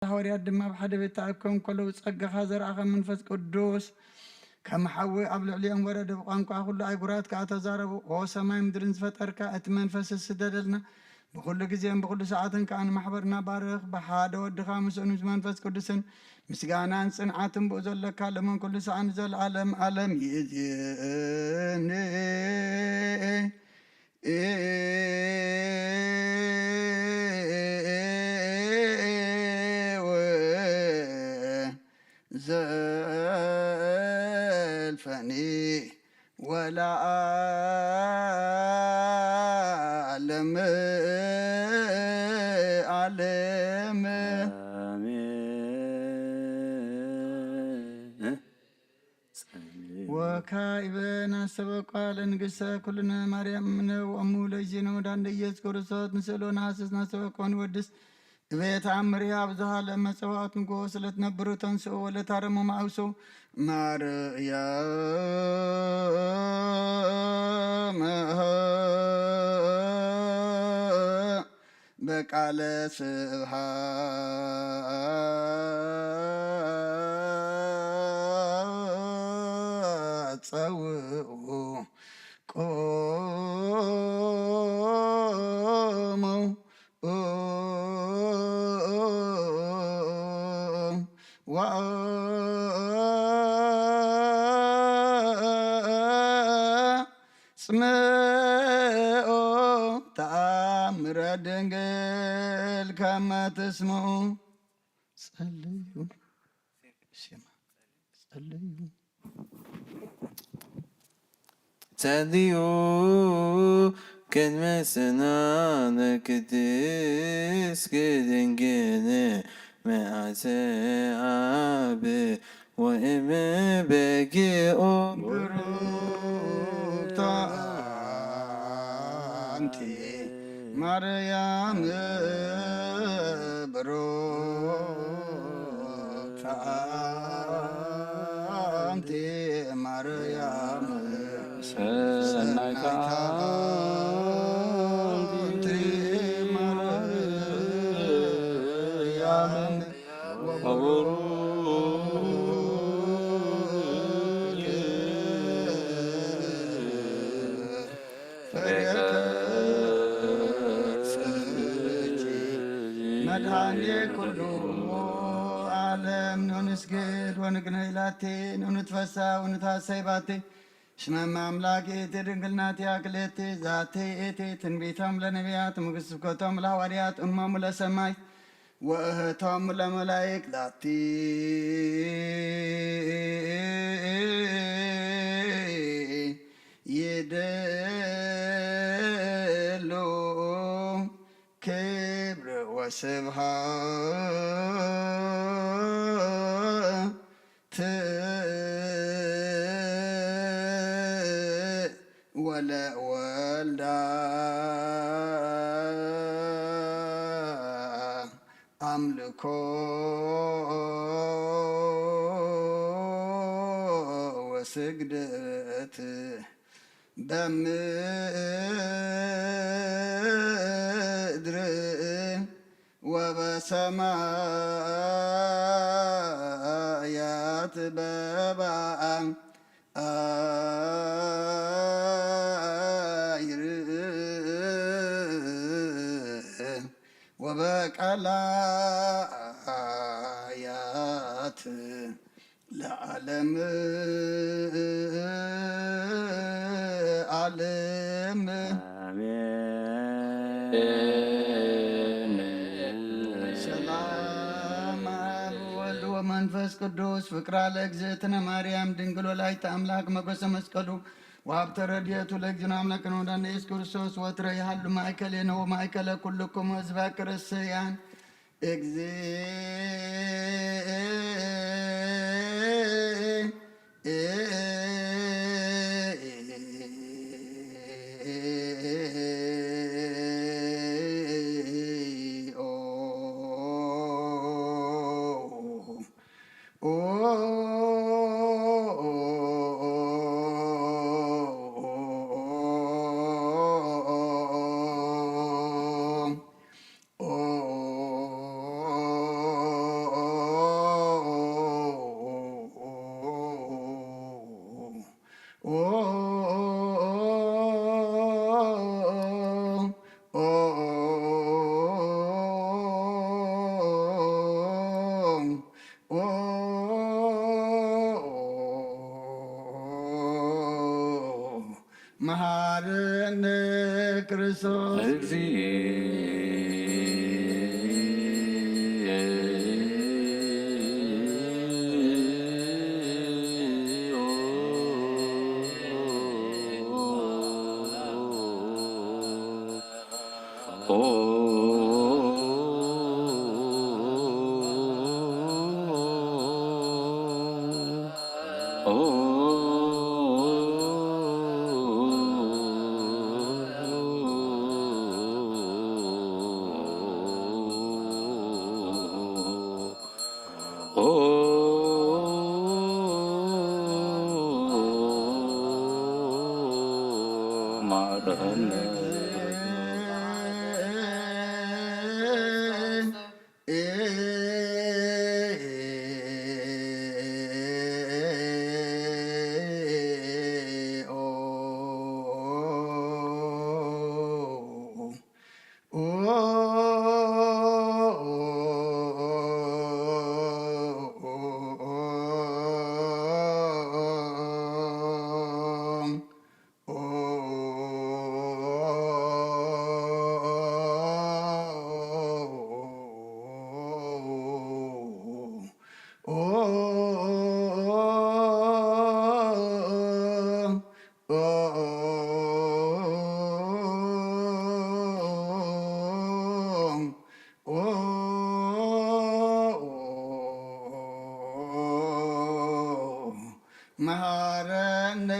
ሃዋርያት ድማ ኣብ ሓደ ቤት ተኣኪቦም ከለዉ ጸጋኻ ዘርኣኻ መንፈስ ቅዱስ ከም ሓዊ ኣብ ልዕሊኦም ወረደ፣ ብቋንቋ ኩሉ ኣህጉራት ከኣ ተዛረቡ። ኦ ሰማይ ምድርን ዝፈጠርካ እቲ መንፈስ ስደደልና፣ ብኹሉ ግዜን ብኹሉ ሰዓትን ከኣ ንማሕበርና ባርኽ። ብሓደ ወድኻ ምስኡን ምስ መንፈስ ቅዱስን ምስጋናን ጽንዓትን ብኡ ዘለካ ሎምን ኩሉ ሰዓት ንዘለዓለም ዓለም ይእዜኒ። ወዘልፈኒ ወለዓለመ ዓለም። ኣሜን። ወካዕበ ናስተበቋ ለንግሥተ ኩልነ ማርያም እምነ ወእሙ ለእግዚእነ መድኃኒነ ኢየሱስ ክርስቶስ ንስእሎ ነሐስስ ናስተበቋ ንወድስ እቤት ኣምር ኣብዝሃ ለመጸዋዕት ንጎ ስለትነብሩ ተንስኡ ወለታረሙ ማዕውሱ ማርያም በቃለ ስብሐት ጸውዑ ቆሙ ወአጽምዑ ተአምረ ድንግል ከመ ትስምዑ። ጸልዩ። ስማ። ጸልዩ። ጸልዩ ቅድመ ጽዮን ቅድስት ድንግል መዓልተ አብ ወእም በጊኦ። ብሩክት አንቲ ማርያም፣ ብሩክት አንቲ ማርያም፣ ሰናይት አንቲ ማርያም፣ ወቡሩክ ፍሬ ከርሥኪ መድኃኔ ኩሉ ዓለም። ንንስግድ ወንግነይ ላቲ፣ ንንትፈሳ ወንታሰይ ባቲ። እስመ እመ አምላክ ይእቲ ድንግል ናቲሃ ክልኤቲ። ዛቲ ይእቲ ትንቢቶም ለነቢያት፣ እምስብከቶም ለሐዋርያት፣ እሞሙ ለሰማዕት ወእህቶሙ ለመላእክት ላቲ ይደሉ ክብር ወስብሐት ወለወልዳ አምልኮ ወስግደት በምድር ወበሰማያት በበአም አይር ወበቃላያት ለዓለም ዓለም። አሜን። ሰላም አብ ወወልድ ወመንፈስ ቅዱስ ፍቅራ ለእግዝእትነ ማርያም ድንግል ወላዲተ አምላክ መጎሰ መስቀሉ ወሀብተ ረድኤቱ ለእግዚእነ አምላክነ ወመድኃኒነ ኢየሱስ ክርስቶስ ወትረ ይሃሉ ማእከሌነ ወማእከለ ኩልክሙ ህዝበ ክርስቲያን። መሓረነ ክርስቶስ። መሃረነ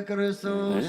ክርስቶስ።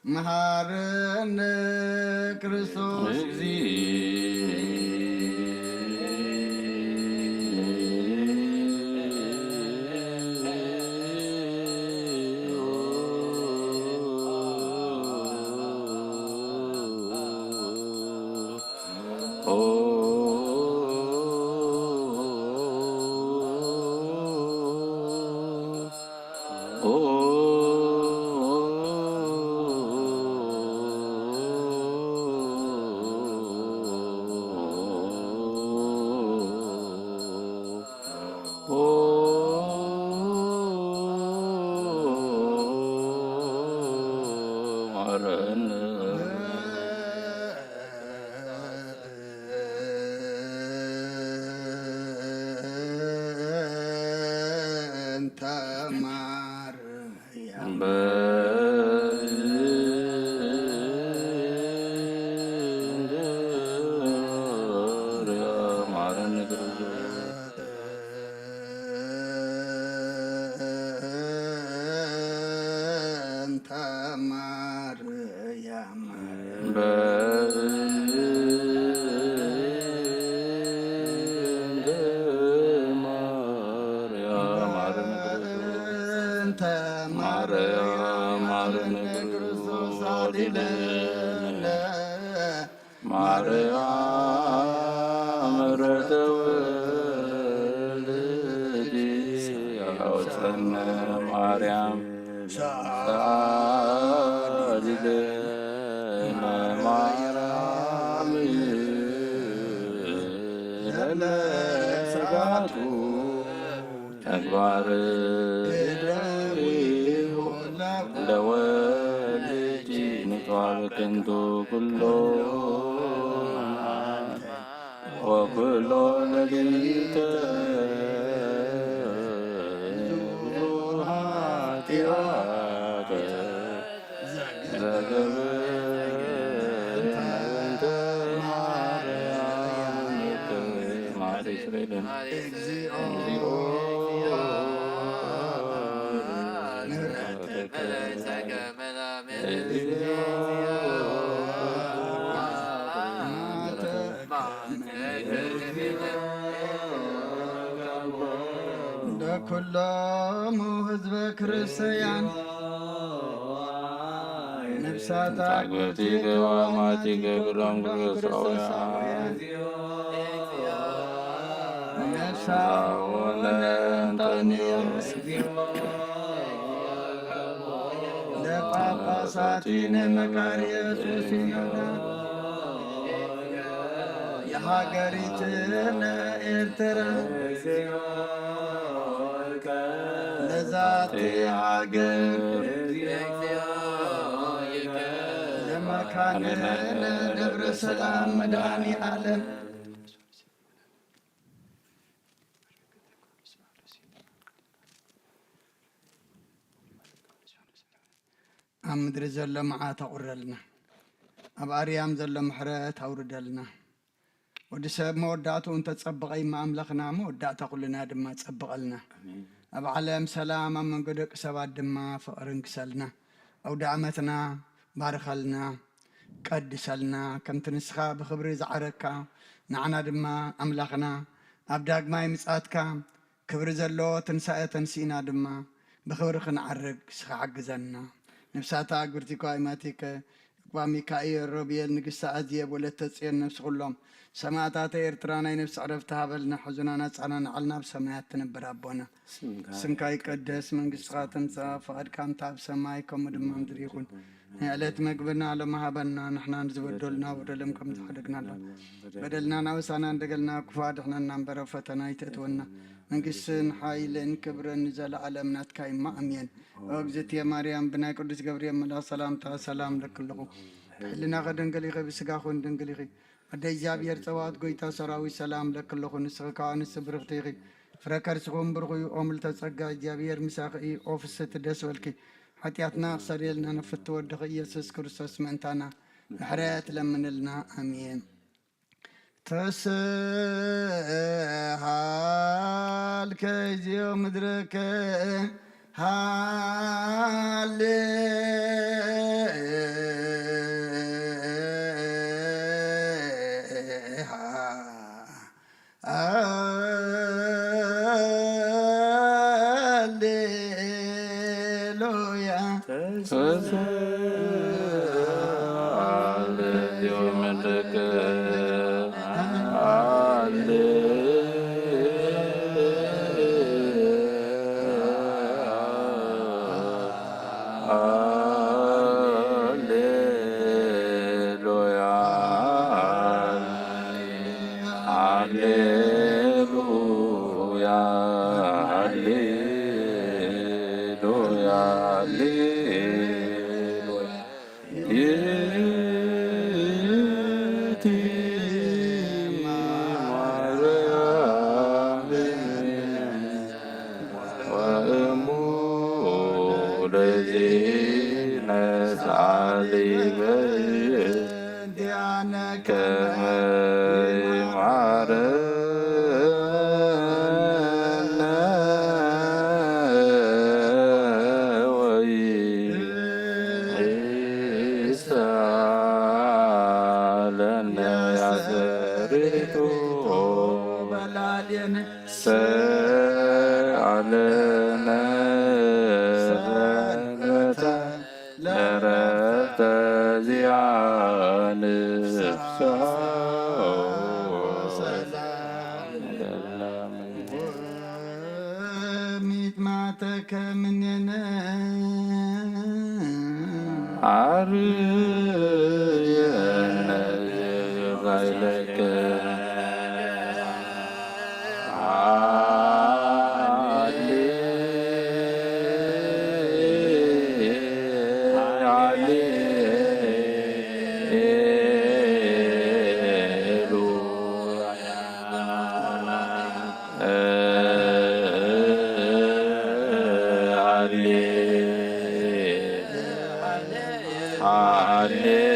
መሃረነ ክርስቶስ። ባርክ ለወልድ ንጽዋር ክንቱ ኩሎ ወኩሎ ለሊተ ኃጢአተ ዘገብር እንተ ማርያም ማሪ ስሬልን እግዚኦ ለኩሎሙ ህዝበ ክርስቲያን ነፍሳት አግብርቲከ ወአማቲከ ኩሎም ክርስቲያን ነፍሳት ወለእንጠንዮስ ለጳጳሳቲነ መቃርዮስ ወሲኖዳ የሃገሪትነ ኤርትራ ለዛቲ ሃገር ለመካንነ ደብረ ሰላም መድኃኔ ዓለም። ኣብ ምድሪ ዘሎ መዓት ኣቑረልና፣ ኣብ ኣርያም ዘሎ ምሕረት ኣውርደልና። ወዲ ሰብ መወዳእትኡ እንተጸበቐ እሞ ኣምላኽና መወዳእታ ኩልና ድማ ጸብቐልና። ኣብ ዓለም ሰላም፣ ኣብ መንጎ ደቂ ሰባት ድማ ፍቕሪ እንግሰልና። ኣውደ ዓመትና ባርኸልና፣ ቀድሰልና፣ ከምቲ ንስኻ ብኽብሪ ዝዓረግካ ንዓና ድማ ኣምላኽና ኣብ ዳግማይ ምጽኣትካ ክብሪ ዘለዎ ትንሳኤ ተንሲእና ድማ ብኽብሪ ክንዓርግ ንስኻ ሓግዘና። ነፍሳታ ኣግብርቲከ ወአማቲከ እባ ሚካኤል፣ ሮብኤል፣ ንግስቲ ኣዜብ፣ ወለተ ጽዮን፣ ነፍሲ ኩሎም ሰማእታተ ኤርትራ ናይ ነፍሲ ዕረፍቲ ሃበልና። ሕዙናን ኣጻናንዓልና ኣብ ሰማያት ትነብር ኣቦና። ስምካ ይቀደስ፣ መንግስትኻ ትምጻእ፣ ፍቓድካ እንተ ኣብ ሰማይ ከምኡ ድማ ምድሪ ይኹን። ናይ ዕለት መግብና ሎም ሃበና፣ ንሕና ንዝበደሉና በደሎም ከም ዝሓደግናሎም በደልና ናውሳና እንደገልና ክፉ ኣድሕነና እምበር ኣብ ፈተና ኣይተእትወና። መንግስትን ሓይልን ክብርን ንዘለኣለም ናትካ እማ ኣሜን። ኦ እግዝእትየ ማርያም ብናይ ቅዱስ ገብርኤል መልኣኽ ሰላምታ ሰላም ለኪ ኣለኹ። ብሕልናኺ ድንግል ኢኺ፣ ብስጋኺ እውን ድንግል ኢኺ። ኣደ እግዚኣብሔር ጸባኦት ጎይታ ሰራዊት ሰላም ለኪ ኣለኹ። ንስኺ ከኣ ኣንስቲ ብርኽቲ ኢኺ፣ ፍረ ከርስኺ እውን ብሩኽ እዩ። ኦ ምልዕተ ጸጋ እግዚኣብሔር ምሳኺ እዩ። ኦ ፍስሕቲ ደስ በልኪ፣ ሓጢኣትና ክሰርየልና ንፍቲ ወድኺ ኢየሱስ ክርስቶስ ምእንታና ምሕረት ለምንልና። ኣሜን። ተስሃልከ እግዚኦ ምድረከ ሃሌ ሃሌሉያ። ሃሌሉያ፣ ሃሌሉያ፣ ሃሌሉያ፣ ሃሌሉያ። ይእቲ ማርያም ወእሙ ለዚነ ሰአሊ በእንቲአነ ከመ ይምሃረነ ወይስተብሃለነ። ያሰሪቱ በላሌነ ሰአለነ ሰንበተ ለረፍተ ዚአነ። ስብሐት ወሰላም ለአብ። ወሚጥማተከ ምኔነ አርየነ ኃይለከ። ሃሌሉያ፣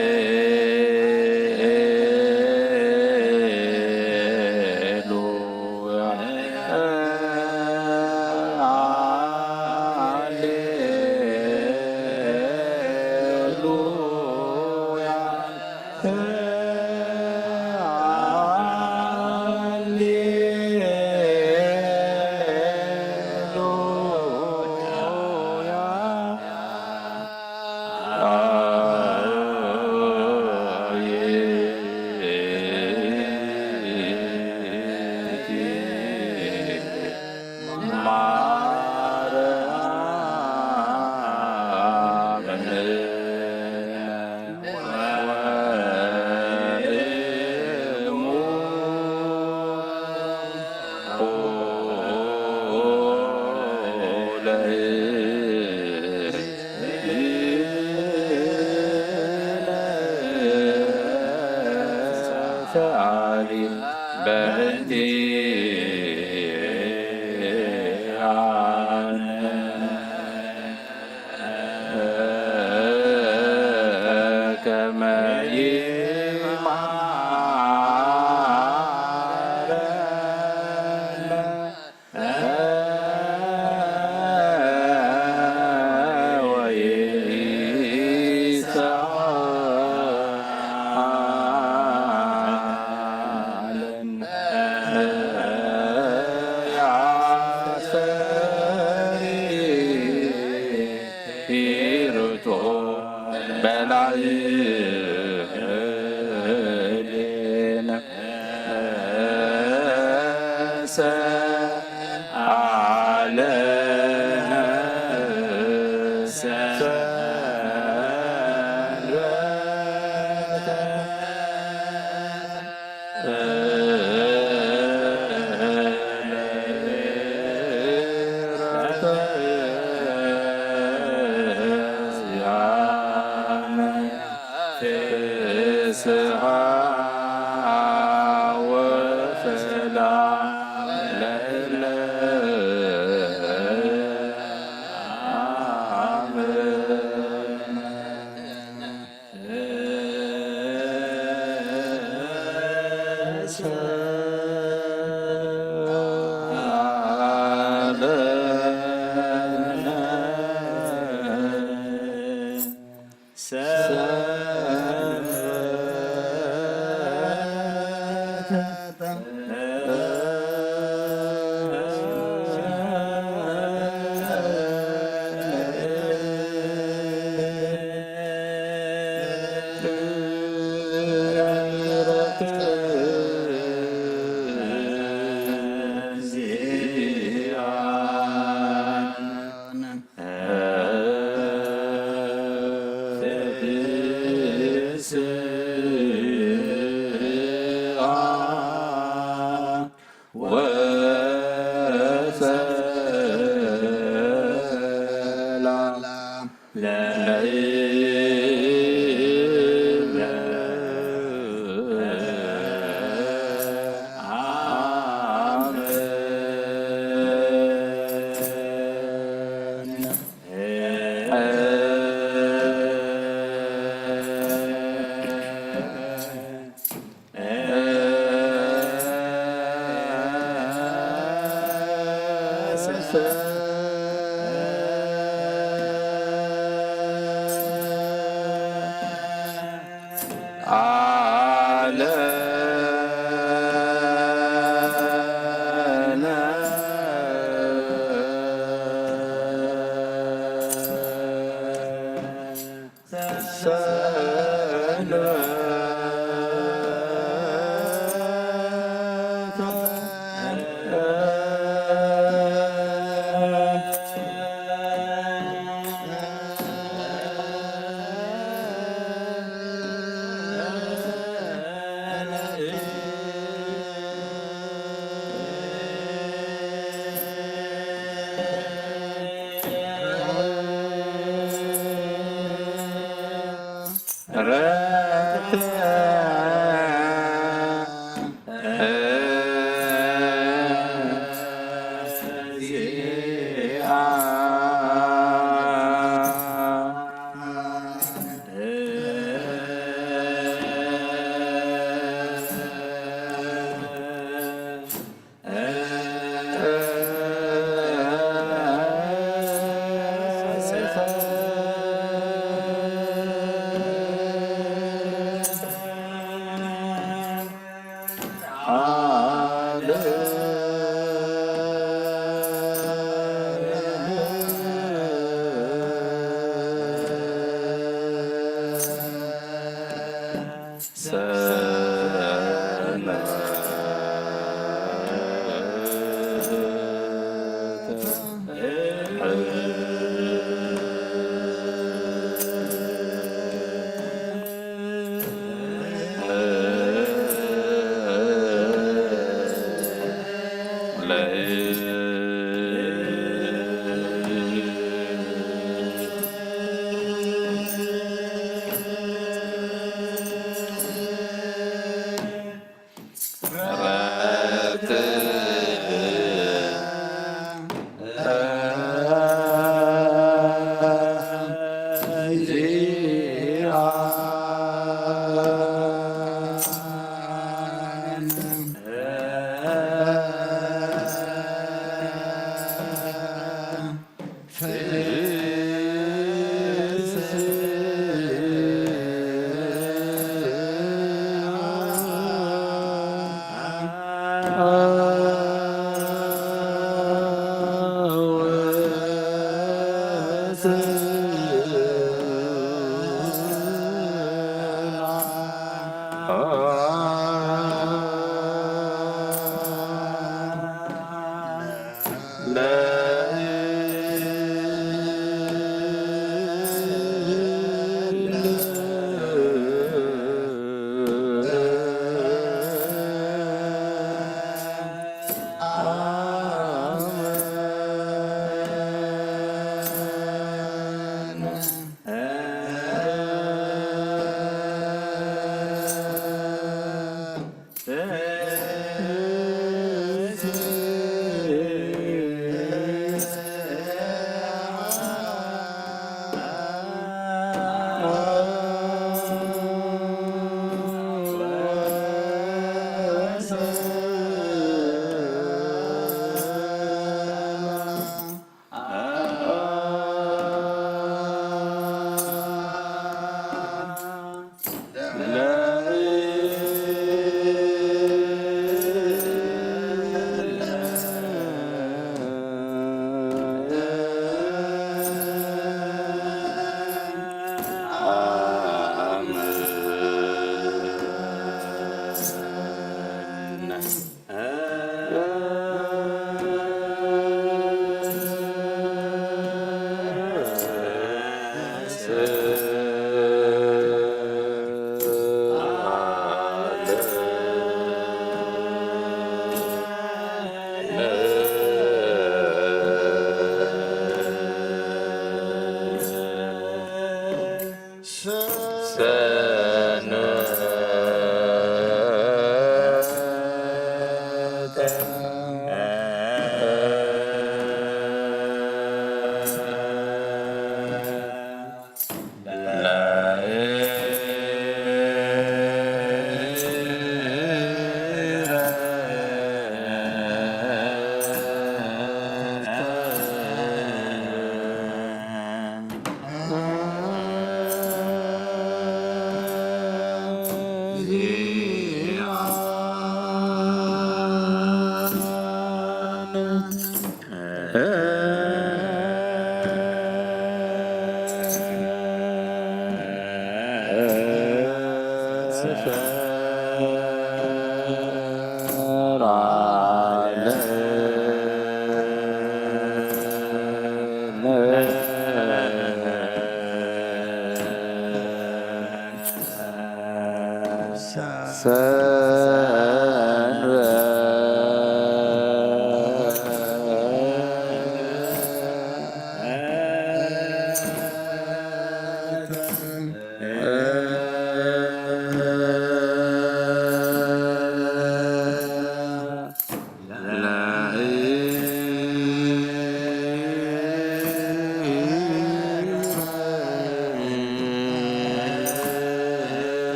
ሃሌሉያ።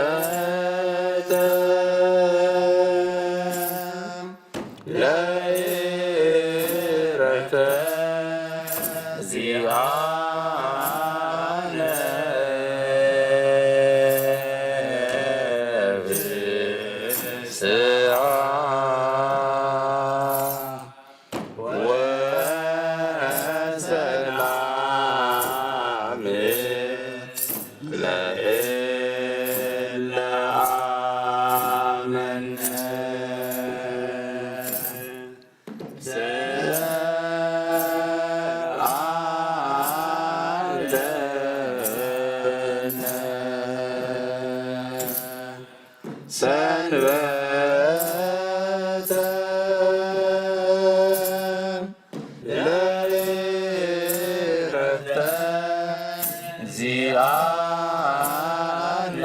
ሰንበተ ለይረተ ዚኣነ ብስዓ ወሰላም ለእለ አመነ። ሰንበተ ለይረፍተ ዚኣነ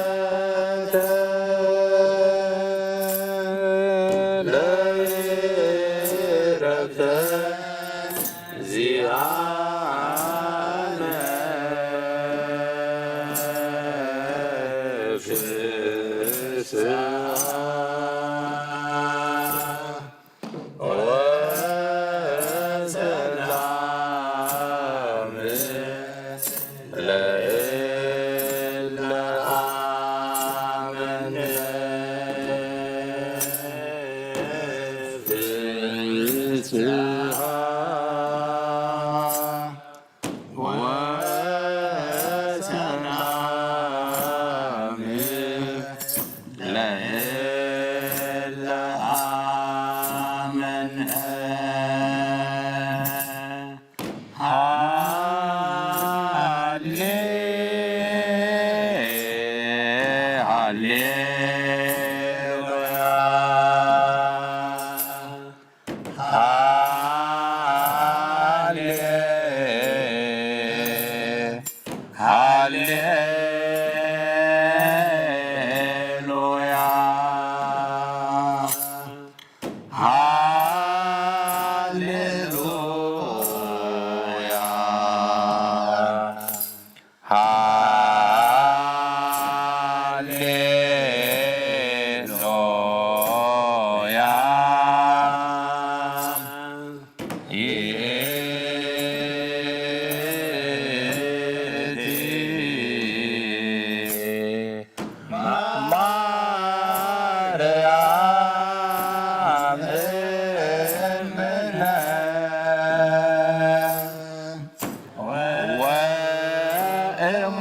ሰንበተ ለይረፍተ ዚኣነ ፍስሓ ወሰላም ለእለ አመነ። ፍስሓ ወሰላም ለእለ አመነ። ሃሌሉያ፣ ሃሌሉያ። ይእቲ ማርያም እምነ ወእሙ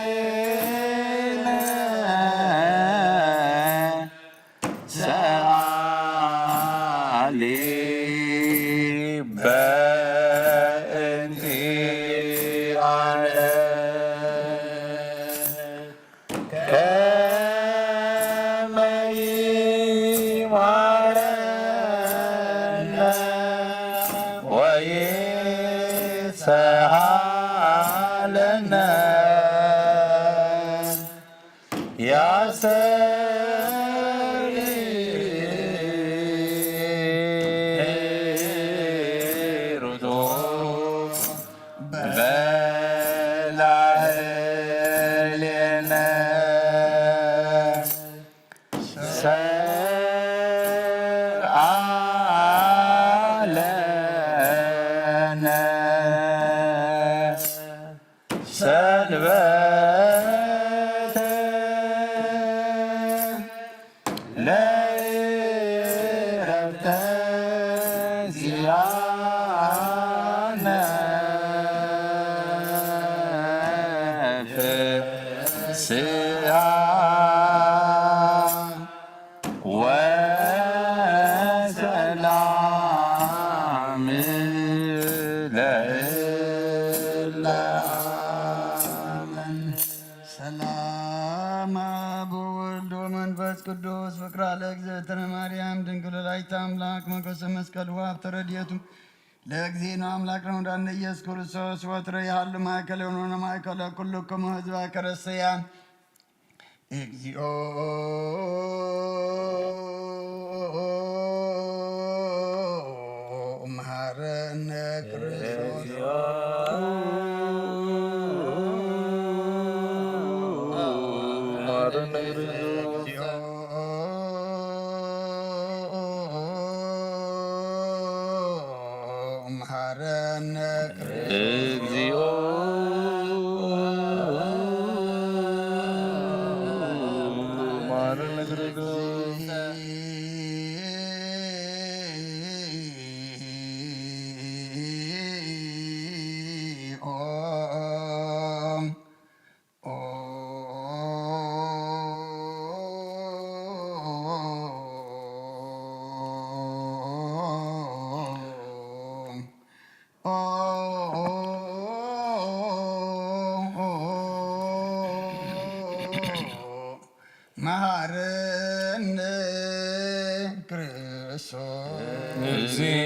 ለእግዚእነ ሰኣሊ በእንቲኣነ ከመ ይምሃረነ ወይስሃለነ። ያስተሪ ሩቶ በላዕሌነ ሰርዓለነ። ሰንበተ ለእረፍተ ዚኣነ ፍስሃ ወሰላም ለእለ ኣመን። ሰላም አብ ወወልድ ወመንፈስ ቅዱስ ፍቅራ ለእግዝእትነ ማርያም ድንግል ወላዲተ አምላክ ሞገሰ መስቀል ወሀብተ ረድኤቱ ለእግዚእነ አምላክ ነው ዳነ ኢየሱስ ክርስቶስ ወትረ ይሃሉ ማእከለ ሆኖ ማእከለ ኩልክሙ ህዝበ ክርስቲያን። እግዚኦ መሐረነ ክርስቶስ። መሐረነ ክርስቶስ። እግዚኦ መሐረነ ክርስቶስ። መሐረነ ክርስቶስ። እግዚኦ።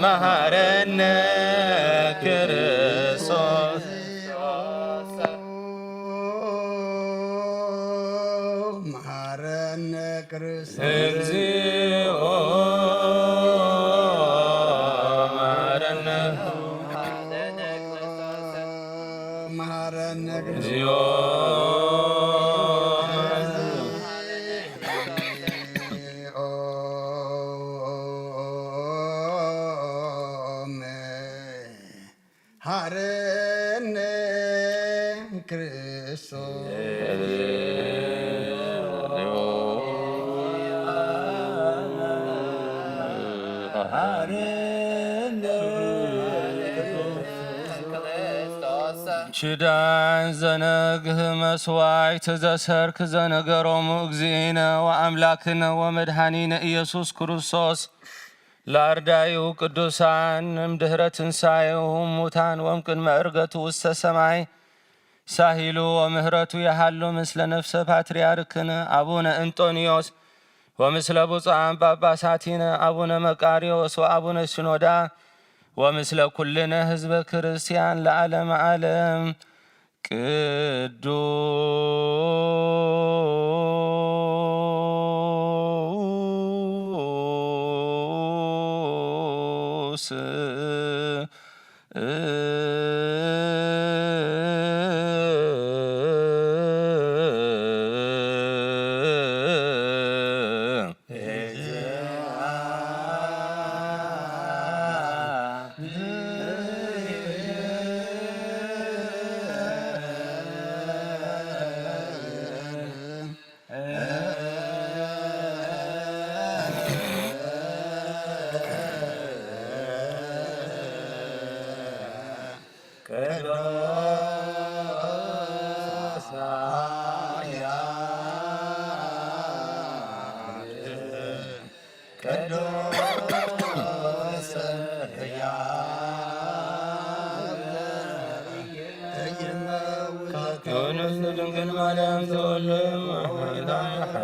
መሐረነ ክርስቶስ። መሐረነ ክርስቶስ። እግዚኦ መሐረነ። መሐረነ እግዚኦ። መሐረነ ክርስቶስ። ኪዳን ዘነግህ መስዋዕት ዘሰርክ ዘነገሮሙ እግዚእነ ወአምላክነ ወመድኃኒነ ኢየሱስ ክርስቶስ። ለአርዳዩ ቅዱሳን እምድህረ ትንሳኤሁ ሙታን ወእምቅድመ ዕርገቱ ውስተ ሰማይ ሳሂሉ ወምህረቱ የሃሉ ምስለ ነፍሰ ፓትርያርክነ አቡነ እንጦንዮስ ወምስለ ብፁዓን ጳጳሳቲነ አቡነ መቃርዮስ ወአቡነ ሲኖዳ ወምስለ ኩልነ ህዝበ ክርስቲያን ለዓለመ ዓለም። ቅዱስ ድንግል ማርያም ተወልደ እምአምላክ።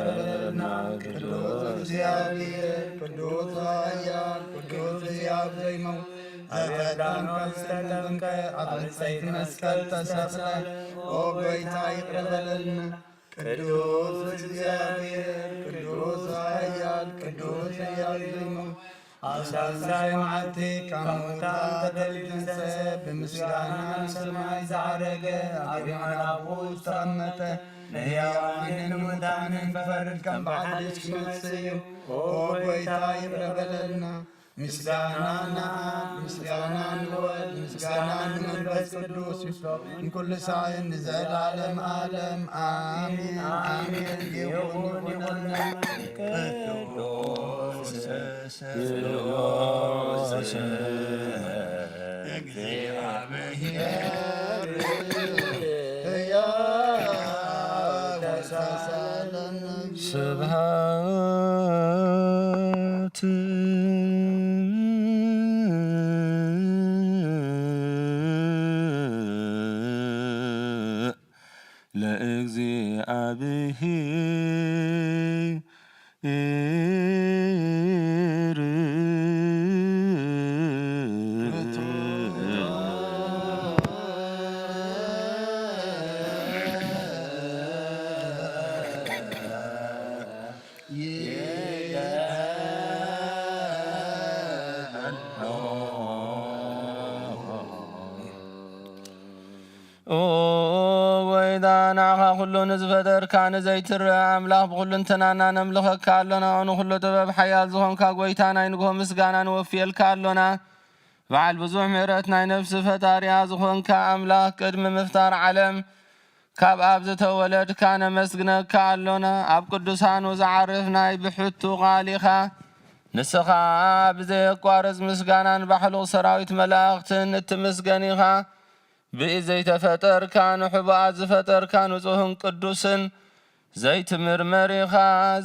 ቅዱስ እግዚአብሔር፣ ቅዱስ ኃያል፣ ቅዱስ ሕያው ዘይመውት፣ በዮርዳኖስ ተጠምቀ፣ ኣብ ብፅዕቲ መስቀል ተሰቕለ። ኦ ጎይታ ይቅረ በለልና። ቅዱስ እግዚኣብሔር፣ ቅዱስ ኃያል፣ ቅዱስ ሕያው ዘይመውት፣ ኣብ ሳልሳይ መዓልቲ ካብ ሙታን ተተንሥአ፣ ብምስጋና ንሰማይ ዝዓረገ፣ ኣብ የማን ኣቦኡ ዝተቐመጠ፣ ንሕያዋንን ንሙታንን ክፈርድ ከም ብሓድሽ ክመጽእ እዩ። ኦ ጐይታ፣ ይቕረ በለልና። ምስጋና ንኣብ፣ ምስጋና ንወልድ፣ ምስጋና ንመንፈስ ቅዱስ ይፍቶ፣ እንኩሉ ሳዕን ንዘለዓለም ዓለም። ኣሜን፣ ኣሜን። ይኹን፣ ይኹን። ቅዱስ ስሉስ እግዚአብሔር ሕያው ተሳሳለን። ስብሐት ለእግዚአብሔር። ኦ ጐይታ፣ ንዓኻ ኩሉ ንዝፈጠርካ ንዘይትረአ ኣምላኽ ብኹሉ እንተናና ነምልኸካ ኣሎና። ንኹሉ ጥበብ ሓያል ዝኾንካ ጐይታ፣ ናይ ንግሆ ምስጋና ንወፍየልካ ኣሎና። በዓል ብዙሕ ምሕረት ናይ ነፍሲ ፈጣሪኣ ዝኾንካ ኣምላኽ፣ ቅድሚ ምፍጣር ዓለም ካብ ኣብ ዝተወለድካ ነመስግነካ ኣሎና። ኣብ ቅዱሳኑ ዝዓርፍ ናይ ብሕቱ ቃል ኢኻ። ንስኻ ብዘየቋርጽ ምስጋናን ባሕሉቕ ሰራዊት መላእኽትን እትምስገን ኢኻ። ብኢድ ዘይተፈጠርካ፣ ንሕቡኣት ዝፈጠርካ ንጹህን ቅዱስን ዘይትምርመር ኢኻ።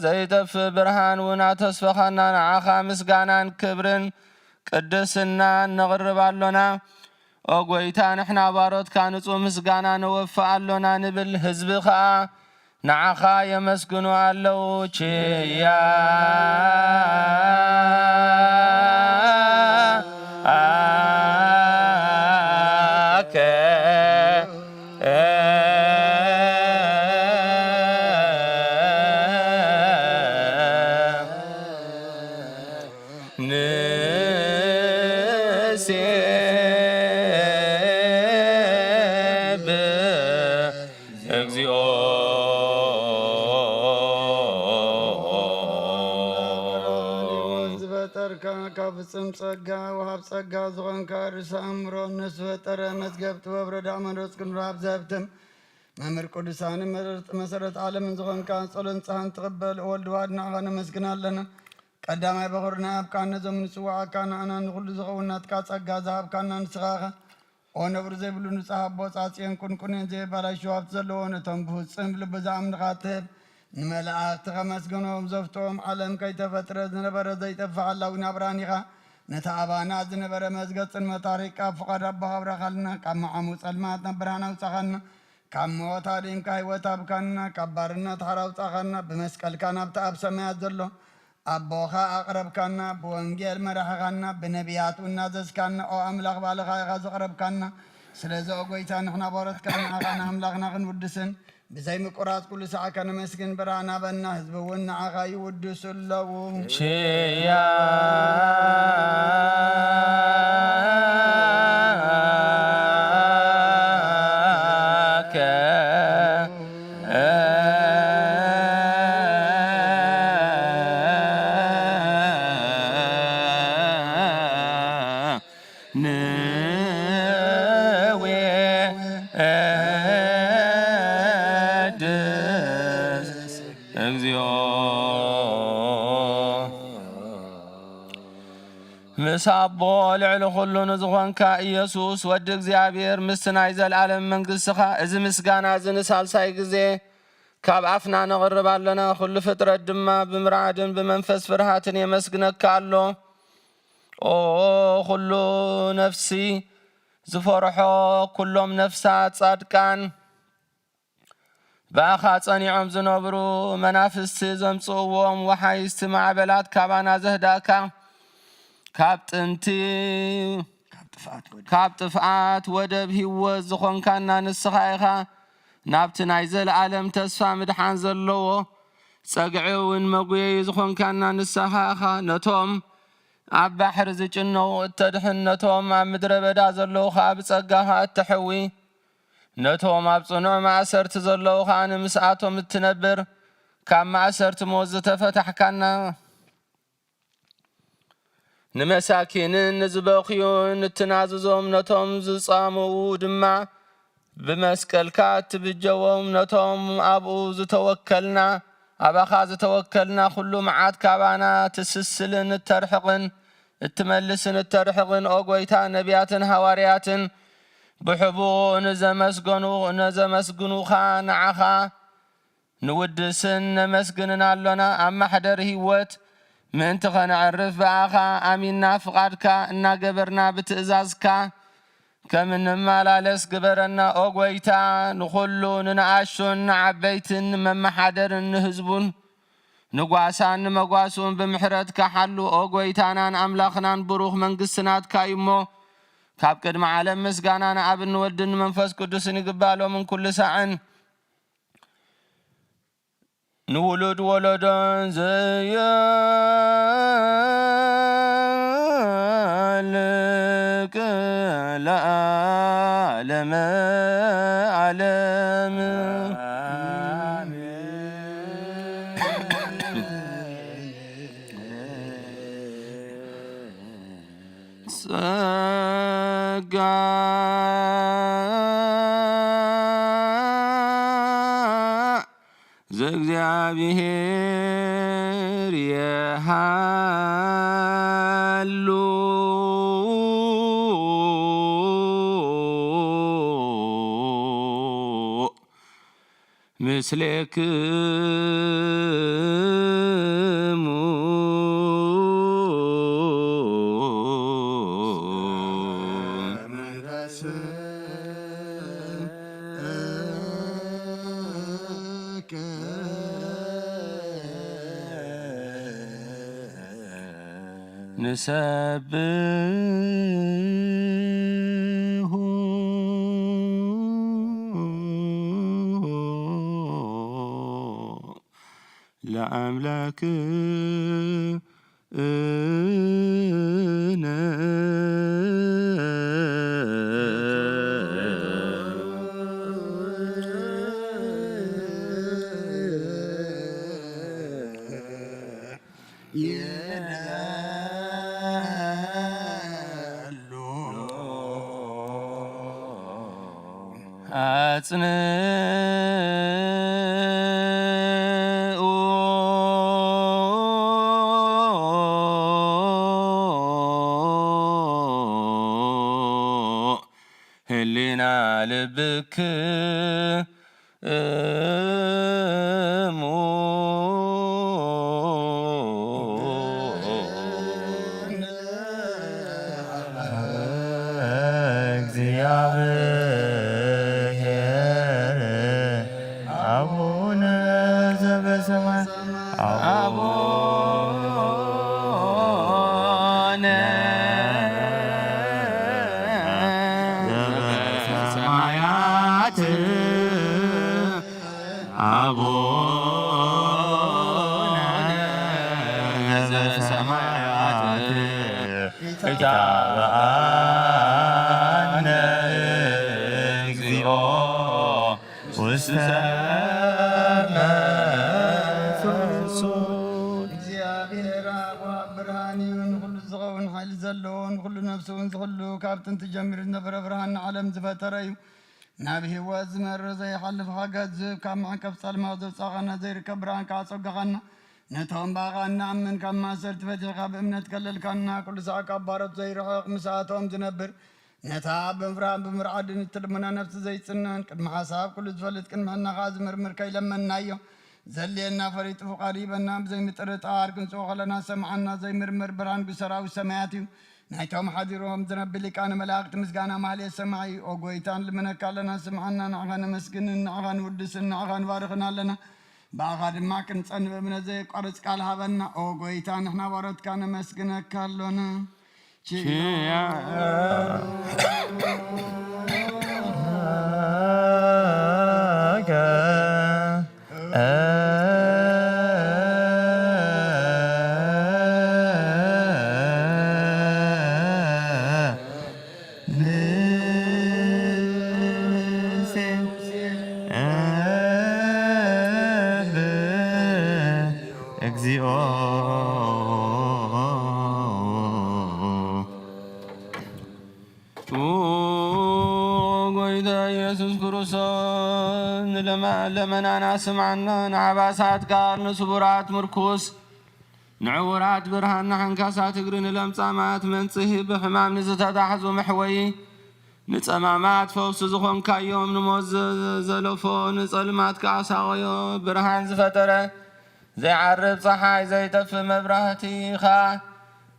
ዘይጠፍእ ብርሃን እውን ኣተስፈኻና። ንዓኻ ምስጋናን ክብርን ቅድስናን ነቕርብ ኣሎና። ኦ ጐይታ፣ ንሕና ባሮትካ ንጹህ ምስጋና ነወፍእ ኣሎና ንብል። ህዝቢ ኸኣ ንዓኻ የመስግኑ ኣለዉ። ችያ ኣከ ንሴብሕ እግዚኦ። ዝፈጠርካ፣ ካብ ፍጽም ጸጋ ወሃብ ጸጋ ዝኾንካ፣ ርእሰ ኣእምሮ ንዝፈጠረ፣ መዝገብ ጥበብ ረዳእ መንፈስ ቅዱስ ወሃብ ዘህብትም፣ መምህር ቅዱሳንን መሰረት ዓለምን ዝኾንካ፣ ጸሎት ንጽሓን ትቕበል ወልድ ዋሕድ ንዓኻ ነመስግን ኣለና። ቀዳማይ በኹርና ኣብ ካህን ነዞም ንጽዋዓካ ንዓና ንኹሉ ዝኸውን ናትካ ጸጋ ዝሃብካና ንስኻ ኢኻ። ኦ ነውሪ ዘይብሉ ንጹሕ ኣቦ፣ ጻጽየን ቁንቁኔን ዘየባላሹ ሃብቲ ዘለዎ፣ ነቶም ብፍጹም ልቢ ዝኣምንኻ ትህብ፣ ንመላእኽቲ ከመስግኖም ዘፍትዎም ዓለም ከይተፈጥረ ዝነበረ ዘይጠፍእ ሓላዊ ናብራን ኢኻ። ነቲ ኣባና ዝነበረ መዝገብ ጽልመት ኣርሒቕካ ኣብ ፍቓድ ኣቦኻ ኣብረኻልና። ካብ መዓሙ ጸልማት ናብ ብርሃን ኣውጻኻና። ካብ ሞት ኣድሂንካ ህይወት ኣብካና። ካብ ባርነት ሓራ ኣውጻኻና። ብመስቀልካ ናብቲ ኣብ ሰማያት ዘሎ ኣቦኻ ኣቕረብካና። ብወንጌል መራሕኻና። ብነቢያት እውን ናዘዝካና። ኦ ኣምላኽ ባልኻ ኢኻ ዘቕረብካና። ስለዚ ኦ ጎይታ ንሕና ባሮትካ ንዓኻ ንኣምላኽና ክንውድስን ብዘይ ምቁራጽ ኩሉ ሳዕ ከነመስግን ብርሃን ሃበና። ህዝቢ እውን ንዓኻ ይውድሱ ኣለዉ። ችያ ንወድስ እግዚኦ። ምስ ኣቦ ልዕሊ ኩሉ ንዝኾንካ ኢየሱስ ወዲ እግዚኣብሔር ምስቲ ናይ ዘለዓለም መንግሥትኻ እዚ ምስጋና እዚ ንሳልሳይ ግዜ ካብ ኣፍና ነቕርብ ኣለና። ኩሉ ፍጥረት ድማ ብምርዓድን ብመንፈስ ፍርሃትን የመስግነካ ኣሎ። ኦ ኩሉ ነፍሲ ዝፈርሖ፣ ኩሎም ነፍሳት ጻድቃን ብኣኻ ጸኒዖም ዝነብሩ መናፍስቲ ዘምጽእዎም ወሓይስቲ ማዕበላት ካባና ዘህዳእካ፣ ካብ ጥንቲ ካብ ጥፍኣት ወደ ካብ ጥፍኣት ወደብ ህይወት ዝኾንካና ንስኻ ኢኻ። ናብቲ ናይ ዘለኣለም ተስፋ ምድሓን ዘለዎ ጸግዒ እውን መጉየዪ ዝኾንካና ንስኻ ኢኻ። ነቶም ኣብ ባሕሪ ዝጭነቑ እተድሕን፣ ነቶም ኣብ ምድረ በዳ ዘለዉ ኸኣ ብጸጋኻ እተሕዊ፣ ነቶም ኣብ ጽኑዕ ማእሰርቲ ዘለዉ ኸኣ ንምስኣቶም እትነብር፣ ካብ ማእሰርቲ ሞት ዝተፈታሕካና፣ ንመሳኪንን ንዝበኽዩን እትናዝዞም፣ ነቶም ዝጻምኡ ድማ ብመስቀልካ እትብጀዎም፣ ነቶም ኣብኡ ዝተወከልና፣ ኣባኻ ዝተወከልና፣ ኩሉ መዓት ካባና ትስስልን እተርሕቕን፣ እትመልስን እተርሕቕን፣ ኦ ጐይታ፣ ነቢያትን ሃዋርያትን ብሕቡእ ንዘመስገኑ-፣ ንዘመስግኑኻ፣ ንዓኻ ንውድስን ነመስግንን ኣሎና። ኣብ ማሕደር ህይወት ምእንቲ ኸነዕርፍ ብኣኻ ኣሚንና ፍቓድካ እናገበርና ብትእዛዝካ ከም እንመላለስ ግበረና። ኦ ጐይታ፣ ንኹሉ ንንኣሽቱን ንዓበይትን ንመመሓደርን ንህዝቡን ንጓሳን ንመጓስኡን ብምሕረትካ ሓሉ። ኦ ጐይታናን ኣምላኽናን ብሩኽ መንግስቲ ናትካ እዩ እሞ ካብ ቅድሚ ዓለም ምስጋና ንኣብን ንወልድን ንመንፈስ ቅዱስን ይግባእ ሎምን ኩሉ ሳዕን። ንውሉድ ወለዶን ዘየልቅ ለዓለመ ዓለም። ጸጋ ዘእግዚኣብሔር የሃሉ ምስሌክሙ። ንሰብሑ ለኣምላክ እነ ኣጽንኡ ህሊና ልብክሙ። ኢታብአነ እግዚኦ ውስተ መቅሰፍቱ። እግዚኣብሔር ኣብ ብርሃን እዩ፣ ንኹሉ ዝኸውን ሓይሊ ዘለዎ፣ ንኹሉ ነፍሲ እውን ዝሕሉ፣ ካብ ጥንቲ ጀሚሩ ዝነበረ ብርሃን ንዓለም ዝፈጠረ እዩ። ናብ ህይወት ዝመርህ ዘይሓልፍ ሓገዝ ዝህብ፣ ካብ መዕቀብ ጸልማት ዘውጻኻና፣ ዘይርከብ ብርሃን ከኣ ኣጸጋኻና። ነቶም ብኣኻ እንኣምን ካብ ማእሰርቲ ፈቲሕካ ብእምነት ከለልካና፣ ቅዱስ ኣቃ ባሮት ዘይርሕቕ ምስኣቶም ዝነብር፣ ነታ ብምፍራህን ብምርዓድን እትልምና ነፍሲ ዘይጽነን፣ ቅድሚ ሓሳብ ኩሉ ዝፈልጥ፣ ቅድሚ ሕና ከኣ ዝምርምር ከይለመንናዮ፣ ዘድልየና ፈሊጡ ፍቓዱ ይበና። ብዘይምጥርጣር ክንጽኦ ከለና ዝሰምዓና ዘይምርምር ብርሃን ንጉስ ሰራዊት ሰማያት እዩ። ናይቶም ሓዲሮም ዝነቢ ሊቃነ መላእክት ምስጋና ማህሌት ሰማዒ። ኦ ጎይታ ንልምነካ ኣለና፣ ስምዓና፣ ንዓኻ ነመስግንን ንዓኻ ንውድስን ንዓኻ ንባርኽን ኣለና። ብኣኻ ድማ ክንጸን ብእምነት ዘየቋርጽ ቃል ሃበና። ኦ ጎይታ ንሕና ባሮትካ ነመስግነካ ኣሎና። ችያ ንሴ እግዚኦ። ኦ ጎይታ ኢየሱስ ክርስቶስ፣ ንለመናና ስምዓና፣ ንሓባሳት ቃል፣ ንስቡራት ምርኩስ፣ ንዕውራት ብርሃን፣ ንሓንካሳት እግሪ፣ ንለምጻማት መንጽሂ፣ ብሕማም ንዝተታሕዙ መሕወዪ፣ ንጸማማት ፈውሲ ዝኾንካዮም፣ ንሞት ዘ-፣ ዘለፎ፣ ንጸልማት ከኣ ሳቐዮ፣ ብርሃን ዝፈጠረ፣ ዘይዓርብ ጸሓይ፣ ዘይጠፍእ መብራህቲ ኢኻ።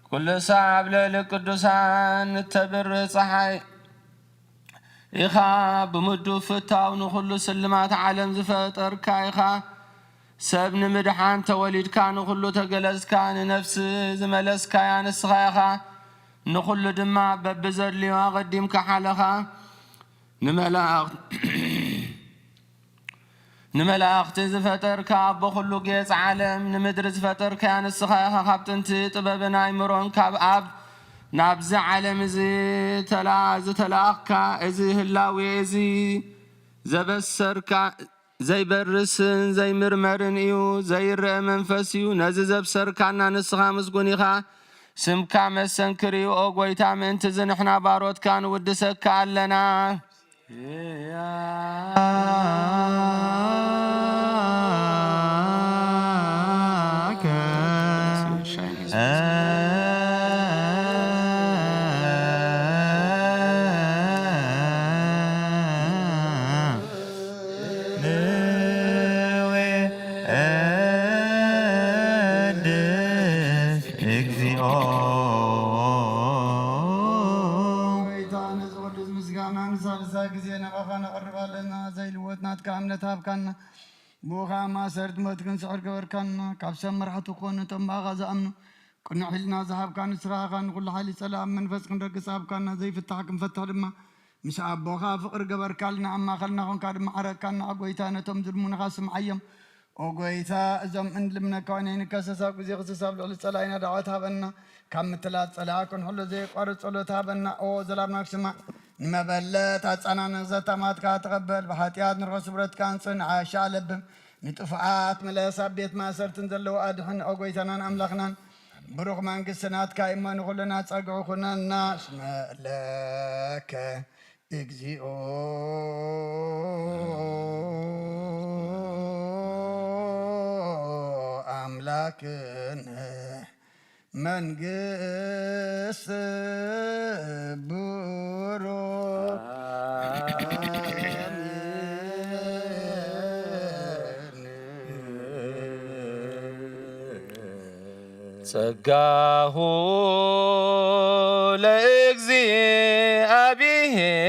ኩሉ ሳዕ ኣብ ልዕሊ ቅዱሳን እተብርህ ጸሓይ ኢኻ። ብምዱብ ፍታው ንኹሉ ስልማት ዓለም ዝፈጠርካ ኢኻ። ሰብ ንምድሓን ተወሊድካ፣ ንኹሉ ተገለጽካ፣ ንነፍሲ ዝመለስካያ ንስኻ ኢኻ። ንኹሉ ድማ በብዘድልዮ ኣቐዲምካ ሓለኻ። ንመላእኽት-፣ ንመላእኽቲ ዝፈጠርካ ኣቦ ኩሉ ጌጽ ዓለም፣ ንምድሪ ዝፈጠርካያ ንስኻ ኢኻ። ካብ ጥንቲ ጥበብን ኣይምሮን ካብ ኣብ ናብዚ ዓለም እዚ ተላ-፣ ዝተላእኽካ፣ እዚ ህላዌ እዚ ዘበሰርካ፣ ዘይበርስን ዘይምርመርን እዩ፣ ዘይረአ መንፈስ እዩ። ነዚ ዘብሰርካና ንስኻ ምስጉን ኢኻ፣ ስምካ መሰንክር እዩ። ኦ ጐይታ፣ ምእንትዚ ንሕና ባሮትካ ንውድሰካ ኣለና። ንወድስ ምስጋና ንሳልሳይ ግዜ ናባኻ ነቕርብ ኣለና። ዘይልወጥ ናትካ እምነት ሃብካና። ብኡ ኸኣ ማእሰርቲ ሞት ክንስዕር ገበርካና። ካብ ሰብ መራሕቲ ክኾኑ ነቶም ብኣኻ ዝኣምኑ ቅኑዕ ሕልና ዝሃብካ ንስኻ ኢኻ። ንኹሉ ሓይሊ ጸላእ ኣብ መንፈስ ክንረግጽ ሃብካና። ዘይፍታሕ ክንፈትሕ ድማ ምስ ኣቦኻ ፍቕሪ ገበርካልና። ኣብ ማእከልና ኾንካ ድማ ዓረቅካና። ኦ ጐይታ፣ ነቶም ዝልምኑኻ ስምዓዮም። ኦ ጐይታ፣ እዞም እንልምነካ ወይና ይንከሰስ ኣብ ግዜ ክስስ ኣብ ልዕሊ ጸላኢና ዳዕወት ሃበና። ካብ ምትላል ጸላኢ ክንሕሎ ዘየቋርጽ ጸሎት ሃበና። ኦ ዘላብና ክስማዕ ንመበለት ኣጻናን ንዘተማትካ ተቐበል። ብሓጢኣት ንርኸ ስብረትካ ንጽን ዓሻ ኣለብም። ንጥፉኣት ምለስ፣ ኣብ ቤት ማእሰርትን ዘለዉ ኣድሕን። ኦ ጐይታናን ኣምላኽናን፣ ብሩኽ መንግስቲ ናትካ እሞ ንኹልና ጸግዒ ኩነና። እስመ ለከ እግዚኦ ኣምላክነ መንግስት ብሩክ። ጸጋሁ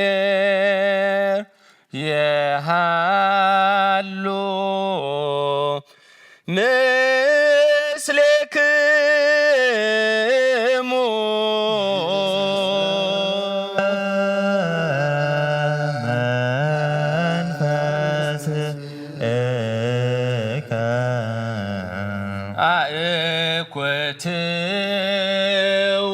ለእግዚኣብሔር የሃሉ ምስሌክሙ። መንፈስከ ኣእኩትዎ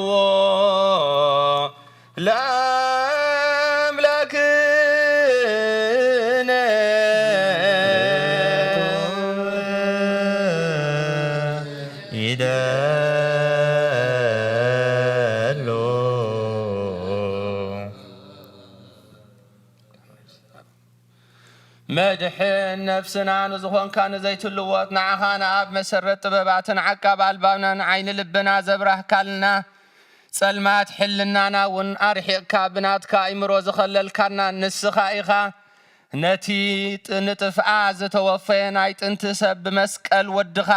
መድሕን ነፍስና ንዝኾንካ ንዘይትልወጥ ንዓኻ ንኣብ መሰረት ጥበባትን ዓቃብ ኣልባብናን ዓይኒ ልብና ዘብራህካልና፣ ጸልማት ሕልናና እውን ኣርሒቕካ ብናትካ ኣእምሮ ዝኸለልካና ንስኻ ኢኻ። ነቲ ጥ-፣ ንጥፍኣ ዝተወፈየ ናይ ጥንቲ ሰብ ብመስቀል ወድኻ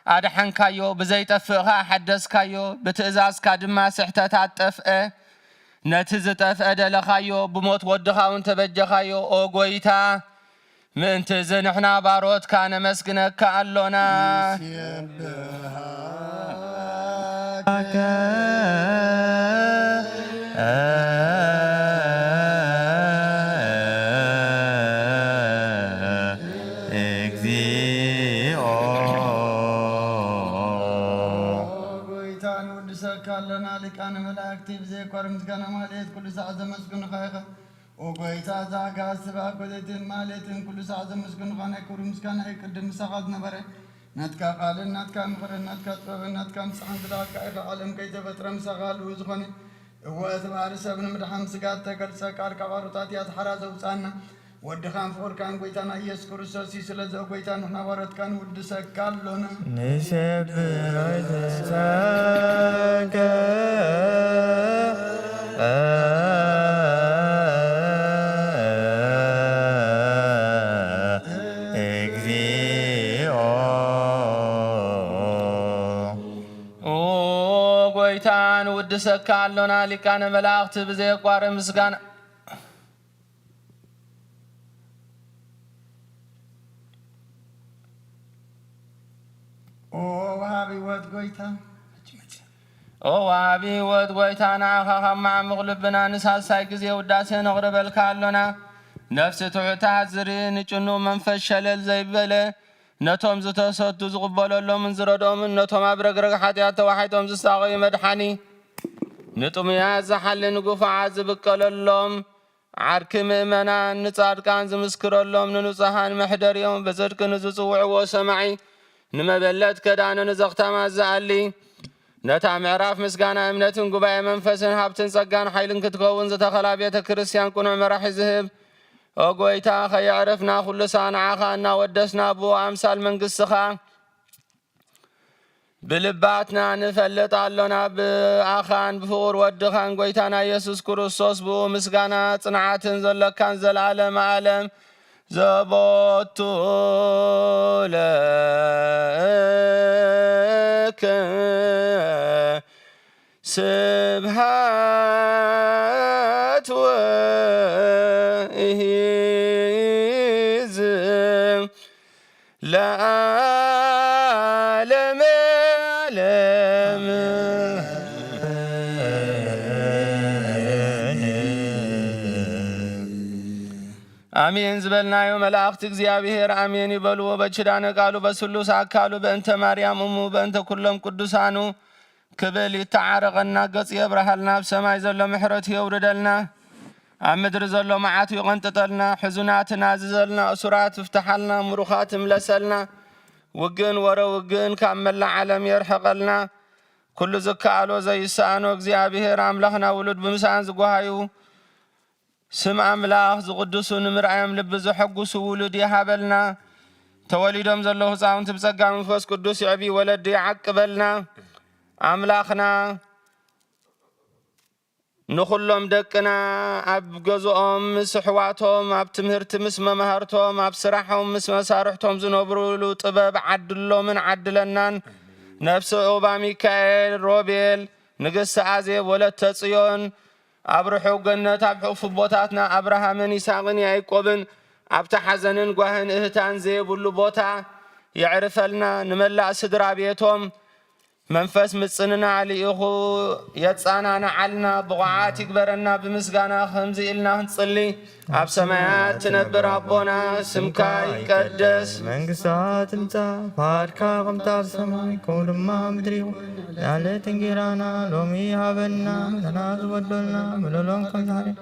ኣድሓንካዮ፣ ብዘይጠፍእ ኸኣ ሓደስካዮ፣ ብትእዛዝካ ድማ ስሕተታት ጠፍአ። ነቲ ዝጠፍአ ደለኻዮ፣ ብሞት ወድኻ እውን ተበጀኻዮ። ኦ ጐይታ፣ ምእንቲ እዚ ንሕና ባሮትካ ነመስግነካ ኣሎና። ንሴብሐከ እግዚኦ። ኦ ጐይታ፣ ንውድሰካ ኣሎና። ሊቃነ መላእክቲ ብዘየቋርጽ ምስጋና ማህሌት ኩሉ ሳዕ ዘመስግኑኻ ኢኻ። ኦ ጐይታ፣ እዛ ኣጋእዝቲ ብኣኮቴትን ማህሌትን ኩሉ ሳዕ ዘመስግኑኻ ናይ ክብሪ ምስጋና እዩ። ቅድም ምሳኻ ዝነበረ ናትካ ቃልን ናትካ ምኽርን ናትካ ጥበብን ናትካ ምሳሕን ዝለኣካ ኢኻ። ዓለም ከይተፈጥረ ምሳኻ ህልው ዝኾነ። እወ፣ እቲ ባህሪ ሰብ ንምድሓን ስጋ እተገልጸ ቃል ካብ ኣሮታት እያ ተሓራ ዘውፅኣና። ወድኻን ፍቑርካን ጐይታና ኢየሱስ ክርስቶስ እዩ። ስለዚ ኦ ጐይታ፣ ንሕና ባሮትካ ንውድሰካ ኣሎና። ንሴብሖ ይትሕጸከ እግዚኦ። ኦ ጐይታ፣ ንውድሰካ ኣሎና። ሊቃነ መላእኽቲ ብዘየቋርጽ ምስጋና ኦ ወሃቢ ህይወት ጐይታ፣ ኦ ወሃቢ ህይወት ጐይታ፣ ንዓኻ ካብ መዓሙቕ ልብና ንሳልሳይ ግዜ ውዳሴ ነቕርበልካ ኣሎና። ነፍሲ ትሑት ዝርኢ፣ ንጭኑቕ መንፈስ ሸለል ዘይበለ፣ ነቶም ዝተሰዱ ዝቕበለሎምን ዝረድኦምን፣ ነቶም ኣብ ረግረግ ሓጢኣት ተዋሒጦም ዝሳቐዩ መድሓኒ፣ ንጥሙያት ዝሓሊ፣ ንግፉዓት ዝብቀለሎም፣ ዓርኪ ምእመናን ንጻድቃን ዝምስክረሎም፣ ንንጹሃን መሕደሪኦም ብጽድቂ ንዝጽውዕዎ ሰማዒ፣ ንመበለት ከዳነ ንዘኽታማት ዝኣሊ፣ ነታ ምዕራፍ ምስጋና እምነትን ጉባኤ መንፈስን ሃብትን ጸጋን ሓይልን ክትከውን ዝተኸላ ቤተ ክርስቲያን ቅኑዕ መራሒ ዝህብ፣ ኦ ጐይታ፣ ከየዕረፍና ኩሉ ሳዕ ንዓኻ እናወደስና ብኡ ኣምሳል መንግስትኻ ብልባትና ንፈልጥ ኣሎና። ብኣኻን ብፍቑር ወድኻን ጐይታና ኢየሱስ ክርስቶስ ብኡ ምስጋና ጽንዓትን ዘለካን ዘለዓለመ ዓለም ዘቦቱ ለከ ስብሃት ወይዝ ለዓለመ ዓለም። ኣሜን ዝበልናዮ መላእኽቲ እግዚኣብሔር ኣሜን ይበልዎ። በኪዳነ ቃሉ በስሉስ ኣካሉ በእንተ ማርያም እሙ በእንተ ኩሎም ቅዱሳኑ ክብል ይተዓረቐና፣ ገጹ የብርሃልና፣ ኣብ ሰማይ ዘሎ ምሕረቱ የውርደልና፣ ኣብ ምድሪ ዘሎ መዓቱ ይቐንጥጠልና፣ ሕዙናት ናዝዘልና፣ እሱራት ይፍትሓልና፣ ምሩኻት ይምለሰልና፣ ውግእን ወረ ውግእን ካብ መላእ ዓለም የርሕቐልና። ኩሉ ዝከኣሎ ዘይሰኣኖ እግዚኣብሔር ኣምላኽና ውሉድ ብምሳን ዝጓሃዩ ስም ኣምላኽ ዝቕድሱ ንምርኣዮም ልቢ ዘሐጉሱ ውሉድ ይሃበልና። ተወሊዶም ዘለዉ ህፃውንቲ ብጸጋ መንፈስ ቅዱስ ይዕብዩ፣ ወለዲ ይዓቅበልና። ኣምላኽና ንኹሎም ደቅና ኣብ ገዝኦም ምስ ኣሕዋቶም፣ ኣብ ትምህርቲ ምስ መማህርቶም፣ ኣብ ስራሖም ምስ መሳርሕቶም ዝነብሩሉ ጥበብ ዓድሎምን ዓድለናን። ነፍሲ ዑባ ሚካኤል፣ ሮቤል፣ ንግስቲ ኣዜብ፣ ወለተ ጽዮን፣ ኣብ ርሑቕ ገነት ኣብ ሕቑፉ ኣቦታትና ኣብርሃምን ይስሐቅን ያዕቆብን ኣብቲ ሓዘንን ጓህን እህታን ዘየብሉ ቦታ የዕርፈልና። ንመላእ ስድራ ቤቶም መንፈስ ምጽንናዕ ልኢኹ የጻናንዓልና፣ ብቑዓት ይግበረና። ብምስጋና ከምዚ ኢልና ክንጽሊ፣ ኣብ ሰማያት ትነብር ኣቦና፣ ስምካ ይቀደስ። መንግስታ ትምጻእ፣ ፍቓድካ ከምታ ኣብ ሰማይ ከምኡ ድማ ኣብ ምድሪ ይኹን። ናለት እንጌራና ሎሚ ሃበና፣ ናትና ዝበደልና በደሎም ከም ዝሓለና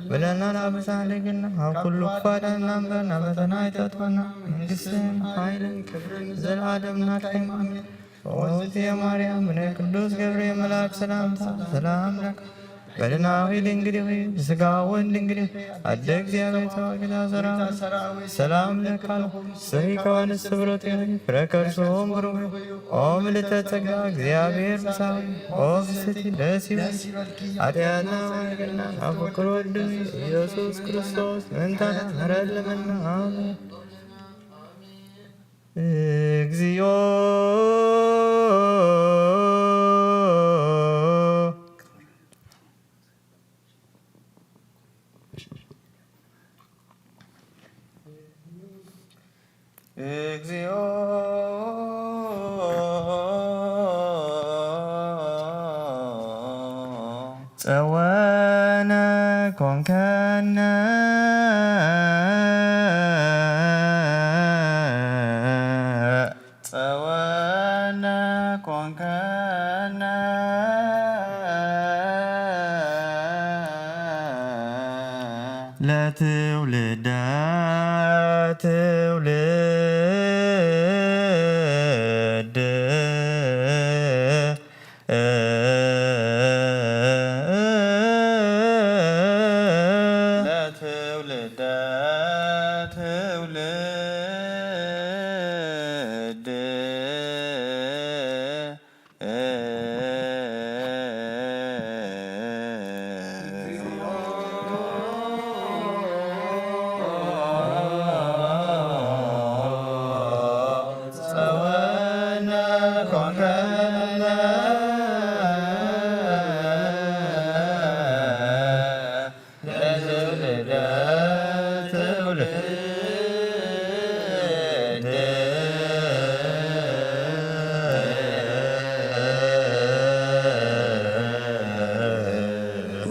በደልና ንኣበሳ ሓለግና፣ ኣብ ኩሉ ክፋዳና እምበር ናብ ፈተና ኣይተእትወና። መንግስትን ሓይልን ክብርን ዘለዓለም ናትካ እዩ። ኣሜን። ኦዝየ ማርያም፣ ብናይ ቅዱስ ገብርኤል መልኣክ ሰላምታ ሰላም ለኪ በድናኺ ድንግል ኢኺ፣ ብስጋ እውን ድንግል ኢኺ። ኣደ እግዚኣብሔር ተባረኪ፣ ሰራዊት ሰላም ለካልኹ። ስምኪ ከዋንስ ስብረት ኢኺ፣ ፍረ ከርስኹም ብሩኽ እዩ። ኦ ምልዕተ ጸጋ፣ እግዚኣብሔር ምሳኺ። ኦ ፍስሕቲ ደስ ይበልኪ፣ ኃጢአትና ማይገና፣ ኣብ ፍቅር ወዱ ኢየሱስ ክርስቶስ ምእንታና ምሕረት ለመና። አሜን። እግዚኦ። እግዚኦ። ጸወነ ኮንከነ። ጸወነ ኮንከነ። ለትውልደ ትውልድ። ለትውልደ ትውልድ። ጸወነ ኮንከነ። ለትውልደ ትውልድ።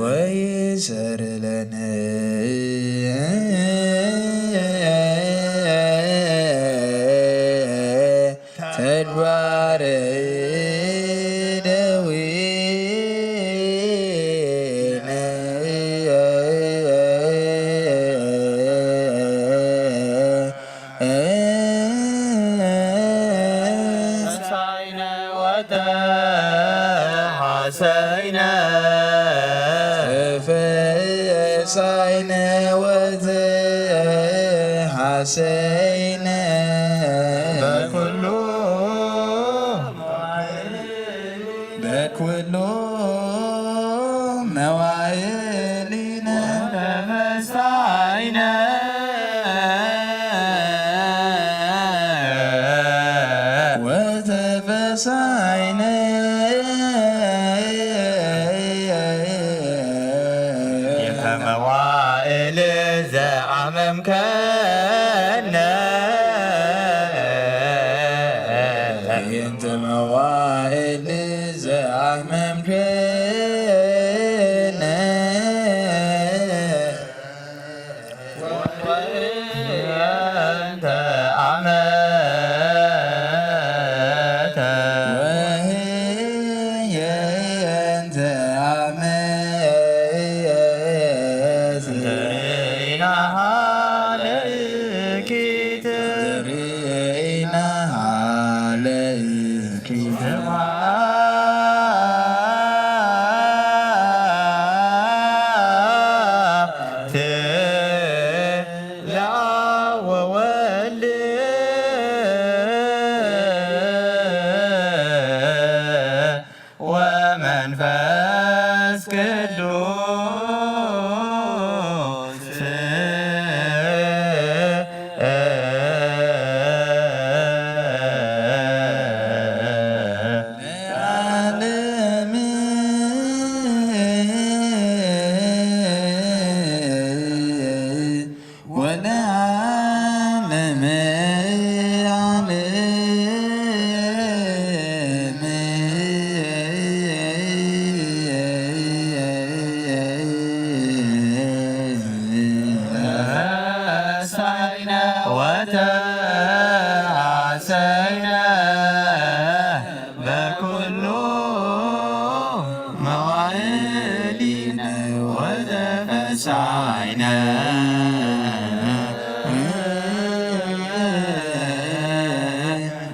ወይሰር ለነ ተግባረ ደዊነ። ተሳይነ ወተሓሰይነ። ተፈሳይነ ወተሓሰይነ። በኩሉ በኩሉ መዋዕሊነ። ወተፈሳይነ። ወተፈሳይነ። ከመዋዕል ዘአመምከነ። በእንተ መዋዕል ዘአመምከነ። ወእንተ አመተ። ወእንተ አመተ። ርኢናሃ ለኪ። ርኢናሃ ለኪ። ስብሐት ለአብ ወወልድ ወመንፈስ ቅዱስ። ለዓለም ወለዓለመ ዓለም። ተሳይነ ወተሐሰይነ በኩሉ መዋዕሊነ ወተፈሳይነ።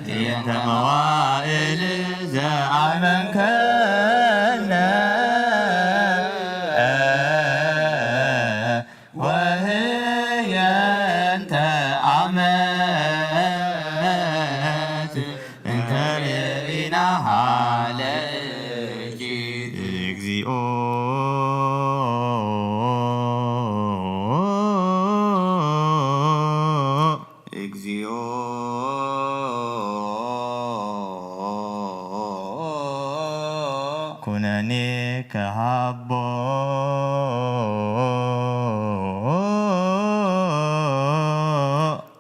ጥንተ መዋዕል ዘአመንከነ። ኩነኔ ከሃቦ፣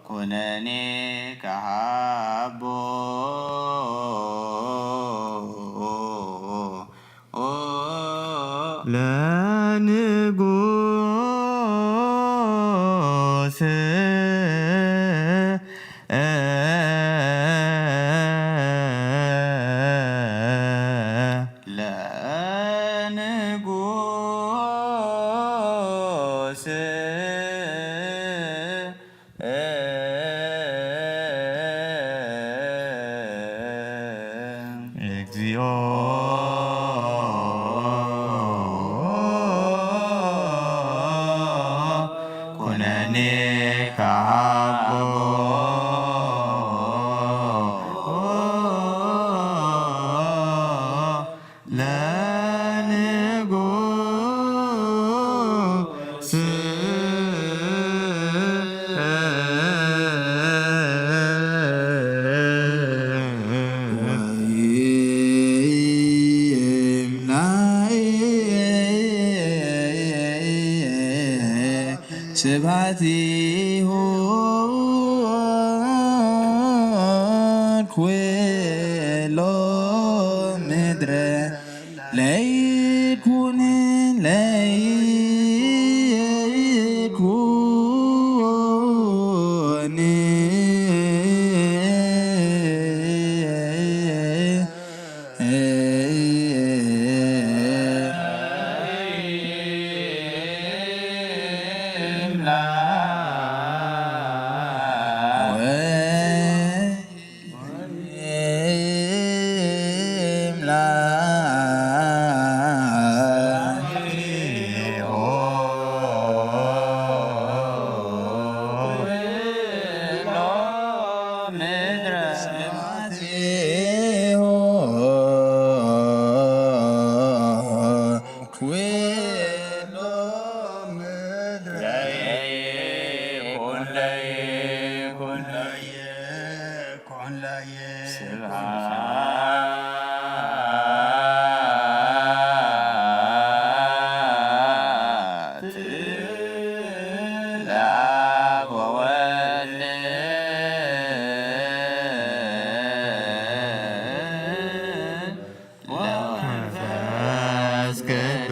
ኩነኔ ከሃቦ ለንጉስ ለንጉስ እግዚኦ ኩነኔ ከሃቦ ለንጉስ ስብሐት ይሁን ኩሎ ምድረ ለይኩን ለይኩን መንፈስ ቅዱስ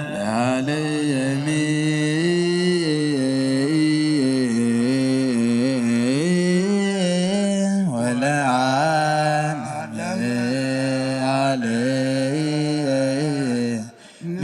ለዓለመ ወለዓለመ።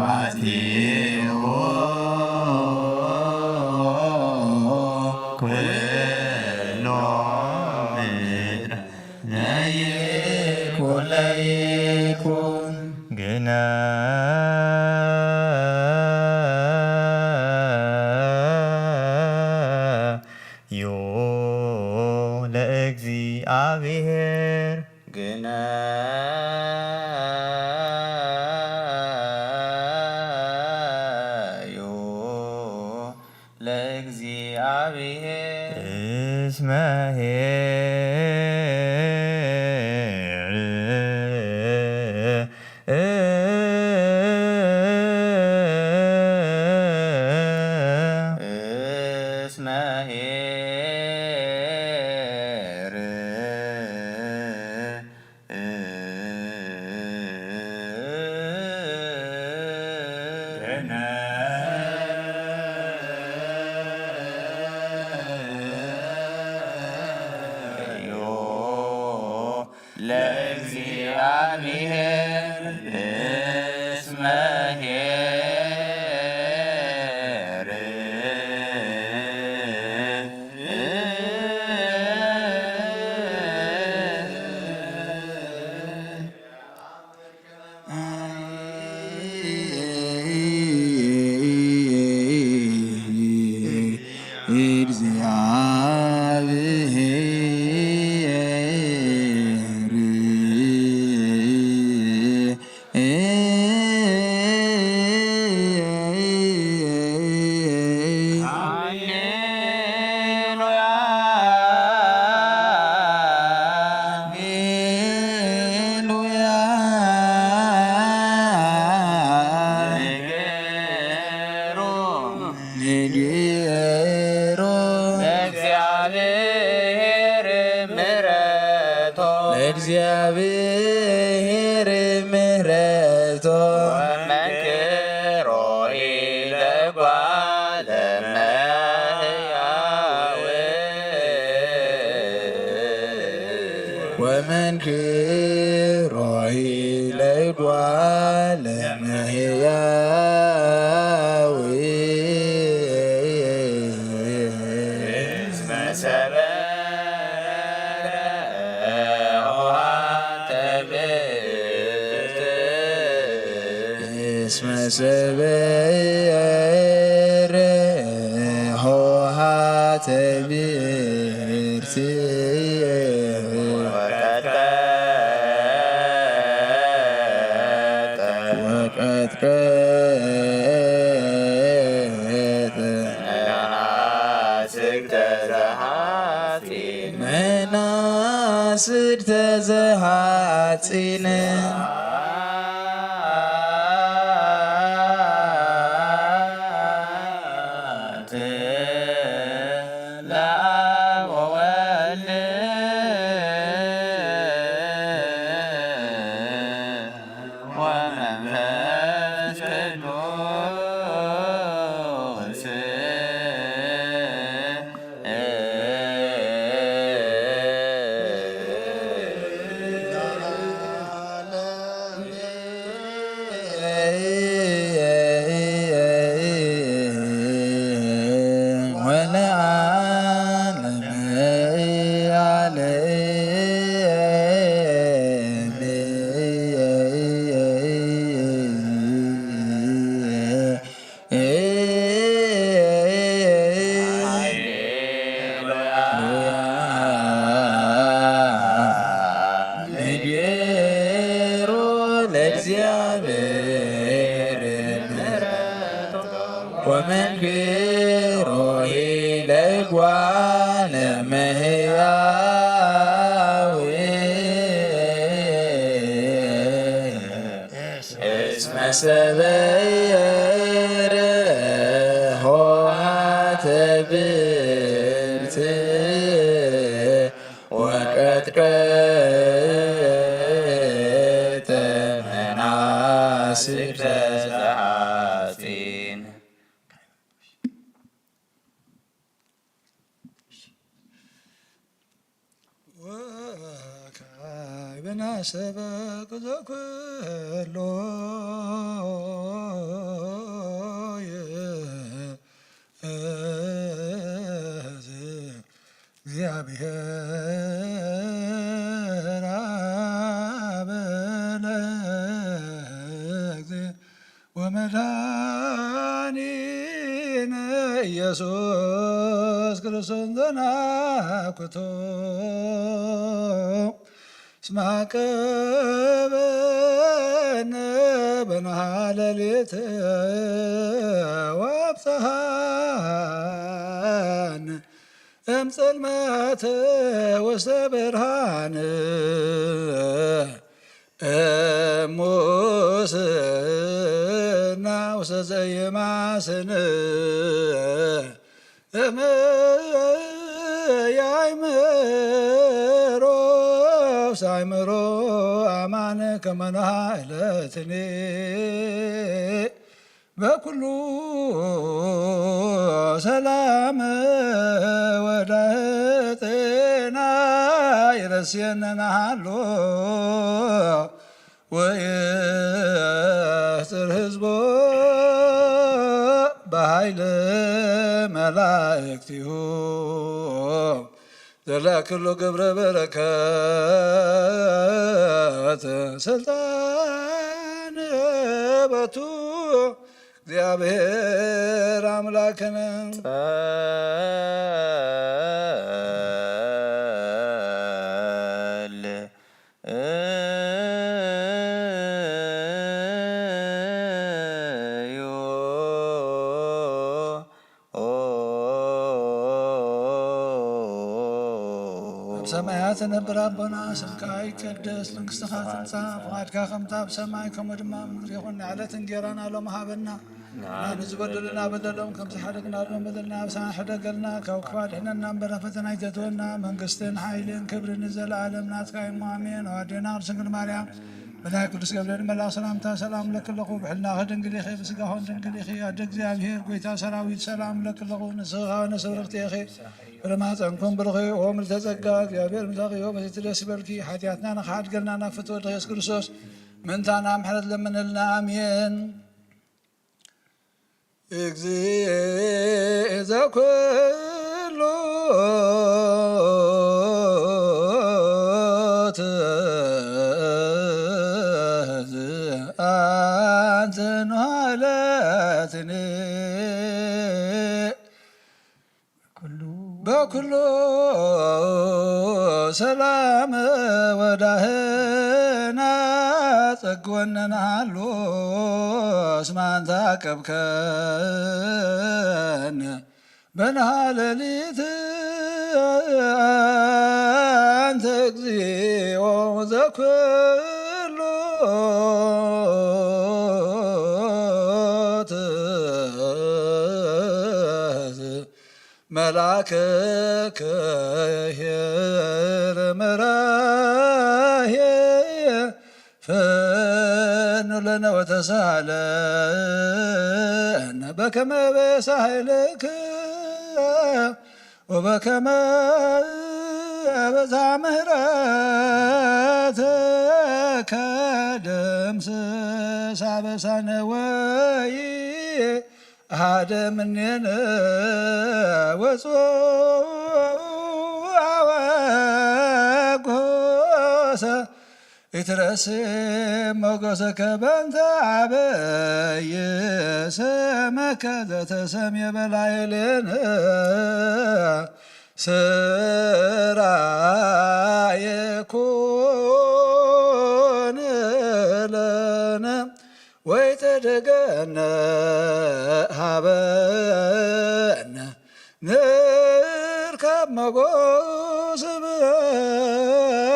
ስብሐቲሁ ኩሎ ምድር ለይኩን ለይኩን። ግናዩ ለእግዚኣብሔር። ግናዩ ለእግዚኣብሔር። እስመ ኄር እስመ ኄር ለእግዚኣብሔር እስመ ኄር ለእግዚኣብሔር ምሕረቶ ለእግዚኣብሔር ምሕረቶ ወመንክሮ ኢለ ጓለ እመሕያው ወመንክሮ ኢለ ጓለ እመሕያው እስመ ሰበረ ኆኃተ ብእት እስመ ሰበረ ኆኃተ ብእት ወቀጥቀጠ ወቀጥቀጠ መናስግተ ዘሐጺን መናስግተ ዘሐጺን ለአብ ወወልድ ወመንፈስ ቅዱስ ወለዓለመ ዓለም። ሃሌሉያ። ንግሩ ለእግዚኣብሔር ምሕረቱ ወመንክሮ ለጓለ እመሕያው እስመ ሰበረ ኆኃተ ብእት ወቀጥቀጠ መናስግተ ዘሐጺን። ወካዕብነ ሰበቅ ዘኩሎ ይእዝ እግዚአብሔር አብ ለእግዚእ ወመድኃኒነ ኢየሱስ ክርስቶስ ዘናኩቶ እስመ አቀበነ በንሃ ሌሊት ወአብጽሐነ እምጽልመት ውስተ ብርሃን እሙስና ውስተ ዘይማስን እም ያእምሮ ውስተ አእምሮ አማን ከመ ነሃ እለትኒ በኩሉ ሰላም ወዳህጥና ይረስየነ ናሃሎ ወየህጽር ህዝቦ በኃይል መላእክቲሁ ዘለኩሉ ግብረ በረከት ስልጣን በቱ እግዚአብሔር አምላክነ ጸል እዩ። ኣብ ሰማያት ትነብር ኣቦና፣ ስምካ ይቀደስ፣ መንግስትኻ ትምጻእ፣ ፍቓድካ ከምታ ኣብ ሰማይ ከምኡ ድማ ኣብ ምድሪ ይኹን። ንዕለት እንጌራና ሎም ሃበና፣ ንዝበደሉና በደሎም ከም ዝሓደግናሎም በደልና ኣሳሕሕ ደገልና፣ ካብ ክፉእ ኣድሕነና እምበር፣ ኣብ ፈተና ኣይተእትወና። መንግስትን ሓይልን ክብርን ንዘለኣለም ናትካ እዩ፣ እሞ ኣሜን። ኣዴና ቅድስት ድንግል ማርያም፣ ብናይ ቅዱስ ገብርኤል መልኣኽ ሰላምታ ሰላም እብለኪ ኣለኹ። ብሕልናኺ ድንግል ኢኺ፣ ብስጋኺ ድንግል ኢኺ። ኣደ እግዚኣብሔር፣ ጎይታ ሰራዊት፣ ሰላም እብለኪ ኣለኹ። ንስኺ ካብ ኣንስቲ ብርኽቲ ኢኺ፣ ፍረ ማህፀንኩም ብሩኽ እዩ። ኦ ምልዕተ ጸጋ፣ እግዚኣብሔር ምሳኺ እዩ። በቲ ደስ ይበልኪ፣ ሓጢኣትና ንኽሓድገልና ናብ ፍትወ ወልድኺ ኢየሱስ ክርስቶስ ምእንታና ምሕረት ለምንልና። ኣሜን። እግዚእ ዘኩሉ ትእዛዝ አንተ ንሃለትኒ። በኩሉ ሰላም ወዳህና ጸግወነ ንሃሉ እስመ አንተ አቀብከነ በንሃ ሌሊት አንተ እግዚኦ ዘኩሉ ትእዛዝ መልአከ ከሄር መራሄ ፈኑ ለነ ወተሳሃለነ በከመ በሳህልከ ወበከመ በዛ ምህረተከ ደምስስ አበሳነ ወይ ሓደ ምኔነ ወፅኦ አወጎሰ ኢትረሴ ሞገሰከ በእንተ አበይ ስመከ ዘተሰምየ በላዕሌነ ስራየ ኩን ለነ ወይትደገነ ሀበነ ንርከብ ሞገስ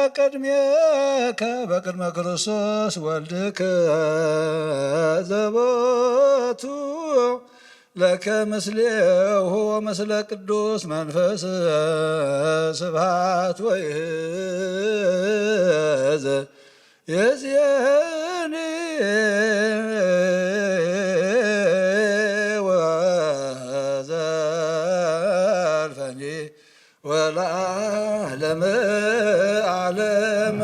በቅድሜከ በቅድመ ክርስቶስ ወልድከ ዘቦቱ ለከ ምስሌሁ ወምስለ ቅዱስ መንፈስ ስብሐት ወይህዝ የዝየኒ ወዘልፈኒ ወለዓለመ ዓለም።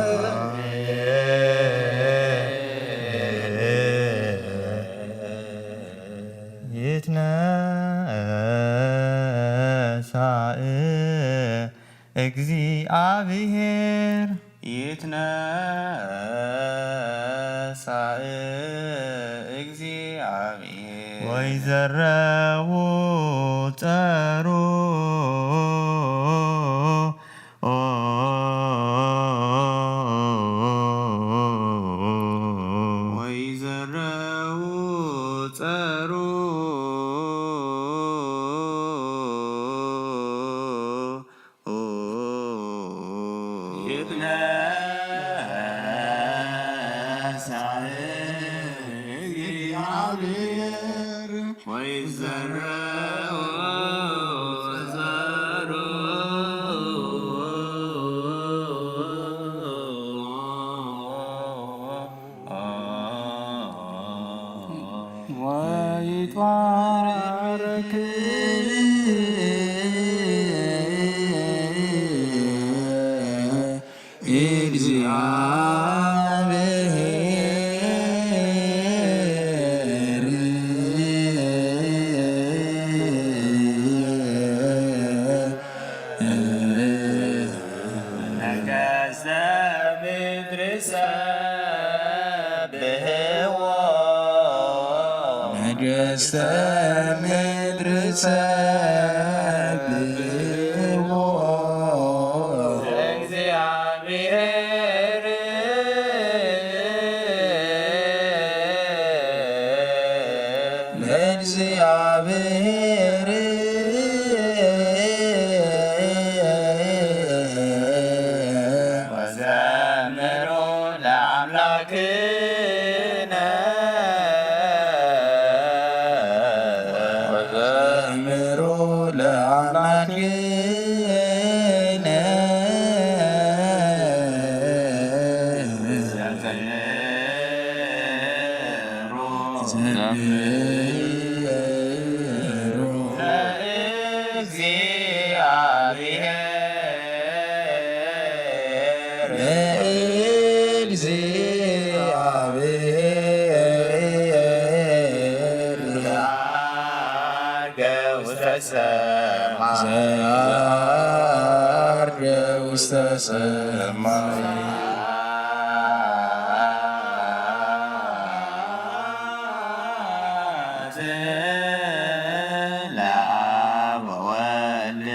ይትነሳእ እግዚኣብሔር። ይትነሳእ እግዚኣብሔር። ወይዘረው ጸሩ ወይዘረው ጸሩ ይትነሳእ እግዚአብሔር ወይዘረው ጸሩ። ወይትባረክ እግዚአብሔር። ነገስተ ምድር ሰብሕዎ። ነገስተ ምድር ሰብሕዎ። ለእግዚአብሔር። ለእግዚአብሔር። ወዘምሩ ለአምላክነ። ለአምላክነ ዘምሩ ለእግዚአብሔር ለእግዚአብሔር ዘዐርገ ውስተ ሰማይ ዘዐርገ ውስተ ሰማይ ለአብ ወወልድ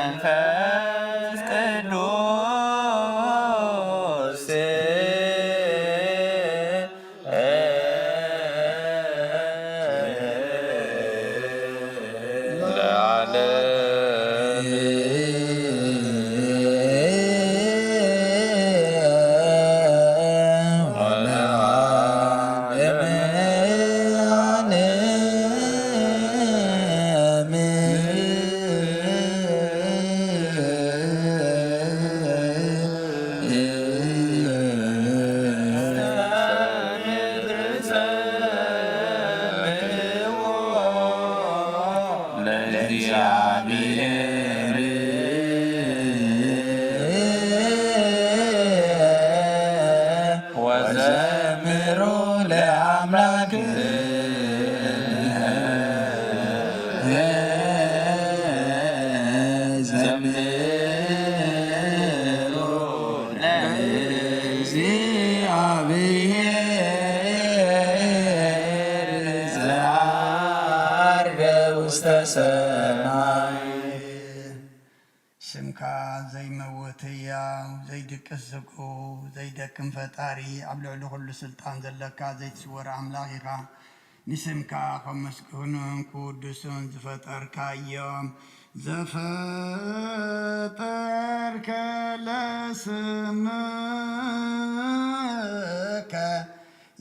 ወመንፈስ ቅዱስ ለዓለም ወለዓለመ ዓለም። ለእግዚአብሔር ወዘምሩ ለአምላክ ዘምሩ ለእግዚአብሔር ዘዐርገ ውስተ ሰማይ። ስምካ ዘይመውት ህያው፣ ዘይድቅስ ዝክኡ፣ ዘይደክም ፈጣሪ፣ ኣብ ልዕሊ ኩሉ ስልጣን ዘለካ ዘይትስወር ኣምላኽ ኢኻ። ንስምካ ከመስግኑን ክውድሱን ዝፈጠርካዮም፣ ዘፈጠርከ ለስምከ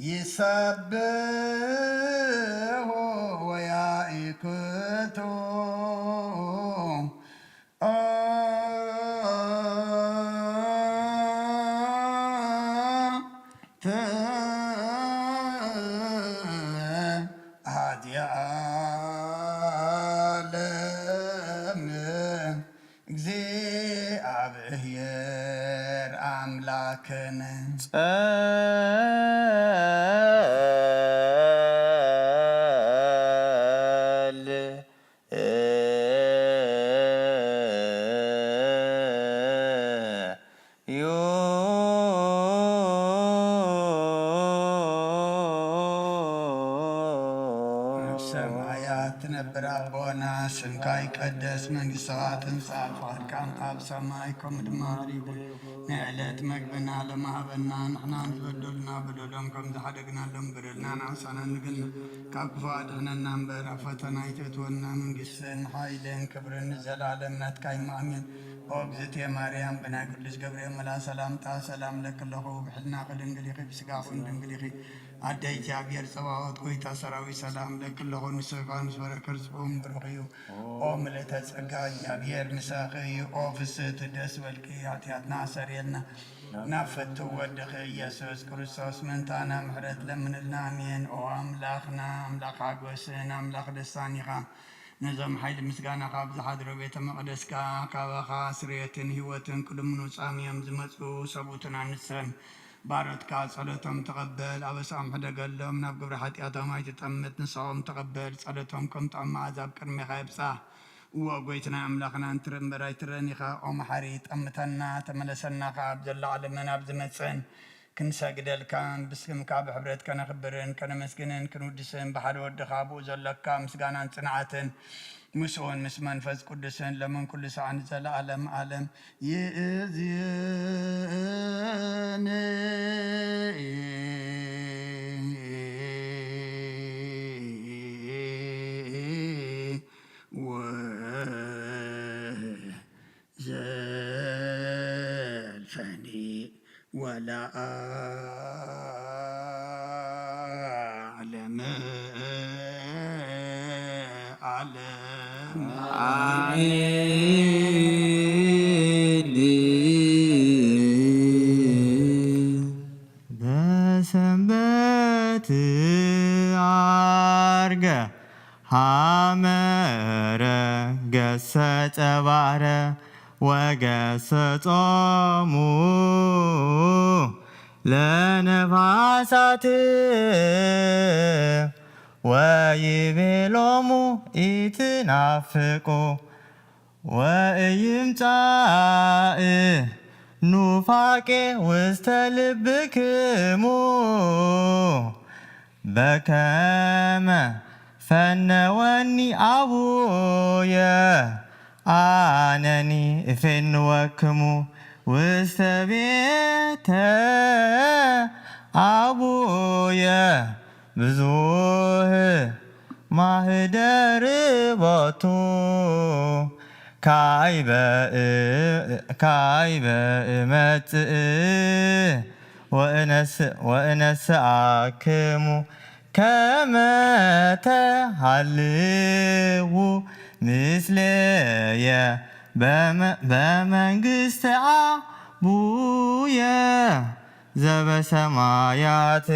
ይሰብሑ ወያእክቱ። ኣብ ሰማያት ትነብር ኣቦና፣ ስምካ ይቀደስ፣ መንግስትኻ ትምጻእ፣ ፍቓድካ ኣብ ሰማይ ከምኡ ድማ ምድሪ ይኹን። ንዕለት መግብና ሎሚ ሃበና፣ ንሕና ንዝበደሉና በደሎም ከም ዝሓደግናሎም በደልና ንዓሳና ንግና፣ ካብ ክፉእ ኣድሕነና እምበር፣ ኣብ ፈተና ኣይተእትወና፣ መንግስትን ሓይልን ክብርን ንዘለኣለም ናትካ እዩ። ኣሜን። ኦ እግዝእትየ ማርያም፣ ብናይ ቅዱስ ገብርኤል መልኣ ሰላምታ ሰላም እለኪ ኣለኹ። ብሕልናኺ ድንግል ኢኺ፣ ብስጋኺ እውን ድንግል ኢኺ። ኣደ እግዚኣብሔር ጸባኦት፣ ጎይታ ሰራዊት፣ ሰላም እለኪ ኣለኹ። ንስኺ ከኣ ምስ ፍረ ከርስኺ እውን ብሩኽ እዩ። ኦ ምልእተ ጸጋ፣ እግዚኣብሔር ምሳኺ እዩ። ኦ ፍስህቲ፣ ደስ በልኪ፣ ሓጢኣትና ኣሰርየልና፣ ናብ ፍትው ወድኺ ኢየሱስ ክርስቶስ ምእንታና ምሕረት ለምንልና። ኣሜን። ኦ ኣምላኽና፣ ኣምላኽ ሓጎስን ኣምላኽ ደስታን ኢኻ። ነዞም ሓይሊ ምስጋናኻ ኣብ ዝሓድሮ ቤተ መቕደስካ፣ ካባኻ ስርየትን ህይወትን ክልምኑ ጻምዮም ዝመጹ ሰብኡትን ኣንስተን ባሮትካ ጸሎቶም ተቐበል። ኣበሳኦም ሕደገሎም፣ ናብ ግብሪ ሓጢኣቶም ኣይትጠምት። ንስኻኦም ተቐበል፣ ጸሎቶም ከም ጥዑም መኣዛ ኣብ ቅድሜኻ ይብጻሕ። እወ፣ ጐይትናን ኣምላኽናን ትርኢ እምበር ኣይትረእን ኢኻ። ኦ መሓሪ፣ ጠምተና፣ ተመለሰና ከኣ፣ ኣብ ዘሎ ዓለምን ኣብ ዝመጽእን ክንሰግደልካን ብስምካ ብሕብረት ከነኽብርን ከነመስግንን ክንውድስን ብሓደ ወድኻ ብኡ ዘሎካ ምስጋናን ጽንዓትን ምስኡን ምስ መንፈስ ቅዱስን ሎምን ኩሉ ሰዓት ንዘለኣለም ዓለም ይእዝኒ። ወዘልፈኒ ወለአ ዓለም። በሰንበት ዓርገ ሐመረ ገሰጸ ባሕረ ወገሰጾሙ ለነፋሳት ወይቤሎሙ ኢትናፍቁ ወኢይምጻእ ኑፋቄ ውስተ ልብክሙ በከመ ፈነወኒ አቡየ አነኒ እፌንወክሙ ውስተ ቤተ አቡየ ብዙህ ማህደር ቦቱ ካይበ ካይበ እመጽእ ወእነስ ወእነስአክሙ ከመ ተሃልዉ ምስሌየ በመ በመንግስተ አቡየ ዘበሰማያት።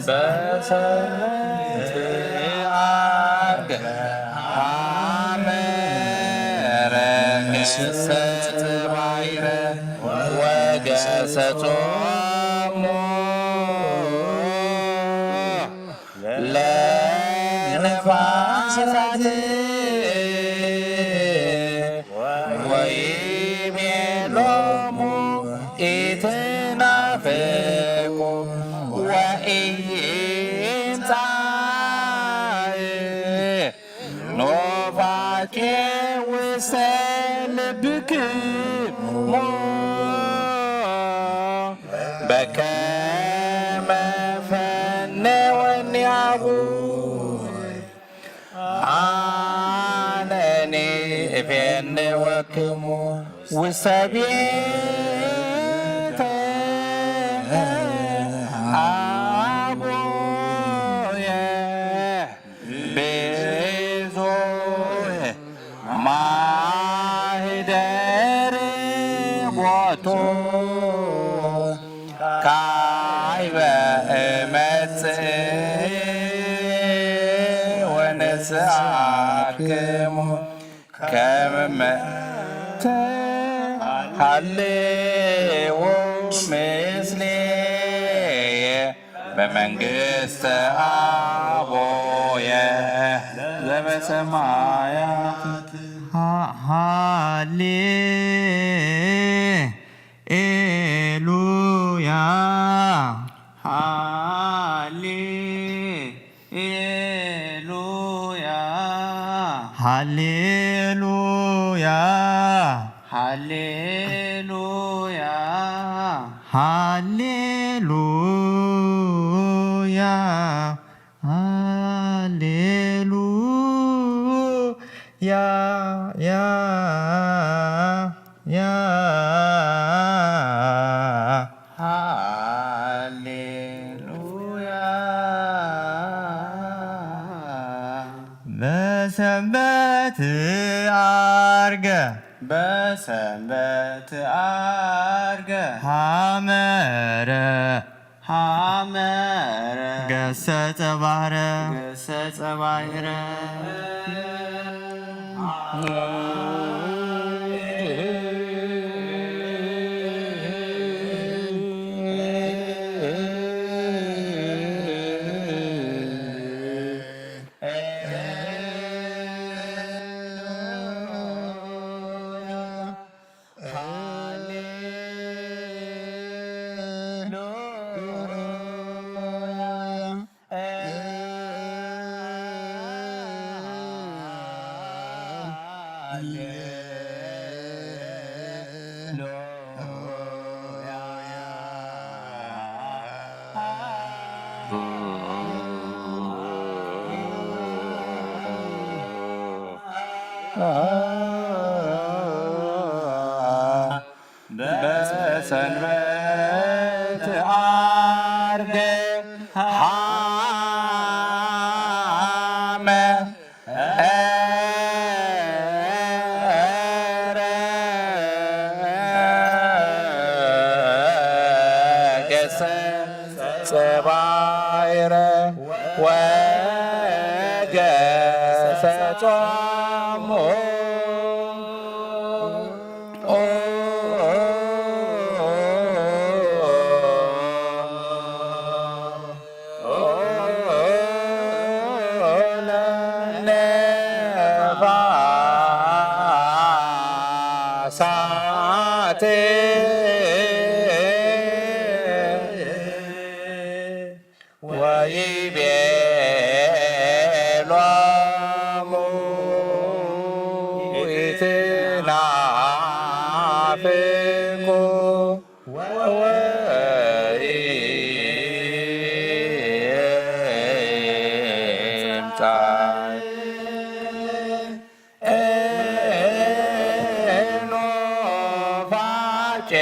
በሰንበት ዓርገ ሐመረ ገሰጸ ባሕረ ወገሰጾሙ ለነፋሳት ወይቤሎሙ ኢትናፍቁ ወኢይምጻእ ኑፋቄ ውስተ ልብክሙ በከመ ፈነወኒ አቡየ አነኒ እፌንወክሙ ውስተ ቤተ አቡየ ብዙህ ማህደር ቦቱ ካይበ እመጽእ ወነስአክሙ ከመ ተሃልዉ ምስሌየ በመንግስተ አቡየ ዘበሰማያት። ሃሌ ኤሉያ ሃሌ ኤሉያ ሃሌሉያ ሃሌሉያ ሃሌሉያ ሃሌሉያ ያ ያ ሃሌሉያ። በሰንበት ዓርገ በሰንበት ዓርገ ሐመረ ሐመረ ገሰጸ ባሕረ ገሰጸ ባሕረ በሰንበት ዓርገ ወገሰጾሙ ነፋሳት ወይቤሎሙ ኢትናፍቁ ወኢምጻእ ኑፋቄ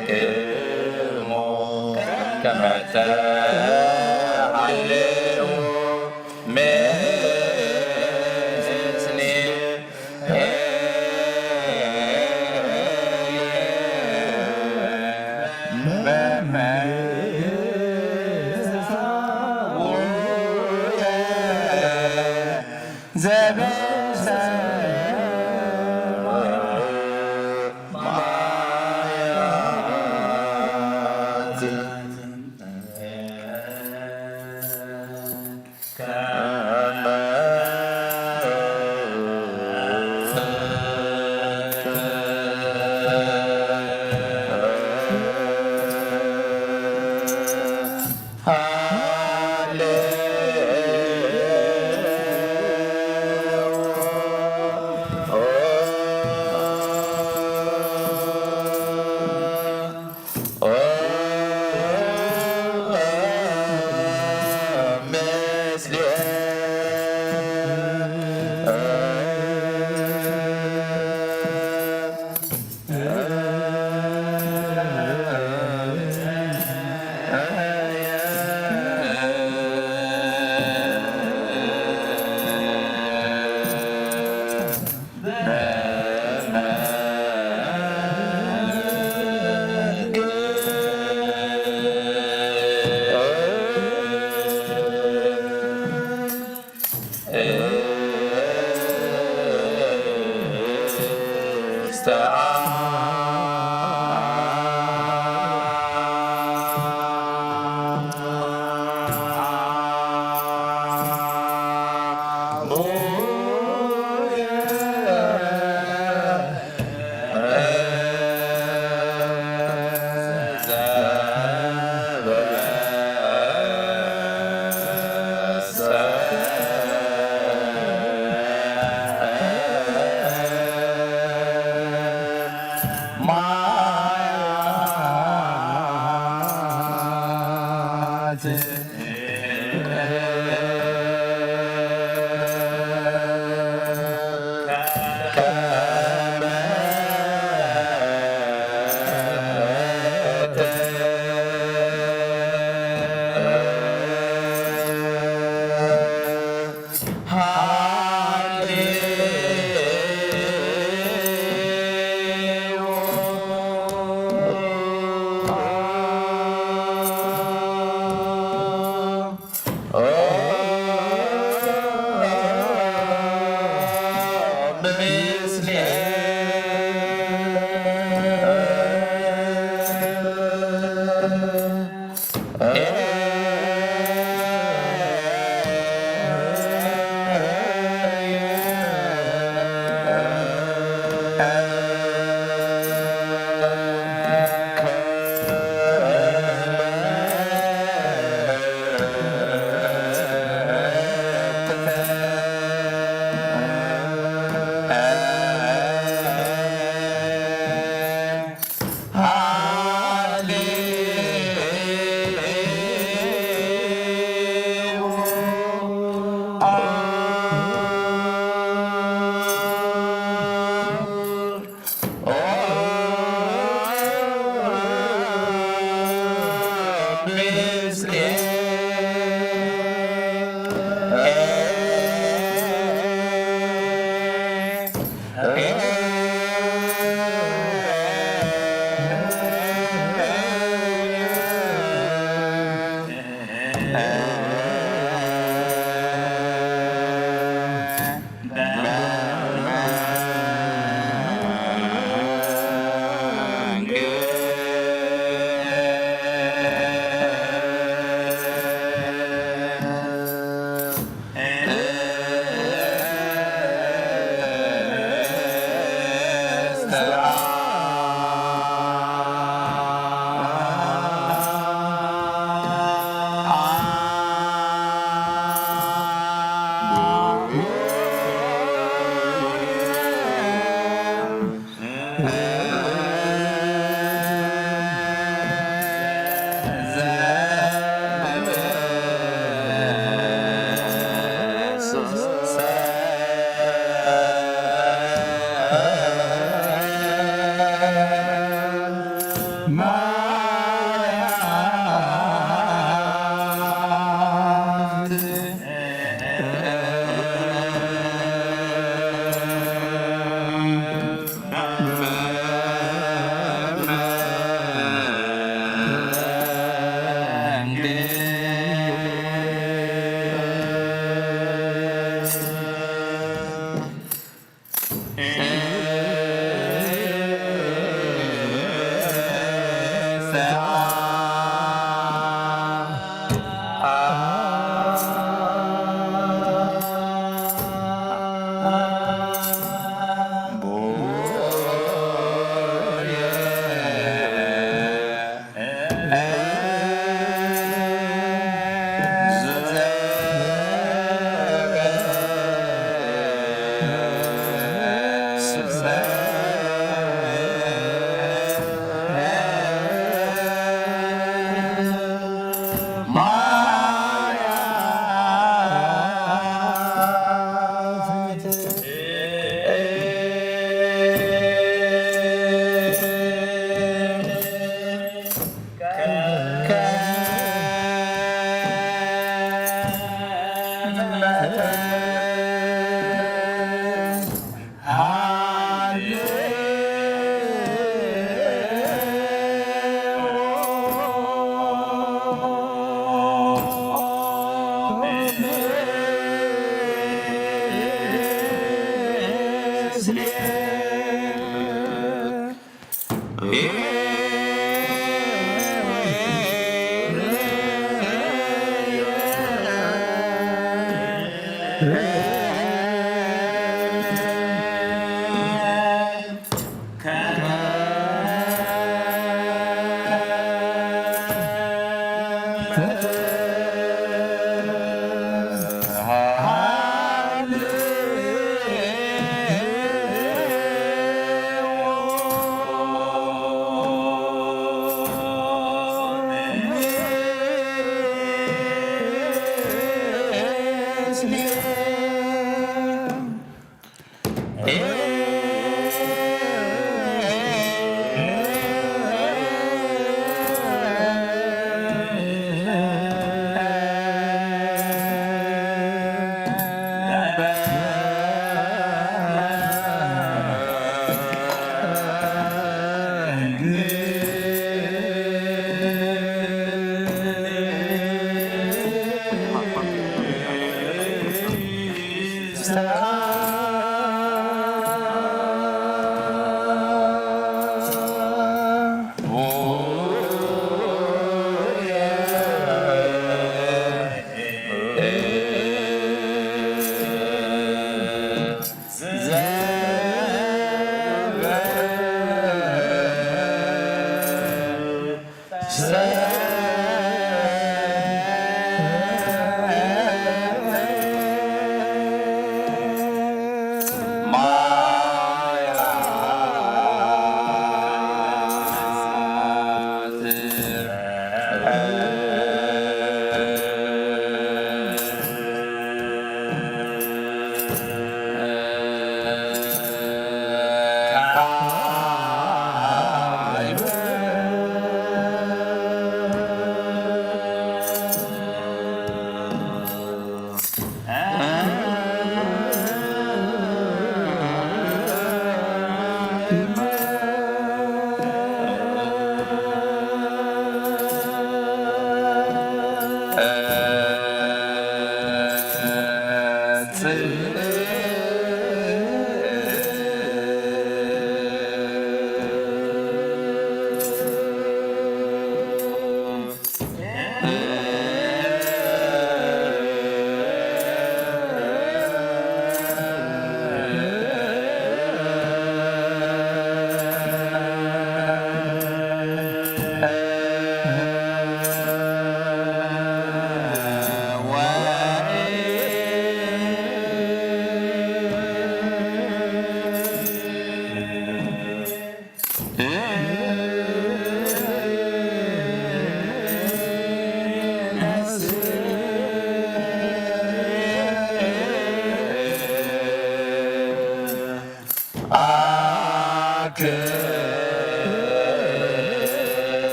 ልብክሙ። ከመ ተሃልዉ ምስሌ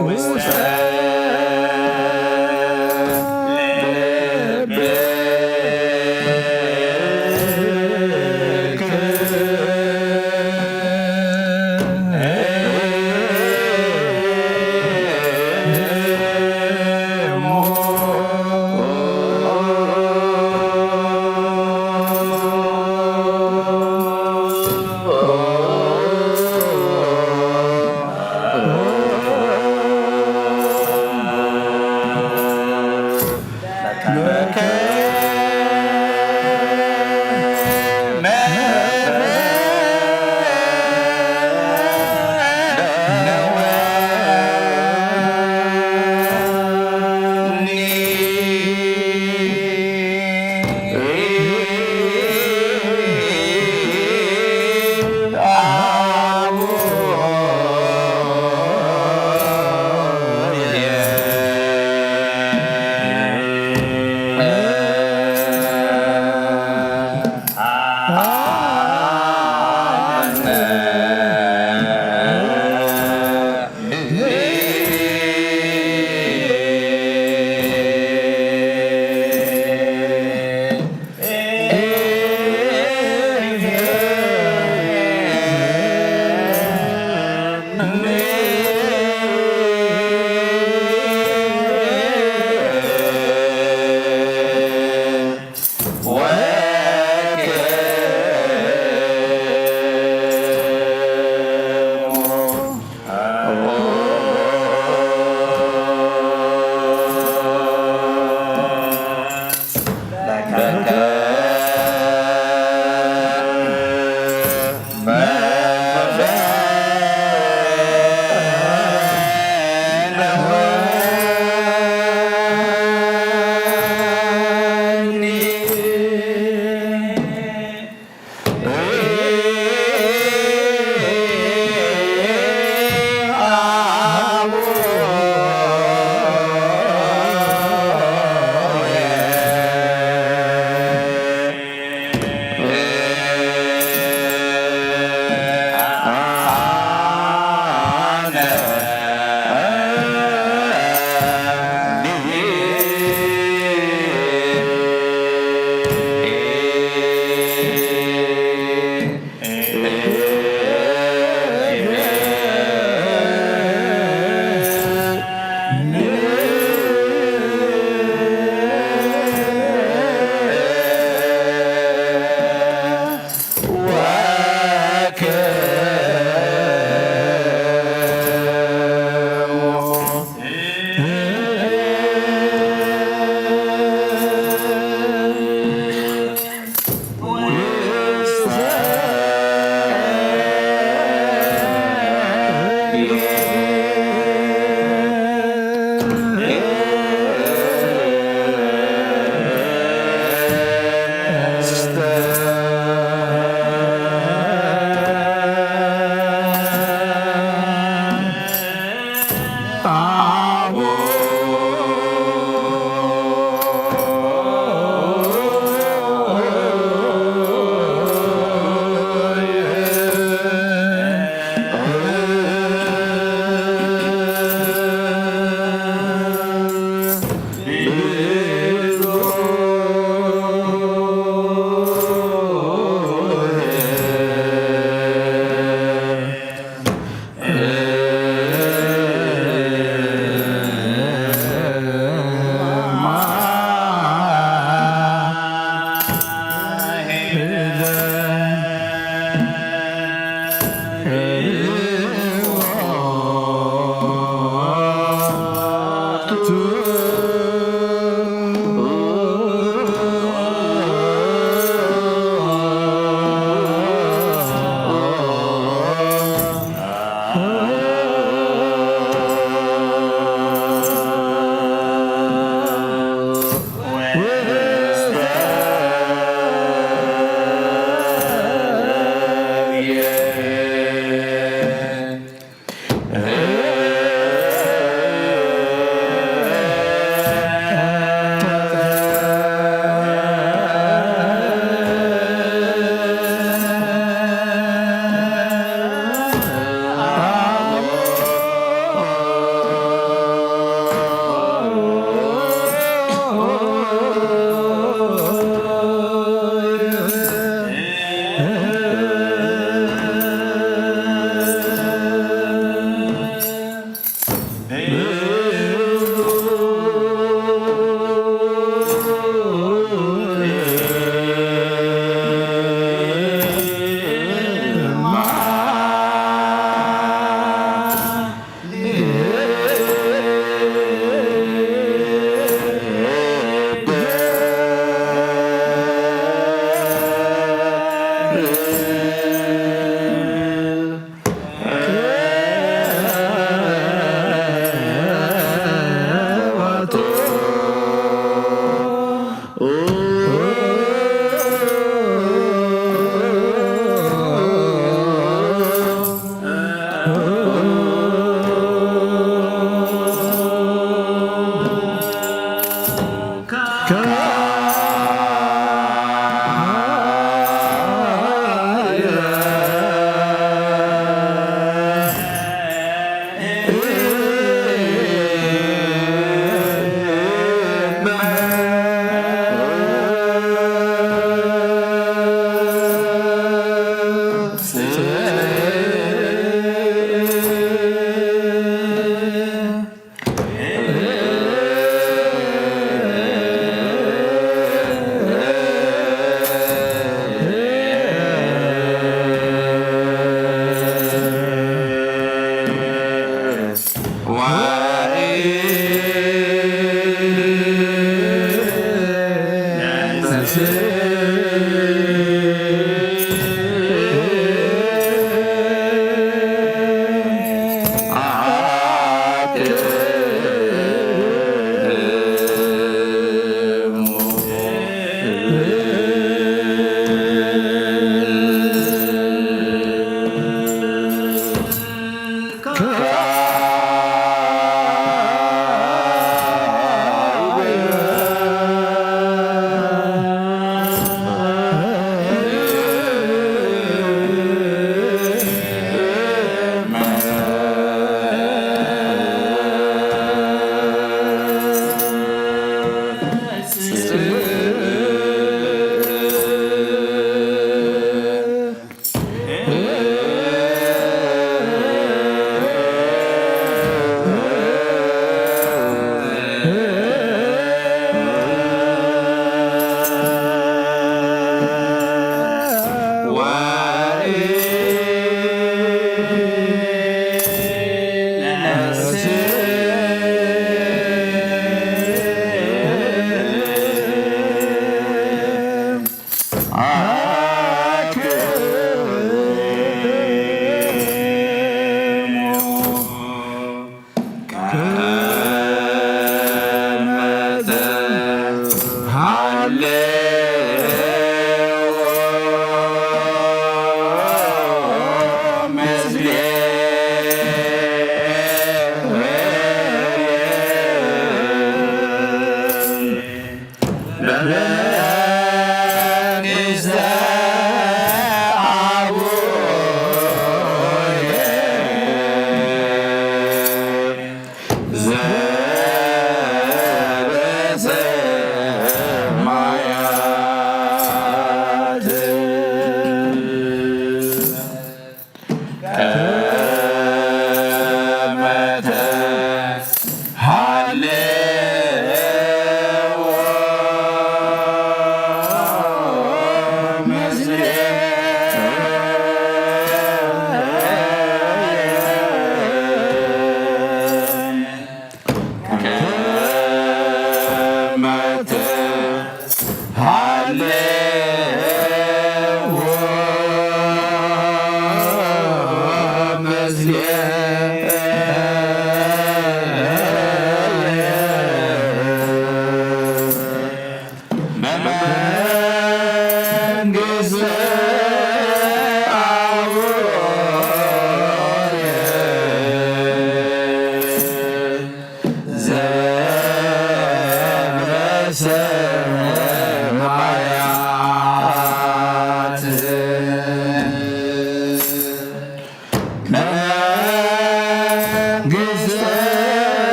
ውስተ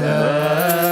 ሰማያት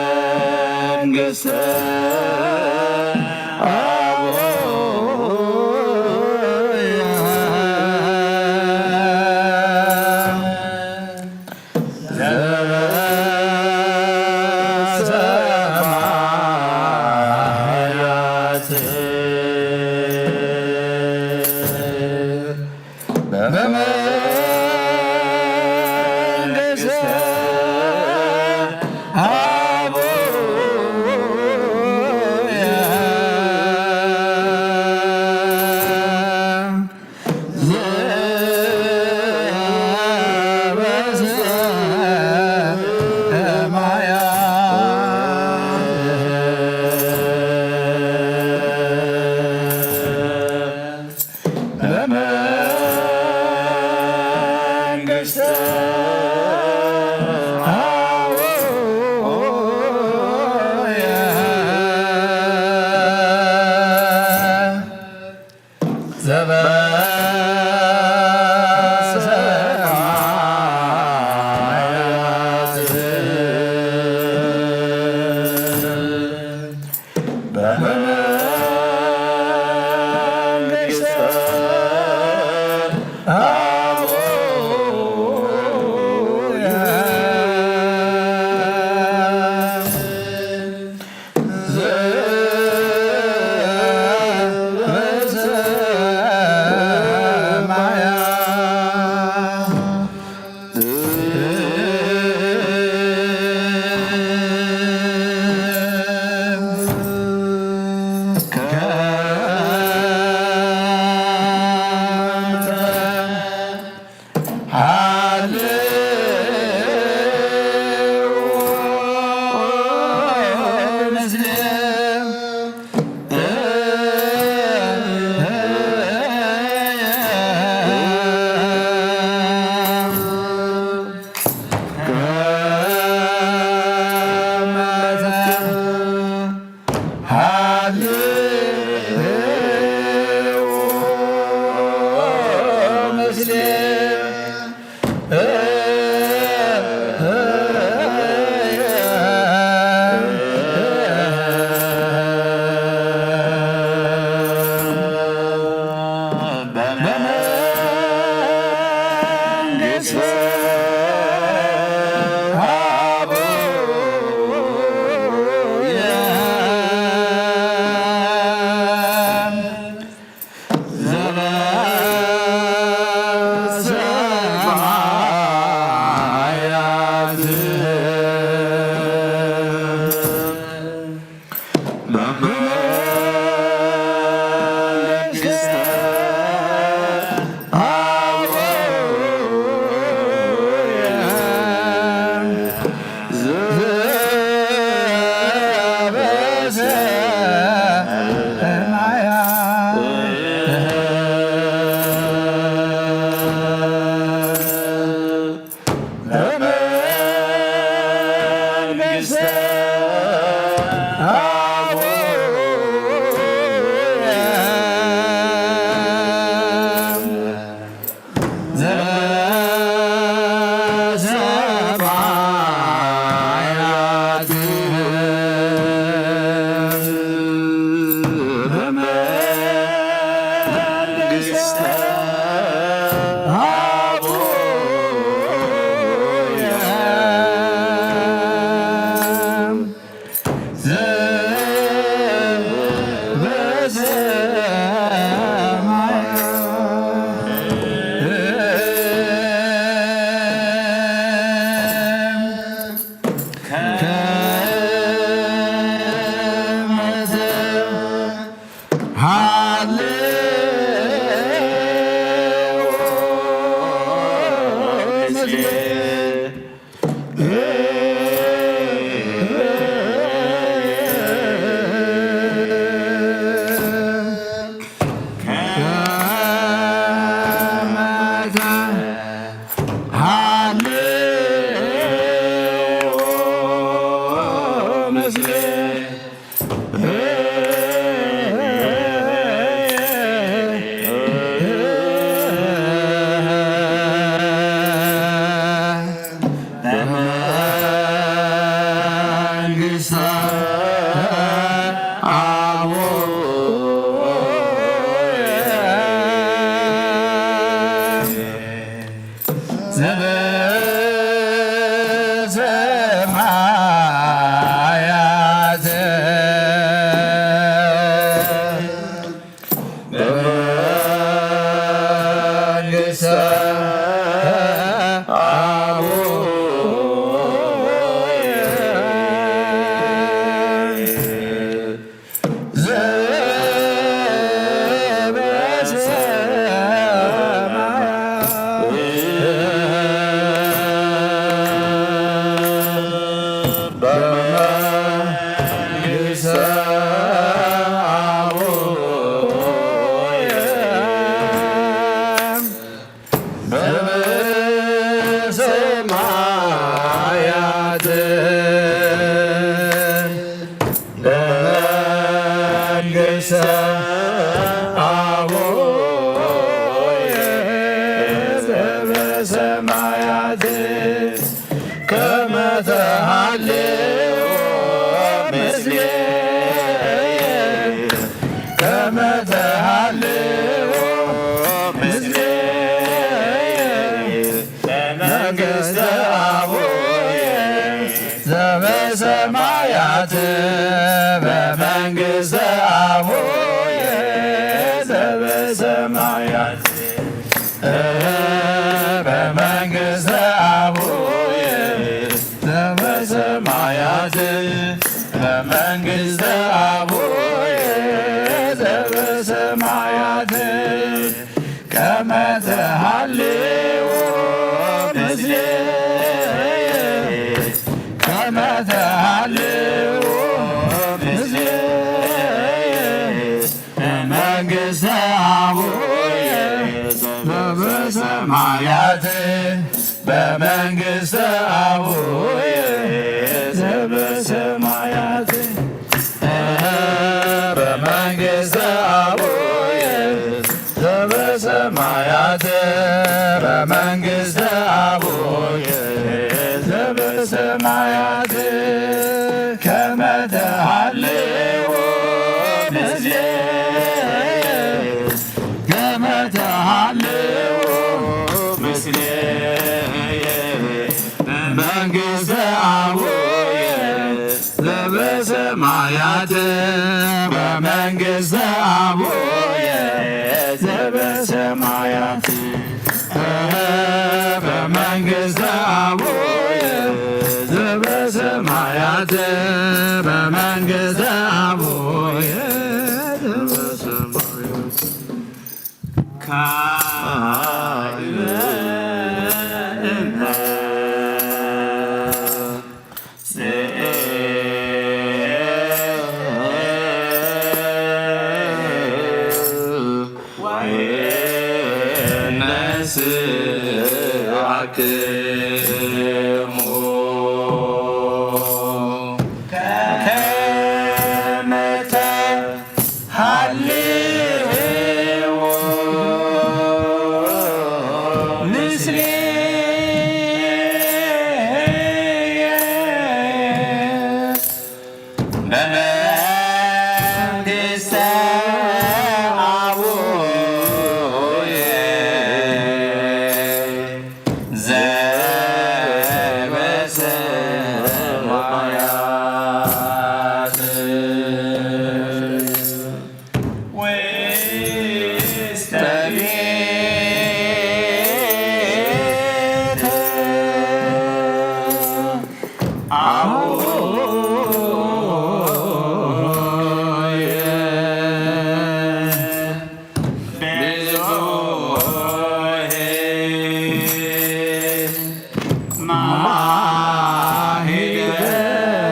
በመንግሥተ አቡያ ዘበሰማያት። በመንግሥተ አቡያ ዘበሰማያት። በመንግሥተ አቡያ ዘበሰማያት። በመንግሥተ አቡያ ዘበሰማያት። በመንግሥተ አቡያ ዘበሰማያት። መንግሥተ አቡየ ዘበሰማያት ከመ ተሃልዎ ምስሌየ፣ ከመ ተሃልዎ ምስሌየ። በመንግሥተ አቡየ ዘበሰማያት፣ በመንግሥተ አቡየ ዘበሰማያት፣ በመንግሥተ አቡየ ዘበሰማያት፣ በመንግሥተ አቡየ ዘበሰማያት ከመ ተሃልዎ ምስሌየ፣ ከመ ተሃልዎ ምስሌየ። በመንግሥተ አቡየ ዘበሰማያት፣ በመንግሥተ አቡየ ዘበሰማያት፣ በመንግሥተ አቡየ ዘበሰማያት፣ በመንግሥተ አቡየ ዘበሰማያት ከመ ተሃልዎ ምስሌየ፣ ከመ ተሃልዎ ምስሌየ። በመንግሥተ አቡየ ዘበሰማያት፣ በመንግሥተ አቡየ ዘበሰማያት፣ በመንግሥተ አቡየ ዘበሰማያት፣ በመንግሥተ አቡየ ዘበሰማያት። ሃልዎ ምስሌየ በመንግሥተ አቡየ ዘበሰማያት። ውስተ ቤትከ አቡየ ብዙኃ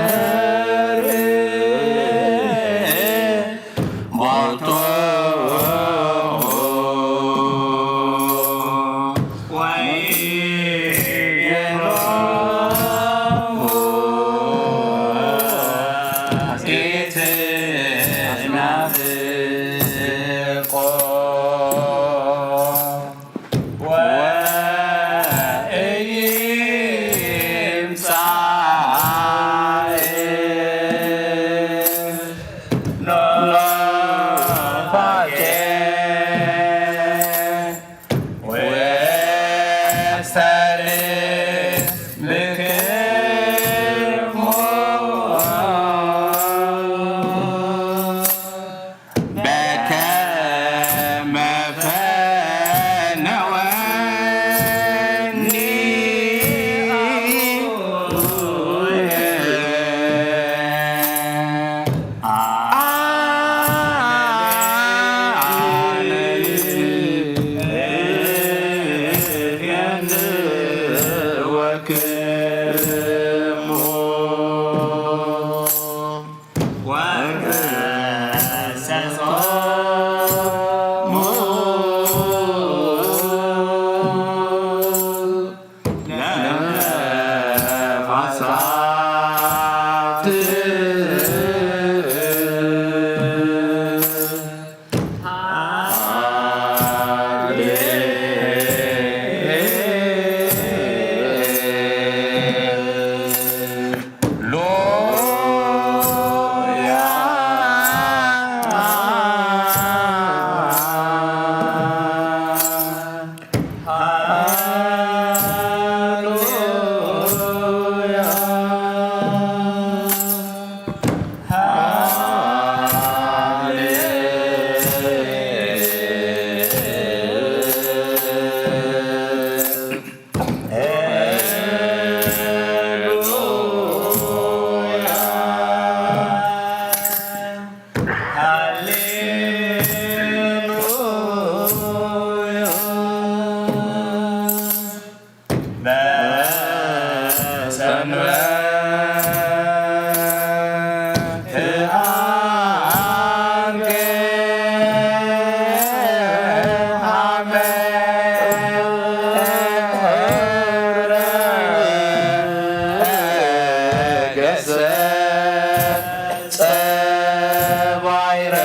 ማህደር ቦቱ ወይቤሎሙ ኢትናፍቆ ወኢይምጻእ ኖፋቄ ወሰልም ብክሙ በከመ ፈነወኒ ሃሌሉያ። በሰንበት ትዓርግ ሐመረ ገሰ ጸባይረ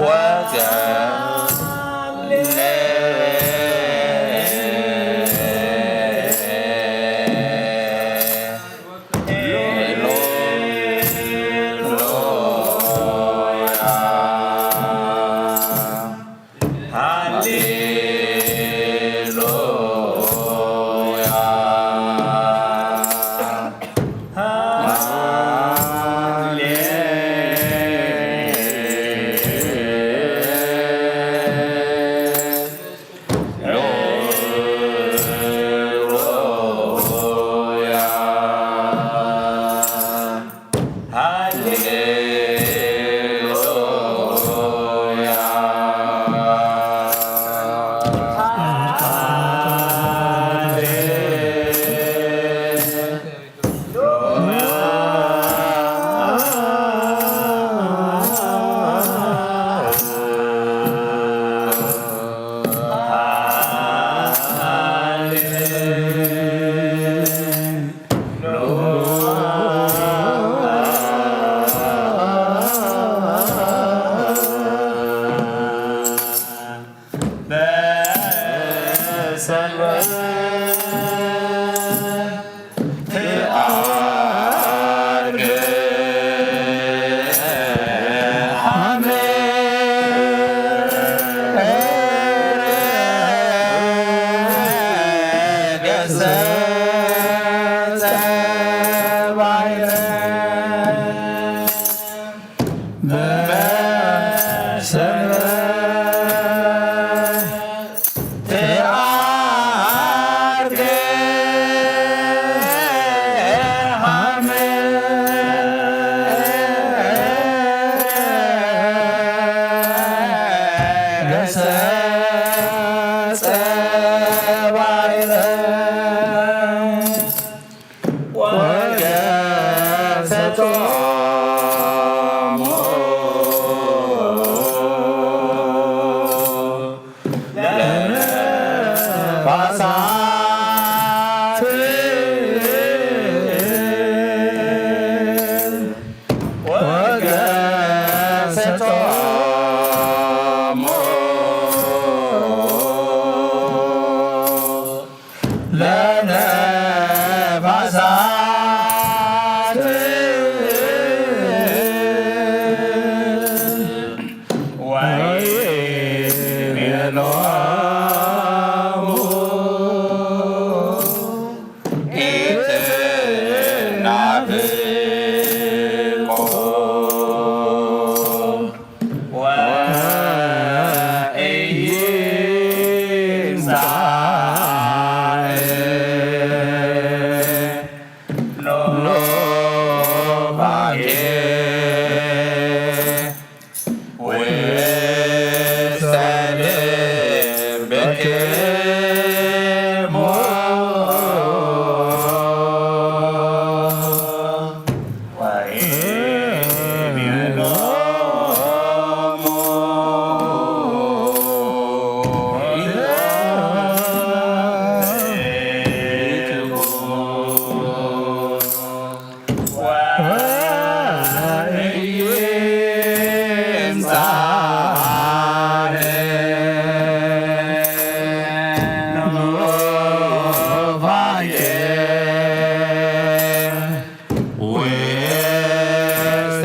ወጸለ ሄሎ ሎያ ሃሌሉያ። በሰንበት ትዓርግ ሐመረ ገሰ ጸባይረ በሰንበት ትዓርግ ሐመረ ገሰ ጸባይረ ወገሰጾሙ ለነፋሳት ወገሰጾሙ ለነፋሳት ወይቤሎሙ ኢትናፍቁ ወኢይምጻእ ኑፋቄ ውስተ ልብክሙ። ውስተ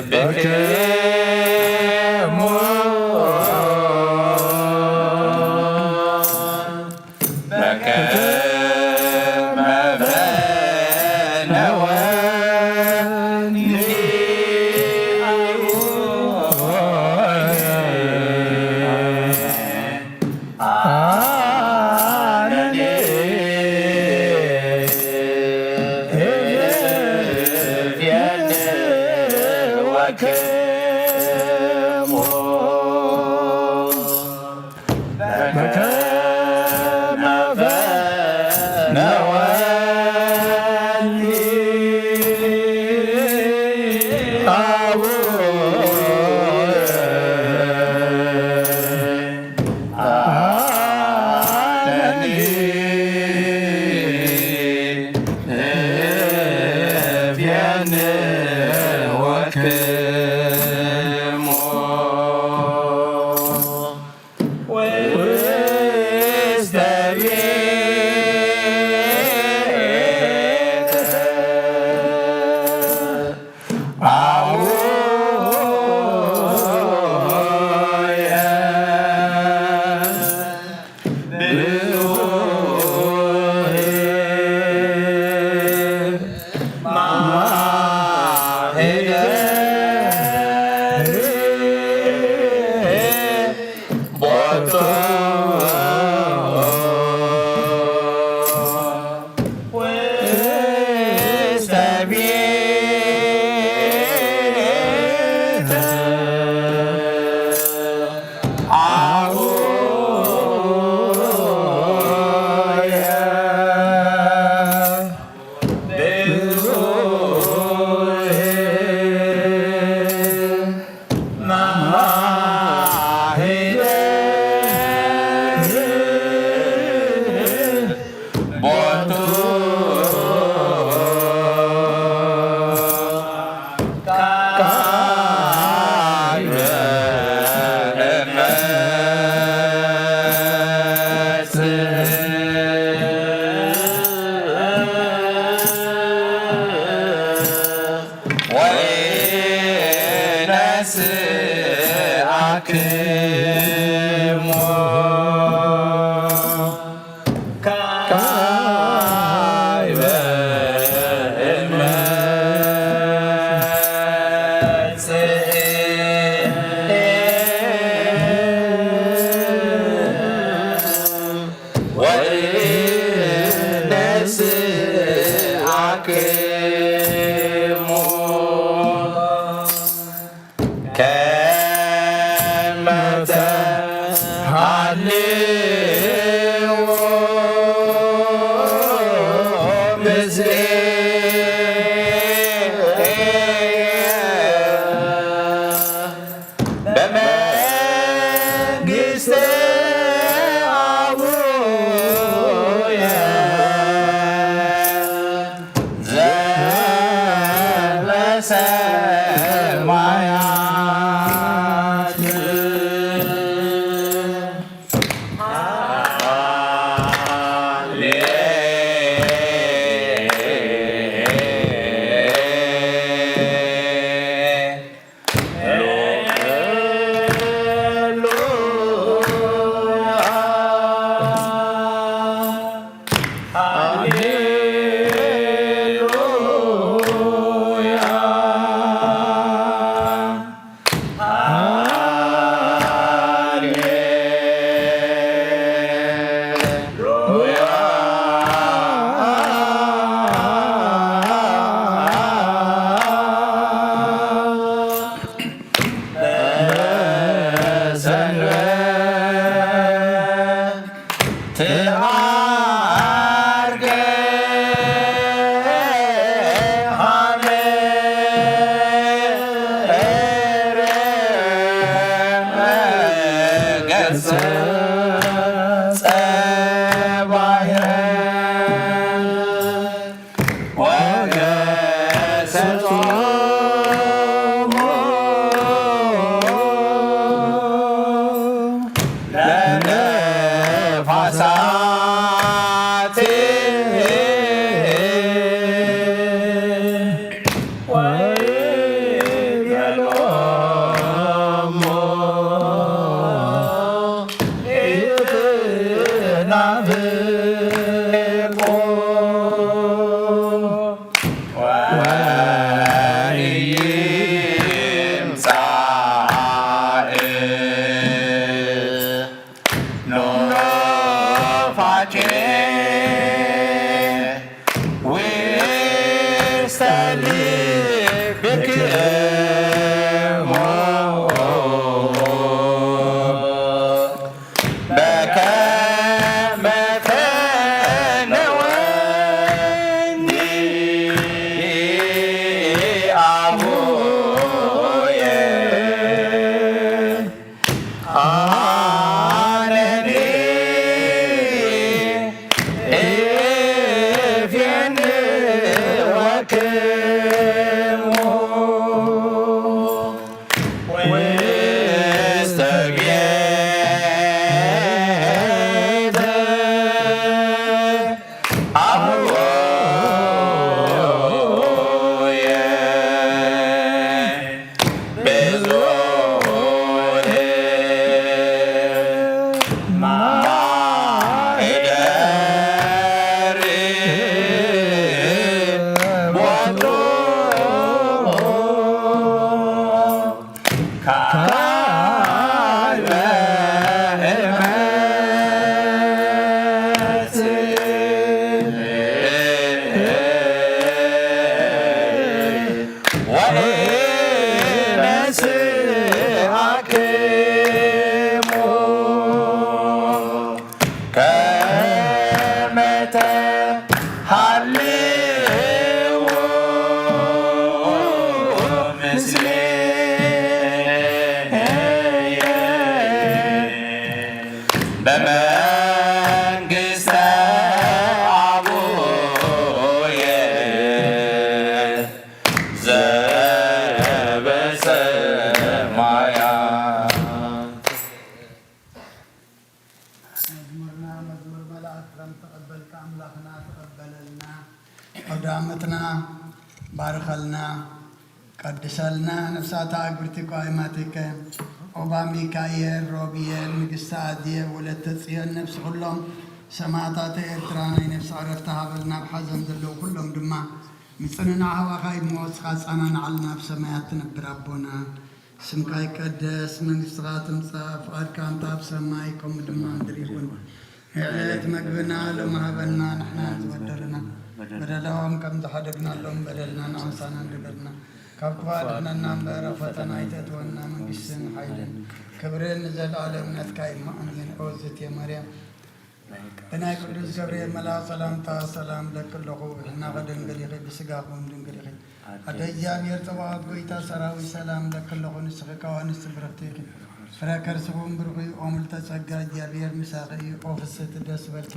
ልብክሙ በከመ ፈነወኒ አነኒ ክሙ በከመ ፈነወኒ አቡነ አነኒ እፌንወክሙ ውስተ ቤተ አቡየ ብሩክ ማህደር ቦቱ ውስተ ቤተ አቡየ ብሩክ ማህደር ቦቱ ካይበ እመጽእ ወይነስአክሙ ካይበ እመጽእ ወይነስአክሙ ከመ ተሃልዉ ምስሌየ በመንግስተ አቡየ ዘበሰማያት። ካይበ እመጽእ ወእነስኣክሙ ከመ ተሃልዉ ምስሌየ በመንግስተ አቡየ ዘበሰማያት። መዝሙርና መዝሙር መላእክት ከም ተቐበልካ ኣምላኽና ተቐበለልና። ኣውደ ዓመትና ባርኸልና፣ ቀድሰልና። ነፍሳት ኣግብርቲ ኳይማቲከ ኦባ ሚካኤል፣ ሮብየል፣ ንግስቲ ኣድየ፣ ወለተ ጽዮን፣ ነፍሲ ኩሎም ሰማዕታተ ኤርትራ ናይ ነፍሲ ዕረፍቲ ሃበልና። ኣብ ሓዘን ዘለዉ ኩሎም ድማ ምጽንናዕ ሃባኻ እሞ ንስኻ ኣጸናንዓልና። ኣብ ሰማያት ትነብር ኣቦና፣ ስምካ ይቀደስ፣ መንግስትኻ ትምጻእ፣ ፍቓድካ እንተ ኣብ ሰማይ ከምኡ ድማ ምድሪ ይኹን። ንዕለት መግብና ሎሚ ሃበና፣ ንሕና ዝበደሉና በደሎም ከም ዝሓደግናሎም በደልና ንኣንሳና ንግበርና፣ ካብ ክፉእ ኣድሕነና እምበር፣ ኣብ ፈተና ኣይተእትወና፣ መንግስትን ሓይልን ክብርን ንዘለኣለም ናትካ እዩ። ኣሜን። ኦ ዝትየ ማርያም፣ ብናይ ቅዱስ ገብርኤል መልኣኽ ሰላምታ ሰላም እብለኪ ኣለኹ። ብሕልናኺ ድንግል ኢኺ፣ ብስጋኺ እውን ድንግል ኢኺ። ኣደ እግዚኣብሔር ጸባኦት፣ ጎይታ ሰራዊት፣ ሰላም እብለኪ ኣለኹ። ንስኺ ካብ ኣንስቲ ብርኽቲ ኢኺ፣ ፍረ ከርስኺ እውን ብሩኽ እዩ። ኦ ምልዕተ ጸጋ፣ እግዚኣብሔር ምሳኺ እዩ። ኦ ፍስሕቲ፣ ደስ ይበልኪ፣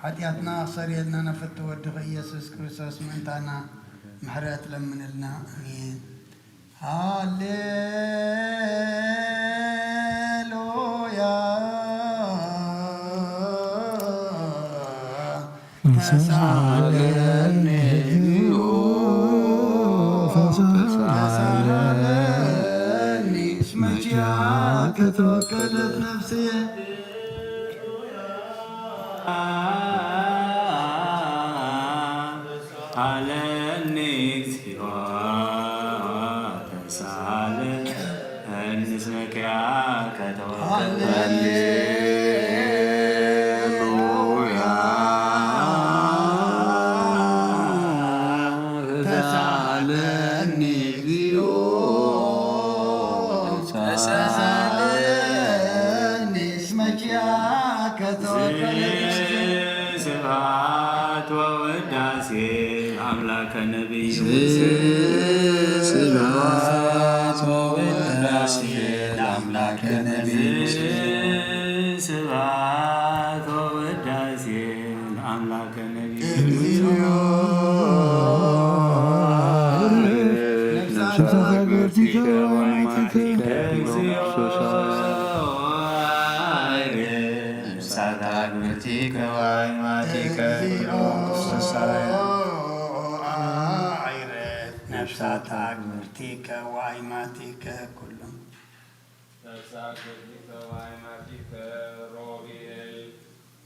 ሓጢኣትና ክሰርየልና ናብ ፍትው ወድኺ ኢየሱስ ክርስቶስ ምእንታና ምሕረት ለምንልና። ኣሜን። ሃሌሉያ ተሳለኒ እግዚኦ ተሳለኒ እስመ ኪያከ ተወከለት ነፍስየ። ተሳለኒ እግዚኦ ተሳለኒ እስመ ኪያከ ተወከልኩ። ሃሌሉያ ተሳለኒ እግዚኦ ተሳለኒ እስመ ኪያከ ተወከልኩ። ስብሐት ወውዳሴ ለአምላከ ነቢይ። ስብሐት ወውዳሴ ለአምላከ ነቢይ። ስብሐት ወውዳሴ ለአምላከ ነቢይ። እግዚኦ ነፍሳት አግብርቲከ ወአይማቲከ። እግዚኦ ነፍሳት አግብርቲከ ወአይማቲከ ኩሎም። ነፍሳት አግብርቲከ ወአይማቲከ ኩሎም። ነፍሳት አግብርቲከ ወአይማቲከ ሮብኤል፣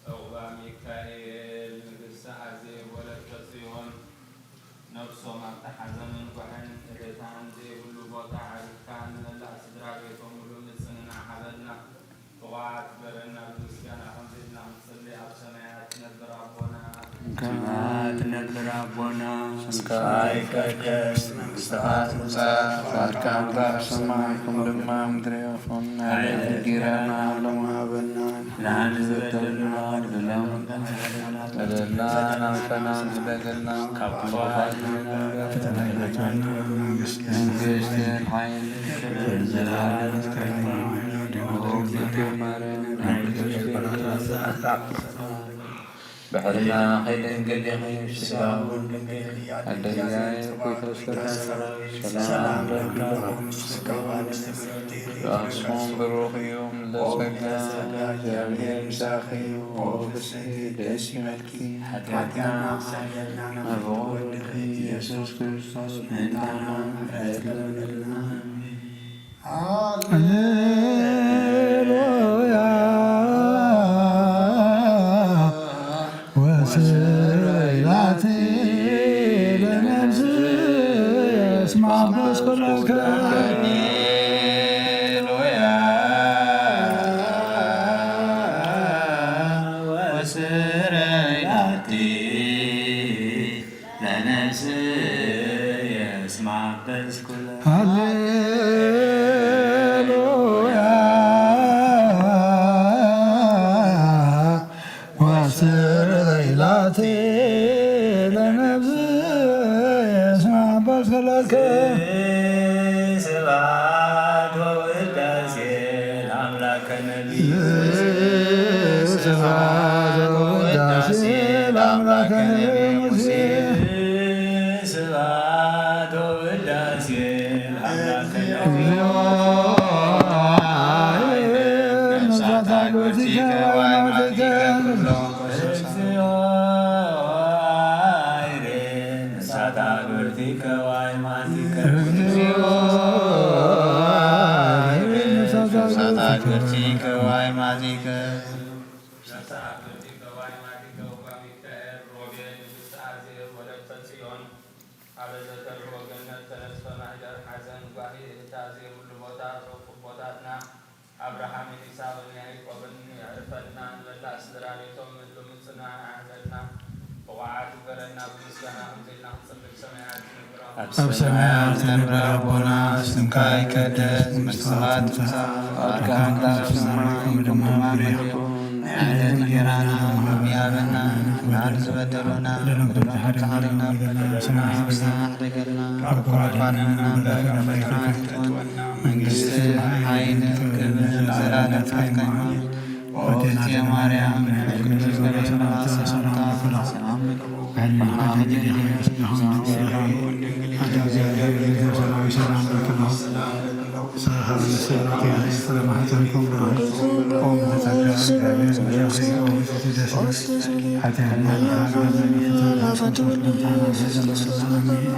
ዑቕባ ሚካኤል፣ ንግስቲ አዜብ፣ ወለተ ጽዮን፣ ነፍሶም ኣብቲ ሓዘንን ጓሕን እደታን ዘይብሉ ቦታ ዓሪፍካ፣ ንመላእ ስድራ ቤቶም ምሉእ ምጽንናዕ ሃበልና። ጥቑዓት ግበረና፣ ብምስጋና ከምዚ ኢልና ክንጽሊ፣ ኣብ ሰማያት ትነብር ኣቦና። ከምኣ ትነብር ኣቦና። ስምካ ይቀደስ፣ መንግስትኻ ትምጻእ፣ ፍቓድካ ከም ኣብ ሰማይ ከም ድማ ምድሪ ይኹን። ሃበና ሎሚ ሃበና፣ ንሕና ንዝበደልና በደልና፣ በደልና ንኣንሰና ንዝበደልና፣ ካብ ክፉእ ኣድሕነና እምበር፣ መንግስትን ሓይልን ክብርን ዘለዓለም ናትካ እዩ። ኦ እግዝእትየ ማርያም፣ ብሕልና ከይድንግል ኢኺ፣ ብስጋ እውን ድንግል ኢኺ። ኣደ እግዚኣብሔር፣ ጎይታ ሰራዊት፣ ሰላም ለኪ፣ ኣስኹም ብሩኽ እዩ፣ እምለጸጋ እግዚኣብሔር ምሳኺ እዩ። ኦ ፍስሕቲ ደስ ይበልኪ፣ ሓጢኣትና ኣስተሰርየልና፣ ናብ ፍቕሪ ወድኺ ኢየሱስ ክርስቶስ ምእንታና ምሕረት ለምንልና። ሃሌሉያ ወስብሐት ለነፍስየ እስመ አበስኩ ለከ። ሃሌሉያ። ወስር ኢላቲ ለነብስ የስማ በስከለከ። ስብሐት ወውዳሴ ለአምላከ ነቢይ። ስብሐት ወውዳሴ ለአምላከ ነቢይ ሙሴ። ስብሐት ወውዳሴ ለአምላከ ነቢይ። እግዚኦ። ነፍሳት አግብርቲከ ወአይማቲከ ኩሎ። እግዚኦ። ነፍሳት አግብርቲከ ወአይማቲከ። እግዚኦ። ነፍሳት አግብርቲከ ወአይማቲከ። ነፍሳት አግብርቲከ ወአይማቲከ ወሚካኤል ሮቤል ንግሥት አዜብ ወለተ ጽዮን። አበ ዘተርፎ ገነት ተነስቶ ማህደር ሐዘን ጓሂ እህታዜ ኩሉ ቦታ ሶፍ ቦታትና አብርሃምን ኢሳቅን ያዕቆብን ያዕርፈልና። ንመላእ ስድራ ቤቶም እሉ ምጽና ኣሕዘልና ብቑዓት ግበረና። ብምስጋና ከምዚልና ክንጽልል ሰማያት ትነብር ኣብ ሰማያት ትነብር ኣቦና ስምካ ይቀደስ ትምጻእ። ፈቃድካ ትሰማይ ከምኡ ድማ ምድሪ ይኹን። ዕለት እንጀራና ሀበና ንበደሉና ንበደሉና ንስማሕ በደልና አኳ አድነን በፈተና መንግስት ኃይል ክብር ዘላለምካ ይሁን። ኦቴና ማርያም ሰላም ለኪ። ሰላም ለኪ።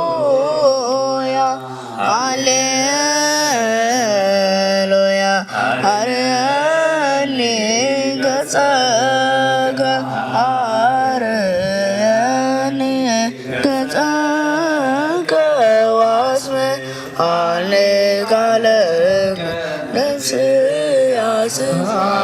ሃሌሉያ፣ ሃሌሉያ። አርያኒ ገጸከ፣ አርያኒ ገጸከ ወአስምዓኒ ቃለከ። ነፍስያ ስምዓኒ።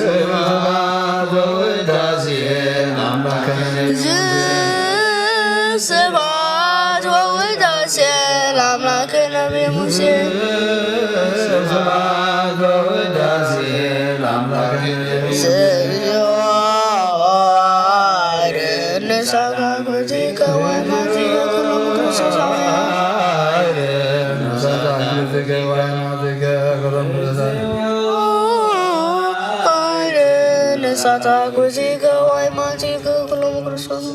ስብሐት ወውዳሴ ለአምላክነ። ስብሐት ወውዳሴ ለአምላክነ በሙሴ። ስብሐት ወውዳሴ ለአምላክነ። ንሳካ ኩቲከ ወይማቲከ ኩሎም ክርስቶስ። ንሳታ ኩቲከ ወይማቲከ ኩሎም ክርስቶስ።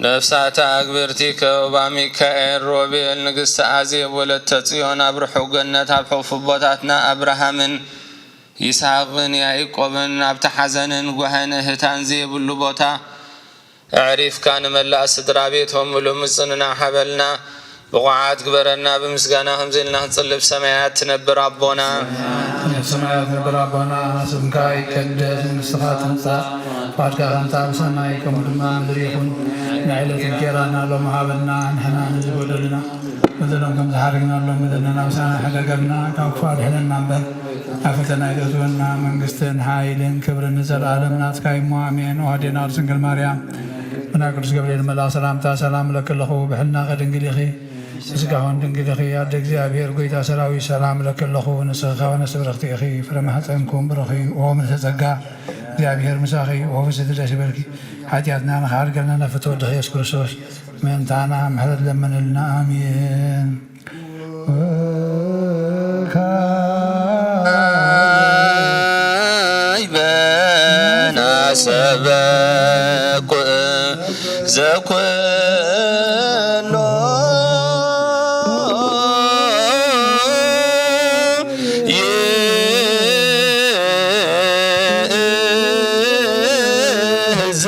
ነፍሳተ ኣግብርቲከ ወባ ሚካኤል ሮቤል ንግስቲ ኣዜብ ወለተ ጽዮን ኣብ ርሑቕ ገነት ኣብ ሕቑፍ ኣቦታትና ኣብርሃምን ይስሐቅን ያዕቆብን ኣብቲ ሓዘንን ጓህን እህታን ዘይብሉ ቦታ ኣዕሪፍካ ንመላእ ስድራ ቤቶም ምሉእ ምጽንናዕ ሃበልና። ብቑዓት ግበረና። ብምስጋና ከምዚ ኢልና ክንጽልብ ሰማያት ትነብር ኣቦና። ኣብ ሰማያት ትነብር ኣቦና፣ ስምካ ይቀደስ፣ መንግስትኻ ትምጻእ፣ ፍቓድካ ከምታ ብሰማይ ከምኡ ድማ ምድሪ ይኹን። ንዕለት እንጀራና ሎሚ ሃበና፣ ንሕና ንዝጎደሉና በደሎም ከም ዝሓረግናሎም በደልና፣ ኣምሳና ሕደገልና፣ ካብ ክፉእ ኣድሕነና እምበር፣ ኣብ ፈተና ኣይተእትወና። መንግስትን ሓይልን ክብርን ንዘለኣለም ናትካ እሞ፣ ኣሜን። ኦ ኣዴና ቅድስት ድንግል ማርያም፣ ብናይ ቅዱስ ገብርኤል መልኣኽ ሰላምታ ሰላም እለኪ ኣለኹ። ብሕልናኺ ድንግል ኢኺ፣ ብስጋኺ እውን ድንግል ኢኺ። ኣደ እግዚኣብሔር፣ ጎይታ ሰራዊት፣ ሰላም እለኪ ኣለኹ። ንስኺ ካብ ኣንስቲ ብርኽቲ ኢኺ፣ ፍረ ማሕፀንኩም ብሩኽ እዩ። ኦ ምልዕተ ጸጋ፣ እግዚኣብሔር ምሳኺ፣ ኦ ፍስሕቲ ደስ ይበልኪ። ሓጢኣትና ንኽሓርገልና ናብ ፍትወ ወድኺ የሱስ ክርስቶስ ምእንታና ምሕረት ለምንልና። ኣሜን። ካይበና ሰበኩ ዘኩሎ ይእዝ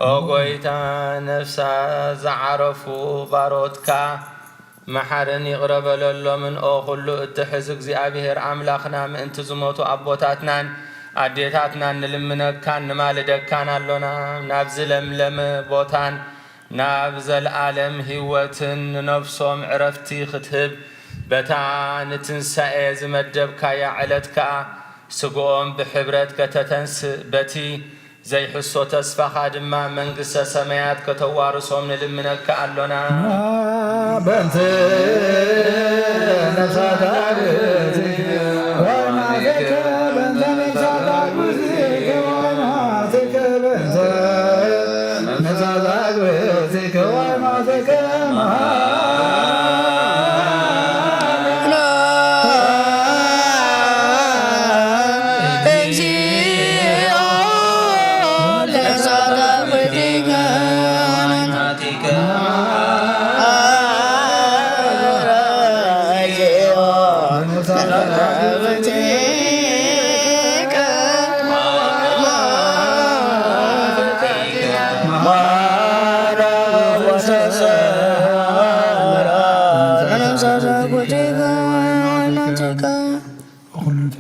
ኦ ጎይታ፣ ነፍሳት ዝዓረፉ ባሮትካ መሓርን ይቕረ በለሎምን። ኦ ኩሉ እትሕዝ እግዚኣብሔር ኣምላኽና፣ ምእንቲ ዝሞቱ ኣቦታትናን ኣዴታትናን ንልምነካን ንማልደካን ኣሎና። ናብዚ ለምለም ቦታን ናብ ዘለኣለም ህይወትን ንነፍሶም ዕረፍቲ ክትህብ፣ በታ ንትንሳኤ ዝመደብካያ ዕለት ከኣ ስግኦም ብሕብረት ከተተንስእ፣ በቲ ዘይሕሶ ተስፋኻ ድማ መንግስተ ሰማያት ከተዋርሶም ንልምነካ ኣሎና። በእንተ ነፍሳት ኣግብእትኪ ወማዘከ በእንተ ነፍሳት ኣግብእትኪ ወማዘከ በእንተ ነፍሳት ኣግብእትኪ ወማዘከ መሃ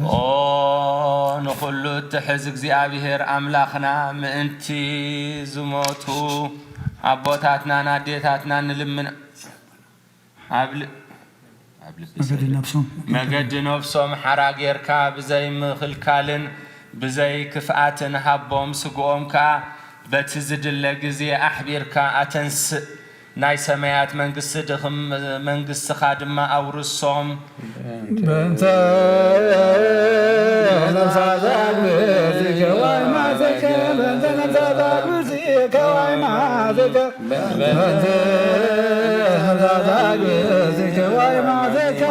ኦ ንኹሉ እትሕዝ እግዚኣብሔር ኣምላኽና፣ ምእንቲ ዝሞቱ ኣቦታትናን ኣዴታትናን ንልምን። ኣብ ል-፣ ኣብ ልቢ መገዲ ሰ-፣ ነፍሶም። መገዲ ነፍሶም ሓራ ጌርካ ብዘይ ምኽልካልን ብዘይ ክፍኣትን ሃቦም። ስግኦም ከኣ በቲ ዝድለ ግዜ ኣሕቢርካ ኣተንስእ። ናይ ሰማያት መንግስቲ ድኽም-፣ መንግስትኻ ድማ ኣውርሶም። በእንተ ነፍሳት ኣግብእትከ ወይማዘከ፣ በእንተ ነፍሳት ኣግብእትከ ወይማዘከ፣ በእንተ ነፍሳት ኣግብእትከ ወይማዘከ።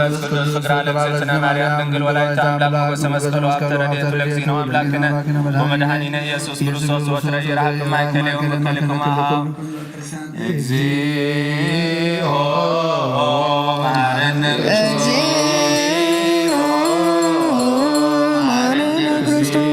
መንፈስ ቅዱስ ፍቅራ ለእግዝእትነ ማርያም ድንግል ወላዲተ አምላክ ሞገሰ መስቀሉ ሀብተ ረድኤቱ ለእግዚእነ አምላክነ ወመድኃኒነ ኢየሱስ ክርስቶስ ወትረ ይርሃቅም ማእከሌሆሙ በክልኤክሙ። እግዚኦ መሐረነ እግዚኦ መሐረነ ክርስቶስ።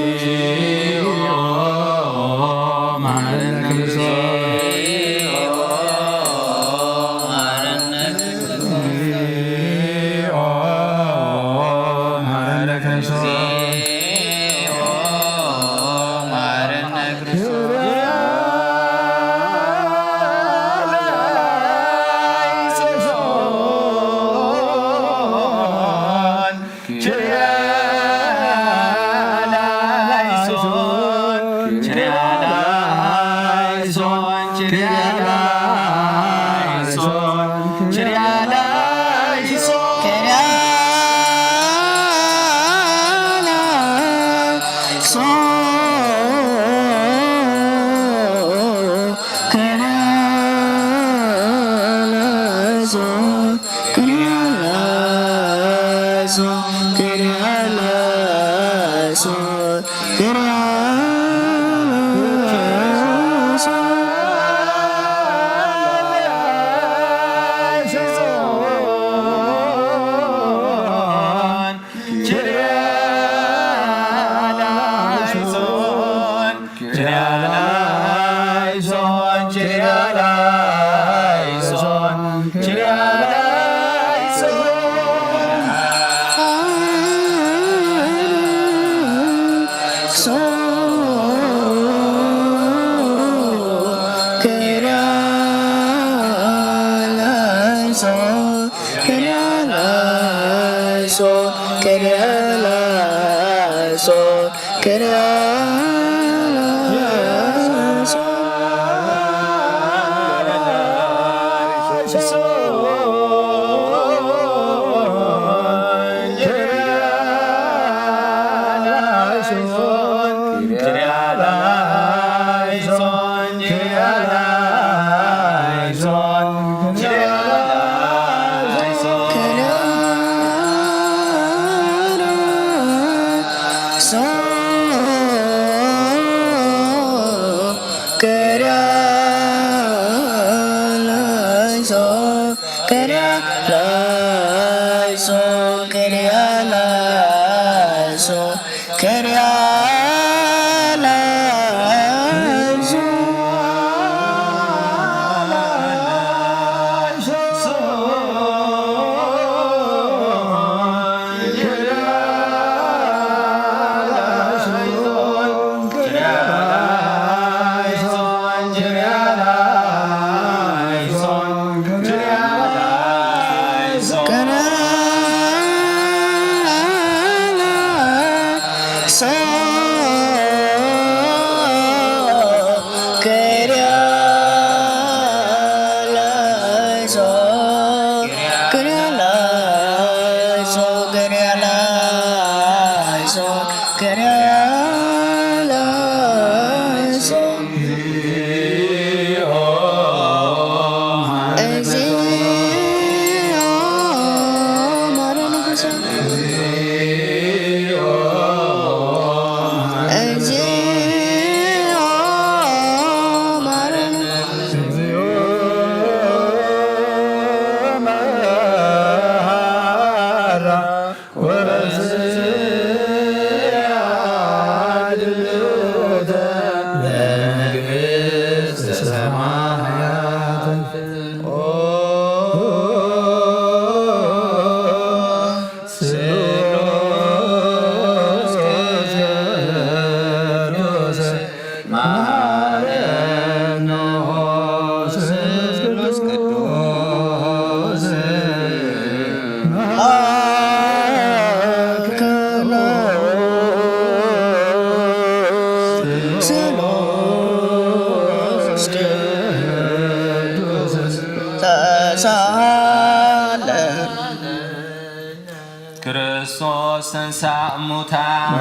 ክርስቶስ ተንሥአ እሙታን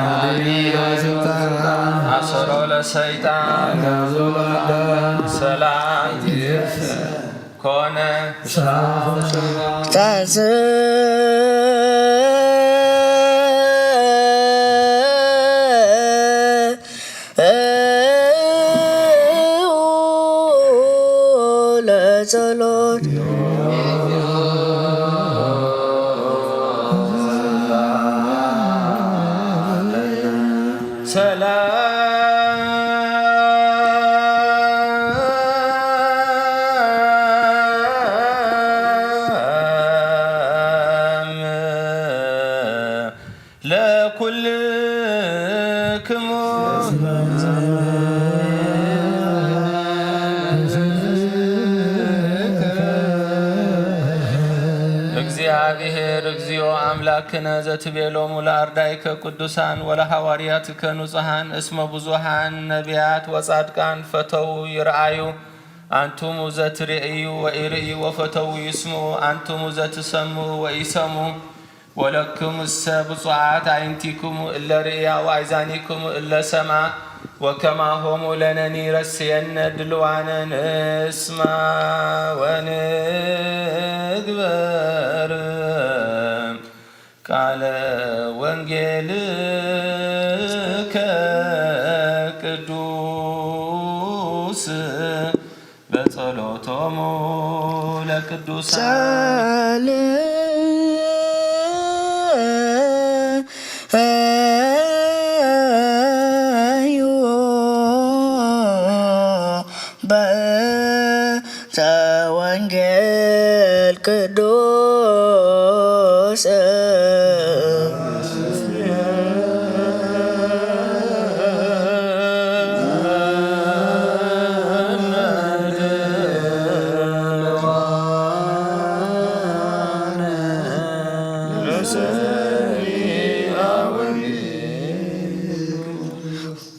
አሰሮ ለሰይጣን ሰላም ኮነ። ኩልክሙ። እግዚኣብሔር እግዚኦ ኣምላክነ ዘትቤሎሙ ለኣርዳይከ ቅዱሳን ወለሃዋርያትከ ንጹሃን እስመ ብዙሃን ነቢያት ወጻድቃን ፈተው ይርኣዩ ኣንቱሙ ዘትርእዩ ወኢርእዩ ወፈተው ይስምዑ ኣንቱሙ ዘትሰምዑ ወኢሰምዑ። ወለክሙሰ ብፁዓት ኣዕይንቲክሙ እለ ርእያ ወኣይዛኒክሙ እለ ሰምዓ፣ ወከማሆሙ ለነኒ ረስየነ ድልዋነ ንስማ ወንግበር ቃለ ወንጌልከ ቅዱስ። በጸሎቶሙ ለቅዱሳን። ጸልዩ በእንተ ወንጌል ቅዱስ።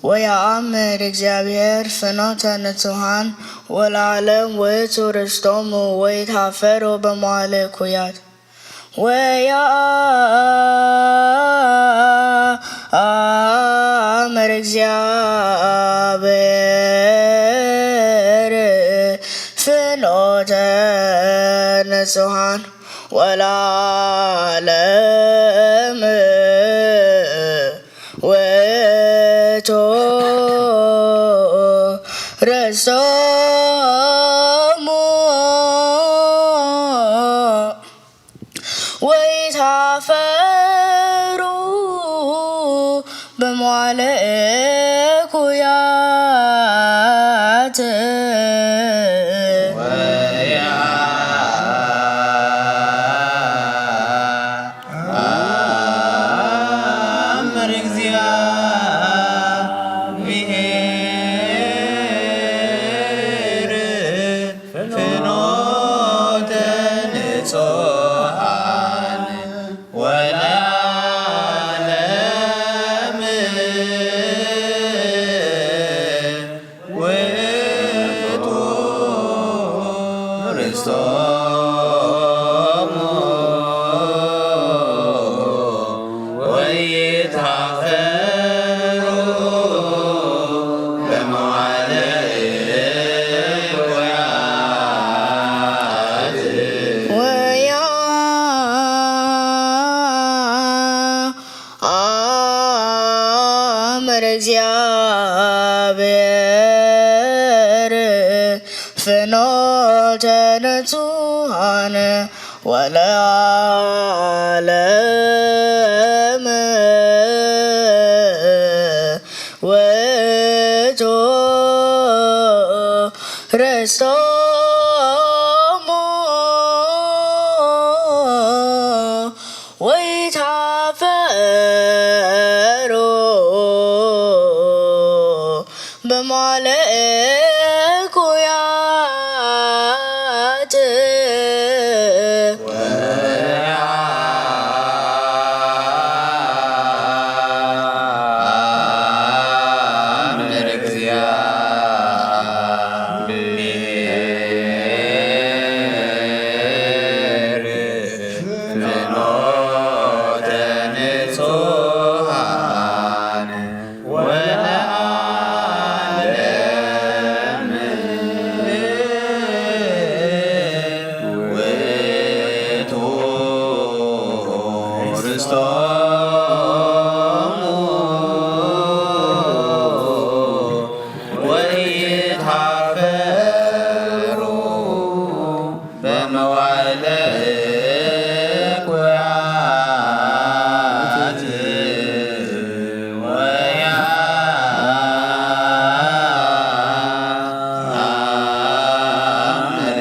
ወየአምር እግዚአብሔር ፍኖተ ንጹሐን ወለዓለም ውእቱ ርስቶሙ ወይትሃፈሩ በመዋዕለ እኩያት። ወየአምር እግዚአብሔር ፍኖተ ንጹሐን ወለዓለም ውእቱ ርስቶሙ ወይትሃፈሩ በመዋዕለ እኩያት። ወየአምር እግዚአብሔር ፍኖተ ንጹሐን ወለዓለም ውእቱ ርስቶሙ ወይትሃፈሩ በመዋዕለ እኩያት። ወየአምር እግዚአብሔር ፍኖተ ንጹሐን ወለዓለም ውእቱ ርስቶሙ ወይትሃፈሩ በመዋዕለ እኩያት። ወየአምር እግዚአብሔር ፍኖተ ንጹሐን ወለዓለም ውእቱ ርስቶሙ ወይትሃፈሩ በመዋዕለ እኩያት። ወየአምር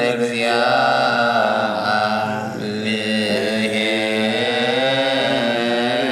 እግዚአብሔር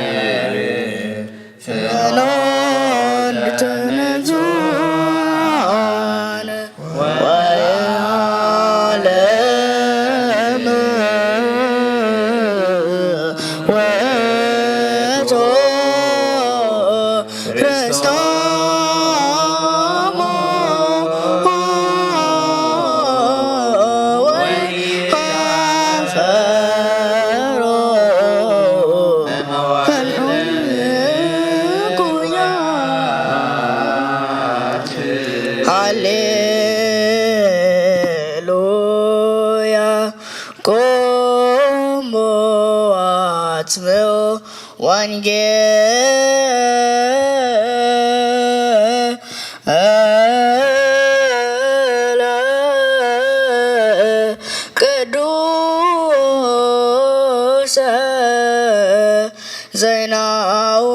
ኣስምዑ ወንጌለ ቅዱሰ ዜናሁ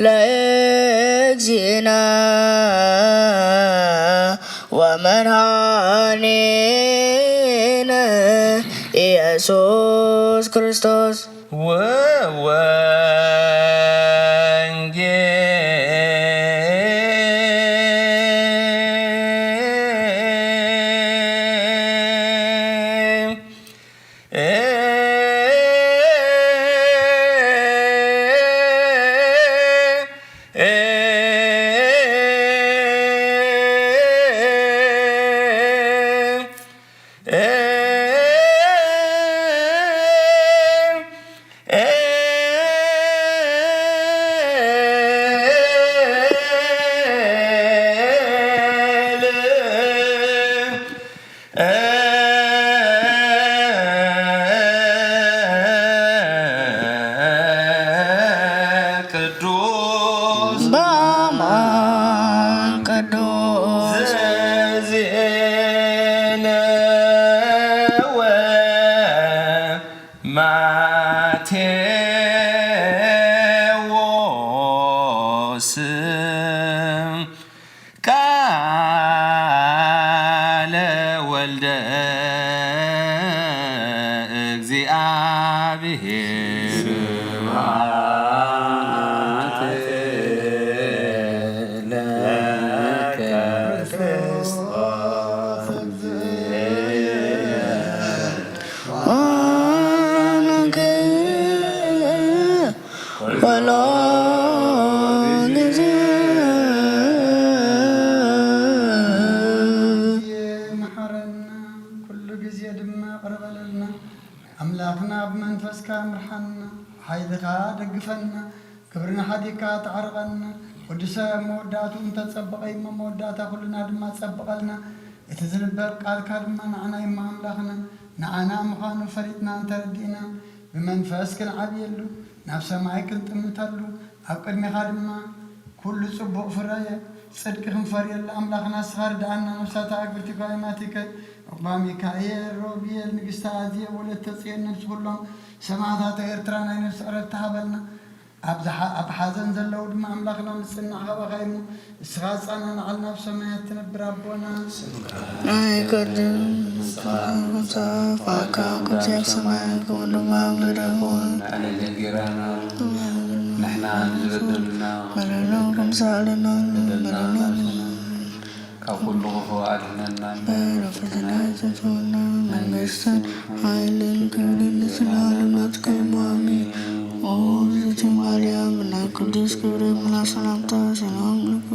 ለእግዚእነ ወመድኃኒነ ኢየሱስ ክርስቶስ። ቅዱስ በአማን ቅዱስ ዘዜነወ ማቴዎስ ቃለ ወልደ እግዚአብሔር። ስብሐት ለከ ክርስቶስ እግዚእነ ወመንክር ኩሎ ግዜ። ግዜ መሓረና፣ ኩሉ ግዜ ድማ ይቕረ በለልና። ኣምላኽና ብመንፈስካ ምርሓና፣ ብሓይልኻ ደግፈና። ክብሪ ንሓዲግካ ተዓርቐና። ወዲ ሰብ መወዳእትኡ እንተጸበቐ እሞ መወዳእታ ኩልና ድማ ጸብቐልና። እቲ ዝንበብ ቃልካ ድማ ንዓና እሞ ኣምላኽና፣ ንዓና ምዃኑ ፈሊጥና እንተረዲእና፣ ብመንፈስ ክንዓብየሉ፣ ናብ ሰማይ ክንጥምተሉ፣ ኣብ ቅድሜኻ ድማ ኩሉ ጽቡቕ ፍረ ጽድቂ ክንፈርየሉ ኣምላኽና ንስኻ ርድኣና። ነፍሳት ኣግብርቲ ጓይማቲከ፣ ዑቕባ ሚካኤል፣ ሮቢኤል፣ ንግስቲ ኣዝየ፣ ወለተ ጽዮን፣ ነፍሲ ኩሎም ሰማዕታት ኤርትራ ናይ ነፍሲ ዕረፍቲ ሃበልና። ኣብ ዝሓ-፣ ኣብ ሓዘን ዘለዉ ድማ ኣምላኽና ምጽናዕ ሃበኻ እሞ፣ ንስኻ ኣጸናንዓልና፣ ኣብ ሰማያት ትነብር ኣቦና። ኣይቀድም ንስኻ ምምጻእ፣ ፍቓድካ ከምቲ ኣብ ሰማይ ከምኡ ድማ ኣብ ምድሪ ይኹን። ንዕና ንዝበደሉና በደልና ከምሳዕለና በደልና በደልና ካብ ኩሉ ክፉእ ኣድሕነና። እምበር ኣብ ፈተና ኣይተእትወና። መንግስትን ሓይልን ክብርን ንዘለዓለም ናትካ እዩ። ኣሜን። ኦ እግዝእቲ ማርያም፣ ናይ ቅዱስ ገብርኤል መልኣክ ሰላምታ ሰላም እብለኪ።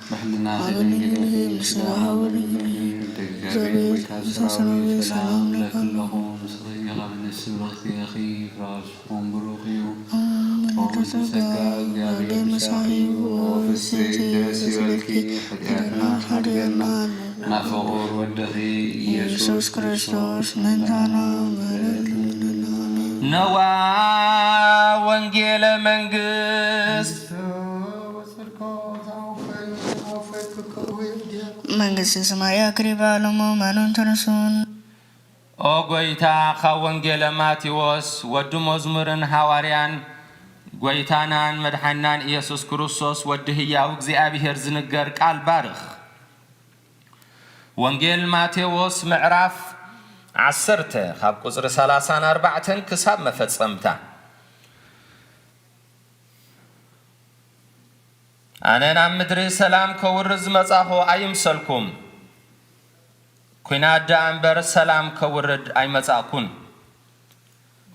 ብሕልና ኣብ ድንግል ኢኺ፣ ምስ ስጋኺ ድንግል ኢኺ። ወደ እግዚኣብሔር ወደ እግዚኣብሔር ጎይታ ጎይታ ሰራዊት ሰራዊት ሰላም ሰላም እብለኪ እብለኪ ኣለኹ። ኣለኹ። ንስኺ ካብ ኣንስቲ ብርኽቲ ኢኺ፣ ፍረ ከርስኺ እውን ብሩኽ እዩ። ኦ ምልዕተ ጸጋ፣ እግዚኣብሔር ምሳኺ እዩ። ኦ ፍስሕቲ ደስ ይበልኪ፣ ኃጢአትና ሓድገልና፣ ናብ ፍቑር ወድኺ ኢየሱስ ክርስቶስ ምእንታና ምሕረት ይግበረልና። ኣሜን። ነዋ ወንጌለ መንግስት። መንግስተ ሰማይ ኣክሪባ ለመ ማኑን ተነሱን። ኦ ጐይታ፣ ካብ ወንጌለ ማቴዎስ ወዲ መዝሙርን ሃዋርያን ጐይታናን መድሓኒናን ኢየሱስ ክርስቶስ ወዲ ህያው እግዚኣብሔር ዝንገር ቃል ባርኽ። ወንጌል ማቴዎስ ምዕራፍ ዓሰርተ ካብ ቁጽሪ ሠላሳን ኣርባዕተን ክሳብ መፈጸምታ። ኣነ ናብ ምድሪ ሰላም ከውርድ ዝመጻኹ ኣይምሰልኩም፣ ኲናት ደኣ እምበር ሰላም ከውርድ ኣይመጻእኩን።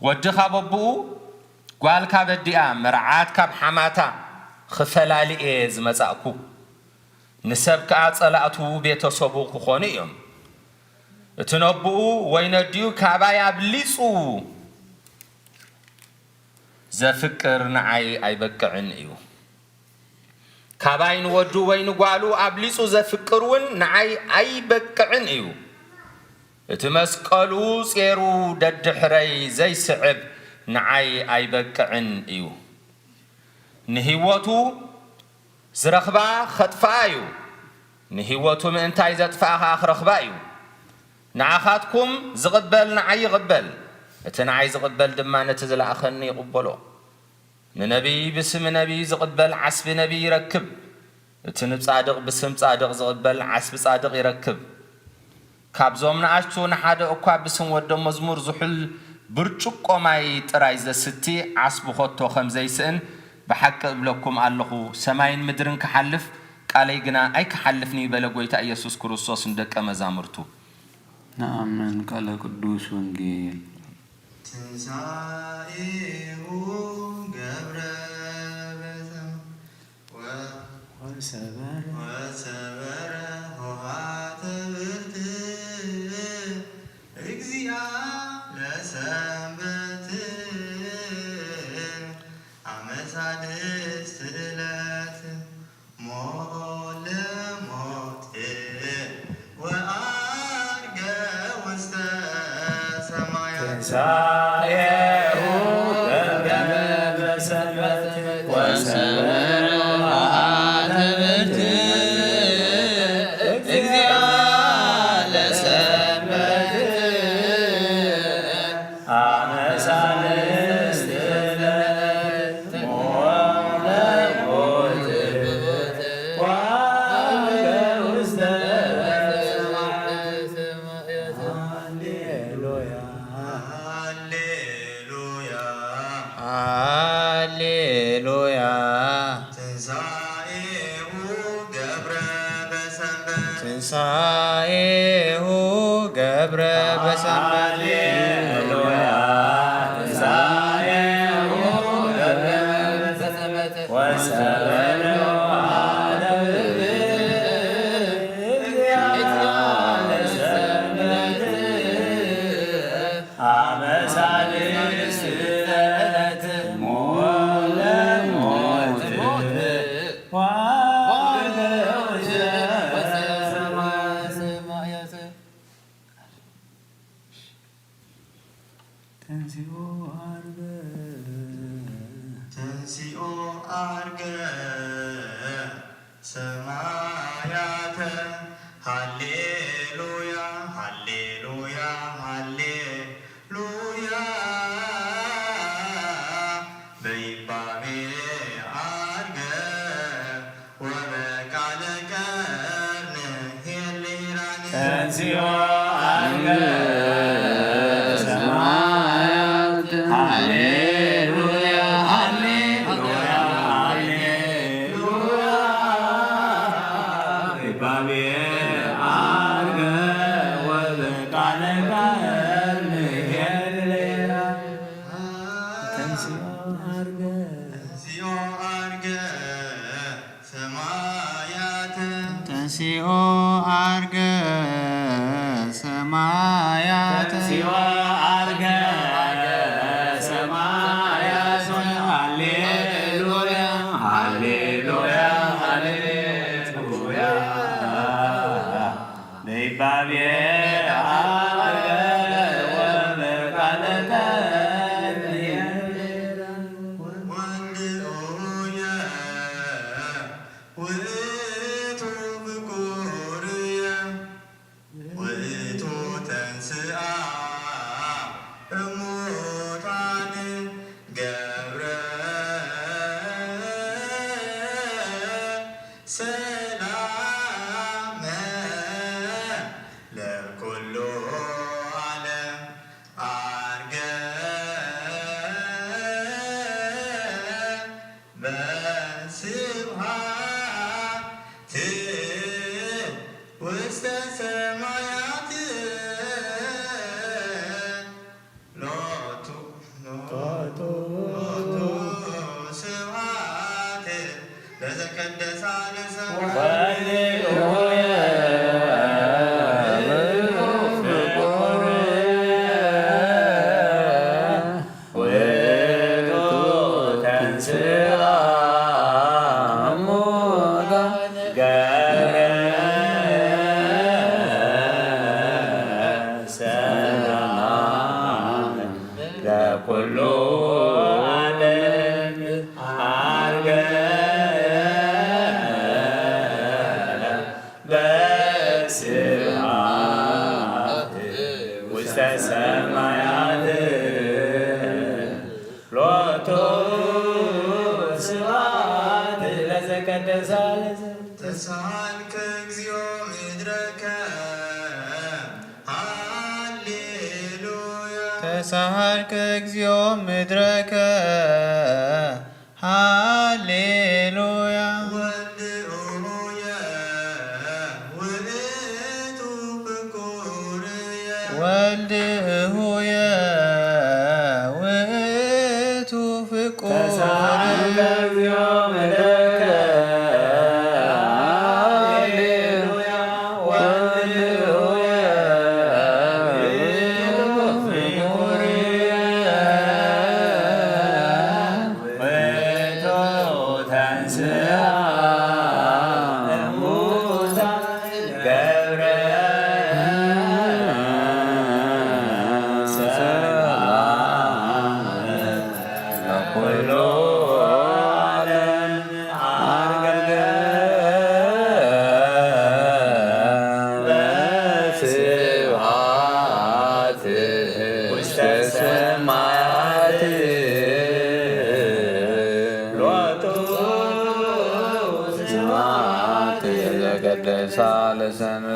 ወዲ ካብ ኣቦኡ፣ ጓል ካብ ኣዲኣ፣ መርዓት ካብ ሓማታ ክፈላሊ እየ ዝመጻእኩ። ንሰብ ከኣ ጸላእቱ ቤተሰቡ ክኾኑ እዮም። እቲ ነቦኡ ወይ ነዲኡ ካባይ ኣብሊጹ ዘፍቅር ንዓይ ኣይበቅዕን እዩ። ካባይ ንወዱ ወይ ንጓሉ ኣብሊጹ ዘፍቅር እውን ንዓይ ኣይበቅዕን እዩ። እቲ መስቀሉ ጼሩ ደድሕረይ ዘይስዕብ ንዓይ ኣይበቅዕን እዩ። ንህይወቱ ዝረኽባ ኸጥፍኣ እዩ፣ ንህይወቱ ምእንታይ ዘጥፍኣ ኸኣ ክረኽባ እዩ። ንዓኻትኩም ዝቕበል ንዓይ ይቕበል፣ እቲ ንዓይ ዝቕበል ድማ ነቲ ዝለኣኸኒ ይቕበሎ። ንነቢይ ብስም ነቢይ ዝቕበል ዓስቢ ነቢይ ይረክብ፣ እቲ ንጻድቕ ብስም ጻድቕ ዝቕበል ዓስቢ ጻድቕ ይረክብ። ካብዞም ንኣሽቱ ንሓደ እኳ ብስም ወደ መዝሙር ዝሑል ብርጭቆ ማይ ጥራይ ዘስቲ ዓስቢ ኸቶ ኸም ዘይስእን ብሓቂ እብለኩም ኣለኹ፣ ሰማይን ምድርን ክሓልፍ፣ ቃለይ ግና ኣይክሓልፍን እዩ በለ ጐይታ ኢየሱስ ክርስቶስ ንደቀ መዛሙርቱ። ንኣምን። ቃለ ቅዱስ ወንጌል። ትንሳኤሁ ገብረ በሰም ወ-፣ ወሰበረ። ወሰበረ ኆኃተ ብርትዕ እግዚአ ለሰንበት አመ ሳድስት ዕለት ሞተ ለሞት ወዐርገ ውስተ ሰማያት። ትንሳኤሁ ገብረ በሰንበት ወሰበረ ኆኃተ ብርትዕ እግዚአ ለሰንበት አመ ሳልስት ዕለት ሞተ ለሞት ወዐርገ ውስተ ሰማያት። ሃሌሉያ። ሃሌሉያ። ሃሌሉያ። ትንሳኤሁ ገብረ በሰንበት። ትንሳኤሁ ገብረ በሰንበት። ሃሌሉያ። ትንሳኤሁ ገብረ በሰንበት። ወሰበረ ኆኃተ ብርትዕ እግዚአ ለሰንበት አመ ሳልስት ዕለት ሞተ ለሞት ወዐርገ ውስተ ሰማያት። ተንሥኦ ዐርገ። ተንሥኦ ዐርገ ሰማያተ። ሃሌሉያ፣ ሃሌሉያ፣ ሃሌሉያ። በይባቤ ዐርገ ወበቃለ ቀርነ ኄር ለኢራን። ተንሥኦ ዐርገ ሰማያት። ሃሌሉያ፣ ሃሌሉያ፣ ሃሌሉያ። በይባቤ ዐርገ ወበቃለ ቀርነ ኄር ለኢራን። ተንሥኦ ዐርገ። ተንሥኦ ዐርገ ሰማያት። ተንሥኦ ዐርገ ሰማያት። ተንሥኦ ዐርገ ሰማያት። ሃሌሉያ፣ ሃሌሉያ፣ ሃሌሉያ። በይባቤ ዐርገ ወበቃለ ቀርነ ወንድኡየ ውእቱ ፍቁር። ለኩሉ ዓለም ዓርገ በስብሐት ውስተ ሰማያት ሎቱ ስብሐት ለዘቀደሳ ለዘ ተሳልከ እግዚኦ ምድረከ ሃሌሉያ። ተሳልከ እግዚኦ ምድረከ ሃሌሉያ። ወልድ ሆየ ውእቱ ፍቁርየ። ወልድ ሆየ ውእቱ ፍቁር ተሳሃለ እግዚኦ ምሕረከ። ሃሌሉያ። ወልድ ሆየ ፍቁር ውእቱ ተንሥአ እሙታን ገብረ ሰላም ለኩሉ ዓለም ዓርገ በስብሐት ውስተ ሰማያት ሎቱ ስብሐት ለቀደሳ ለሰንበ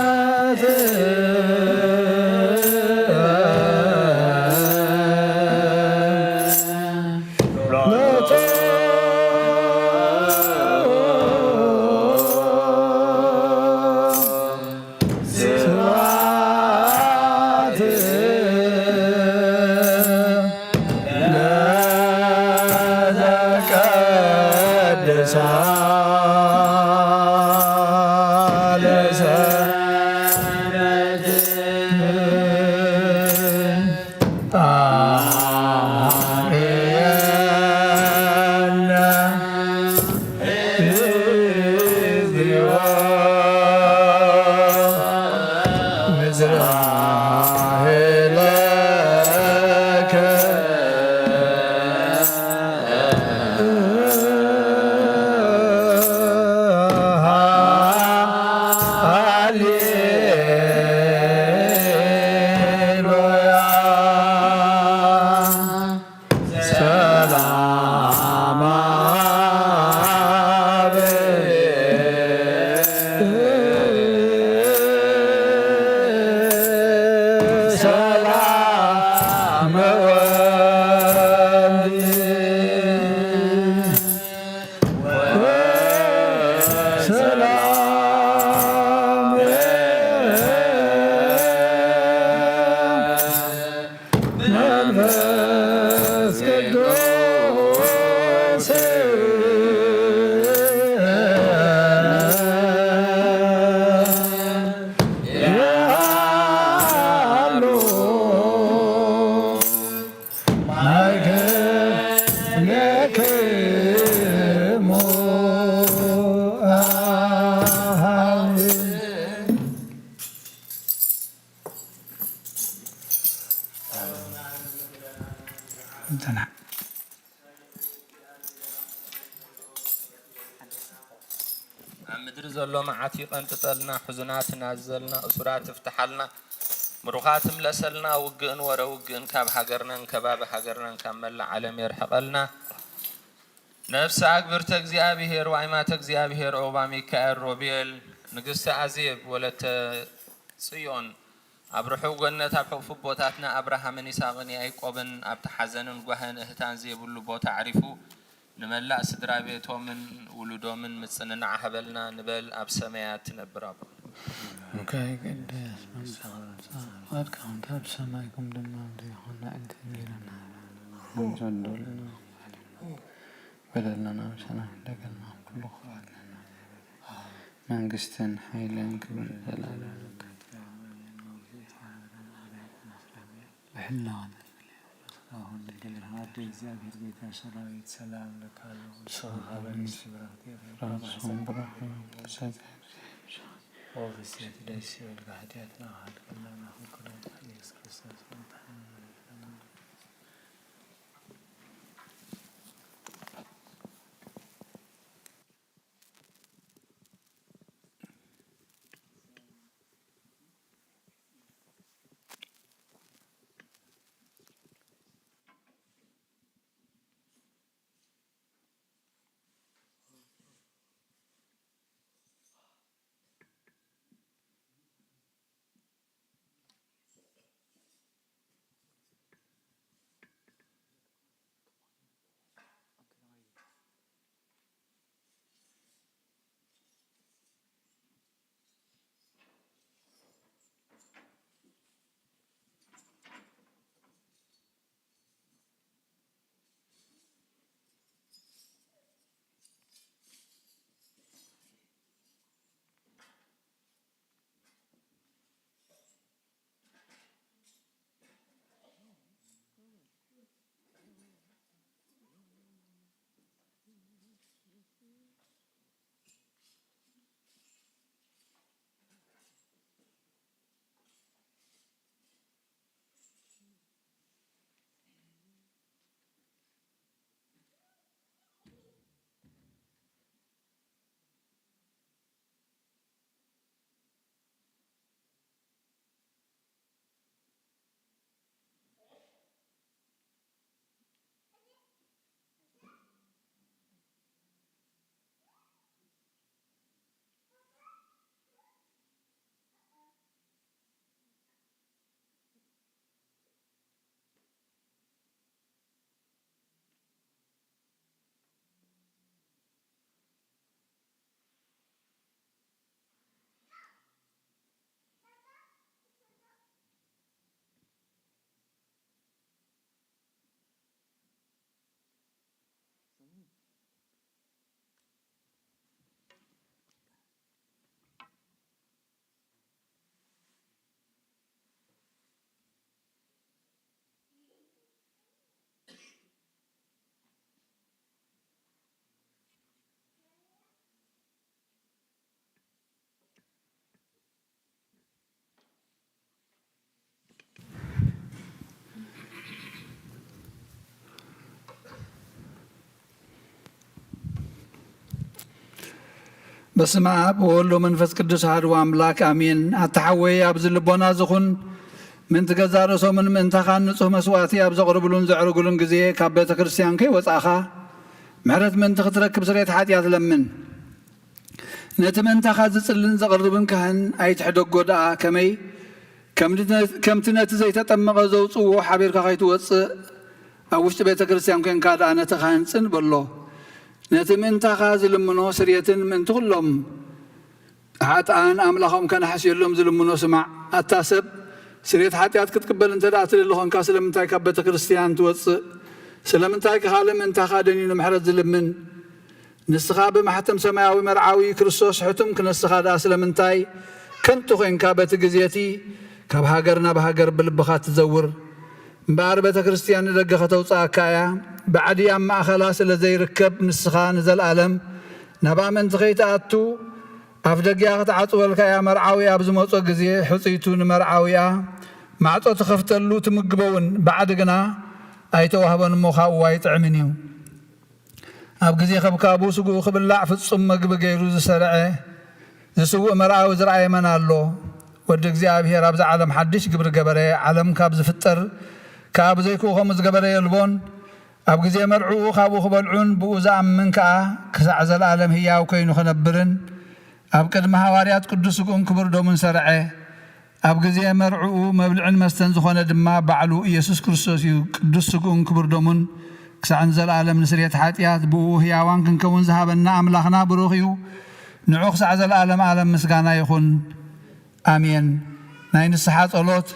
ሰማያት ሎቱ ስብሐት ለዘቀድሳ ለሰንበት አርየነ እግዚኦ ምስራሄለከ ሃሌሉያ። ሰላም አብ ሰላም ወልድ ሰላም መንፈስ ቅዱስ ያሉ ማእከሌክሙ አሃው። ኣብ ምድሪ ዘሎ መዓት ይቐንጥጠልና፣ ሕዙናት ናዘልና፣ እሱራት ይፍትሓልና፣ ምሩኻት ይምለሰልና፣ ውግእን ወረ ውግእን ካብ ሃገርናን ከባቢ ሃገርናን ካብ መላእ ዓለም የርሕቐልና። ነፍሲ ኣግብርተ እግዚኣብሔር፣ ዋይማተ እግዚኣብሔር፣ ኦባ ሚካኤል፣ ሮቤል፣ ንግስቲ ኣዜብ፣ ወለተ ጽዮን፣ ኣብ ርሑቕ ገነት ኣብ ሕቑፉ ኣቦታትና ኣብርሃምን ይስሐቅን ያዕቆብን ኣብቲ ሓዘንን ጓህን እህታን ዘይብሉ ቦታ ኣዕሪፉ ንመላእ ስድራ ቤቶምን ውሉዶምን ምጽንናዕ ሃበልና ንበል። ኣብ ሰማያት ትነብር ኣቦ። እንካይ ቅድስ መምጻእካ ትምጻእ፣ ፍቃድካ ከምቲ ኣብ ሰማይ ከም ድማ ኣብዚ ይኹን። ንዕለተ እንጀራና ሃበና በደልና ምሳና ደገና ኩሉ ክፋት መንግስትን ሓይልን ክብርን ዘላለምን ብሕላወ ወፍስየት ደስ ይበልካ፣ ኃጢአትና ከሃድገና ኢየሱስ ክርስቶስ። በስመ ኣብ ወወልድ ወመንፈስ ቅዱስ ኣሐዱ ኣምላክ ኣሜን። ኣታ ሓወይ ኣብዚ ልቦና ዝኹን ምእንቲ ገዛእ ርእሶምን ምእንታኻን ንጹህ መስዋእቲ ኣብ ዘቕርብሉን ዘዕርጉሉን ግዜ ካብ ቤተ ክርስቲያን ከይወጻእኻ ምሕረት ምእንቲ ክትረክብ ስርየት ሓጢኣት ለምን። ነቲ ምእንታኻ ዝጽልን ዘቕርብን ካህን ኣይትሕደጎ ደኣ ከመይ ከምቲ ነቲ ዘይተጠመቐ ዘውጽእዎ ሓቢርካ ከይትወጽእ ኣብ ውሽጢ ቤተ ክርስቲያን ኮንካ ደኣ ነቲ ካህን ጽን በሎ። ነቲ ምእንታኻ ዝልምኖ ስርየትን ምእንቲ ኩሎም ሓጥኣን ኣምላኾም ከነሕስየሎም ዝልምኖ ስማዕ። ኣታ ሰብ ስርየት ሓጢኣት ክትቅበል እንተ ደኣ ትደሊ ኾንካ ስለምንታይ ካብ ቤተ ክርስቲያን ትወጽእ? ስለምንታይ ከ ካልእ ምእንታኻ ደኒኑ ምሕረት ዝልምን? ንስኻ ብማሕተም ሰማያዊ መርዓዊ ክርስቶስ ሕቱም ክነስኻ ደኣ ስለምንታይ ከንቱ ኾንካ በቲ ግዜ እቲ ካብ ሃገር ናብ ሃገር ብልብኻ ትዘውር? እምበኣር ቤተ ክርስቲያን ንደገ ከተውጽኣካ እያ። ባዕዲ ኣብ ማእኸላ ስለ ዘይርከብ ንስኻ ንዘለኣለም ናብኣ ምእንቲ ከይትኣቱ ኣፍ ደጊኣ ክትዓጽወልካ እያ። መርዓዊ ኣብ ዝመጾ ግዜ ሕጽይቱ ንመርዓዊኣ ማዕጾ ትኸፍተሉ ትምግቦ እውን ባዕዲ ግና ኣይተዋህቦን እሞ ካብኡ ኣይጥዕምን እዩ። ኣብ ግዜ ከብካቡ ስግኡ ክብላዕ ፍጹም መግቢ ገይሩ ዝሰርዐ ዝስውእ መርዓዊ ዝረኣየ መን ኣሎ? ወዲ እግዚኣብሔር ኣብዛ ዓለም ሓድሽ ግብሪ ገበረ። ዓለም ካብ ዝፍጠር ከኣ ብዘይክኡ ከምኡ ዝገበረ የልቦን። ኣብ ግዜ መርዕኡ ካብኡ ክበልዑን ብኡ ዝኣምን ከኣ ክሳዕ ዘለኣለም ህያው ኮይኑ ክነብርን ኣብ ቅድሚ ሃዋርያት ቅዱስ ስግኡን ክቡር ደሙን ሰርዐ። ኣብ ግዜ መርዕኡ መብልዕን መስተን ዝኾነ ድማ ባዕሉ ኢየሱስ ክርስቶስ እዩ። ቅዱስ ስግኡን ክቡር ደሙን ክሳዕ ንዘለኣለም ንስርየት ሓጢኣት ብኡ ህያዋን ክንከውን ዝሃበና ኣምላኽና ብሩኽ እዩ። ንዑ ክሳዕ ዘለኣለም ኣለም ምስጋና ይኹን። ኣሜን። ናይ ንስሓ ጸሎት።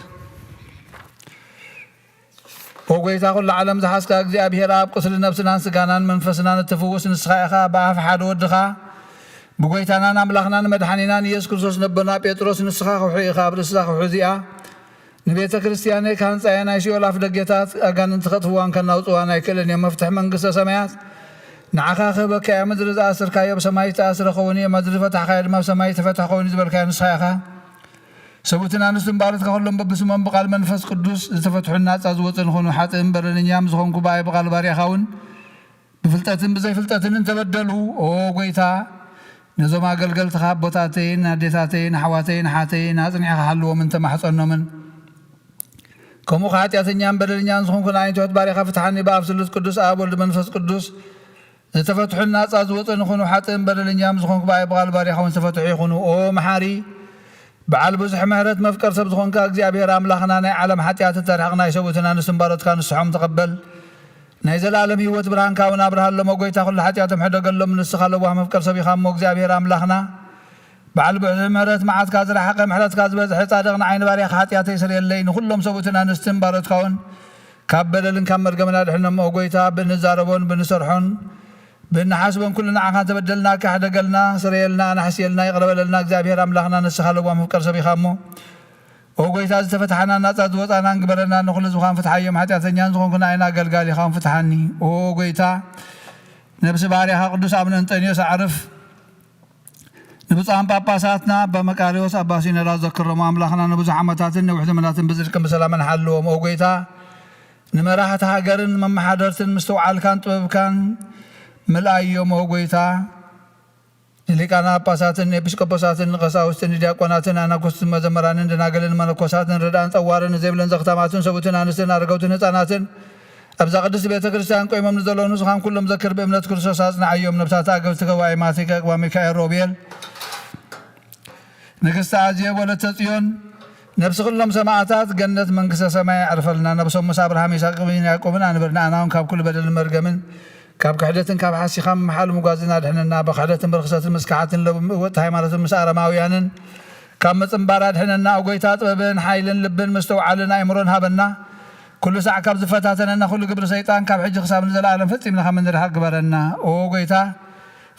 ኦ ጎይታ ኩሉ ዓለም ዝሓዝካ እግዚኣብሔር ኣብ ቁስሊ ነብስናን ስጋናን መንፈስናን እትፍውስ ንስኻ ኢኻ። ብኣፍ ሓደ ወድኻ ብጎይታናን ኣምላኽናን መድሓኒናን ኢየሱስ ክርስቶስ ነቦና ጴጥሮስ ንስኻ ክውሒ ኢኻ። ኣብ ርእስኻ ክውሒ እዚኣ ንቤተ ክርስቲያነይ ክሃንጻ እየ። ናይ ሲኦል ኣፍ ደጌታት ኣጋንንቲ ከጥፍዋን ከናውጽዋን ኣይክእልን እዮም። መፍትሒ መንግስተ ሰማያት ንዓኻ ክህበካ እየ። ምድሪ ዝኣስርካዮ ብሰማይ ዝተኣስረ ኸውን እዩ። ምድሪ ዝፈታሕካዮ ድማ ብሰማይ ዝተፈትሐ ኸውን እዩ ዝበልካዮ ንስኻ ኢኻ። ሰብኡትን ኣንስትን ባሮትካ ኩሎም በብስሞም ብቓል መንፈስ ቅዱስ ዝተፈትሑን ናጻ ዝወጹን ይኹኑ። ሓጥእን በደለኛም ዝኾንኩ ብኣይ ብቓል ባርያኻ እውን ብፍልጠትን ብዘይፍልጠትን እንተበደሉ፣ ኦ ጎይታ፣ ነዞም ኣገልገልትኻ ኣቦታተይን ኣዴታተይን ኣሕዋተይን ኣሓተይን ኣጽኒዕኻ ሓልዎምን ተማሕጸኖምን። ከምኡ ከኣ ሓጢኣተኛን በደለኛን ዝኾንኩ ንዓይ ትሑት ባርያኻ ፍትሓኒ። ብኣብ ስሉስ ቅዱስ ኣብ ወልድ መንፈስ ቅዱስ ዝተፈትሑን ናጻ ዝወጹን ይኹኑ። ሓጥእን በደለኛም ዝኾንኩ ብኣይ ብቓል ባርያኻ እውን ዝተፈትሑ ይኹኑ። ኦ መሓሪ፣ በዓል ብዙሕ ምሕረት መፍቀር ሰብ ዝኾንካ እግዚኣብሔር ኣምላኽና፣ ናይ ዓለም ሓጢኣት እተርሕቕ ናይ ሰብኡትን ኣንስትን ባሮትካ ንስሖም ተቐበል። ናይ ዘለኣለም ህይወት ብርሃንካ እውን ኣብርሃሎም። ኦ ጎይታ፣ ኩሉ ሓጢኣቶም ሕደገሎም። ንስኻ ለዋህ መፍቀር ሰብ ኢኻ እሞ እግዚኣብሔር ኣምላኽና፣ በዓል ብዙሕ ምሕረት መዓትካ ዝረሓቐ ምሕረትካ ዝበዝሐ ጻድቕ ንዓይ ንባርያኻ ሓጢኣተይ ስርየለይ። ንኹሎም ሰብኡትን ኣንስትን ባሮትካ እውን ካብ በደልን ካብ መርገምን ኣድሕኖም። ኦ ጎይታ፣ ብንዛረቦን ብንሰርሖን ብንሓስቦን ኩሉ ንዓኻ ተበደልናካ፣ ሕደገልና፣ ስረየልና፣ ኣናሕስየልና፣ ይቕረ በለልና። እግዚኣብሔር ኣምላኽና ንስኻ ለዋህ መፍቀር ሰብ ኢኻ እሞ፣ ኦ ጎይታ፣ ዝተፈትሓናን ናጻ ዝወጻናን ግበረና። ንኹሉ ህዝብኻን ፍትሓዮም፣ ሓጢኣተኛን ዝኾንኩ ንኣይን ኣገልጋሊኻን ፍትሓኒ። ኦ ጎይታ፣ ነብሲ ባርያኻ ቅዱስ ኣቡነ እንጠንዮስ ኣዕርፍ። ንብፁዓን ጳጳሳትና ኣባ መቃርዮስ ኣባ ሲኖዳ ዘክሮም ኣምላኽና ንብዙሕ ዓመታትን ነዊሕ ዘመናትን ብጽድቅን ብሰላምን ሓልዎም። ኦ ጎይታ፣ ንመራሕቲ ሃገርን መመሓደርትን ምስትውዓልካን ጥበብካን ምልኣዮም። ኦ ጎይታ፣ ንሊቃነ ጳጳሳትን ንኤጲስቆጶሳትን ንቀሳውስትን ንዲያቆናትን ኣናጉስትን መዘምራንን ደናግልን መነኮሳትን ረዳእን ጸዋርን ንዘይብለን ዘኽታማትን ሰብኡትን ኣንስትን ኣረገውትን ህጻናትን ኣብዛ ቅድስቲ ቤተ ክርስቲያን ቆይሞም ንዘለዉ ንስኻን ኩሎም ዘክር ብእምነት ክርስቶስ ኣጽንዓዮም። ነብሳት ኣገብቲ ገባኢ ማቲከ ቅባ ሚካኤል ሮቤል ንግስቲ ኣዜብ ወለተ ጽዮን ነብሲ ኩሎም ሰማዕታት ገነት መንግስተ ሰማይ ኣዕርፈልና። ነብሶም ምስ ኣብርሃም ይስሐቅን ያዕቆብን ኣንብር። ንኣና እውን ካብ ኩሉ በደልን መርገምን ካብ ክሕደትን ካብ ሓሲኻ ምምሓል ምጓዝን ኣድሕነና። ብክሕደትን ብርኽሰትን ምስ ከሓትን ለቡ ምእወጥቲ ሃይማኖትን ምስ ኣረማውያንን ካብ ምጽንባር ኣድሕነና። ኦ ጎይታ፣ ጥበብን ሓይልን ልብን ምስትውዓልን ኣእምሮን ሃበና። ኩሉ ሳዕ ካብ ዝፈታተነና ኩሉ ግብሪ ሰይጣን ካብ ሕጂ ክሳብ ንዘለኣለም ፈጺምና ካብ እንርሓቕ ግበረና። ኦ ጎይታ፣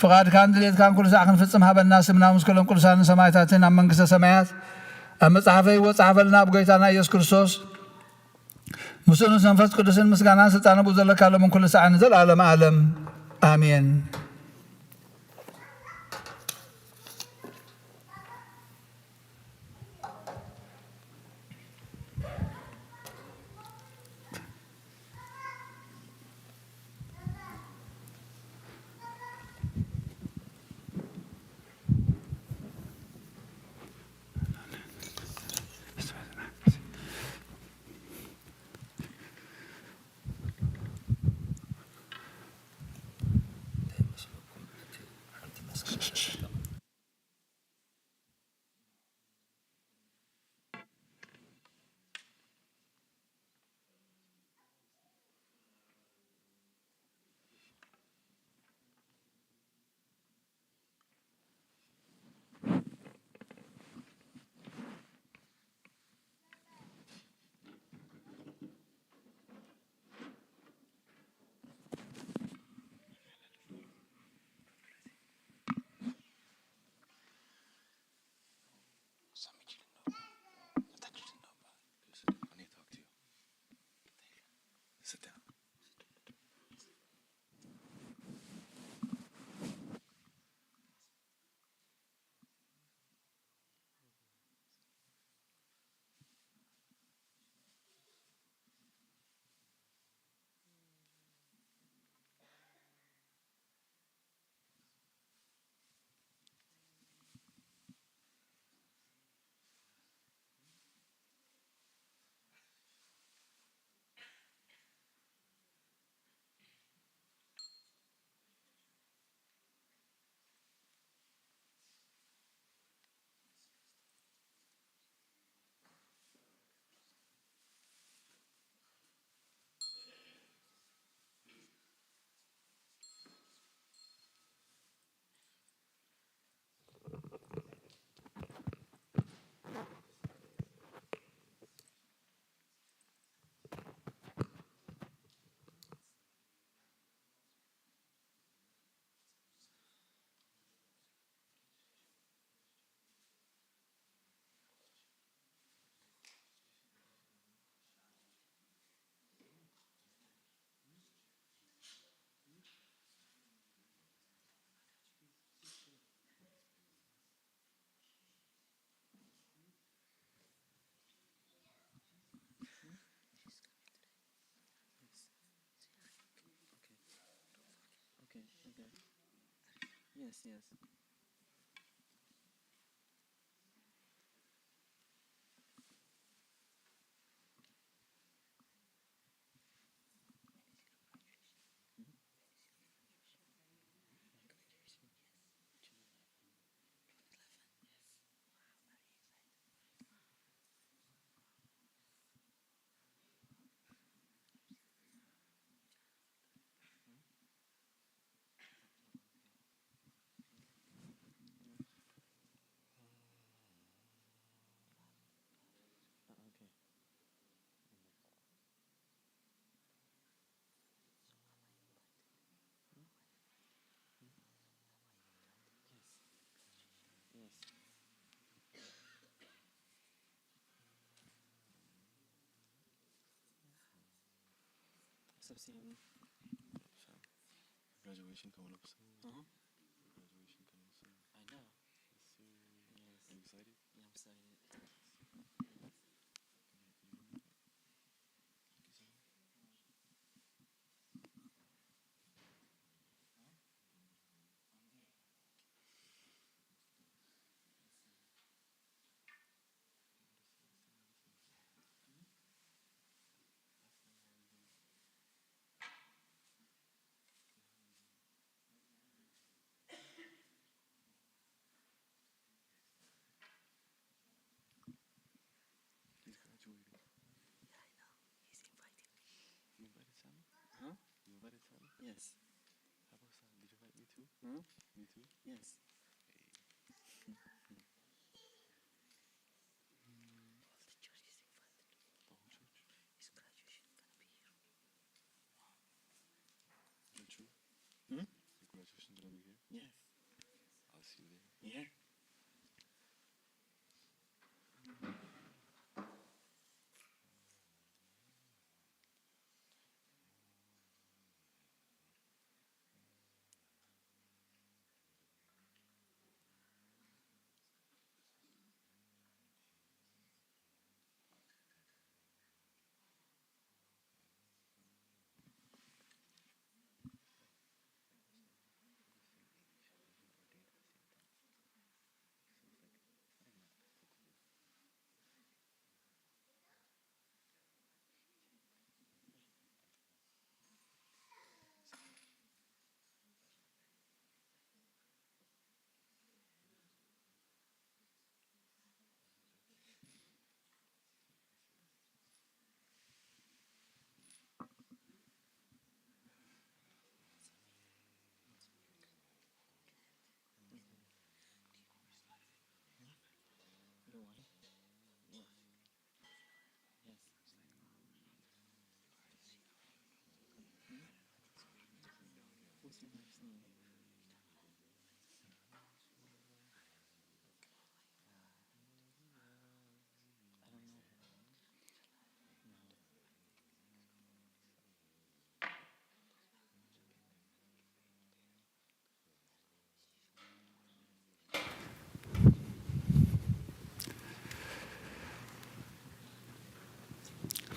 ፍቓድካን ድሌትካን ኩሉ ሳዕ ክንፍጽም ሃበና። ስምና ምስ ኩሎም ቅዱሳንን ሰማዕታትን ኣብ መንግስተ ሰማያት ኣብ መጽሓፈ ህይወት ጸሓፈልና። ኣብ ጎይታና ኢየሱስ ክርስቶስ ምስኡ ምስ መንፈስ ቅዱስን ምስጋናን ስልጣን ብኡ ዘለካ ሎምን ኩሉ ሳዕ ንዘለኣለም ዓለም ኣሜን። Yes, yes. Graduation coming up soon. Uh-huh. Graduation coming soon. I know. Soon. Yes. Are you excited? Yeah, I'm excited. He's graduating. Yeah, I know. He's inviting me. You invited Sammy? Huh? You invited Sammy? Yes. How about Sammy? Did you invite me too? Huh? Me too? Yes. Hey. All the church is invited. The whole church? His graduation gonna be here. Is that true? Hmm? Your graduation gonna be here? Yes. I'll see you there. Yeah.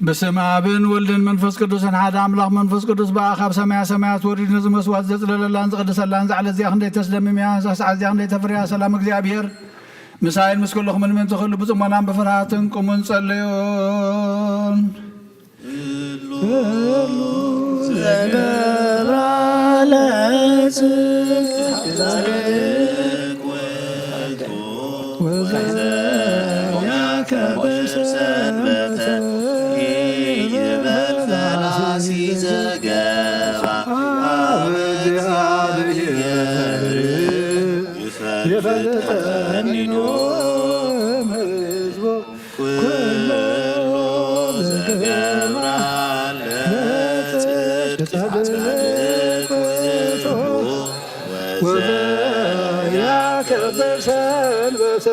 በስመ አብን ወልድን መንፈስ ቅዱስን ሓደ ኣምላኽ። መንፈስ ቅዱስ ብኣኻ ካብ ሰማያ ሰማያት ወሪዱ ነዚ መስዋዕት ዘጽለለላን ዝቐደሰላን ዛዕለ እዚኣ ክንደይ ተስደምም እያ፣ እዛ ሰዓት እዚኣ ክንደይ ተፍርያ። ሰላም እግዚኣብሔር ምሳይን ምስ ኩልኹምን ምእንቲ ኩሉ ብጽሞናን ብፍርሃትን ቁሙን ጸለዮን። ኩሎ ዘገብራ ለጽድቅ ጻድቅ ውእቱ ወዘያከብር ሰንበተ።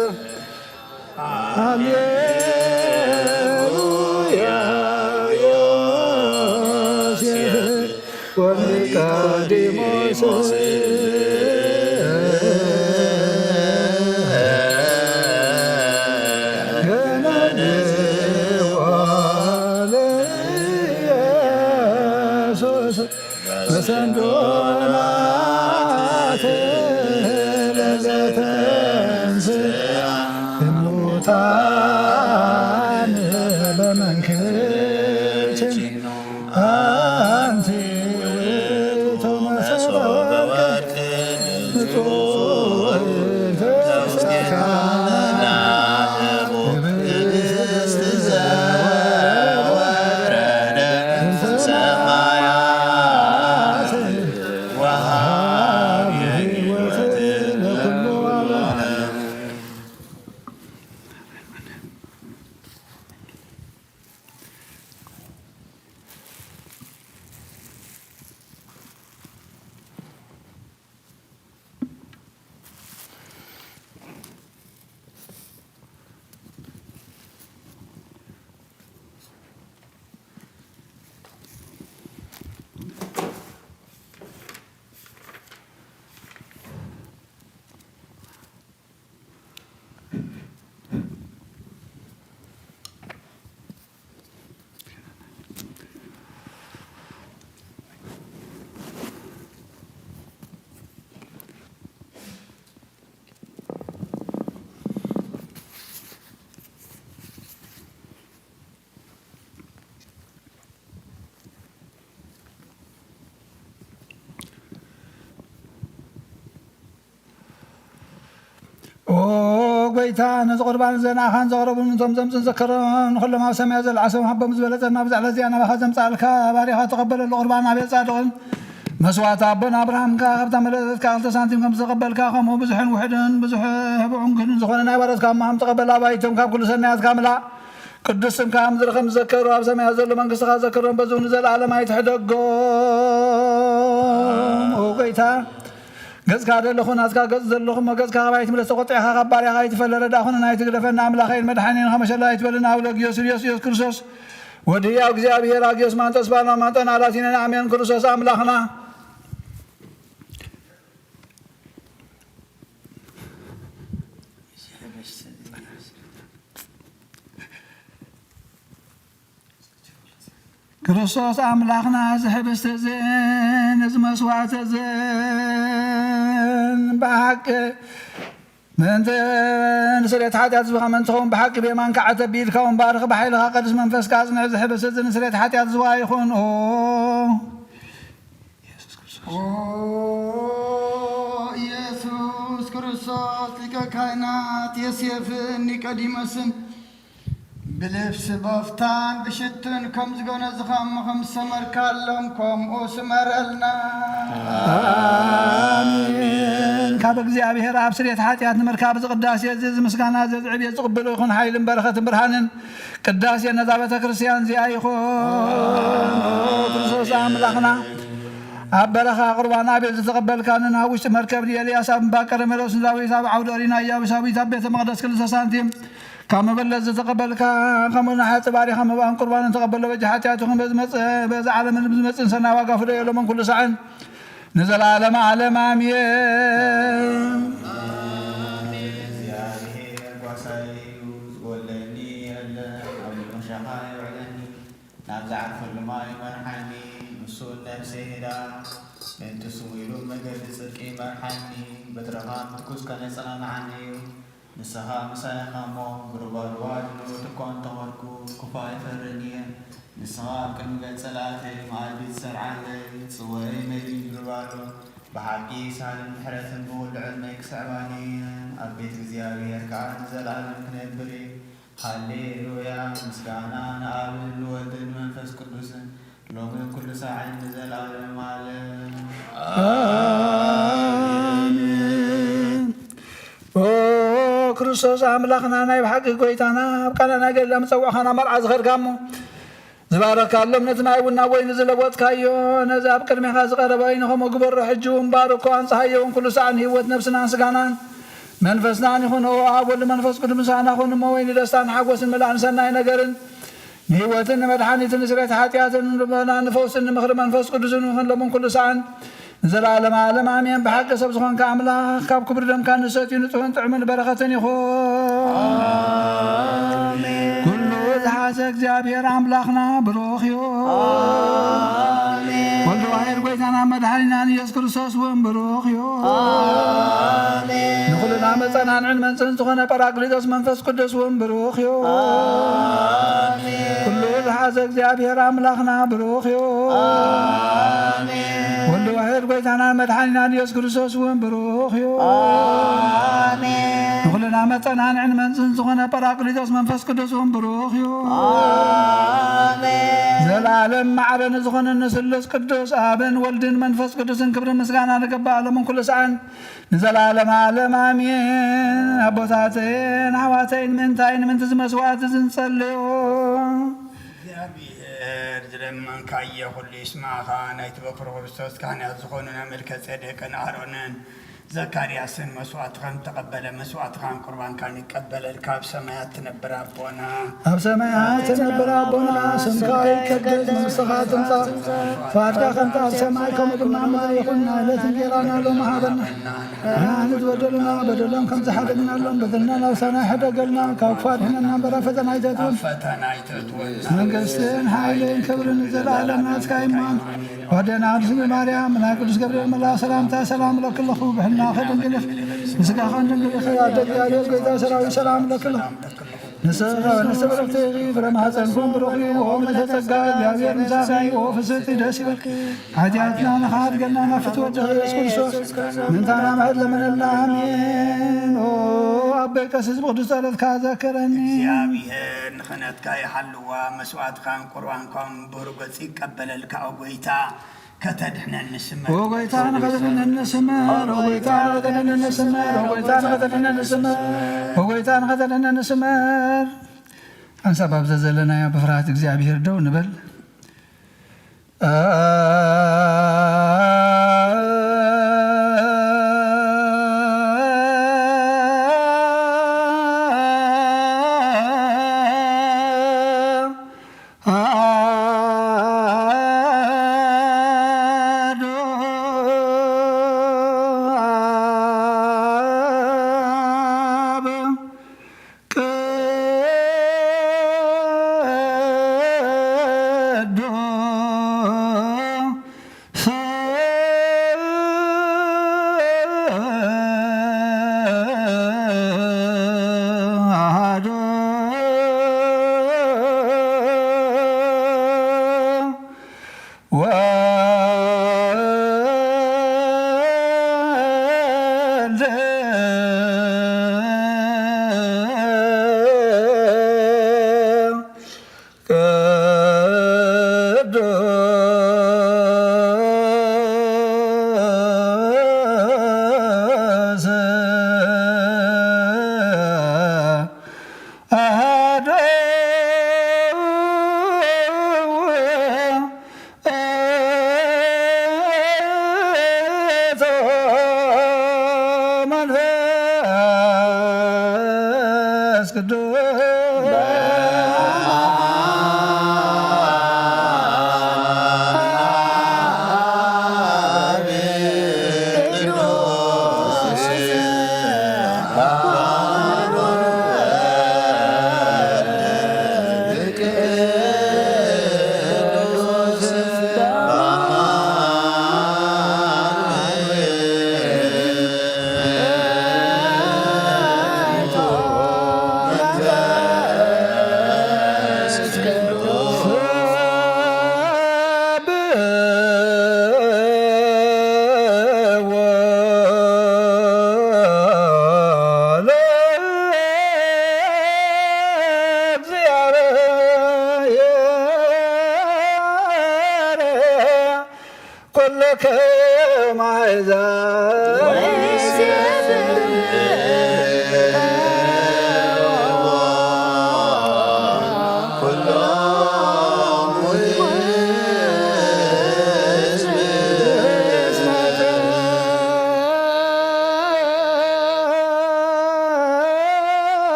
ሃሌሉያ ዮሴፍ ወኒቆዲሞስ ገነንዎ ለኢየሱስ በሰንዶናት ዘተንሥአ እሙታን በመንክርኪ አንቲ ውእቱ መሶበ ወርቅ ንጹሕ ዘውስቴታ ህብስት ዘወረደ ሰማያት ወሃቢ ሕይወት ለኩሉ ዓለም። ኦ ጎይታ፣ ነዚ ቁርባን እዚ ንኣኻን ዘቕረቡን እቶም ዘምጽን ዘከሮን ንኹሎም ኣብ ሰማያት ዘለዓሰቦም ሃቦም ዝበለጸ፣ ናብዛ ዕለት እዚኣ ናባኻ ዘምጽኣልካ ባሪኻ ተቐበለሉ። ቁርባን ኣቤል ጻድቕን መስዋዕቲ ኣቦና ኣብርሃምካ ካብታ መለጸትካ ክልተ ሳንቲም ከም ዝተቐበልካ፣ ከምኡ ብዙሕን ውሑድን ብዙሕ ህቡዕን ግህዱን ዝኾነ ናይ ባሮትካ እሞ ሃም ተቐበል። ኣባይቶም ካብ ኩሉ ሰናያትካ ምላእ። ቅዱስ ስምካ ኣብ ምድሪ ከም ዝዘከሩ ኣብ ሰማያት ዘሎ መንግስትኻ ዘክሮም፣ በዚ እውን ንዘለኣለም ኣይትሕደጎም። ኦ ጎይታ፣ ገጽካ ደለኹ ናትካ ገጽ ዘለኹ እሞ ገጽካ ካብ ኣይትምለስ፣ ተቆጢዕካ ካብ ባርያኻ ኣይትፈለ። ረዳእኹን ኣይትግደፈና፣ ኣምላኸይን መድሓኒን ከመሸላ ኣይትበልን። ኣብ ለጊዮስ ኢየሱስ ኢየሱስ ክርስቶስ ወዲ ህያው እግዚኣብሔር ኣጊዮስ ማንጠስ ባና ማንጠን ኣላቲነን ኣሜን። ክርስቶስ ኣምላኽና ክርስቶስ ኣምላኽና፣ እዚ ሕብስቲ እዝን እዚ መስዋዕቲ እዝን ብሓቂ ምእንቲ ንስሬት ሓጢኣት ዝብኻ ምእንቲ ኸውን ብሓቂ ብየማንካ ዓተብ ብኢድካ እውን ባርኽ፣ ብሓይልኻ ቅዱስ መንፈስካ ኣጽንዕ። እዚ ሕብስቲ እዚ ንስሬት ሓጢኣት ዝዋ ይኹን። ኦ ኢየሱስ ክርስቶስ። ኦ ኢየሱስ ክርስቶስ፣ ሊቀ ካህናት ዮሴፍን ኒቆዲሞስን ብልብሲ በፍታን ብሽቱን ከም ዝገነዝኻ እሞ ከም ዝሰመርካሎም ከምኡ ስመረልና። ኣሜን። ካብ እግዚኣብሔር ኣብ ስርየት ሓጢኣት ንምርካብ እዚ ቅዳሴ እዚ፣ እዚ ምስጋና እዚ፣ እዚ ዕብየት ዝቕበሎ ይኹን። ሓይልን በረኸትን ብርሃንን ቅዳሴ ነዛ ቤተ ክርስቲያን እዚኣ ይኹን። ክርስቶስ ኣምላኽና፣ ኣብ በረኻ ቁርባን ኣቤል ዝተቐበልካንን ኣብ ውሽጢ መርከብ ንኤልያስ ኣብ እምባ ቀርሜሎስ ንዳዊት ኣብ ዓውዲ ኦሪና ኢያቡሳዊት ኣብ ቤተ መቕደስ ክልተ ሳንቲም ካብ መበለት ዝተቐበልካ፣ ከምኡ ንሓጢ ባሪኻ መባእን ቁርባንን ተቐበሎ። በጃ ሓጢኣትኹም በዚ መጽ-፣ በዚ ዓለምን ብዝመጽእን ሰናይ ዋጋ ፍደዮ ሎምን ኩሉ ሳዕን ንዘለዓለመ ዓለም ኣሜን። እግዚኣብሔር ጓሳይ እዩ፣ ዝጎድለኒ የለን። ኣብ ልዑል መሸኻ የውዕለኒ፣ ናብ ዝዓርፈሉ ማይ ይመርሓኒ። ንሱ ነፍሰይ ህዳ፣ ምእንቲ ስሙ ኢሉ መገዲ ጽድቂ ይመርሓኒ። በትርኻ ምትኩስ ከነ የጸናንዓኒ እዩ። ንስኻ ምሳይ ኢኻ እሞ፣ ብሩባሩባ ድንውት እኳ እንተኾንኩ፣ ክፉእ ኣይፈርን እየ። ንስኻ ኣብ ቅድሚ ገጽ ጸላእተይ መኣዲ ትሰርዓለይ፣ ጽዋኤይ መሊኡ ይድርብ ኣሎ። ብሓቂ ሳህልን ምሕረትን ብኹሉ ዕድመይ ክስዕባኒ እየን። ኣብ ቤት እግዚኣብሔር ከኣ ንዘለኣለም ክነብር እየ። ሃሌሉያ! ምስጋና ንኣብን ንወልድን ንመንፈስ ቅዱስን፣ ሎምን ኩሉ ሳዕን ንዘለኣለም ዓለም። ኣሜን። ኦ ክርስቶስ ኣምላኽና፣ ናይ ብሓቂ ጎይታና፣ ኣብ ቃና ናይ ገሊላ ምጸዋዕኻና መርዓ ዝኸድካ እሞ፣ ዝባረካሎም ነቲ ማይ እውን ናብ ወይኒ ዝለወጥካዮ፣ ነዚ ኣብ ቅድሜኻ ዝቐረበ ወይኒ ከምኡ ግበሮ። ሕጂ እውን ባርኮ፣ ኣንጽሃዮ እውን ኩሉ ሳዕ ንህይወት ነብስናን ስጋናን መንፈስናን ይኹን። ኦ ኣብ ወልድ መንፈስ ቅዱስ ምሳና ኩን እሞ፣ ወይኒ ደስታን ሓጎስን ምልኣን ሰናይ ነገርን ንህይወትን ንመድሓኒትን ንስርየት ሓጢኣትን ንልቦና ንፈውስን ንምኽሪ መንፈስ ቅዱስን ይኹን ሎምን ኩሉ ሳዕን ንዘለዓለመ ዓለም ኣሜን። ብሓቂ ሰብ ዝኾንካ ኣምላኽ፣ ካብ ክቡር ደምካ ንሰትዩ ንጹሕን ጥዑምን በረኸትን ይኹን። ኣሜን። ኩሉ ዝሓዘ እግዚኣብሔር ኣምላኽና ብሩኽ እዩ። ኣሜን። ወልድ ዋሕድ ጎይታና መድሓኒናን ኢየሱስ ክርስቶስ እውን ብሩኽ እዩ። ኣሜን። መጸናንዕን መንጽን ዝኾነ ጳራቅሊጦስ መንፈስ ቅዱስ እውን ብሩኽ እዩ። ኣሜን። ኩሉ ዝሓዘ እግዚኣብሔር ኣምላኽና ብሩኽ እዩ። ኣሜን። ወልድ ዋሕድ ጐይታናን መድሓኒናን ኢየሱስ ክርስቶስ እውን ብሩኽ እዩ። ኣሜን። ንኹልና መጸናንዕን መንጽን ዝኾነ ጳራቅሊጦስ መንፈስ ቅዱስ እውን ብሩኽ እዩ። ኣሜን። ዘለዓለም ማዕረ ንዝኾነ ንስሉስ ቅዱስ ኣብን ወልድን መንፈስ ቅዱስን ክብርን ምስጋና ንገባእ ሎምን ኩሉ ሰዓን ንዘለዓለመ ዓለም ኣሜን። ኣቦታተይን ኣሕዋተይን ምእንታይ ንምንቲ እዚ መስዋዕቲ እዚ ንጸልዮ። እግዚኣብሔር ዝለመንካዮ ኩሉ ይስማዕኻ። ናይቲ በኩር ክርስቶስ ካህናት ዝኾኑ ናይ መልከ ጼዴቅን ኣሮንን ዘካርያስን መስዋዕትኻን ተቐበለ። መስዋዕትኻን ቁርባንካን ይቀበለልካ። ኣብ ሰማያት ትነብር ኣቦና። ኣብ ሰማያት ትነብር ኣቦና፣ ስምካ ይቀደስ፣ መንግስትኻ ትምጻእ፣ ፍቓድካ ከምቲ ኣብ ሰማይ ከምኡ ድማ ኣብ ምድሪ ይኹን። ዕለት እንጀራና ሎሚ ሃበና። ንዝበደሉና በደሎም ከም ዝሓደግናሎም በደልና ናብ ሳና ይሕደገልና፣ ካብ ክፉ ኣድሕነና እምበር ኣብ ፈተና ኣይተእትወና። ኣብ ፈተና ኣይተእትወና። መንግስትን ሓይልን ክብርን ንዘለኣለም ናትካ እዩ። ኣዴና ኣርሴማ ማርያም፣ ናይ ቅዱስ ገብርኤል መልኣኽ ሰላምታ ሰላም እለኪ ኣለኹ። ብሕልናኺ ድንግል ኢኺ፣ ብስጋኺ ድንግል ኢኺ። ኣደ እግዚኣብሔር፣ ጐይታ ሰራዊት ሰላም እለኪ ኣለኹ። ንስብረቲ ፍረ ማሕፀንኩም ብሩኽ እዩ። ኦ ምልዕተ ጸጋ፣ እግዚኣብሔር ምሳኺ፣ ኦ ፍስሕቲ ደስ ይበልኪ። ሓጢኣትና ንኽሓድገልና ናብ ፍትወት ወድኺ ኢየሱስ ክርስቶስ ምእንታና ምሕረት ለምነልና። ኣሜን። ኦ ኣቦይ ቀሲስ ብቕዱስ ጸሎትካ ዘክረኒ። እግዚኣብሔር ንኽህነትካ ይሓልዋ፣ መስዋዕትካን ቁርባንካን ብሩህ ገጹ ይቀበለልካ። ኦ ጐይታ፣ ከተድሕነኒ ስመር። ኦ ጐይታ ንኸተድሕነኒ ስመር። ኦ ጐይታ ንኸተድሕነኒ ስመር። ኦ ጐይታ ንኸተድሕነኒ ስመር። ኦ ጐይታ ንኸተድሕነኒ ስመር። ሓንሳብ ኣብዛ ዘለናዮ ብፍርሃት እግዚኣብሔር ደው ንበል።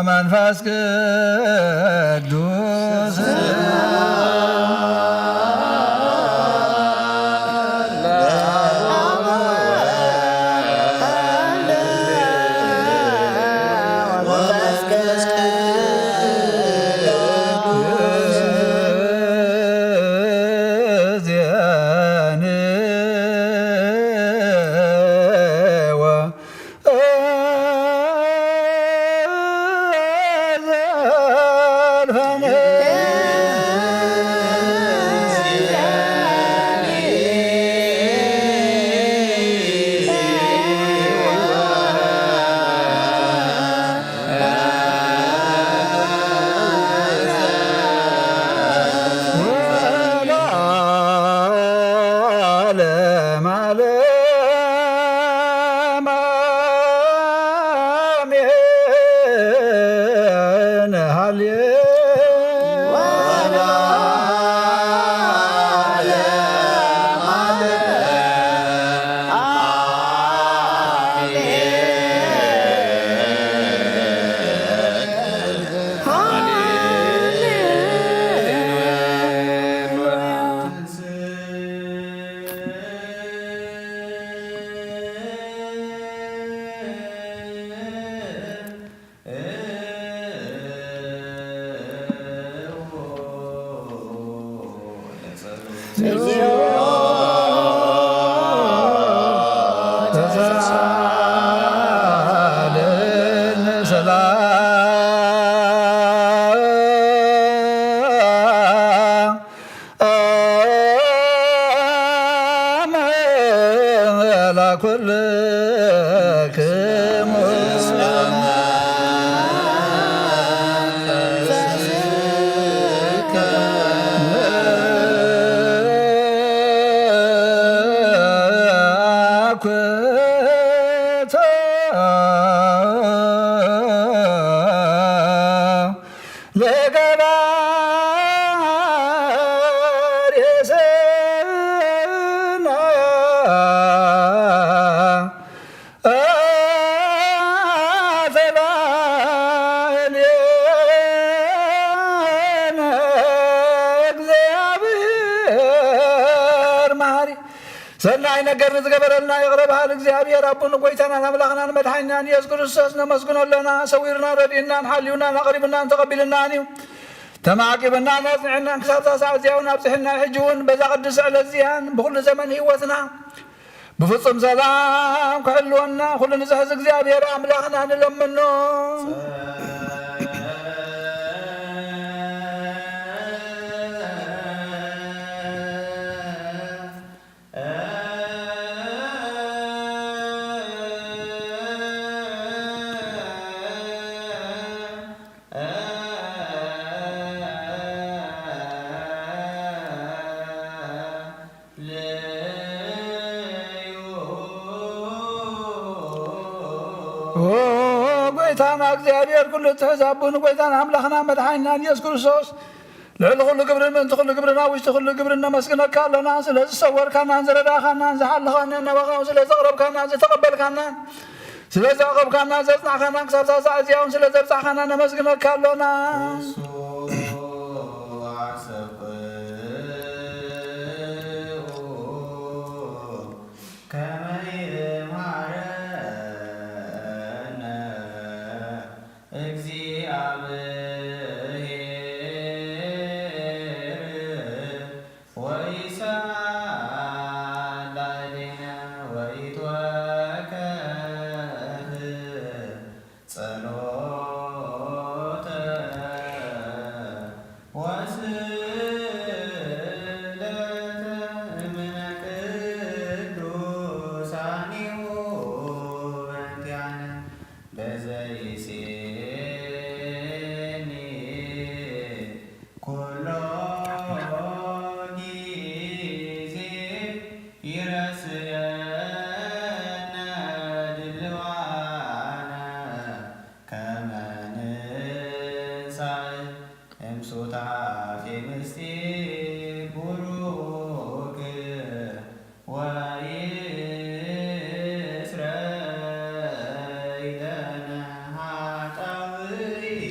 መንፈስ ቅዱስ ሰናይ ነገር ንዝገበረልና ይቕረ በሃል እግዚኣብሔር ኣቦን ጎይታናን ኣምላኽናን መድሓኒናን ኢየሱስ ክርስቶስ ነመስግኖ ኣለና። ሰዊርናን ረዲእናን ሓልዩናን ኣቕሪብናን ተቐቢልናን እዩ። ተማዕቂብናን ኣጽኒዕናን ክሳብ እዛ ሰዓት እዚኣ እውን ኣብጽሕና። ሕጂ እውን በዛ ቅድስቲ ዕለት እዚኣን ብኹሉ ዘመን ህይወትና ብፍጹም ሰላም ክሕልወና ኩሉ ንዝሕዝ እግዚኣብሔር ኣምላኽና ንለምኖ። ኦ ጎይታና እግዚኣብሔር ኩሉ እትሕዝ ኣቦን ጎይታን ኣምላኽና መድሓኒናን ኢየሱስ ክርስቶስ፣ ልዕሊ ኩሉ ግብርን ምእንቲ ኩሉ ግብርን ኣብ ውሽጢ ኩሉ ግብርን ነመስግነካ ኣለና። ስለ ዝሰወርካናን ዝረዳእካናን ዝሓለኻናን ናባኻ ስለ ዘቕረብካናን ዝተቐበልካናን ስለ ዘዕቐብካናን ዘጽናዕካናን ክሳብ ሳዕ እዚኣ እውን ስለ ዘብጻሕካና ነመስግነካ ኣለና። እሱ ዓሰብ ከመ ይምሃረነ እግዚኣብሔር ወይሰምዓ ላዕሌነ ወይትወከፍ ጸሎተ ወስእለተ እምነ ቅዱሳኒሁ በእንቲአነ ለዘይሴኒ ኩሎ ጊዜ ይረስየነ ድልዋነ ከመ ንንሳእ እምሱታፌ ምስጢር ቡሩክ ወይስረይ ለነ ኃጣውኢነ።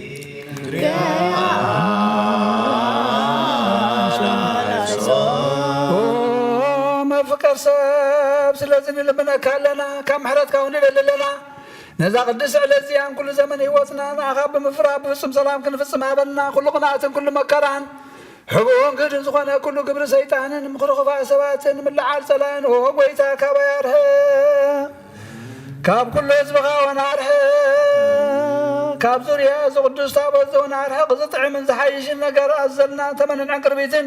ስለዚ ንልምነካ ኣለና፣ ካብ ምሕረትካ እውን ንደሊ ኣለና። ነዛ ቅድስቲ ዕለት እዚኣን ኩሉ ዘመን ህይወትና ንኣኻ ብምፍራህ ብፍጹም ሰላም ክንፍጽም ሃበና። ኩሉ ቅንኣትን ኩሉ መከራን ሕቡእን ግህድን ዝኾነ ኩሉ ግብሪ ሰይጣንን ምኽሪ ክፉኣት ሰባትን ምልዓል ጸላእን፣ ኦ ጐይታ፣ ካባይ ኣርሕቕ። ካብ ኩሉ ህዝብኻ እውን ኣርሕቕ። ካብ ዙርያ እዚ ቅዱስ ታቦት እውን ኣርሕቕ። ዝጥዕምን ዝሓይሽን ነገር ኣዘልና ተመንን ዕንቅርቢትን፣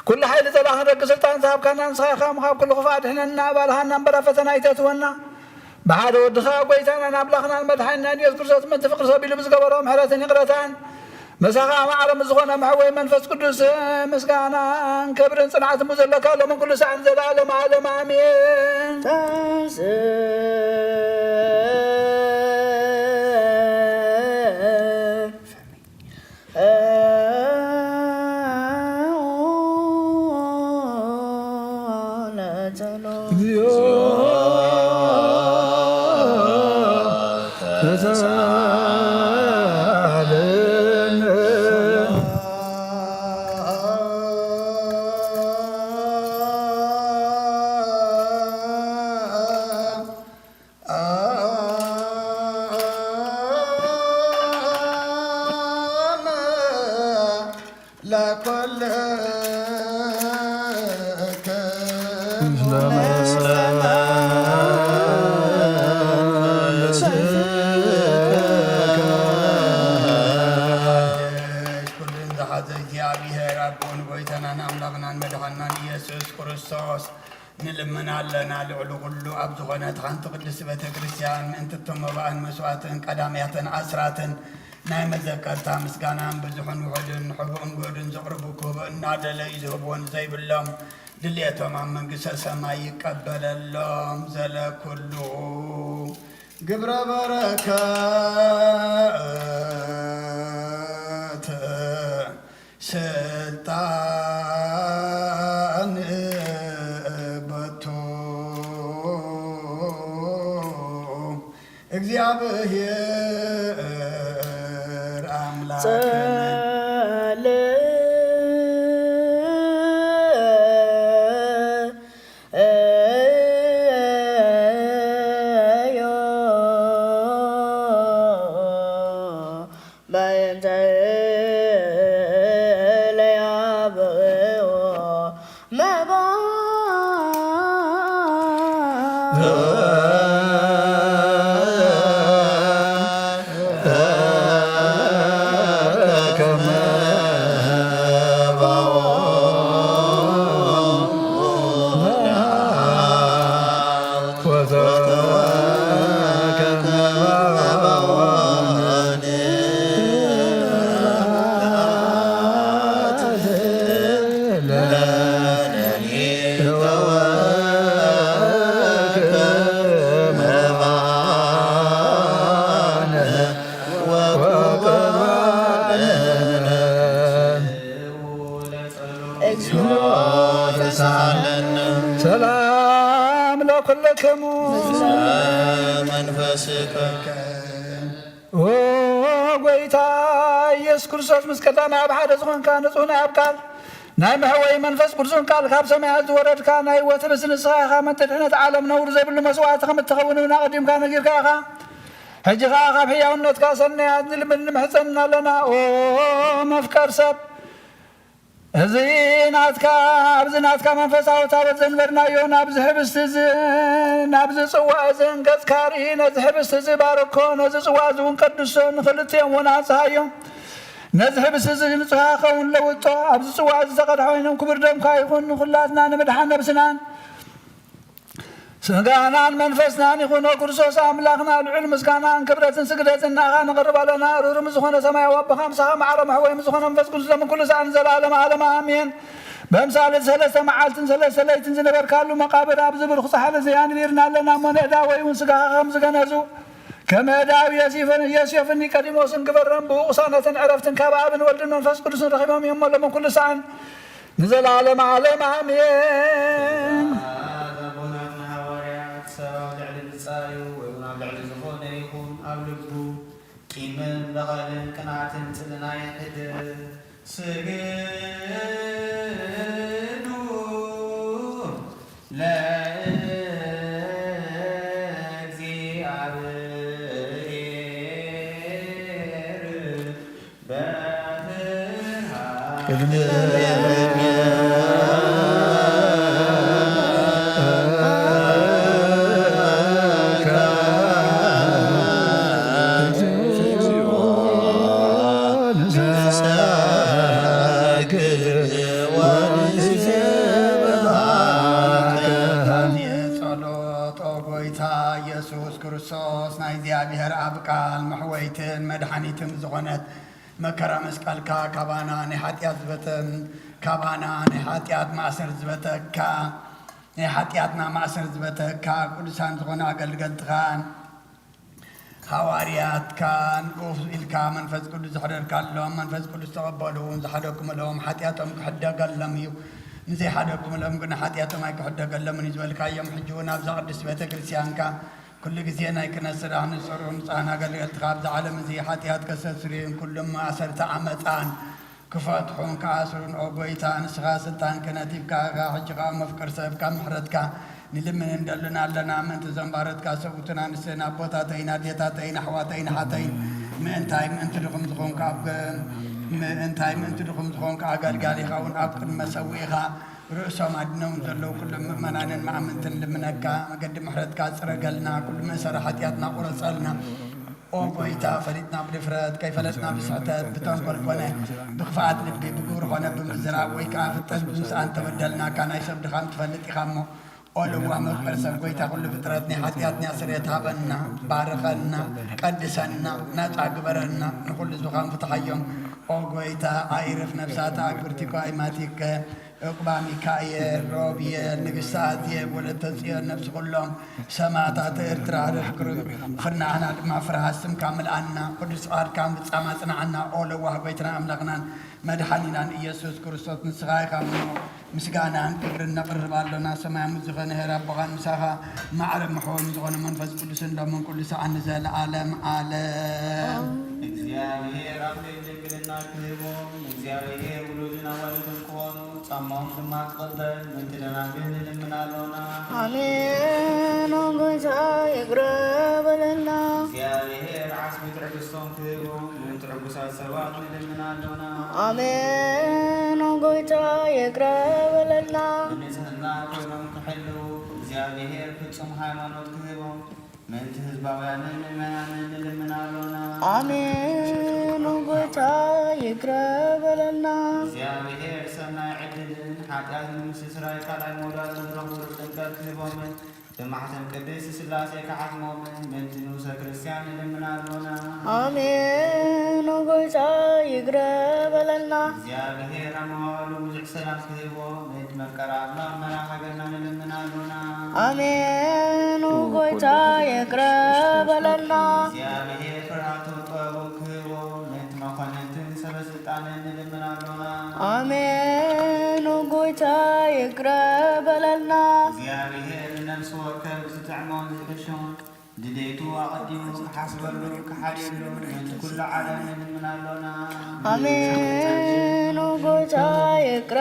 ኩሉ ሓይሊ ጸላእን ደቂ ስልጣን ዝሃብካና ንስኻ ኢኻ እሞ፣ ካብ ኩሉ ክፉእ ኣድሕነና፣ ኣባልሃና እምበር ኣብ ፈተና ኣይተእትወና። ብሓደ ወድኻ ጐይታናን ኣምላኽናን መድሓኒናን ኢየሱስ ክርስቶስ ምእንቲ ፍቕሪ ሰብ ኢሉ ብዝገበሮ ምሕረትን ይቕረታን፣ ምሳኻ ማዕረ ምስ ዝኾነ መሕወይ መንፈስ ቅዱስ ምስጋናን ክብርን ጽንዓትን ብዘለካ ሎምን ኩሉ ሳዕን ዘለዓለም ዓለም ኣሜን። ኩሉን ዝሓዘ እግዚኣብሔር ኣቦን ጐይታናን ኣምላኽናን መድሓናን ኢየሱስ ክርስቶስ ንልምን ኣለና። ልዕሊ ኩሉ ኣብ ዝኾነት ሓንቲ ቅድስቲ ቤተ ክርስቲያን ምእንቲ እቶም መባእን መስዋእትን ቀዳምያትን ኣስራትን ናይ መዘከርታ ምስጋናን ብዙሕን ውሑድን ሕቡእን ግሁድን ዘቕርቡ ክህቡ እናደለዩ ዝህብዎ ንዘይብሎም ድልየቶም ኣብ መንግስተ ሰማይ ይቀበለሎም። ዘለኩሉ ግብረ በረከት ስልጣን በቱ እግዚኣብሔር ኣምላክነ። ሰላም ለኩልክሙ። መንፈስከ። ኦ ጐይታ ኢየሱስ ክርስቶስ፣ ምስ ቀዳማይ ኣብ ሓደ ዝኾንካ ንጹህ ናይ ኣብ ቃል ናይ መሕወዪ መንፈስ ቅዱስን ቃል ካብ ሰማያት ዝወረድካ ናይ ህይወት ርእሲ ንስኻ ኢኻ። ምእንቲ ድሕነት ዓለም ነውሪ ዘይብሉ መስዋእቲ ከም እትኸውን እውን ኣቐዲምካ ነጊርካ ኢኻ። ሕጂ ኸኣ ካብ ሕያውነትካ ሰናያት ንልምን ንምሕጸን ኣለና። ኦ መፍቀር ሰብ፣ እዚ ናትካ፣ ኣብዚ ናትካ መንፈሳዊ ታቦት ዘንበርናዮ፣ ናብዚ ህብስቲ እዚ፣ ናብዚ ጽዋእ እዚ ገጽካ ርኢ፣ ነዚ ህብስቲ እዚ ባርኮ፣ ነዚ ጽዋእ እዚ እውን ቀድሶ፣ ንኽልቲኦም እውን ኣጽሃዮም። ነዚ ህብስቲ እዚ ንጹሃ ኸውን ለውጦ፣ ኣብዚ ጽዋእ እዚ ተቐድሐ ኮይኖም ክቡር ደምካ ይኹን፣ ንኹላትና ንምድሓን ነብስናን ስጋናን መንፈስናን ይኹን። ኦ ክርስቶስ ኣምላኽና፣ ልዑል ምስጋናን ክብረትን ስግደትን ንኣኻ ነቕርብ ኣለና። ርሩም ዝኾነ ሰማያዊ ኣቦኻ፣ ምሳኻ ማዕረ መሕወይ ምስ ዝኾነ መንፈስ ቅዱስ፣ ሎምን ኩሉ ሰዓትን ዘለዓለም ዓለም ኣሜን። በምሳሌ ሰለስተ መዓልትን ሰለስተ ለይትን ዝነበርካሉ መቓብር፣ ኣብዚ ብሩኽ ጻሕሊ እዚ ኣንቢርና ኣለና እሞ፣ ንእዳወይ እውን ስጋኻ ከም ዝገነዙ፣ ከም እዳው ዮሴፍን፣ ዮሴፍን ኒቆዲሞስን ግበረን። ብኡ ቅሳነትን ዕረፍትን ካብ ኣብን ወልድን መንፈስ ቅዱስን ረኺቦም እዮም እሞ፣ ሎምን ኩሉ ሰዓን ንዘለዓለም ዓለም ኣሜን። ኣቦናትና ሃዋርያት፣ ሰብ ኣብ ልዕሊ ብጻዩ ወይ እውን ኣብ ልዕሊ ዝኾነ ይኹን ኣብ ልቡ ቂምን በቐልን ቅንኣትን ጽልእን ኣይሕድር። ስግዱ ለ ጸሎት። ኦ ጎይታ ኢየሱስ ክርስቶስ፣ ናይ እግዚኣብሔር ኣብ ቃል መሕወይትን መድሓኒትን ዝኾነት መከራ መስቀልካ ካባና ናይ ሓጢኣት ዝበተን፣ ካባና ናይ ሓጢኣት ማእሰር ዝበተካ፣ ናይ ሓጢኣትና ማእሰር ዝበተካ ቅዱሳን ዝኾነ ኣገልገልትኻን ሃዋርያትካን ኡፍ ኢልካ መንፈስ ቅዱስ ዘሕደርካሎም፣ መንፈስ ቅዱስ ተቐበሉ፣ ዝሓደግኩምሎም ሓጢኣቶም ክሕደገሎም እዩ፣ ንዘይሓደግኩምሎም ግን ሓጢኣቶም ኣይክሕደገሎምን እዩ ዝበልካዮም። ሕጂ እውን ኣብዛ ቅድስቲ ቤተ ክርስቲያንካ ኩሉ ግዜ ናይ ክህነት ስራሕ ንዝሰርሑ ንጹሃን ኣገልገልትኻ ኣብዚ ዓለም እዚ ሓጢኣት ከስተስርዩን ኩሎም ማእሰርቲ ዓመጻን ክፈትሑን ክኣስሩን፣ ኦ ጎይታ፣ ንስኻ ስልጣን ክህነት ሂብካ ኢኻ። ሕጂ ኸኣ መፍቀር ሰብ ካብ ምሕረትካ ንልምን እንደልን ኣለና። ምእንቲ እዞም ባሮትካ ሰብኡትን ኣንስትን ኣቦታተይን ኣዴታተይን ኣሕዋተይን ኣሓተይን ምእንታይ ምእንቲ ድኹም ዝኾንካ ኣብ ምእንታይ ምእንቲ ድኹም ዝኾንካ ኣገልጋሊኻ እውን ኣብ ቅድሚ መሰውኢኻ ርእሶም ኣድነውም ዘለዉ ኩሎም ምእመናንን መኣምንትን ልምነካ፣ መገዲ ምሕረትካ ጽረገልና፣ ኩሉ መእሰሪ ሓጢኣትና ቁረጸልና። ኦ ጎይታ፣ ፈሊጥና ብድፍረት፣ ከይፈለጥና ብስሕተት፣ ብተንኮል ኮነ ብክፍኣት ልቢ፣ ብግብሪ ኮነ ብምዝራብ፣ ወይ ከኣ ፍጠት ብምስኣን ተበደልናካ፣ ናይ ሰብ ድኻም ትፈልጥ ኢኻ እሞ፣ ኦ ለዋህ መፍቀር ሰብ፣ ጎይታ ኩሉ ፍጥረት፣ ናይ ሓጢኣትና ስርየት ሃበና፣ ባርኸና፣ ቀድሰና፣ ናጻ ግበረና፣ ንኹሉ ዝኻም ፍትሓዮም። ኦ ጎይታ፣ ኣይርፍ ነፍሳት ኣግብርቲኮ ኣይማቲከ፣ ዕቁባ ሚካኤል፣ ሮብየል፣ ንግስቲ ኣዜብ፣ ወለተ ጽዮን፣ ነፍሲ ኩሎም ሰማእታት ኤርትራ፣ ርሕቅርብ ፍርናዕና ድማ ፍርሃት ስምካ ምልኣና፣ ቅዱስ ቃልካ ምጻም ኣጽንዓና። ኦ ለዋህ ጎይትናን ኣምላኽናን መድሓኒናን ኢየሱስ ክርስቶስ፣ ንስኻ ኢኻ እሞ ምስጋናን ክብርን ነቕርብ ኣሎና። ሰማያዊ ዝኾነ ኄር ኣቦኻን ምሳኻ ማዕረ ምሕወን ዝኾነ መንፈስ ቅዱስን ሎምን ኩሉ ሰዓን ንዘለዓለም ዓለም። እግዚኣብሔር ኣኽሊል ድንግልና ክህቦም፣ እግዚኣብሔር ውሉድን ኣዋልድን ክኾኑ፣ ጻማኦም ድማ ክቕበል፣ ምእንቲ ደናግል ንልምን ኣሎና። ኣሜን። ኦ ጎይታ ይቅረ በለልና። እግዚኣብሔር ዓስቢ ትዕግስቶም ክህቦም፣ ምእንቲ ዕጉሳት ሰባት ንልምን ኣሎና። ኣሜን። ኦ ጎይታ ይቅረ በለልና። ብንጽህና ኮይኖም ክሕልዉ፣ እግዚኣብሔር ፍጹም ሃይማኖት ክህቦም፣ ምእንቲ ህዝባውያንን ምእመናንን ንልምን ኣሎና። ኣሜን። ኦ ጎይታ ይቅረ በለልና። እግዚኣብሔር ሰናይ ዕድልን ሓጢኣት ንምስስራይ ካልኣይ መውዳእትን ዝረኽብሉ ጥምቀት ክህቦምን ብማሕተም ቅድስት ስላሴ ክሓትሞምን ምእንቲ ንኡሰ ክርስቲያን ንልምን ኣሎና። ኣሜን። ኦ ጎይታ ይቅረ በለልና። እግዚኣብሔር ኣብ መዋእሉ ብዙሕ ሰላም ክህቦ፣ ምእንቲ መፍቀር ኣምላኽ መራኸበና ንልምን ኣሎና። ኣሜን። ኦ ጎይታ ይቅረ በለልና። እግዚኣብሔር ፍርሃትን ጥበቡን ክህቦ፣ ምእንቲ መኳንንትን ሰበ ስልጣንን ንልምን ኣሎና። ኣሜን። ኦ ጎይታ ይቅረ በለልና። እግዚኣብሔር ንነፍሲ ወከፍ ዝጥዕሞን ዝሕሾን ድሌቱ ኣቐዲሙ ክሓስበሉ ክሓልየሉ ምእንቲ ኩሉ ዓለም ንልምን ኣሎና። ኣሜን። ኦ ጎይታ ይቅረ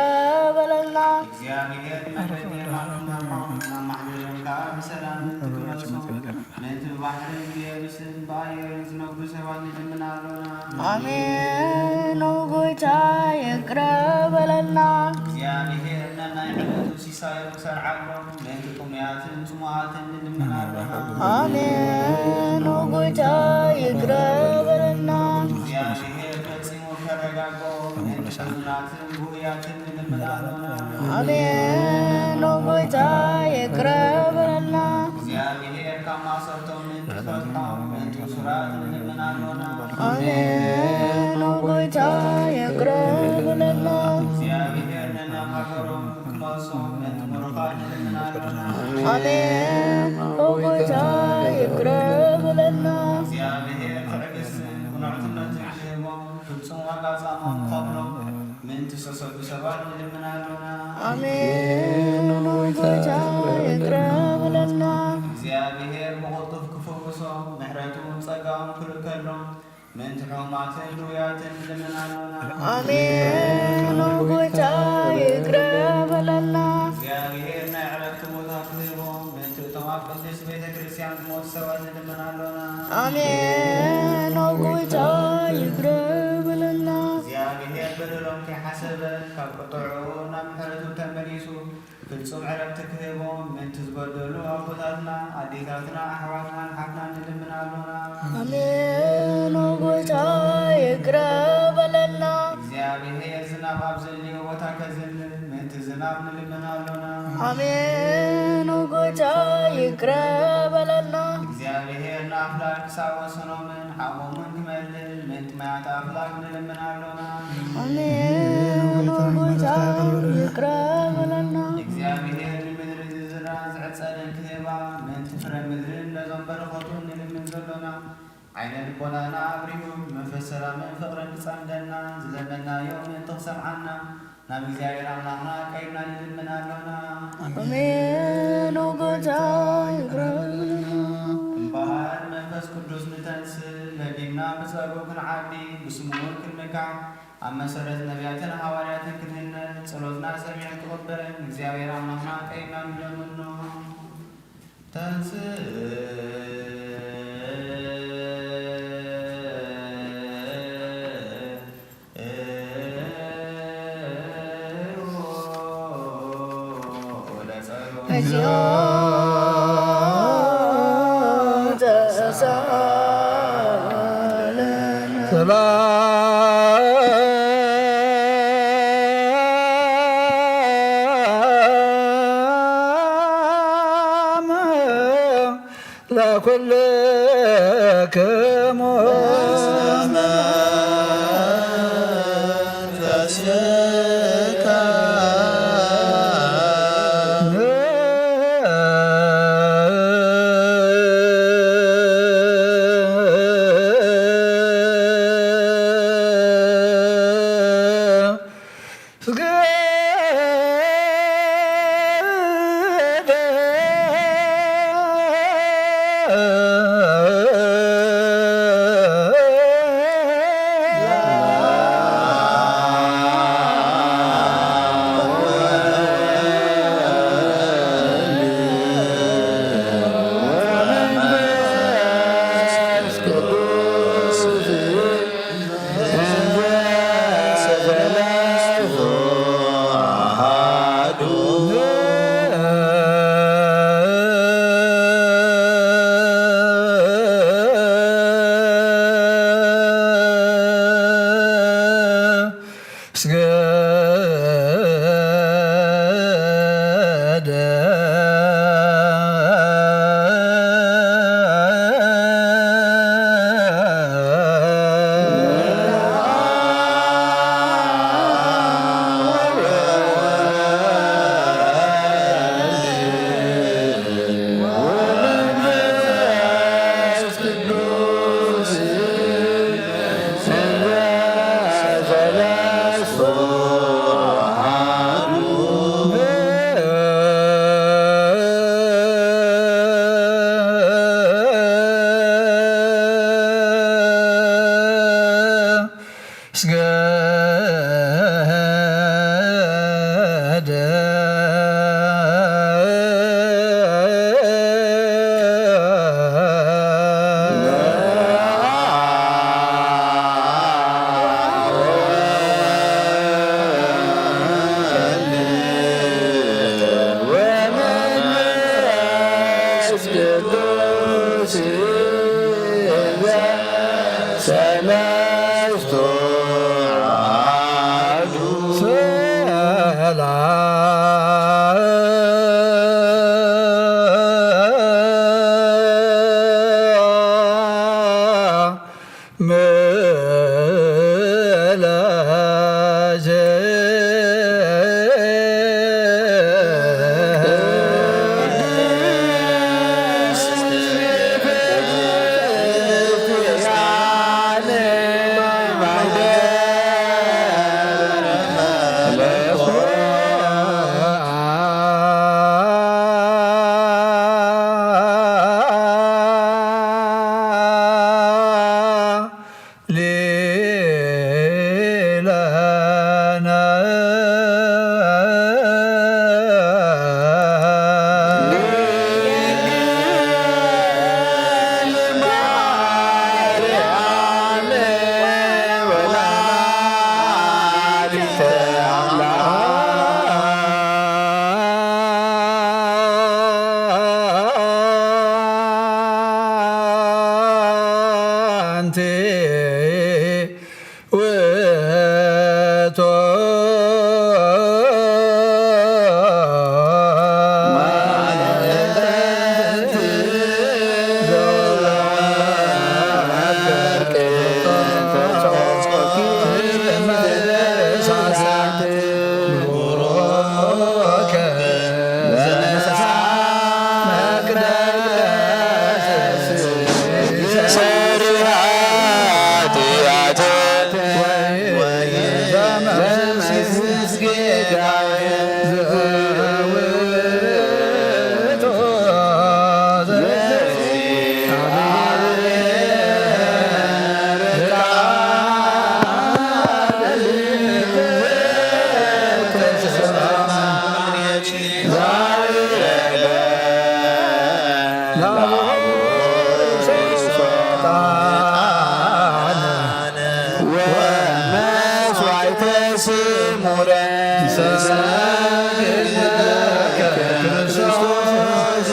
በለልና። እግዚኣብሔር መገዲ የማኑን መርሖ፣ ናብ ማሕደሮም ከኣ ብሰላም ምእንቲ ክመልሶም፣ ምእንቲ ብባሕርን ብየብስን ብኣየርን ዝነብሩ ሰባት ንልምን ኣሎና። ኣሜን። ኦ ጎይታ ይቅረ በለልና። እግዚኣብሔር ነናይ ዕለቱ ሲሳዮም ክሰርዓሎም፣ ምእንቲ ጥሙያትን ጽሙኣትን ንልምን ኣሎና። ኣሜን። ኦ ጎይታ ይቅረ በለልና። እግዚኣብሔር ፈጺሙ ከረጋግኦም፣ ምእንቲ ሕዙናትን ብውያትን ንልምን ኣሎና። ኣሜን። ኦ ጎይታ ይቅረ በለልና። እግዚኣብሔር ካብ ማእሰርቶም ምእንቲ ክፈትሖም፣ ምእንቲ እሱራት ንልምን ኣሎና። ኣሜን። ኦ ጎይታ ይቅረ በለልና። እግዚኣብሔር ነናብ ሃገሮም ክመልሶም ምእንቲ ምሩኻት ንልምን ኣሎና። ኣሜን። ኦ ጎይታ ይቅረ በለልና። እግዚኣብሔር ትዕግስትን ቅኑዕትነትን ክህቦም፣ ፍጹም ዋጋ ጻሞም ክኸፍሎም ምእንቲ ዝተሰዱ ሰባት ንልምን ኣሎና። ኣሜን። ኦ ጎይታ ይቅረ በለልና። እግዚኣብሔር ብቕልጡፍ ክፈውሶም፣ ምሕረቱን ጸጋኡን ክልእከሎም ምእንቲ ሕሙማትን ድውያትን ንልምን ኣሎና። ኣሜን። ኦ ጎይታ ይቅረ በለልና። እግዚኣብሔር ናይ ዕረፍቲ ቦታ ክህቦም ምእንቲ እቶም ኣብ ቅድስቲ ቤተ ክርስቲያን ዝሞቱ ሰባት ንልምን ኣሎና። ኣሜን። ኦ ጎይታ ይቅረ በለልና። እግዚኣብሔር በደሎም ከይሓሰበ ካብ ቁጥዕኡ ናብ ምሕረቱ ተመሊሱ ፍጹም ዕረፍቲ ክህቦም ምእንቲ ዝበደሉ ኣቦታትና፣ ኣዴታትና፣ ኣሕዋትናን ሓትናን ንልምን ኣሎና። ኣሜን። ኦ ጎይታ ይቅረ በለልና። እግዚኣብሔር ዝናብ ኣብ ዘድልዮ ቦታ ከዝንብ ምእንቲ ዝናብ ንልምን ኣሎና። ኣሜን። ኦ ጎይታ ይቅረ በለልና። እግዚኣብሔር ንኣፍላግ ክሳብ ወሰኖምን ዓቕሞምን ክመልእ ምእንቲ ማያት ኣፍላግ ንልምን ኣሎና። ኣሜን። ኦ ጎይታ ይቅረ በለልና። እግዚኣብሔር ንምድሪ ዝዝራን ዝዕጸደን ክህባ ምእንቲ ፍረ ምድርን ነዞም በረኸቱ ንልምን ዘሎና። ዓይነ ልቦናና ኣብሪሁ ብመንፈስ ሰላምን ፍቕርን ክጸምደና፣ ዝለመናዮ ምእንቲ ክሰምዓና ናብ እግዚኣብሔር ኣምላኽና ቀሪብና ንልምን ኣሎና። ኣሜን። ኦ ጎይታ ይቅረ በለልና። እምበኣር መንፈስ ቅዱስ ንተንስእ፣ ለቢምና ብጸግኡ ክንዓቢ፣ ብስሙ እውን ክንምካሕ፣ ኣብ መሰረት ነቢያትን ሃዋርያትን ክንህነጽ፣ ጸሎትና ሰሚዑ ክቕበለን ንእግዚኣብሔር ኣምላኽና ቀሪብና ንለምኖ። ተንስእ ለጸሎት። እግዚኦ ተሳለን። ሰላም ለኩልክሙ። ለአቡነ ሰይጣን ወመስዋዕተ ስሙረ ሰግድ ለከ ክርስቶስ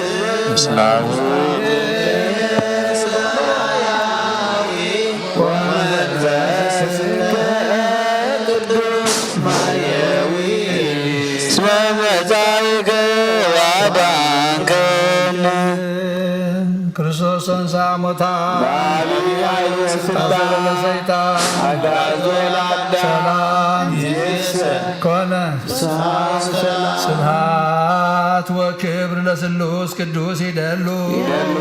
ምስለ አቡነ ሰማያዊ ወመንፈስከ ቅዱስ ማርያዊ እስመ መጻእከ ወአዳንከነ። ክርስቶስ ተንሥአ እሙታን በአቢይ ኃይል ወሥልጣን አሰሮ ለሰይጣን አግዓዞ ለአዳም ሰላም ይእዜሰ ኮነ። ሰላም ሰላም። ስብሐት ወክብር ለስሉስ ቅዱስ ይደሉ። ይደሉ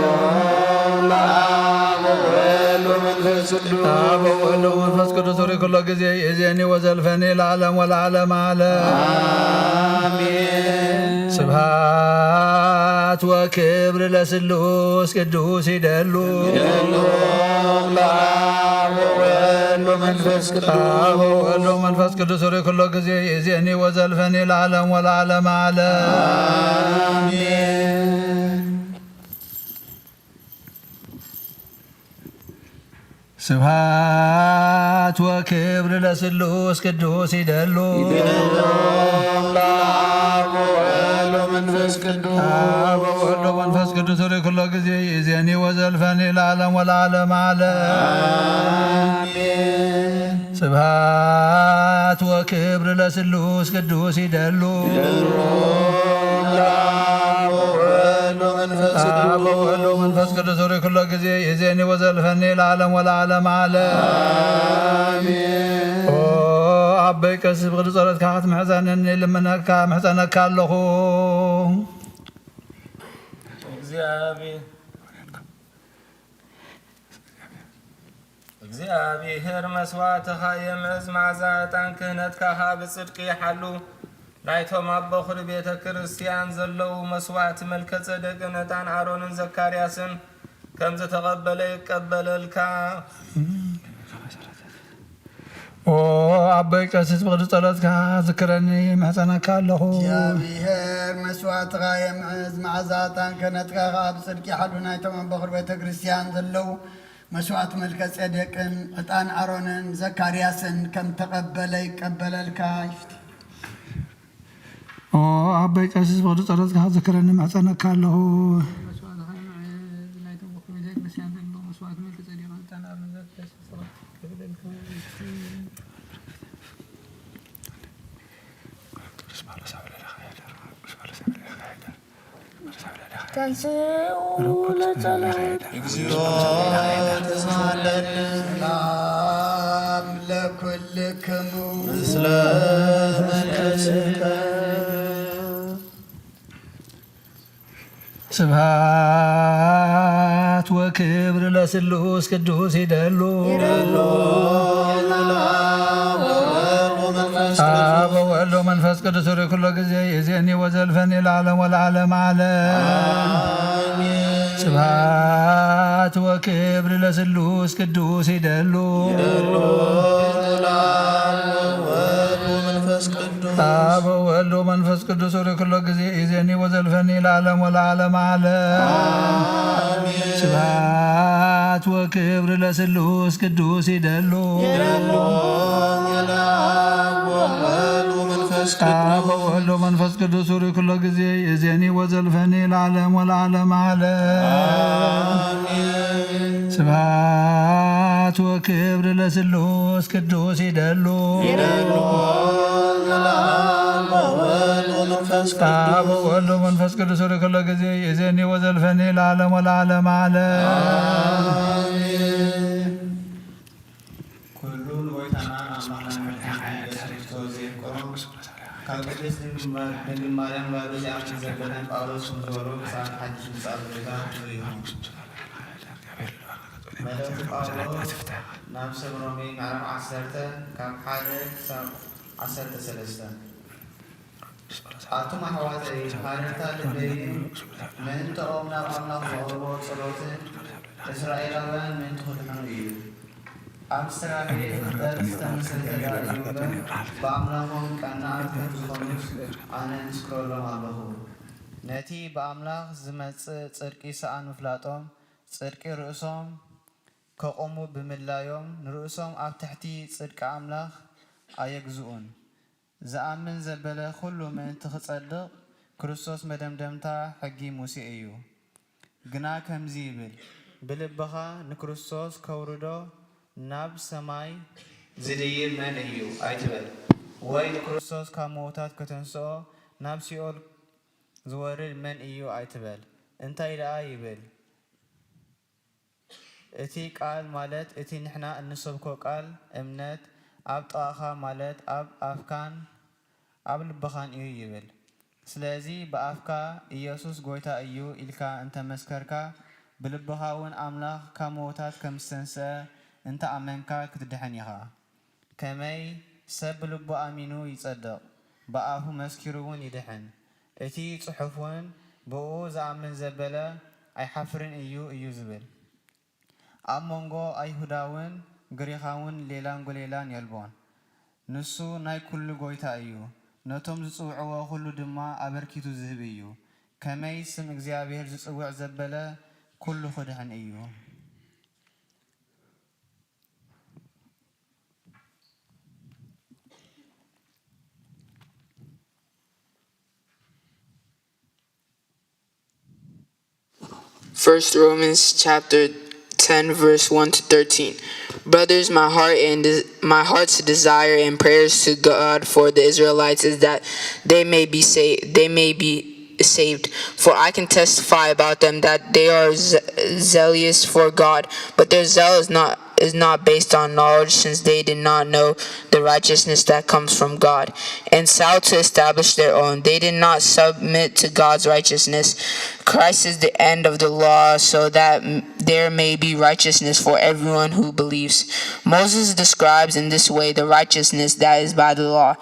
ለአብ ወወልድ ወመንፈስ ቅዱስ። አብ ወወልድ ወመንፈስ ቅዱስ ሪ ኩሎ ጊዜ ይእዜኒ ወዘልፈኒ ለዓለም ወለዓለም ዓለም። አሜን። ስብሐት ወክብር ለስሉስ ቅዱስ ይደሉ። ይደሉ ለአብ ወወልድ ወመንፈስ ቅዱስ። አብ ወወልድ ወመንፈስ ቅዱስ ሪ ኩሎ ጊዜ ይእዜኒ ወዘልፈኒ ለዓለም ወለዓለም ዓለም። አሜን። ስብሐት ወክብር ለስሉስ ቅዱስ ይደሉ። ይደሉ ለአብ ወወልድ ወመንፈስ ቅዱስ። አብ ወወልድ ወመንፈስ ቅዱስ ሪ ኩሎ ጊዜ ይእዜኒ ወዘልፈኒ ለዓለም ወለዓለም ዓለም። አሜን። ስብሐት ወክብር ለስሉስ ቅዱስ ይደሉ። ይደሉ ለአብ ወወልድ ወመንፈስ አብ ቅዱስ። ወወልድ ወመንፈስ ቅዱስ ሪ ኩሎ ጊዜ ይእዜኒ ወዘልፈኒ ለዓለም ወለዓለም ዓለም። አሜን። ኦ ኣቦይ ቀሲስ ብቕዲ ጸሎትካ ክትምሕጸነኒ ልምነካ ምሕጸነካ ኣለኹ። እግዚኣብሔር እግዚኣብሔር መስዋዕትኻ የምዕዝ፣ መዓዛ ዕጣን ክህነትካ ኸኣ ብጽድቂ ይሓሉ። ናይቶም ኣብ በኹሪ ቤተ ክርስቲያን ዘለዉ መስዋዕቲ መልከ ጸደቅን ዕጣን ኣሮንን ዘካርያስን ከም ዝተቐበለ ይቀበለልካ። ኦ ኣቦይ ቀሲስ ብቕዲ ጸሎትካ ዝክረኒ ምሕጸነካ ኣለኹ። እግዚኣብሔር መስዋዕትኻ የምዕዝ፣ መዓዛ ዕጣን ክህነትካ ኸኣ ብጽድቂ ይሓሉ። ናይቶም ኣብ በኹሪ ቤተ ክርስቲያን ዘለዉ መስዋዕት መልከ ጼዴቅን ዕጣን ኣሮንን ዘካርያስን ከም ተቐበለ ይቀበለልካ። ይፍቲ። ኦ ኣቦይ ቀሲስ ብቕዲ ጸሎትካ ዝክረኒ ምሕጸነካ ኣለኹ። ተንሥኡ ለጸሎት። እግዚኦ ተሳለነ። ሰላም ለኩልክሙ። ምስለ መንፈስከ። ስብሐት ወክብር ለስሉስ ቅዱስ ይደሉ። ይደሉ ለአብ ወወልድ ወመንፈስ ቅዱስ። አብ ወወልድ ወመንፈስ ቅዱስ ሪ ኩሎ ጊዜ ይእዜኒ ወዘልፈኒ ለዓለም ወለዓለም ዓለም። አሜን። ስብሐት ወክብር ለስሉስ ቅዱስ ይደሉ። ይደሉ ለአብ ወወልድ ወመንፈስ ቅዱስ። አብ ወወልድ ወመንፈስ ቅዱስ ሪ ኩሎ ጊዜ ይእዜኒ ወዘልፈኒ ለዓለም ወለዓለም ዓለም። አሜን። ስብሐት ወክብር ለስሉስ ቅዱስ ይደሉ። ይደሉ ለአብ ወወልድ ወመንፈስ አብ ቅዱስ። ወወልድ ወመንፈስ ቅዱስ ሪ ኩሎ ጊዜ ይእዜኒ ወዘልፈኒ ለዓለም ወለዓለም ዓለም። አሜን። ስብሐት ወክብር ለስሉስ ቅዱስ ይደሉ። ይደሉ ለአብ ወወልድ ወመንፈስ አብ ቅዱስ። ወወልድ ወመንፈስ ቅዱስ ሪ ኩሎ ጊዜ ይእዜኒ ወዘልፈኒ ለዓለም ወለዓለም ዓለም። አሜን። ኩሉ ንጎይታናን ኣምላኽናን መድሓኒና ኢየሱስ ክርስቶስ ዘየፍቅሮ፣ ካብ ቅድስት ድንግል ማርያም ጋብር ዚኣምን ዘበለን ጳውሎስ ከም ዝበሎ፣ ክሳብ ሓድሽ ምጻእ ጎይታ ንርኢ ኢኹም። መልእኽቲ ጳውሎስ ናብ ሰብ ሮሜ ምዕራፍ ዓሰርተ ካብ ሓደ ክሳብ ዓሰርተ ሰለስተ። ኣቱም ኣሕዋተይ፣ ሃረርታ ልበይን ምእንተኦም ናብ ኣምላኽ ዘቕርቦ ጸሎትን እስራኤላውያን ምእንቲ ክድሕኑ እዩ። ኣብ ዝተራእየ ፍጥረት ዝተመስረተ ጋር እዩ እምበር፣ ብኣምላኾም ቀናኣት ከም ዝኾኑስ ኣነ ምስክረሎም ኣለኹ። ነቲ ብኣምላኽ ዝመጽእ ጽድቂ ሰኣን ምፍላጦም፣ ጽድቂ ርእሶም ከቑሙ ብምድላዮም፣ ንርእሶም ኣብ ትሕቲ ጽድቂ ኣምላኽ ኣየግዝኡን። ዝኣምን ዘበለ ኩሉ ምእንቲ ክጸድቕ፣ ክርስቶስ መደምደምታ ሕጊ ሙሴ እዩ። ግና ከምዚ ይብል፣ ብልብኻ ንክርስቶስ ከውርዶ ናብ ሰማይ ዝድይብ መን እዩ ኣይትበል፣ ወይ ንክርስቶስ ካብ ምዉታት ከተንስኦ ናብ ሲኦል ዝወርድ መን እዩ ኣይትበል። እንታይ ደኣ ይብል? እቲ ቃል ማለት እቲ ንሕና እንሰብኮ ቃል እምነት ኣብ ጥቓኻ ማለት ኣብ ኣፍካን ኣብ ልብኻን እዩ ይብል። ስለዚ ብኣፍካ ኢየሱስ ጐይታ እዩ ኢልካ እንተ መስከርካ፣ ብልብኻ እውን ኣምላኽ ካብ ምዉታት ከም ዝተንስአ እንተ ኣመንካ ክትድሕን ኢኻ። ከመይ ሰብ ብልቡ ኣሚኑ ይጸድቕ፣ ብኣፉ መስኪሩ እውን ይድሕን። እቲ ጽሑፍ እውን ብእኡ ዝኣምን ዘበለ ኣይሓፍርን እዩ እዩ ዝብል። ኣብ መንጎ ኣይሁዳውን ግሪኻውን ሌላን ጐሌላን የልቦን። ንሱ ናይ ኩሉ ጐይታ እዩ፣ ነቶም ዝጽውዕዎ ኩሉ ድማ ኣበርኪቱ ዝህብ እዩ። ከመይ ስም እግዚኣብሔር ዝጽውዕ ዘበለ ኩሉ ክድሕን እዩ። First Romans chapter ten, verse one to thirteen. Brothers, my heart and de- my heart's desire and prayers to God for the Israelites is that they may be saved. They may be saved. For I can testify about them that they are ze- zealous for God, but their zeal is not is not based on knowledge, since they did not know the righteousness that comes from God, and sought to establish their own. They did not submit to God's righteousness. Christ is the end of the law, so that m- there may be righteousness for everyone who believes. Moses describes in this way the righteousness that is by the law.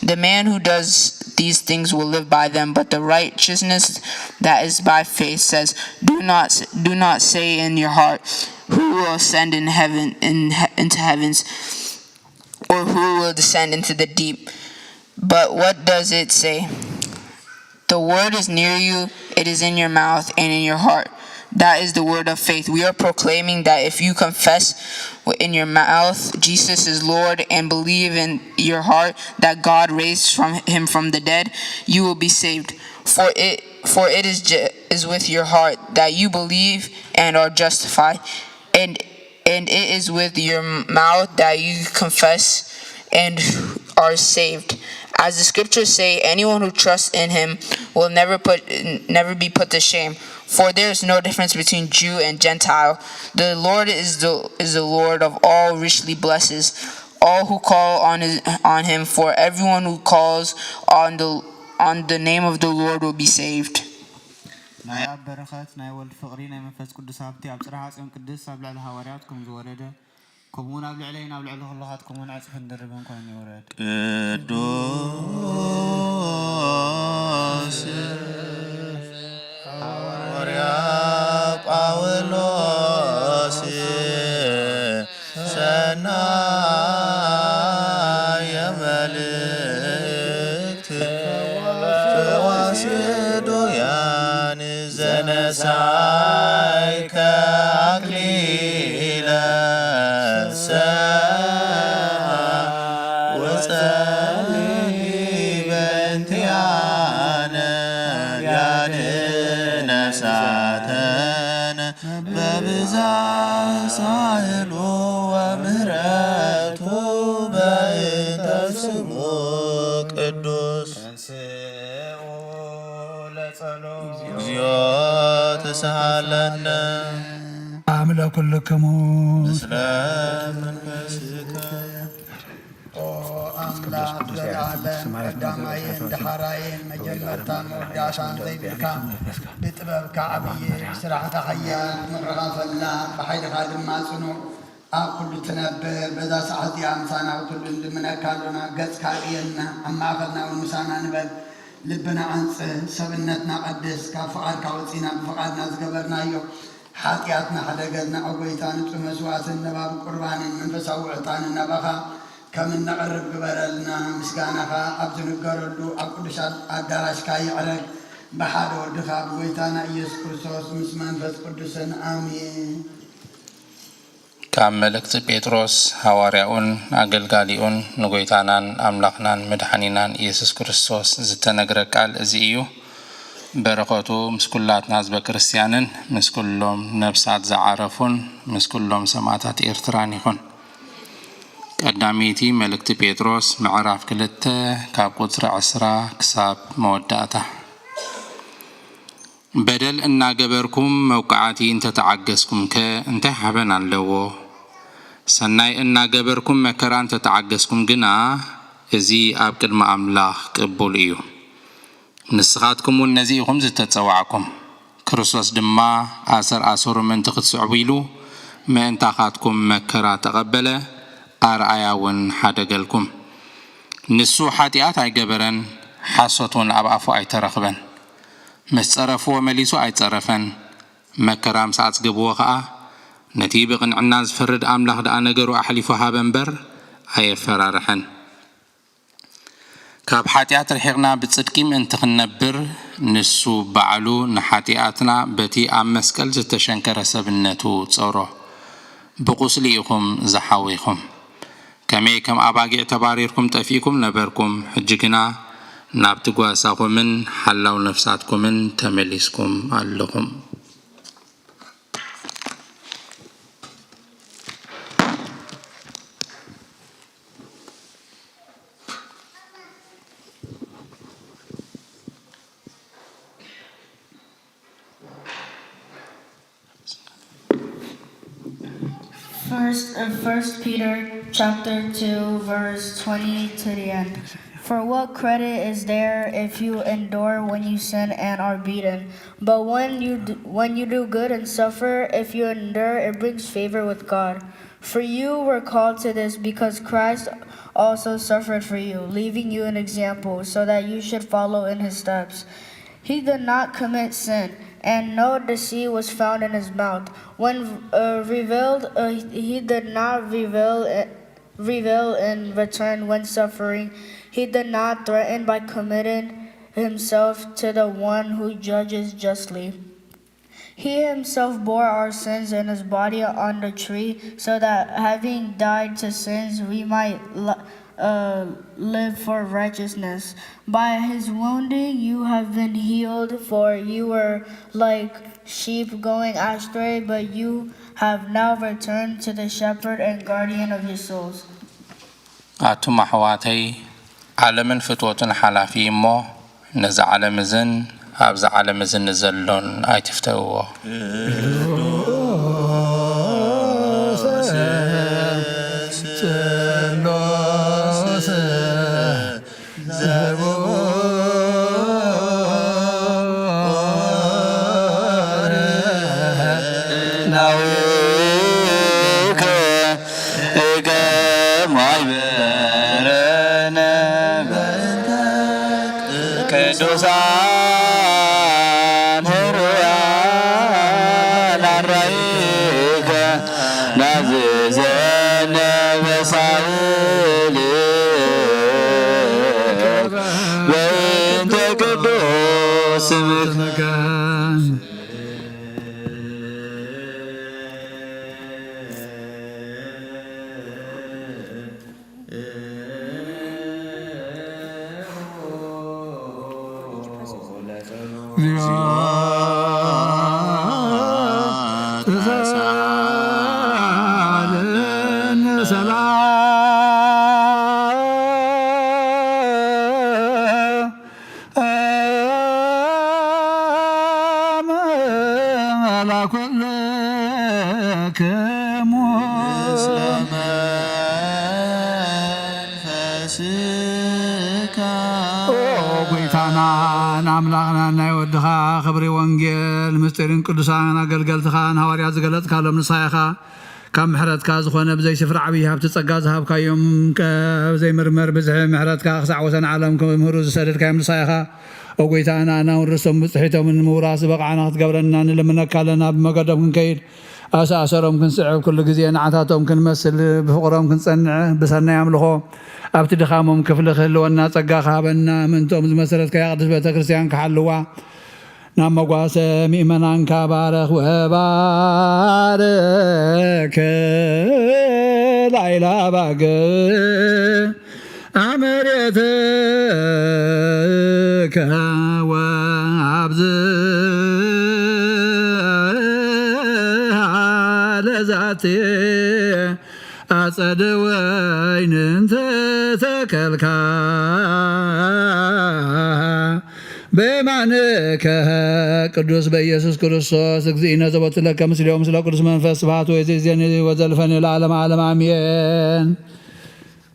The man who does these things will live by them, but the righteousness that is by faith says, "Do not s- do not say in your heart, 'Who will ascend in heaven in he- into heavens, or who will descend into the deep?'" But what does it say? "The word is near you, it is in your mouth and in your heart." That is the word of faith. We are proclaiming that if you confess in your mouth Jesus is Lord and believe in your heart that God raised from him from the dead, you will be saved. For it for it is ju- is with your heart that you believe and are justified, and and it is with your mouth that you confess and are saved. As the scriptures say, anyone who trusts in him will never put never be put to shame. For there is no difference between Jew and Gentile. The Lord is the is the Lord of all, richly blesses all who call on his, on him. For everyone who calls on the on the name of the Lord will be saved. ናይ ኣብ በረኸት ናይ ወልድ ፍቕሪ ናይ መንፈስ ቅዱስ ሃብቲ ኣብ ጽርሓ ጽዮን ቅድስት ኣብ ልዕሊ ሃዋርያት ከም ዝወረደ፣ ከምኡውን ኣብ ልዕለይን ኣብ ልዕሊ ኩልኻትኩምን ዕጽፍን ድርብን ኮይኑ ይውረድ። ቅዱስ ሃዋርያ ጳውሎስ ሰናየ መልእክት ፈዋሲ ዱያን ዘነሳይከ ኣክሊለ ሰ ወጸሊ በእንቲኣነ ያድነሳተነ በብዛ ሳህሉ ወምህረቱ በእንተ ስሙ ቅዱስ። ተንስኡ ለጸሎት። እግዚኦ ተሳሃለነ። ኣምለ ኩልክሙ ምስለ መንፈስከ። ኦ ኣምላኽ ዘለኣለም ቀዳማይን ደሓራይን መጀመርታን መወዳእታን ዘይብልካ፣ ብጥበብካ ዓብዪ፣ ብስራሕካ ሓያል፣ ምኽርኻ ፈላጥ፣ ብሓይልኻ ድማ ጽኑዕ፣ ኣብ ኩሉ ትነብር፣ በዛ ሰዓት እዚኣ ምሳና ክትህሉ ንልምነካ ኣሎና። ገጽካ ርእየና፣ ኣብ ማእኸልና እውን ምሳና ንበል። ልብና ኣንጽህ፣ ሰብነትና ቀድስ፣ ካብ ፍቓድካ ወጺና ብፍቓድና ዝገበርናዮ ሓጢኣትና ሕደገልና። ኦ ጎይታ፣ ንጹህ መስዋእትን ነባቢ ቁርባንን መንፈሳዊ ዕጣንን ናባኻ ከም እነቕርብ ግበረልና። ምስጋናኻ ኣብ ዝንገረሉ ኣብ ቅዱስ ኣዳራሽካ ይዕረግ። ብሓደ ወድኻ ብጎይታና ኢየሱስ ክርስቶስ ምስ መንፈስ ቅዱስን ኣሜን። ካብ መልእክቲ ጴጥሮስ ሃዋርያኡን ኣገልጋሊኡን ንጎይታናን ኣምላኽናን መድሓኒናን ኢየሱስ ክርስቶስ ዝተነግረ ቃል እዚ እዩ። በረኸቱ ምስ ኩላትና ህዝበ ክርስትያንን ምስ ኩሎም ነፍሳት ዝዓረፉን ምስ ኩሎም ሰማእታት ኤርትራን ይኹን። ቀዳመይቲ መልእክቲ ጴጥሮስ ምዕራፍ ክልተ ካብ ቁጽሪ ዕስራ ክሳብ መወዳእታ። በደል እናገበርኩም መውቃዕቲ እንተተዓገስኩም ከ እንታይ ሓበን ኣለዎ? ሰናይ እናገበርኩም መከራ እንተተዓገስኩም ግና እዚ ኣብ ቅድሚ ኣምላኽ ቅቡል እዩ። ንስኻትኩም እውን ነዚ ኢኹም ዝተጸዋዕኩም። ክርስቶስ ድማ ኣሰር ኣሰሩ ምእንቲ ክትስዕቡ ኢሉ ምእንታኻትኩም መከራ ተቐበለ፣ ኣርኣያ እውን ሓደገልኩም። ንሱ ሓጢኣት ኣይገበረን፣ ሓሶት እውን ኣብ ኣፉ ኣይተረኽበን። ምስ ጸረፍዎ መሊሱ ኣይጸረፈን፣ መከራ ምስ ኣጽገብዎ ኸኣ ነቲ ብቕንዕና ዝፈርድ ኣምላኽ ደኣ ነገሩ ኣሕሊፉ ሃበ እምበር ኣየፈራርሐን። ካብ ሓጢኣት ርሒቕና ብጽድቂ ምእንቲ ክንነብር ንሱ ባዕሉ ንሓጢኣትና በቲ ኣብ መስቀል ዝተሸንከረ ሰብነቱ ጾሮ። ብቁስሊ ኢኹም ዝሓዊኹም። ከመይ ከም ኣባጊዕ ተባሪርኩም ጠፊእኩም ነበርኩም፣ ሕጂ ግና ናብቲ ጓሳኹምን ሓላው ነፍሳትኩምን ተመሊስኩም ኣለኹም። First, uh, First Peter chapter two, verse twenty to the end. For what credit is there if you endure when you sin and are beaten? But when you do, when you do good and suffer, if you endure, it brings favor with God. For you were called to this because Christ also suffered for you, leaving you an example so that you should follow in his steps. He did not commit sin, and no deceit was found in his mouth. When uh, revealed, uh, he did not reveal, uh, reveal in return when suffering. He did not threaten by committing himself to the one who judges justly. He himself bore our sins in his body on the tree, so that having died to sins, we might li- uh, live for righteousnss. By his wounding you have been healed, for you were like sheep going astray, but you have now returned to the shepherd and guardian of your souls. ኣቱም ኣሕዋተይ፣ ዓለምን ፍትወቱን ሓላፊ እሞ፣ ነዚ ዓለም እዝን ኣብዚ ዓለም እዝን ንዘሎን ኣይትፍተውዎ። ቅዱሳን ህሩያን ኣራይከ ናዝዘነ በሳውል በእንተ ቅዱስ ስምከ። ጎይታናን ኣምላኽናን ናይ ወድኻ ክብሪ ወንጌል ምስጢርን ቅዱሳን ኣገልገልትኻን ሃዋርያት ዝገለጽካሎም ንስኻ ኢኻ። ካብ ምሕረትካ ዝኾነ ብዘይስፍር ዓብዪ ሃብቲ ጸጋ ዝሃብካዮም፣ ብዘይምርመር ብዝሒ ምሕረትካ ክሳዕ ወሰን ዓለም ክምህሩ ዝሰደድካዮም ንስኻ ኢኻ። ኦ ጎይታና፣ ናውን ርስቶም ብጽሒቶምን ንምውራስ ዝበቕዓና ክትገብረና ንልምነካ ኣለና። ብመገዶም ክንከይድ፣ ኣሳእሰሮም ክንስዕብ፣ ኩሉ ግዜ ንዓታቶም ክንመስል፣ ብፍቕሮም ክንጸንዕ፣ ብሰናይ ኣምልኾ ኣብቲ ድኻሞም ክፍሊ ክህልወና ጸጋ ክሃበና፣ ምእንትኦም ዝመሰረትካያ ቅድስት ቤተ ክርስቲያን ክሓልዋ፣ ናብ መጓሰ ምእመናንካ ባረኽ ወባርክ ላይላ ባግ ኣመሬትከ ወኣብዝሓ ለዛቲ ኣጸደ ወይን እንተ ተከልካ በየማንከ ቅዱስ በኢየሱስ ክርስቶስ እግዚእነ ዘቦትለከ ምስሌው ምስለ ቅዱስ መንፈስ ስብሐት ወይዜዜኒ ወዘልፈኒ ለዓለመ ዓለም ኣሜን።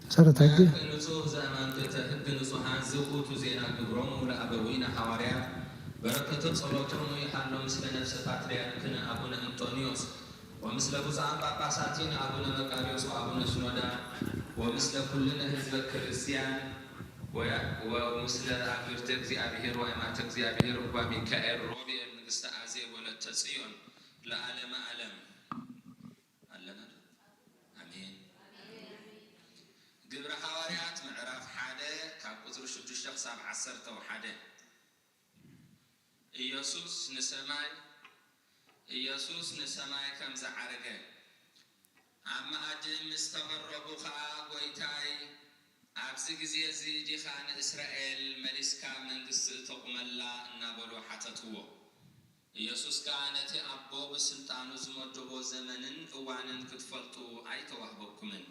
መሰረት ሕጊ ንጹህ ዘእማንትተ ሕግ ንጹሃን ዝቁቱ ዜና ግብሮሙ ለአበዊነ ሐዋርያት በረከተ ጸሎቶሙ ይሃሎ ምስለ ነፍሰ ፓትርያርክነ አቡነ እንጦንዮስ ወምስለ ብፁዓን ጳጳሳቲን አቡነ መቃርዮስ ወአቡነ ሽኖዳ ወምስለ ኩልነ ህዝበ ክርስቲያን ወ-፣ ወምስለ አግብርተ እግዚአብሔር ወአማተ እግዚአብሔር እጓ ሚካኤል ሮቤል ንግስተ አዜብ ወለተ ጽዮን ለዓለመ ዓለም። ኣለና ዶ? አሜን። ግብረ ሐዋርያት ምዕራፍ ሓደ ካብ ቁጽሪ ሽዱሽተ ክሳብ ዓሰርተ ሓደ። ኢየሱስ ንሰማይ፣ ኢየሱስ ንሰማይ ከም ዝዓረገ ኣብ መኣዲ ምስ ተቐረቡ ኸኣ፣ "ጐይታይ፣ ኣብዚ ግዜ እዚ ዲኻ ንእስራኤል መሊስካ መንግስቲ እተቑመላ?" እናበሉ ሓተትዎ። ኢየሱስ ከኣ፣ "ነቲ ኣቦ ብስልጣኑ ዝመደቦ ዘመንን እዋንን ክትፈልጡ ኣይተዋህበኩምን።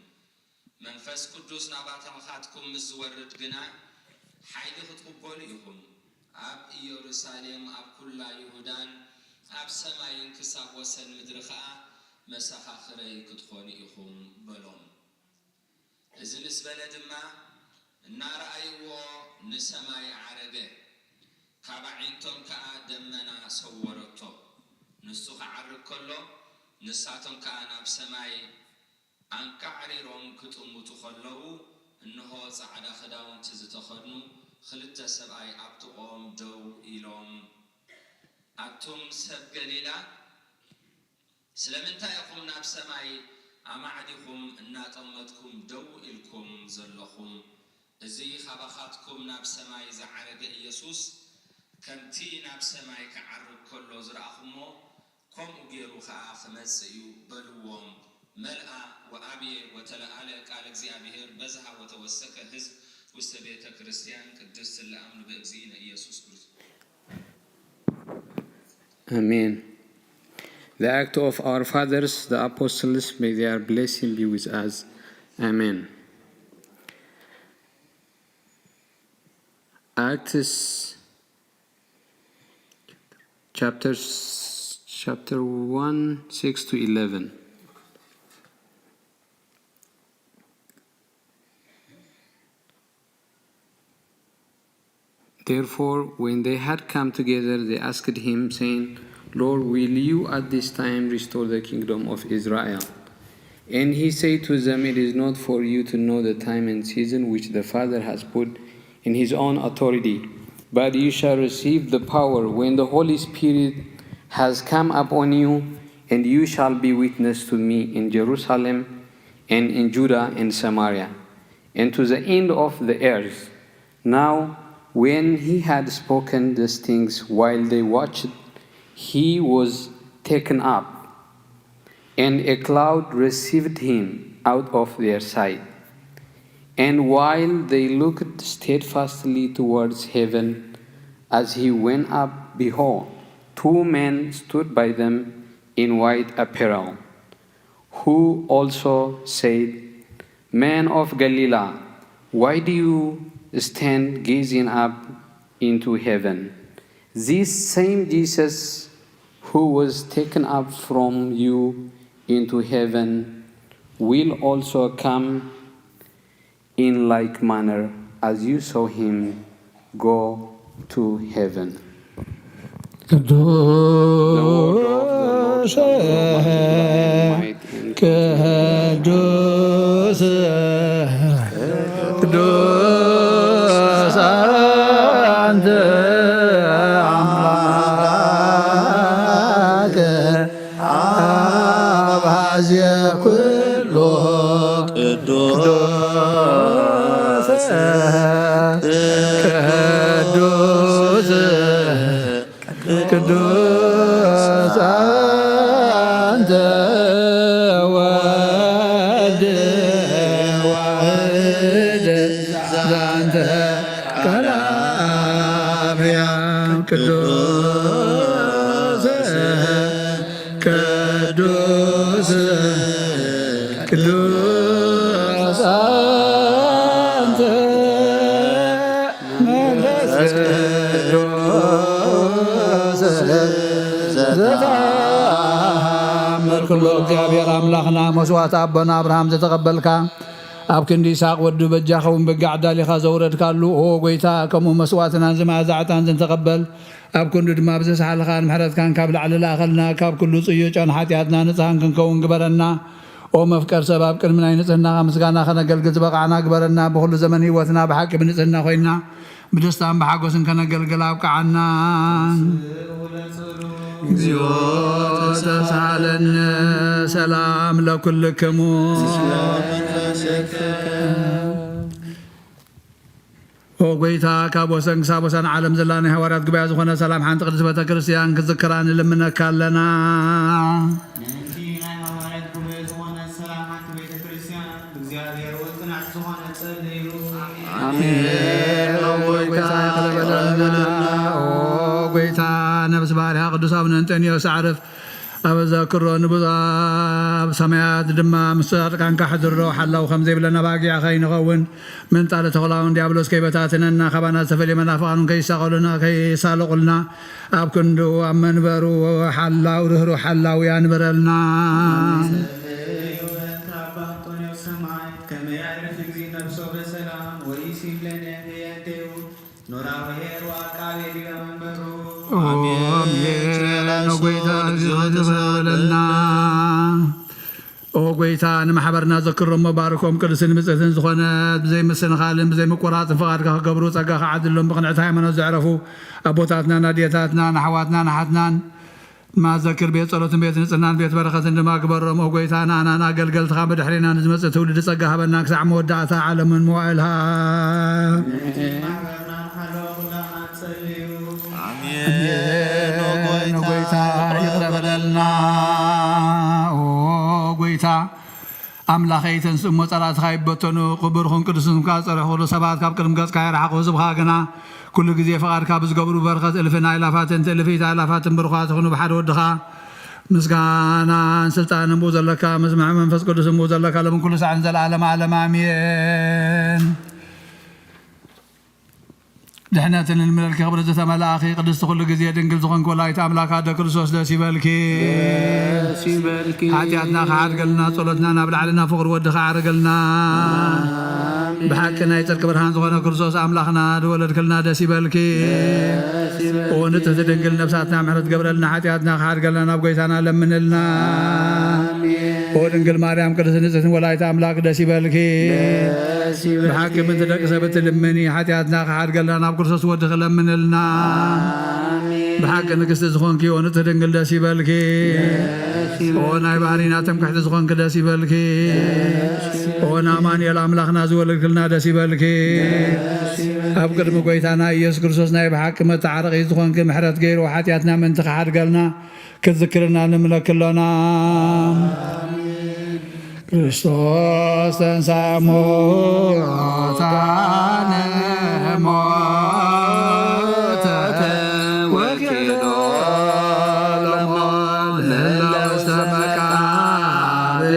መንፈስ ቅዱስ ናባኻትኩም ምስ ዝወርድ ግና፣ ሓይሊ ክትቕበሉ ኢኹም። ኣብ ኢየሩሳሌም፣ ኣብ ኩላ ይሁዳን ኣብ ሰማይን ክሳብ ወሰን ምድሪ ኸኣ መሰኻኽረይ ክትኾኑ ኢኹም" በሎም። እዚ ምስ በለ ድማ፣ እናረኣይዎ ንሰማይ ዓረገ፣ ካብ ኣዒንቶም ከኣ ደመና ሰወረቶ። ንሱ ክዓርግ ከሎ፣ ንሳቶም ከኣ ናብ ሰማይ ኣንቃዕሪሮም ክጥምቱ ከለዉ፣ እንሆ፣ ጻዕዳ ክዳውንቲ ዝተኸድኑ ክልተ ሰብኣይ ኣብ ጥቕኦም ደው ኢሎም፣ "ኣቱም ሰብ ገሊላ፣ ስለምንታይ ኢኹም ናብ ሰማይ ኣማዕዲኹም እናጠመትኩም ደው ኢልኩም ዘለኹም? እዚ ካባኻትኩም ናብ ሰማይ ዝዓረገ ኢየሱስ፣ ከምቲ ናብ ሰማይ ክዓርግ ከሎ ዝረኣኹሞ፣ ከምኡ ገይሩ ኸኣ ክመጽእ እዩ" በልዎም። መልኣ ወኣብየ ወተለኣለ ቃል እግዚኣብሔር በዝሃ ወተወሰከ ሕዝብ ውስተ ቤተ ክርስቲያን ቅድስት ለአምኑ በእግዚእነ ኢየሱስ ክርስቶስ። Amen. The act of our fathers, the apostles, may their blessing be with us. Amen. Acts chapters, chapter one, six to eleven. Therefore, when they had come together, they asked him, saying, "Lord, will you at this time restore the kingdom of Israel?" And he said to them, "It is not for you to know the time and season which the Father has put in his own authority, but you shall receive the power when the Holy Spirit has come upon you, and you shall be witness to me in Jerusalem and in Judah and Samaria, and to the end of the earth." Now, when he had spoken these things while they watched, he was taken up, and a cloud received him out of their sight. And while they looked steadfastly towards heaven as he went up, behold, two men stood by them in white apparel, who also said, "Men of Galilee, why do you stand gazing up into heaven? This same Jesus who was taken up from you into heaven will also come in like manner as you saw him go to heaven." The word of the Lord ቅዱስ shall go forth in might and ቅዱስ ቅዱስ አንተ አምላክ አብ ሀዜ ኩሉ ቅዱስ ቅዱስ ቅዱስ አንተ ወልድ ዋህድ ዛንተ ቃል አብያ ቅዱስ ቅዱስ ቅዱስ አንተ መንፈስ ቅዱስ ዘተአምር ኩሎ። እግዚኣብሔር ኣምላኽና መስዋዕቲ ኣቦና ኣብርሃም ዝተቐበልካ፣ ኣብ ክንዲ ይስሐቅ ወዱ በጃ ኸውን በጊዕ ኣዳሊኻ ዘውረድካሉ፣ ኦ ጐይታ፣ ከምኡ መስዋዕትናን ዝመኣዛ ዕጣን ዝንተቐበል፣ ኣብ ክንዱ ድማ ብዘስሓልኻን ምሕረትካን ካብ ላዕሊ ለኣኸልና፣ ካብ ኩሉ ጽዩጫን ሓጢኣትና ንጽሃን ክንከውን ግበረና። ኦ መፍቀር ሰብ፣ ኣብ ቅድሚ ናይ ንጽህናኻ ምስጋና ከነገልግል ዝበቓዕና ግበረና። ብኹሉ ዘመን ህይወትና ብሓቂ ብንጽህና ኮይና፣ ብደስታን ብሓጎስን ከነገልግል ኣብቅዓና። እግዚኦ ተሳሃለነ። ሰላም ለኩልክሙ። ኦ ጐይታ፣ ካብ ወሰን ክሳብ ወሰን ዓለም ዘላ ናይ ሃዋርያት ጉባኤ ዝኾነ ሰላም ሓንቲ ቅድስት ቤተ ክርስቲያን ክትዝክራ ንልምነካ ኣለና። ነቲ ናይ ሃዋርያት ጉባኤ ዝኾነ ሰላም ሓንቲ ቤተ ክርስቲያን፣ እግዚኣብሔር እውን ጽንዕቲ ዝኾነ ጸልዩ። ኣሜን። ኦ ጐይታ፣ ይቕረ በለልና። ኦ ጐይታ፣ ነብስ ባርያ ቅዱስ ኣቡነ እንጠንዮስ ኣዕርፍ ኣብ ዘክሮ ንብዙ ኣብ ሰማያት ድማ ምስ ጻድቃንካ ሕድሮ። ሓላው ከም ዘይብለና ባጊዕ ከይንኸውን፣ ምንጣለ ተኹላውን ዲያብሎስ ከይበታትነና፣ ካባና ዝተፈልየ መናፍቓን ከይሳቐሉና፣ ከይሳለቑልና፣ ኣብ ክንዱ ኣብ መንበሩ ሓላው ርህሩህ ሓላው ያንብረልና። ሰማይ ከመ ያዕርፍ እግዚእ ነፍሶ በሰላም ወኢሲም ለነ ህየንቴሁ ኖራዊ ኄር ወዐቃቤ ዲበ መንበሩ። ኦ፣ ኣሜን። ኣሜን። ቸር ኦ ጐይታ፣ ተሳለና። እግዚኦ ተሳለና። ኦ ጐይታ፣ ንማሕበርና ዘክሮም መባርኮም ቅዱስን ብጽሕትን ዝኾነት ብዘይ ምስንኻልን ብዘይ ምቁራጽን ፍቓድካ ክገብሩ ጸጋኻ ዓድሎም። ብቕንዕቲ ሃይማኖት ዘዕረፉ ኣቦታትናን ኣዴታትናን ኣሕዋትናን ኣሓትናን ማዘክር ቤት ጸሎትን ቤት ንጽህናን ቤት በረኸትን ድማ ግበሮም። ኦ ጐይታ፣ ንኣናን ኣገልገልትኻ ብድሕሬና ንዝመጽእ ትውልዲ ጸጋ ሃበና ክሳዕ መወዳእታ ዓለምን መዋእልሃ። ኣሜን። ኦ ጐይታ፣ ይቕረ በለልና። ኦ ጐይታ፣ ኣምላኸይ፣ ተንስእ እሞ ጸላእትኻ ይበተኑ። ክቡር ኩን ቅዱስ ስምካ ጸርሑ። ኩሉ ሰባት ካብ ቅድሚ ገጽካ ይርሓቑ። ህዝብኻ ግና ኩሉ ግዜ ፍቓድካ ብዝገብሩ በርከት እልፍን ኣእላፋትን ትእልፊት ኣእላፋትን ብሩኻት ይኹኑ። ብሓደ ወድኻ ምስጋናን ስልጣንን ብኡ ዘለካ፣ ምስ ምሕም መንፈስ ቅዱስን ብኡ ዘለካ፣ ሎምን ኩሉ ሳዕን ዘለዓለም ዓለም ኣሜን። ድሕነትን እንምለልኪ ክብሪ ዝተመላእኺ ቅድስቲ ኩሉ ግዜ ድንግል ዝኾንኪ ወላዲተ ኣምላክ ኣደ ክርስቶስ ደስ ይበልኪ። ደስ ይበልኪ። ሓጢኣትና ክሓድገልና ጸሎትና ናብ ላዕልና ፍቕሪ ወድኻ ኣዕርገልና። ኣሜን። ብሓቂ ናይ ጽድቂ ብርሃን ዝኾነ ክርስቶስ ኣምላኽና ዝወለድክልና ደስ ይበልኪ። ደስ ይበልኪ። ኦ ንጽሕቲ ድንግል ነፍሳትና ምሕረት ገብረልና ሓጢኣትና ክሓድገልና ናብ ጎይታና ለምንልና። ኣሜን። ኦ ድንግል ማርያም ቅድስት ንጽሕትን ወላዲተ ኣምላክ ደስ ይበልኪ። ደስ ይበልኪ። ብሓቂ ምእንቲ ደቂ ሰብ እትልምኒ ሓጢኣትና ክሓድገልና ናብ ክርስቶስ ወድኺ ለምንልና። ኣሜን። ብሓቂ ንግስቲ ዝኾንኪ ኦ ንጽሕቲ ድንግል ደስ ይበልኪ። ደስ ይበልኪ። ኦ ናይ ባህሪና ትምክሕቲ ዝኾንኪ ደስ ይበልኪ። ደስ ይበልኪ። ኦ ንኣማኑኤል ኣምላኽና ዝወለድክልና ደስ ይበልኪ። ደስ ይበልኪ። ኣብ ቅድሚ ጎይታና ኢየሱስ ክርስቶስ ናይ ብሓቂ መተዓረቒ ዝኾንኪ ምሕረት ገይሩ ሓጢኣትና ምእንቲ ክሓድገልና ክትዝክርና ንምለኪ ኣሎና። ክርስቶስ ተንሥአ እሙታን ሞተ ወኪዶ ለሞት ለእለ ውስተ መቃብር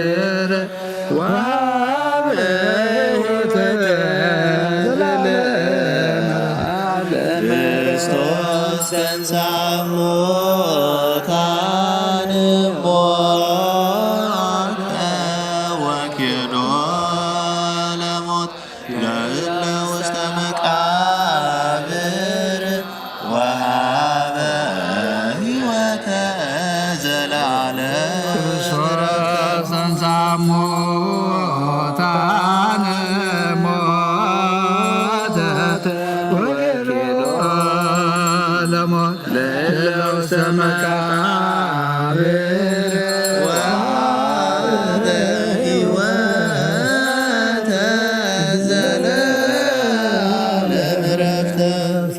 ወሀበ ሕይወተ ለዓለመ ዓለም። ክርስቶስ ተንሥአ እሙታን ሞተ ወኪዶ ለሞት ለእለ ውስተ መቃብር ወሀበ ሕይወተ ዘለዓለም። ክርስቶስ ተንሥአ እሙታን ሞተ ወኪዶ ለሞት ለእለ ውስተ መቃብር ወሀበ ሕይወተ ዘለዓለም ዕረፍተ።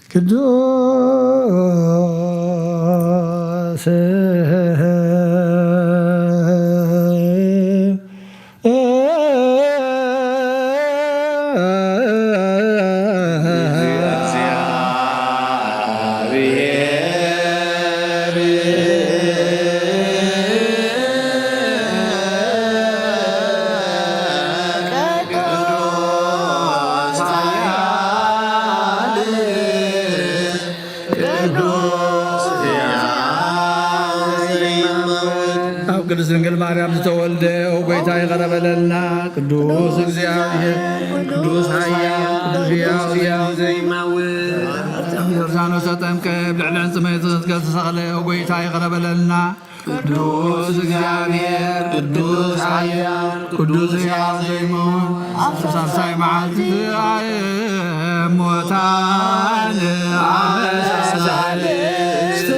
ቅዱስ ኣብ ቅድስት ድንግል ማርያም ዝተወልደ፣ ኦ ጎይታ፣ ይቕረ በለልና። ቅዱስ እግዚኣብሔር፣ ቅዱስ ኃያል፣ ቅዱስ ሕያው፣ ሕያው ዘይማውት፣ ዮርዳኖስ ተጠምቀ፣ ኣብ ልዕሊ ዕንጽመይ ተሰቅለ፣ ኦ ጎይታ፣ ይቕረ በለልና። ቅዱስ እግዚኣብሔር፣ ቅዱስ ኃያል፣ ቅዱስ ሕያው ዘይመውት፣ ኣብ ሳልሳይ መዓልቲ ትንሣኤ እሙታን፣ አመ ሳልስት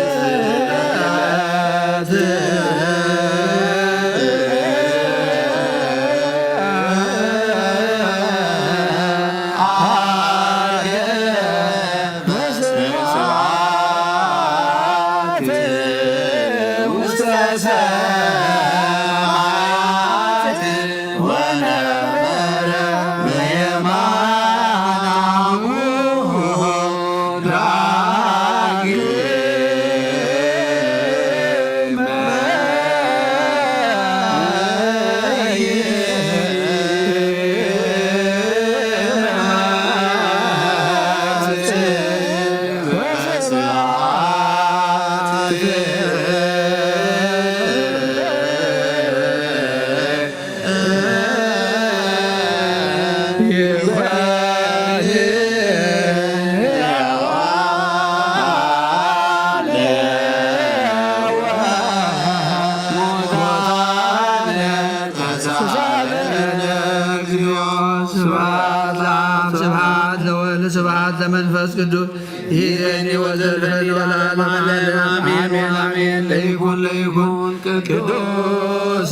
ስብሐት ለአብ፣ ስብሐት ለወልድ፣ ስብሐት ለመንፈስ ቅዱስ፣ ይእዜኒ ወዘልፈኒ ወለዓለመ ዓለም። አሜን፣ አሜን። ለይኩን፣ ለይኩን። ቅዱስ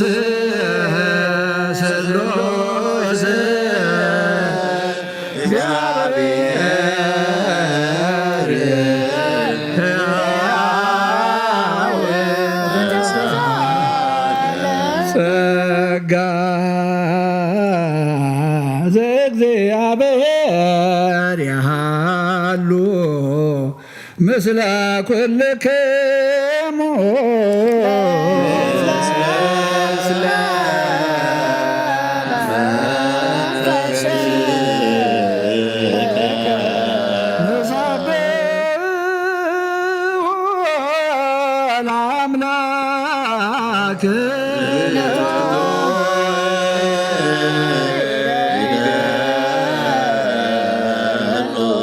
ስሉስ እግዚአብሔር ሕያው ጸጋ ዘእግዚአብሔር ያሃሉ ምስለ ኩልክሙ። ለአምላክ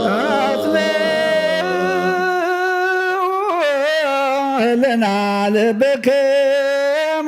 አጽንዑ ለና ልብክሙ።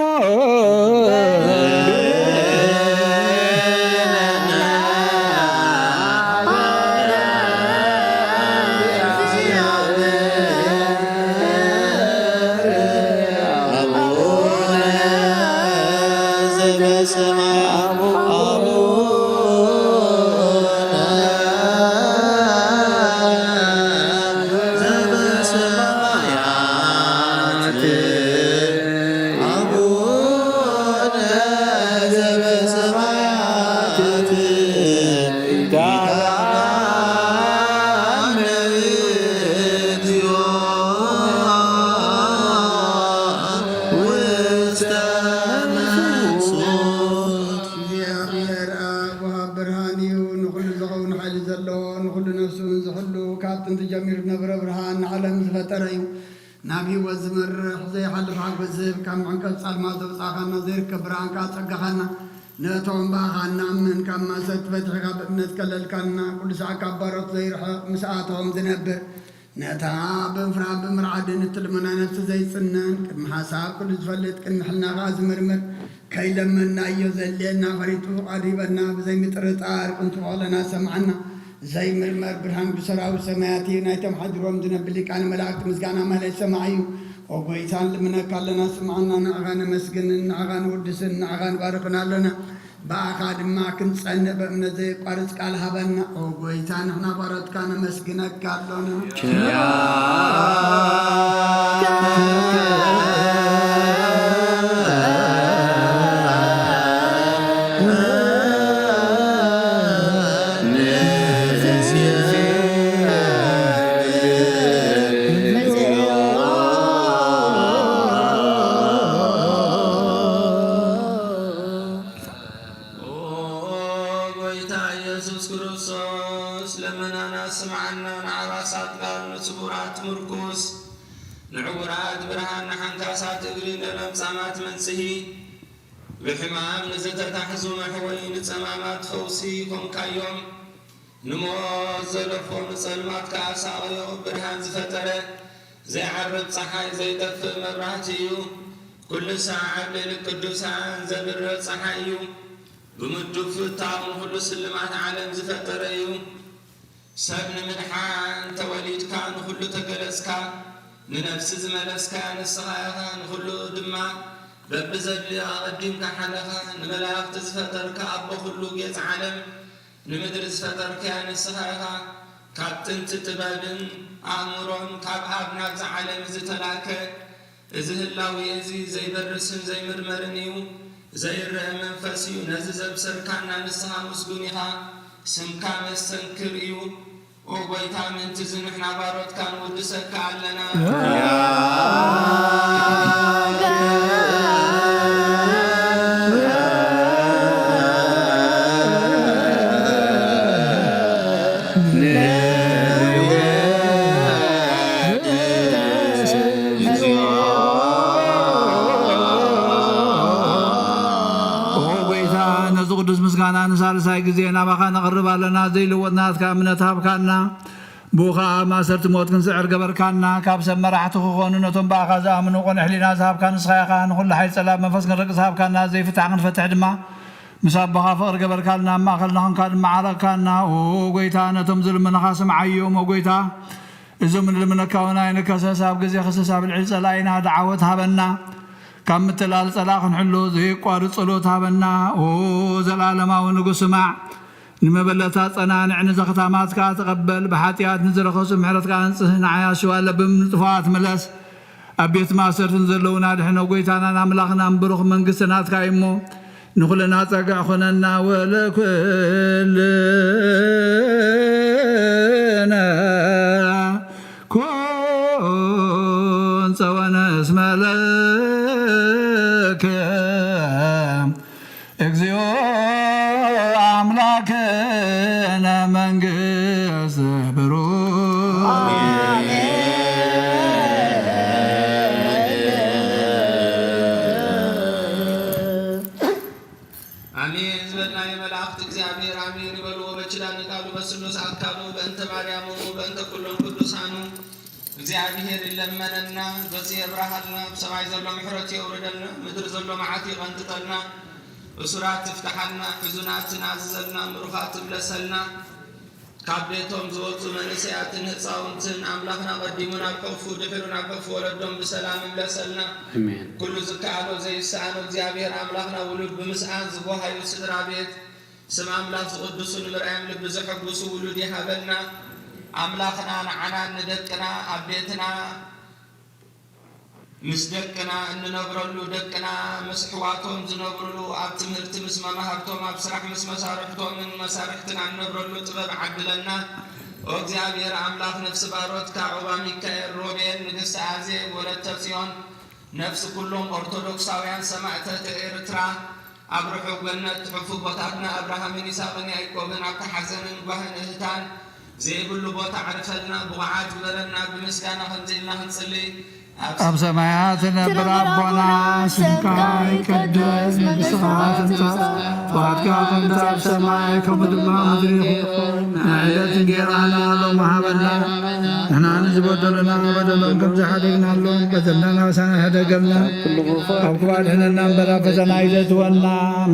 እግዚአብሔር ኣብ ወሃብ ብርሃን እዩ። ንኹሉ ዝኸውን ሓይሊ ዘለዎ፣ ንኹሉ ነፍሱ ዝሕሉ፣ ካብ ጥንቲ ጀሚሩ ዝነበረ ብርሃን ንዓለም ዝፈጠረ እዩ። ናብ ህይወት ዝመርሕ ዘይሓልፍ ሓጎስ ዝህብ፣ ካብ መዕንቀፍ ጻልማ ዘውጻእካና፣ ዘይርከብ ብርሃን ከኣ ጸጋኻና፣ ነቶም ብኣኻ እንኣምን ካብ ማሰት ፈቲሕካ ብእምነት ከለልካና፣ ቅዱሳት ካብ ባሮት ዘይርሕቕ ምስኣቶም ዝነብር፣ ነታ ብምፍራድ ብምርዓድን እትልመና ነፍሲ ዘይጽነን፣ ቅድሚ ሓሳብ ኩሉ ዝፈልጥ፣ ቅድሚ ሕልና ከኣ ዝምርምር፣ ከይለመንናዮ ዘድልየና ፈሊጡ ፍቓዱ ሂበና፣ ብዘይምጥርጣር ቅንቱ ከለና ሰምዓና። ዘይምርመር ብርሃን ብሰራዊት ሰማያት እዩ። ናይቶም ሓዲሮም ዝነብር ሊቃነ መላእክት ምስጋና ማለት ሰማዕ እዩ። ኦ ጎይታ፣ ንልምነካ ኣለና፣ ስምዓና። ንዓኻ ነመስግንን ንዓኻ ንውድስን ንዓኻ ንባርኽን ኣለና። ብኣኻ ድማ ክንጸንዕ ብእምነት ዘየቋርጽ ቃል ሃበና። ኦ ጐይታ፣ ንሕና ባሮትካ ነመስግነካ ኣሎና። ኦ ጐይታ ኢየሱስ ክርስቶስ፣ ልመናና ስምዓና፣ ንዓባሳት ቃል ንስቡራት ምርኩስ፣ ንዕውራት ብርሃን፣ ንሓንካሳት እግሪ፣ ንለምጻማት መንጽሂ፣ ብሕማም ንዝተታሕዙ መሕወዪ፣ ንጸማማት ፈውሲ ኮንካዮም። ንሞት ዘለፎ ንጸልማት ከኣ ሳቐዮ ብርሃን ዝፈጠረ ዘይዓርብ ጸሓይ ዘይጠፍእ መብራህቲ እዩ። ኩሉ ሳዕ ኣብ ልዕሊ ቅዱሳን ዘብርህ ጸሓይ እዩ። ብምዱብ ፍታው ንኹሉ ስልማት ዓለም ዝፈጠረ እዩ። ሰብ ንምድሓን ተወሊድካ ንኹሉ ተገለጽካ፣ ንነፍሲ ዝመለስካ ንስኻ ኢኻ፣ ንኹሉ ድማ በብዘድልዮ ኣቐዲምካ ሓለኻ። ንመላእኽቲ ዝፈጠርካ ኣቦ ኩሉ ጌጽ ዓለም ንምድሪ ዝፈጠርካያ ንስኻ ኢኻ። ካብ ጥንቲ ጥበብን ኣእምሮን ካብ ኣብ ናብዚ ዓለም እዚ ተላእከ። እዚ ህላዌ እዚ ዘይበርስን ዘይምርመርን እዩ። ዘይረአ መንፈስ እዩ። ነዚ ዘብሰርካና ንስኻ ምስጉን ኢኻ። ስምካ መስተንክር እዩ። ኦ ጐይታ፣ ምእንቲ እዚ ንሕና ባሮትካ ንውድሰካ ኣለና። ኦ ጐይታ፣ ነዚ ቅዱስ ምስጋና ንሳልሳይ ግዜ ናባኻ ነቕርብ ኣለና። ዘይልወጥ ናትካ እምነት ሃብካና። ብኡ ኸኣ ማእሰርቲ ሞት ክንስዕር ገበርካና። ካብ ሰብ መራሕቲ ክኾኑ ነቶም ብኣኻ ዝኣምኑ ቅኑዕ ሕሊና ዝሃብካ ንስኻ ኢኻ። ንኹሉ ሓይሊ ጸላእ መንፈስ ክንረግጽ ሃብካና። ዘይፍታሕ ክንፈትሕ ድማ ምስ ኣቦኻ ፍቕሪ ገበርካልና። ኣብ ማእከልና ኾንካ ድማ ዓረቕካና። ኦ ጐይታ፣ ነቶም ዝልምኑኻ ስምዓዮም። ኦ ጐይታ፣ እዞም ንልምነካ እውን ኣይንከሰስ። ኣብ ግዜ ክሰስ ኣብ ልዕሊ ጸላኢና ደዓወት ሃበና። ካብ ምትላል ጸላእ ክንሕሎ ዘየቋርጽ ጸሎት ሃበና። ኦ ዘለኣለማዊ ንጉስ ስማዕ። ንመበለታት ጸናንዕ፣ ንዘኽታማት ከኣ ተቐበል። ብሓጢኣት ንዝረኸሱ ምሕረትካ ኣንጽህ። ንዓይ ኣሽዋ ለብም ንጥፉኣት ምለስ። ኣብ ቤት ማእሰርቲ ንዘለዉና ድሕኖ። ጐይታናን ኣምላኽናን ብሩኽ መንግስቲ ናትካ እዩ እሞ፣ ንኹልና ጸግዒ ኹነና። ወለኩልነ ኩን ጸወነ እስመ ለከ እግዚኦ አምላክነ መንግስት ብሩክ። ኣሜን ዝበልና የመላእክት እግዚኣብሔር ኣሜን ይበልዎ። በችላኒ ቃሉ በስሉስ ኣካሉ በእንተ ማርያም እሙ በእንተ ኩሎም ቅዱሳኑ እግዚኣብሔር ይለመነና። ገጹ የብራሃልና፣ ብሰማይ ዘሎ ምሕረት የውርደልና፣ ምድር ዘሎ መዓት ይቐንጥጠልና፣ እሱራት ትፍትሓልና፣ ሕዙናት ትናዝዘልና፣ ምሩኻት ትምለሰልና፣ ካብ ቤቶም ዝወጹ መንእሰያትን ህፃውንትን ኣምላኽና ቀዲሙ ናብ ሕቑፉ ድሒሩ ናብ ሕቑፉ ወለዶም ብሰላም ይምለሰልና። ኣሜን። ኩሉ ዝከኣሎ ዘይሰኣኖ እግዚኣብሔር ኣምላኽና ውሉድ ብምስኣን ዝጎሃዩ ስድራ ቤት ስም ኣምላኽ ዝቕድሱ ንምርኣዮም ልቢ ዘሐጉሱ ውሉድ ይሃበልና። ኣምላኽና ንዓናን ንደቅና ኣብ ቤትና ምስ ደቅና እንነብረሉ፣ ደቅና ምስ ኣሕዋቶም ዝነብሩሉ፣ ኣብ ትምህርቲ ምስ መማህርቶም፣ ኣብ ስራሕ ምስ መሳርሕቶምን መሳርሕትና እንነብረሉ ጥበብ ዓድለና። ኦ እግዚኣብሔር ኣምላኽ፣ ነፍሲ ባሮትካ ዑባ ሚካኤል፣ ሮቤል፣ ንግስቲ ኣዜብ፣ ወለተ ጽዮን፣ ነፍሲ ኩሎም ኦርቶዶክሳውያን ሰማእታት ኤርትራ፣ ኣብ ርሑቕ ገነት ትሑፉ ቦታትና ኣብርሃምን ይስሐቅን ያዕቆብን ኣብቲ ሓዘንን ጓህን እህታን ዘይብሉ ቦታ ኣዕርፈልና፣ ብቑዓት ግበረና። ብምስጋና ከምዚ ኢልና ክንጽሊ፣ ኣብ ኣብ ሰማያት ትነብር ኣቦና፣ ስምካ ይቀደስ፣ መንግስትኻ ትምጻእ፣ ፍቓድካ ከምቲ ኣብ ሰማይ ከምኡ ድማ ኣብ ምድሪ ይኹን። ንዕለት እንጀራና ሎሚ ሃበና፣ ንሕና ንዝበደሉና በደሎም ከም ዝሓደግናሎም በደልና ኣበሳና ሕደገልና፣ ኣብ ክፉእ ኣድሕነና እምበር ኣብ ፈተና ኣይተእትወና።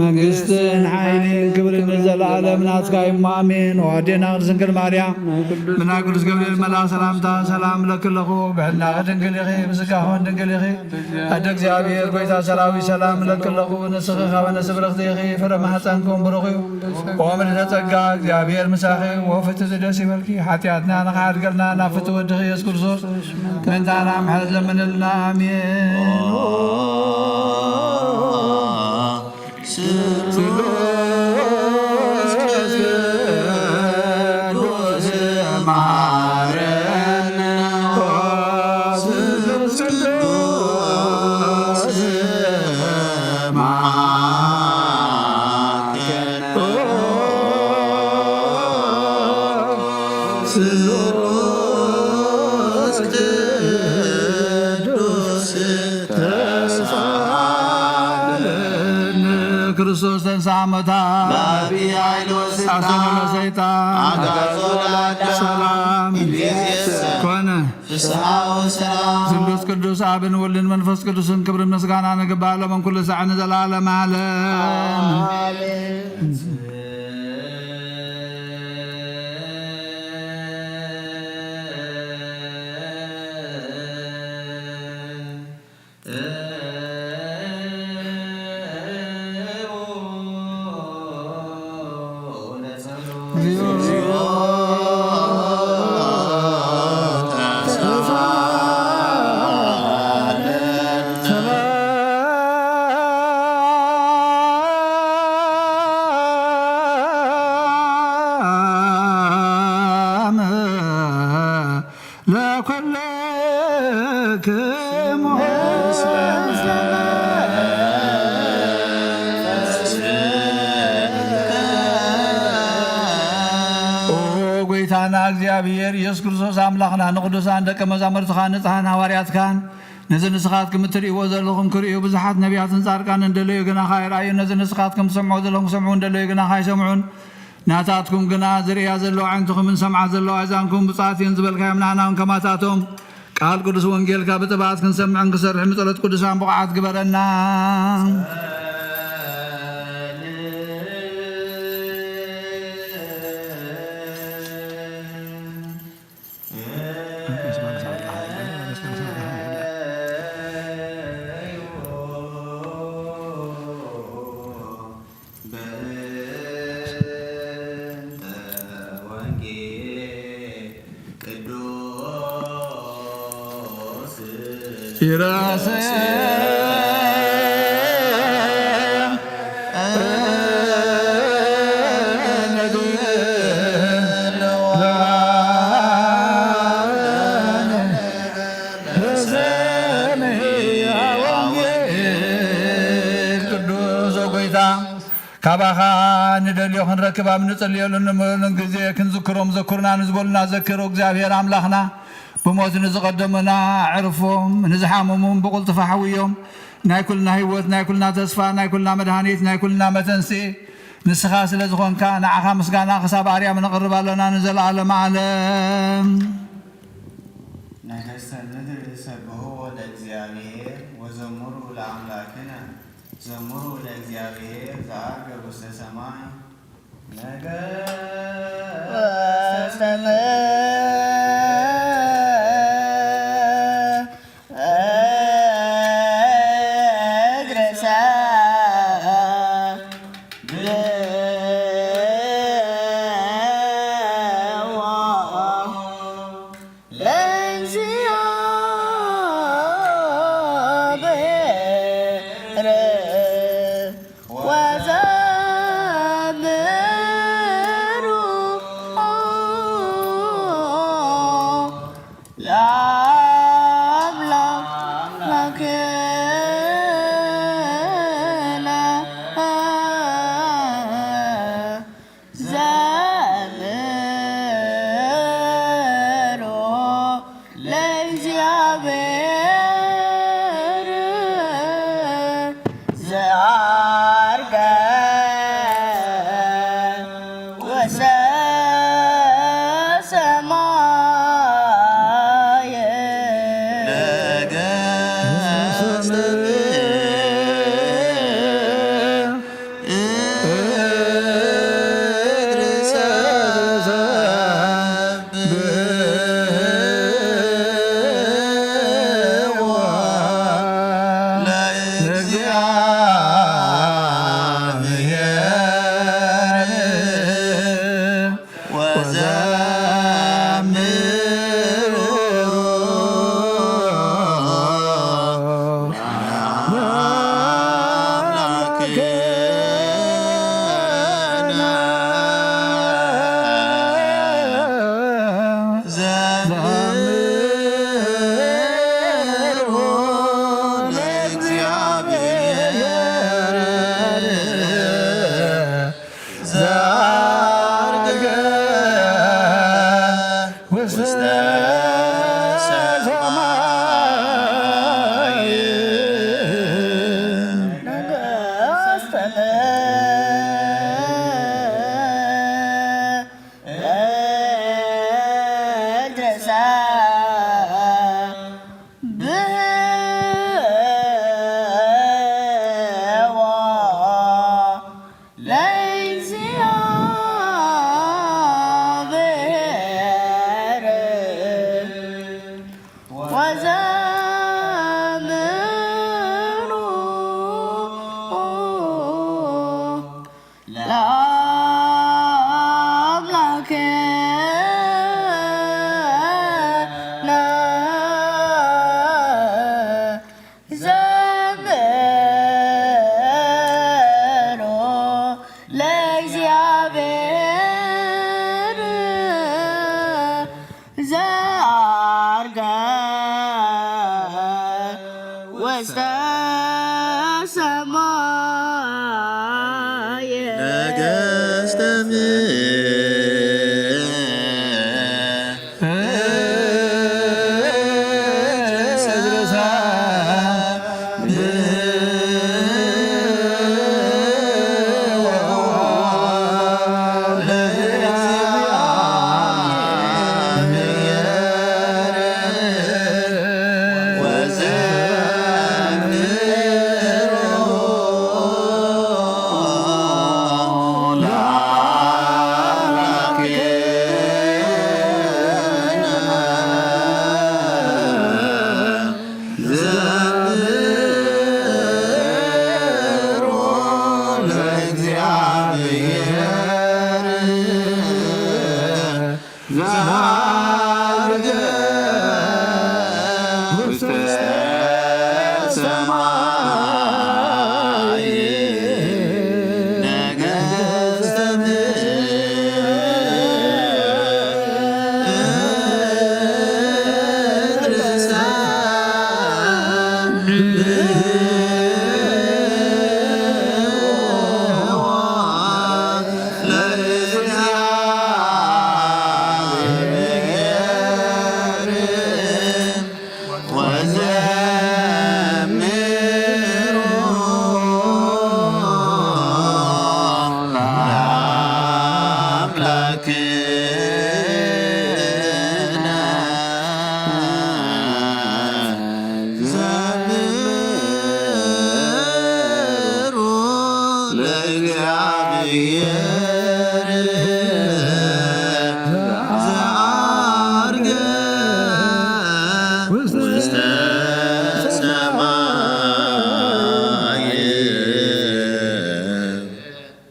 መንግስትን ሓይልን ክብርን ንዘለኣለም ናትካ እዩ እሞ ኣሜን። ኦ ኣዴና ቅድስት ድንግል ማርያም፣ ብናይ ቅዱስ ገብርኤል መልኣኽ ሰላምታ ሰላም እብለኪ ኣለኹ፣ ብሕልናኺ ድንግል ኢኺ፣ ስጋኹን ድንግል ኢኺ። ኣደ እግዚኣብሔር ጐይታ ሰራዊት ሰላም እለኪ ኣለኹ። ንስኺ ካብ ኣንስቲ ብርኽቲ ኢኺ፣ ፍረ ማህፀንኪ እውን ብሩኽ እዩ። ኦ ምልዕተ ጸጋ፣ እግዚኣብሔር ምሳኺ፣ ወፍቲ ዝደስ ይበልኪ። ሓጢኣትና ንኽሓድገልና ናብ ፍትው ወድኺ ኢየሱስ ክርስቶስ ምእንታና ምሕረት ለምንልና። ኣሜን። ስሉስ ቅዱስ መሐረነ። ስሉስ ቅዱስ መሐረነ። ስሉስ ቅዱስ ተሳለን። ክርስቶስ ተንሥአ እሙታን። በአቢይ ኃይል ወሥልጣን። አሰሮ ለሰይጣን። አግዓዞ ለአዳም። ሰላም። ይእዜሰ። ኮነ። ፍስሐ ወሰላም። ስሉስ ቅዱስ ኣብን ወልድን መንፈስ ቅዱስን ክብርን ምስጋናን ይግባእ፣ ሎምን ኩሉ ሳዕ ንዘለዓለመ ዓለም። ኣሜን። ሰላም ለኩልክሙ። ኦ ጐይታና እግዚኣብሔር ኢየሱስ ክርስቶስ ኣምላኽና፣ ንቅዱሳን ደቀ መዛሙርትኻን ንጽሓን ሃዋርያትካን፣ ነዚ ንስኻትኩም እትርእይዎ ዘለኹም ክርእዩ፣ ብዙሓት ነቢያትን ጻድቃንን እንደለዩ ግናኻ ኣይረኣዩን። ነዚ ንስኻትኩም ትሰምዑ ዘለኹም ክሰምዑ እንደለዩ ግናኻ ኣይሰምዑን። ናታትኩም ግና ዝርእያ ዘለዋ ኣዒንትኹምን ዝሰምዓ ዘለዋ ኣእዛንኩም ብፅዓት እየን ዝበልካዮም፣ ንዓና እውን ከማታቶም ቃል ቅዱስ ወንጌልካ ብጥብዓት ክንሰምዕን ክሰርሕን ብጸሎት ቅዱሳን ብቑዓት ግበረና። ይረስዕ ቅዱስ ጐይታ፣ ካባኻ ንደልዮ ክንረክብ ኣብ ንጽልየሉን ንምእሉን ግዜ ክንዝክሮም ዘክሩና ንዝበሉና ዘክር። እግዚኣብሔር ኣምላኽና፣ ብሞት ንዝቐደሙና ኣዕርፎም፣ ንዝሓመሙ ብቕልጡፍ ኣሕውዮም። ናይ ኩልና ህይወት፣ ናይ ኩልና ተስፋ፣ ናይ ኩልና መድሃኒት፣ ናይ ኩልና መተንስኢ ንስኻ ስለ ዝኾንካ፣ ንዓኻ ምስጋና ክሳብ ኣርያም ነቕርብ ኣሎና ንዘለኣለመ ዓለም። ነገሥተ ምድር ሰብሕዎ ለእግዚኣብሔር ወዘምሩ ለኣምላክነ። ዘምሩ ለእግዚኣብሔር ዘዐርገ ውስተ ሰማይ። ነገ ለእግዚአብሔር ወዘምሩ።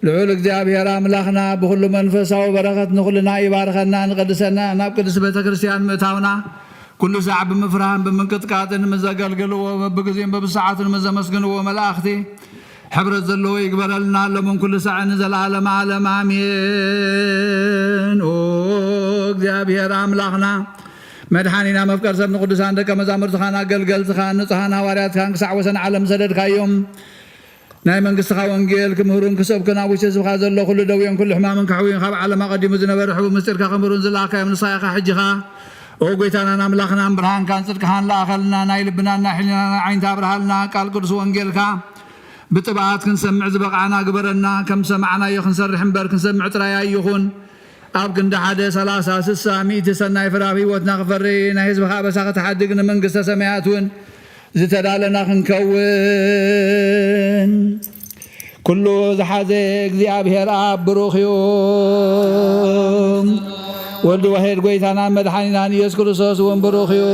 ልዑል እግዚኣብሔር ኣምላኽና ብኹሉ መንፈሳዊ በረኸት ንኹልና ይባርኸና፣ ንቐድሰና፣ ናብ ቅድስቲ ቤተ ክርስቲያን ምእታውና ኩሉ ሳዕ ብምፍራህን ብምንቅጥቃጥን ምስ ዘገልግልዎ፣ በብግዜን በብሰዓቱን ምስ ዘመስግንዎ መላእኽቲ ሕብረት ዘለዎ ይግበረልና፣ ሎምን ኩሉ ሳዕን ንዘለዓለመ ዓለም ኣሜን። ኦ እግዚኣብሔር ኣምላኽና መድሓኒና መፍቀር ሰብ ንቅዱሳን ደቀ መዛሙርትኻን ኣገልገልትኻን ንጹሃን ሃዋርያትካን ክሳዕ ወሰን ዓለም ሰደድካዮም። ናይ መንግስትኻ ወንጌል ክምህሩን ክሰብኩን ኣብ ውሽጢ ህዝብኻ ዘሎ ኩሉ ደዌን ኩሉ ሕማምን ከሕውዩን ካብ ዓለም ኣቐዲሙ ዝነበረ ሕቡእ ምስጢርካ ክምህሩን ዝለኣኻዮም ንስኻ ኢኻ። ሕጂ ኸኣ ኦ ጐይታናን ኣምላኽናን ብርሃንካን ጽድቅኻን ለኣኸልና። ናይ ልብናን ናይ ሕሊናና ዓይንታ ኣብርሃልና። ቃል ቅዱስ ወንጌልካ ብጥብኣት ክንሰምዕ ዝበቕዓና ግበረና። ከም ዝሰማዕናዮ ክንሰርሕ እምበር ክንሰምዕ ጥራይ ኣይኹን። ኣብ ክንዲ ሓደ፣ ሰላሳ፣ ስሳ፣ ሚእቲ ሰናይ ፍረ ኣብ ህይወትና ክፈሪ፣ ናይ ህዝብኻ ኣበሳ ክትሓድግ፣ ንመንግስተ ሰማያት እውን ዝተዳለና ክንከውን። ኩሉ ዝሓዘ እግዚኣብሔር ኣብ ብሩኽ እዩ። ወልድ ዋሕድ ጐይታናን መድሓኒናን ኢየሱስ ክርስቶስ እውን ብሩኽ እዩ።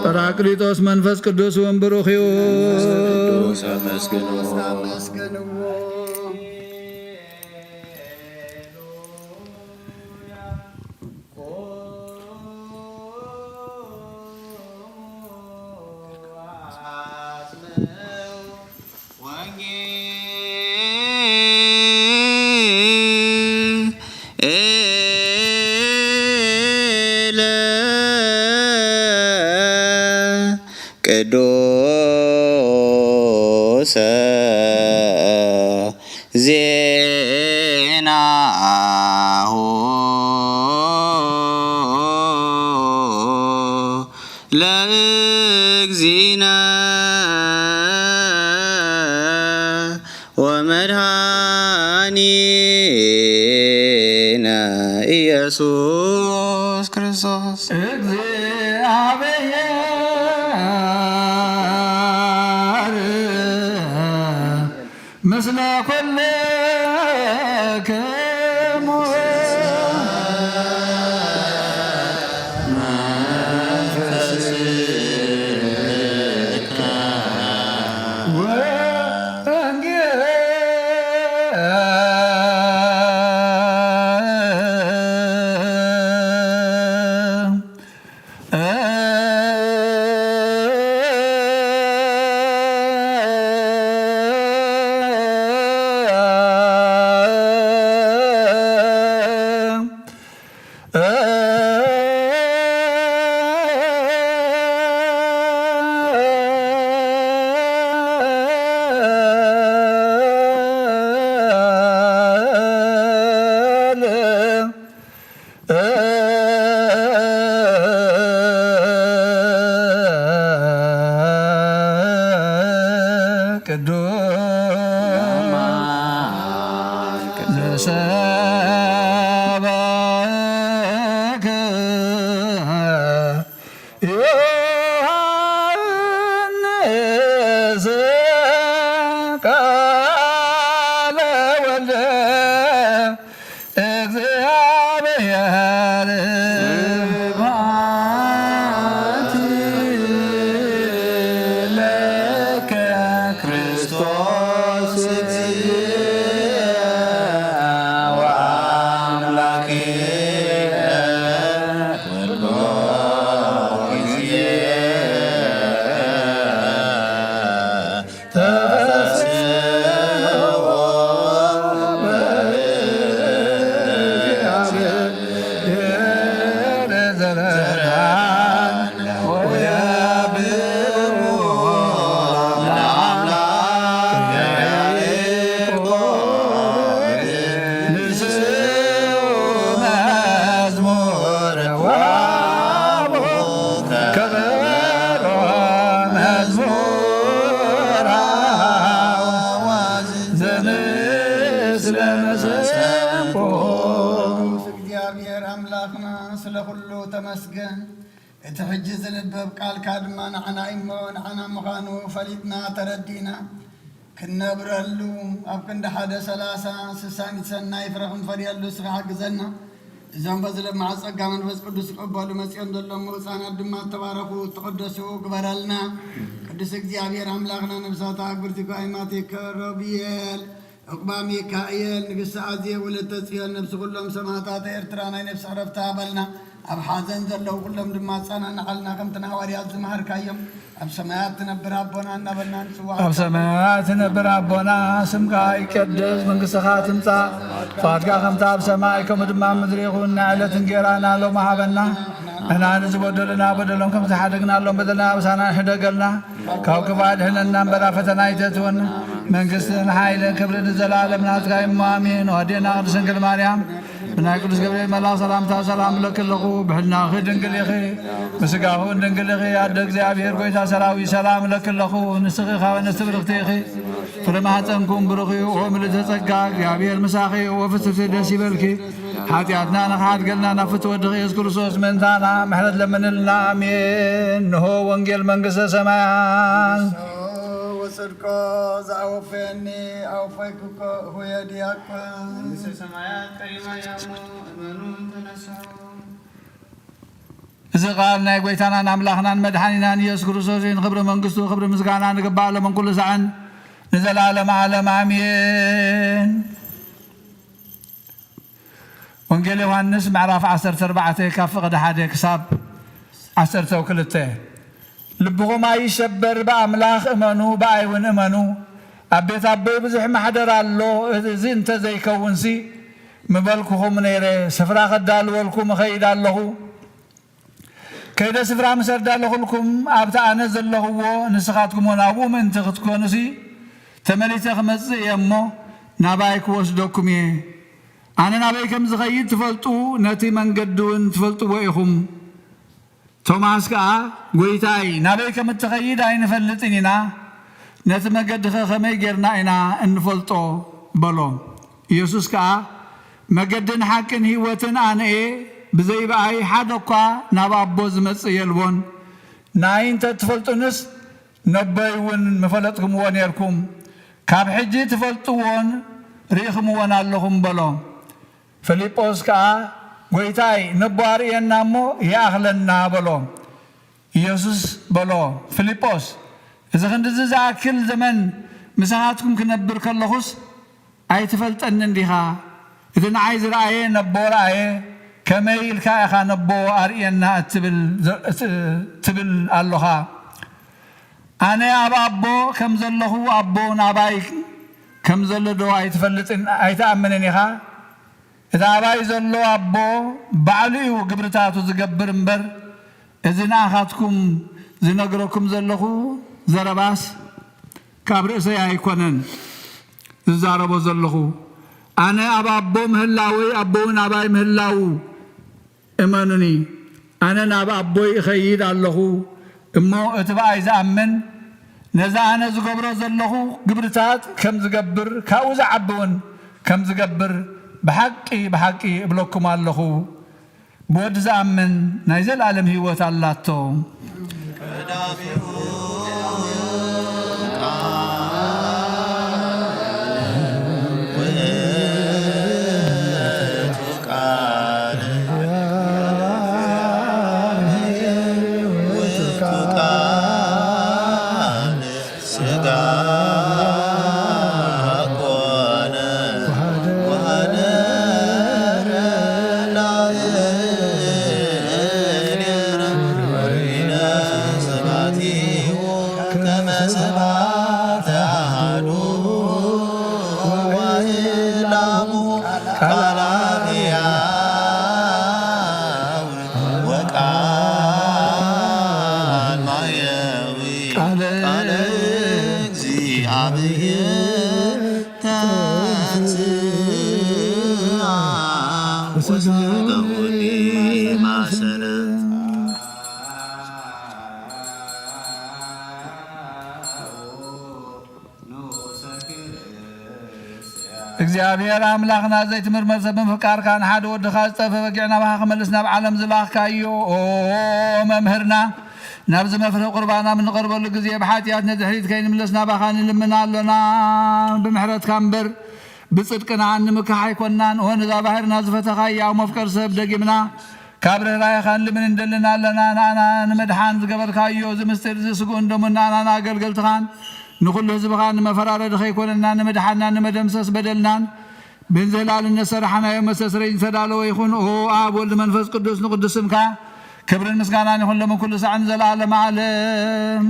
ጳራቅሊጦስ መንፈስ ቅዱስ እውን ብሩኽ እዩ። ኤለ ቅዱሰ ዜናሁ ለእግዚእነ ወመድኃኒነ ኢየሱስ ክርስቶስ። እግዚኣብሔር ምስለ ኩልክሙ። ቅዱስ ዘሰበከ ዮሐንስ ቃለ ወልደ እግዚአብሔር። ስብሐት ለከ ክርስቶስ እግዚእ ወአምላክነ ኩሎ ጊዜ። ዘምስለ መሰንቆ። እግዚኣብሔር ኣምላኽና ስለ ኩሉ ተመስገን። እቲ ሕጂ ዝንበብ ቃልካ ድማ ንዓና እሞ ንዓና ምዃኑ ፈሊጥና ተረዲእና ክንነብረሉ ኣብ ክንዲ ሓደ ሠላሳ ስሳን ሰናይ ፍረ ክንፈርየሉ እስኻ ሓግዘና። እዞም በዚ ለማዕ ጸጋ መንፈስ ቅዱስ ክቕበሉ መጺኦም ዘለዉ ህጻናት ድማ እተባረኹ እተቐደሱ ግበረልና። ቅዱስ እግዚኣብሔር ኣምላኽና ነፍሳት ኣግብርቲከ ኣይማቲከ ሮብየል ዕቁባ ሚካኤል ንግስቲ ኣዜ ወለተ ጽዮን ነፍሲ ኩሎም ሰማዕታት ኤርትራ ናይ ነፍሲ ዕረፍቲ ሃበልና። ኣብ ሓዘን ዘለዉ ኩሎም ድማ ኣጸናንዓልና ከምቲ ንሃዋርያት ዝመሃርካዮም። ኣብ ሰማያት ትነብር ኣቦና እናበልና ንጽዋዕ። ኣብ ሰማያት ትነብር ኣቦና ስምካ ይቀደስ መንግስትኻ ትምጻእ ፍቓድካ ከምቲ ኣብ ሰማይ ከምኡ ድማ ኣብ ምድሪ ይኹን። ናይ ዕለት እንጌራና ሎሚ ሃበና። ንሕና ንዝበደሉና በደሎም ከም ዝሓደግናሎም በደልና ኣበሳና ይሕደገልና። ካብ ክፉእ ኣድሕነና እምበር ኣብ ፈተና ኣይተእትወና። መንግስትን ሓይልን ክብርን ንዘለኣለም ናትካ እዩ እሞ ኣሜን። ኣዴና ቅድስት ድንግል ማርያም ብናይ ቅዱስ ገብርኤል መልኣኽ ሰላምታ ሰላም እብለኪ ኣለኹ። ብሕልናኺ ድንግል ኢኺ፣ ብስጋኺ እውን ድንግል ኢኺ። ኣደ እግዚኣብሔር ጎይታ ሰራዊት ሰላም እብለኪ ኣለኹ። ንስኺ ካብ ኣንስቲ ብርኽቲ ኢኺ፣ ፍረ ማህፀንኩም ብሩኽ እዩ። ኦ ምልዕተ ጸጋ እግዚኣብሔር ምሳኺ፣ ኦ ፍስሕቲ ደስ ይበልኪ። ሓጢኣትና ንኽሓድገልና ናብ ፍትወ ወድኺ የሱስ ክርስቶስ ምእንታና ምሕረት ለምንልና። ኣሜን። ንሆ ወንጌል መንግስተ ሰማያት። ወጽድቆ ዘኣወፈየኒ ኣወፈይኩኮ እሁየ ዲያቆን። መንግስተ ሰማያት ቀሪባ እያ እሞ እመኑ ተነስሑ። እዚ ቃል ናይ ጎይታናን ኣምላኽናን መድሓኒናን ኢየሱስ ክርስቶስ እዩ። ንኽብሪ መንግስቱ ክብሪ ምስጋና ንግባእ ሎምን ኩሉ ሳዕን ንዘለኣለመ ዓለም ኣሜን። ወንጌል ዮሃንስ ምዕራፍ ዓሰርተ ኣርባዕተ ካብ ፍቕዲ ሓደ ክሳብ ዓሰርተ ክልተ። ልብኹም ኣይሸበር፣ ብኣምላኽ እመኑ፣ ብኣይ እውን እመኑ። ኣብ ቤት ኣቦይ ብዙሕ ማሕደር ኣሎ፣ እዚ እንተ ዘይከውንሲ ምበልኩኹም ነይረ። ስፍራ ከዳልወልኩም እኸይድ ኣለኹ። ከይደ ስፍራ ምስ ኣዳለኹልኩም፣ ኣብቲ ኣነ ዘለኹዎ ንስኻትኩም እውን ኣብኡ ምእንቲ ክትኮኑሲ፣ ተመሊሰ ክመጽእ እየ እሞ፣ ናባይ ክወስደኩም እየ። ኣነ ናበይ ከም ዝኸይድ ትፈልጡ፣ ነቲ መንገዲ እውን ትፈልጥዎ ኢኹም። ቶማስ ከኣ፣ "ጐይታይ፣ ናበይ ከም እትኸይድ ኣይንፈልጥን ኢና፣ ነቲ መገድኸ ከመይ ጌርና ኢና እንፈልጦ?" በሎ። ኢየሱስ ከኣ፣ "መገድን ሓቅን ህይወትን ኣነ እየ፣ ብዘይ ብኣይ ሓደ እኳ ናብ ኣቦ ዝመጽእ የልቦን። ንኣይ እንተ ትፈልጡንስ፣ ነቦይ እውን ምፈለጥኩምዎ ኔርኩም። ካብ ሕጂ ትፈልጥዎን ርኢኹምዎን ኣለኹም" በሎ። ፊልጶስ ከኣ፣ "ጐይታይ፣ ነቦ ኣርእየና እሞ ይኣኽለና" በሎ። ኢየሱስ በሎ፣ "ፊልጶስ፣ እዚ ክንድዚ ዝኣክል ዘመን ምሳኻትኩም ክነብር ከለኹስ ኣይትፈልጠንን ዲኻ? እቲ ንዓይ ዝረኣየ ነቦ ረኣየ፣ ከመይ ኢልካ ኢኻ ነቦ ኣርእየና እትብል፣ ትብል ኣሎኻ? ኣነ ኣብ ኣቦ ከም ዘለኹ ኣቦ ናባይ ከም ዘሎ ዶ ኣይትፈልጥን፣ ኣይትኣምንን ኢኻ? እቲ ኣባይ ዘሎ ኣቦ ባዕሉ እዩ ግብርታቱ ዝገብር እምበር፣ እዚ ንኣኻትኩም ዝነግረኩም ዘለኹ ዘረባስ ካብ ርእሰይ ኣይኮነን ዝዛረቦ ዘለኹ። ኣነ ኣብ ኣቦ ምህላወይ፣ ኣቦ እውን ኣባይ ምህላዉ እመኑኒ። ኣነ ናብ ኣቦይ እኸይድ ኣለኹ እሞ፣ እቲ ብኣይ ዝኣምን ነዚ ኣነ ዝገብሮ ዘለኹ ግብርታት ከም ዝገብር፣ ካብኡ ዝዓቢ እውን ከም ዝገብር ብሓቂ ብሓቂ እብለኩም ኣለኹ። ብወዲ ዝኣምን ናይ ዘለኣለም ህይወት ኣላቶ። ቀዳሚኡ ቃል ውእቱ ቃል፣ ውእቱ ቃል ሥጋ ኮነ ወሐደረ ላዕሌነ ወርኢነ ስብሐቲሁ ከመ ስብሐተ አሐዱ ወዋሕድ ለአቡሁ ቃለ ሕያው ወቃል ማሕየዊ ቃለ ቃለ እግዚአብሔር ተንሥአ ወሥጋ ወደሙ ማሰነ። እግዚኣብሔር ኣምላኽና ዘይትምርመር ሰብ ብምፍቃርካ ንሓደ ወድኻ ዝጠፍአ በጊዕ ናባኻ ክመልስ ናብ ዓለም ዝላኽካዮ፣ ኦ መምህርና፣ ናብዚ መፍርሂ ቁርባን ኣብ እንቐርበሉ ግዜ ብሓጢኣት ንድሕሪት ከይንምለስ ናባኻ ንልምን ኣሎና። ብምሕረትካ እምበር ብጽድቅና እንምካሕ ኣይኮንናን። ኦ ነዛ ባህርና ዝፈተኻያ፣ ኦ መፍቀር ሰብ፣ ደጊምና ካብ ርህራሄኻ ንልምን እንደልን ኣለና። ንኣና ንምድሓን ዝገበርካዮ እዚ ምስጢር እዚ ስግኡን ደሙን ንኣናን ኣገልገልትኻን ንኹሉ ህዝብኻን ንመፈራረዲ ከይኮነና ንምድሓንና ንመደምሰስ በደልናን ብንዘላልን ነሰራሕናዮ መስተስረይ ዝተዳለወ ይኹን። ኦ ኣብ ወልድ መንፈስ ቅዱስ ንቅዱስ ስምካ ክብርን ምስጋናን ይኹን ሎምን ኩሉ ሳዕን ዘላለም ዓለም።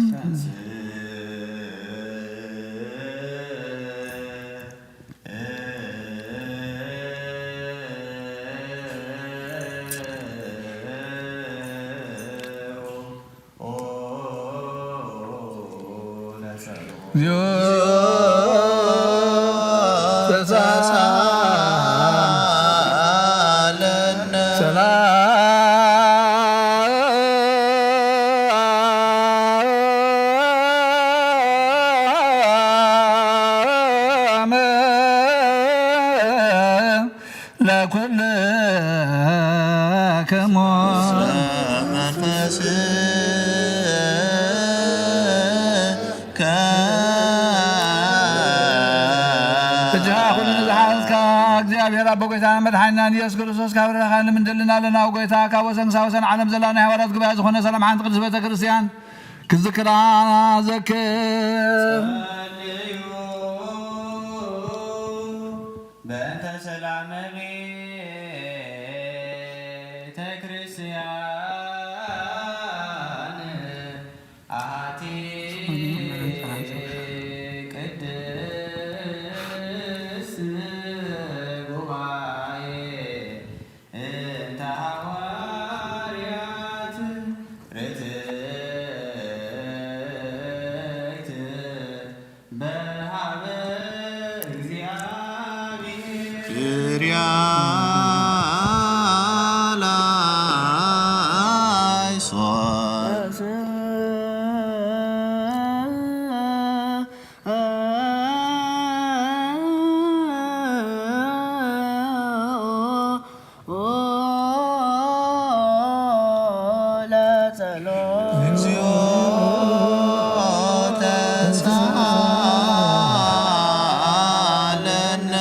ለኩልክሙ። እጅኻ ኩሉ ንዝሓዝካ እግዚኣብሔር ኣቦ ጎይታና መድሓኒናን ኢየሱስ ክርስቶስ ካብ ርህራሄኻ ንምንደልን ኣለና። ጎይታ ካብ ወሰን ክሳብ ወሰን ዓለም ዘላ ናይ ሃዋርያት ጉባኤ ዝኾነ ሰላም ሓንቲ ቅድስት ቤተ ክርስቲያን ክዝክራ ዘክር። ጸልዩ በእንተ ሰላመ ቤተ ክርስቲያን ኣሐቲ ቅድስት ርያላይ ሶን እግዚኦ ተሳለነ።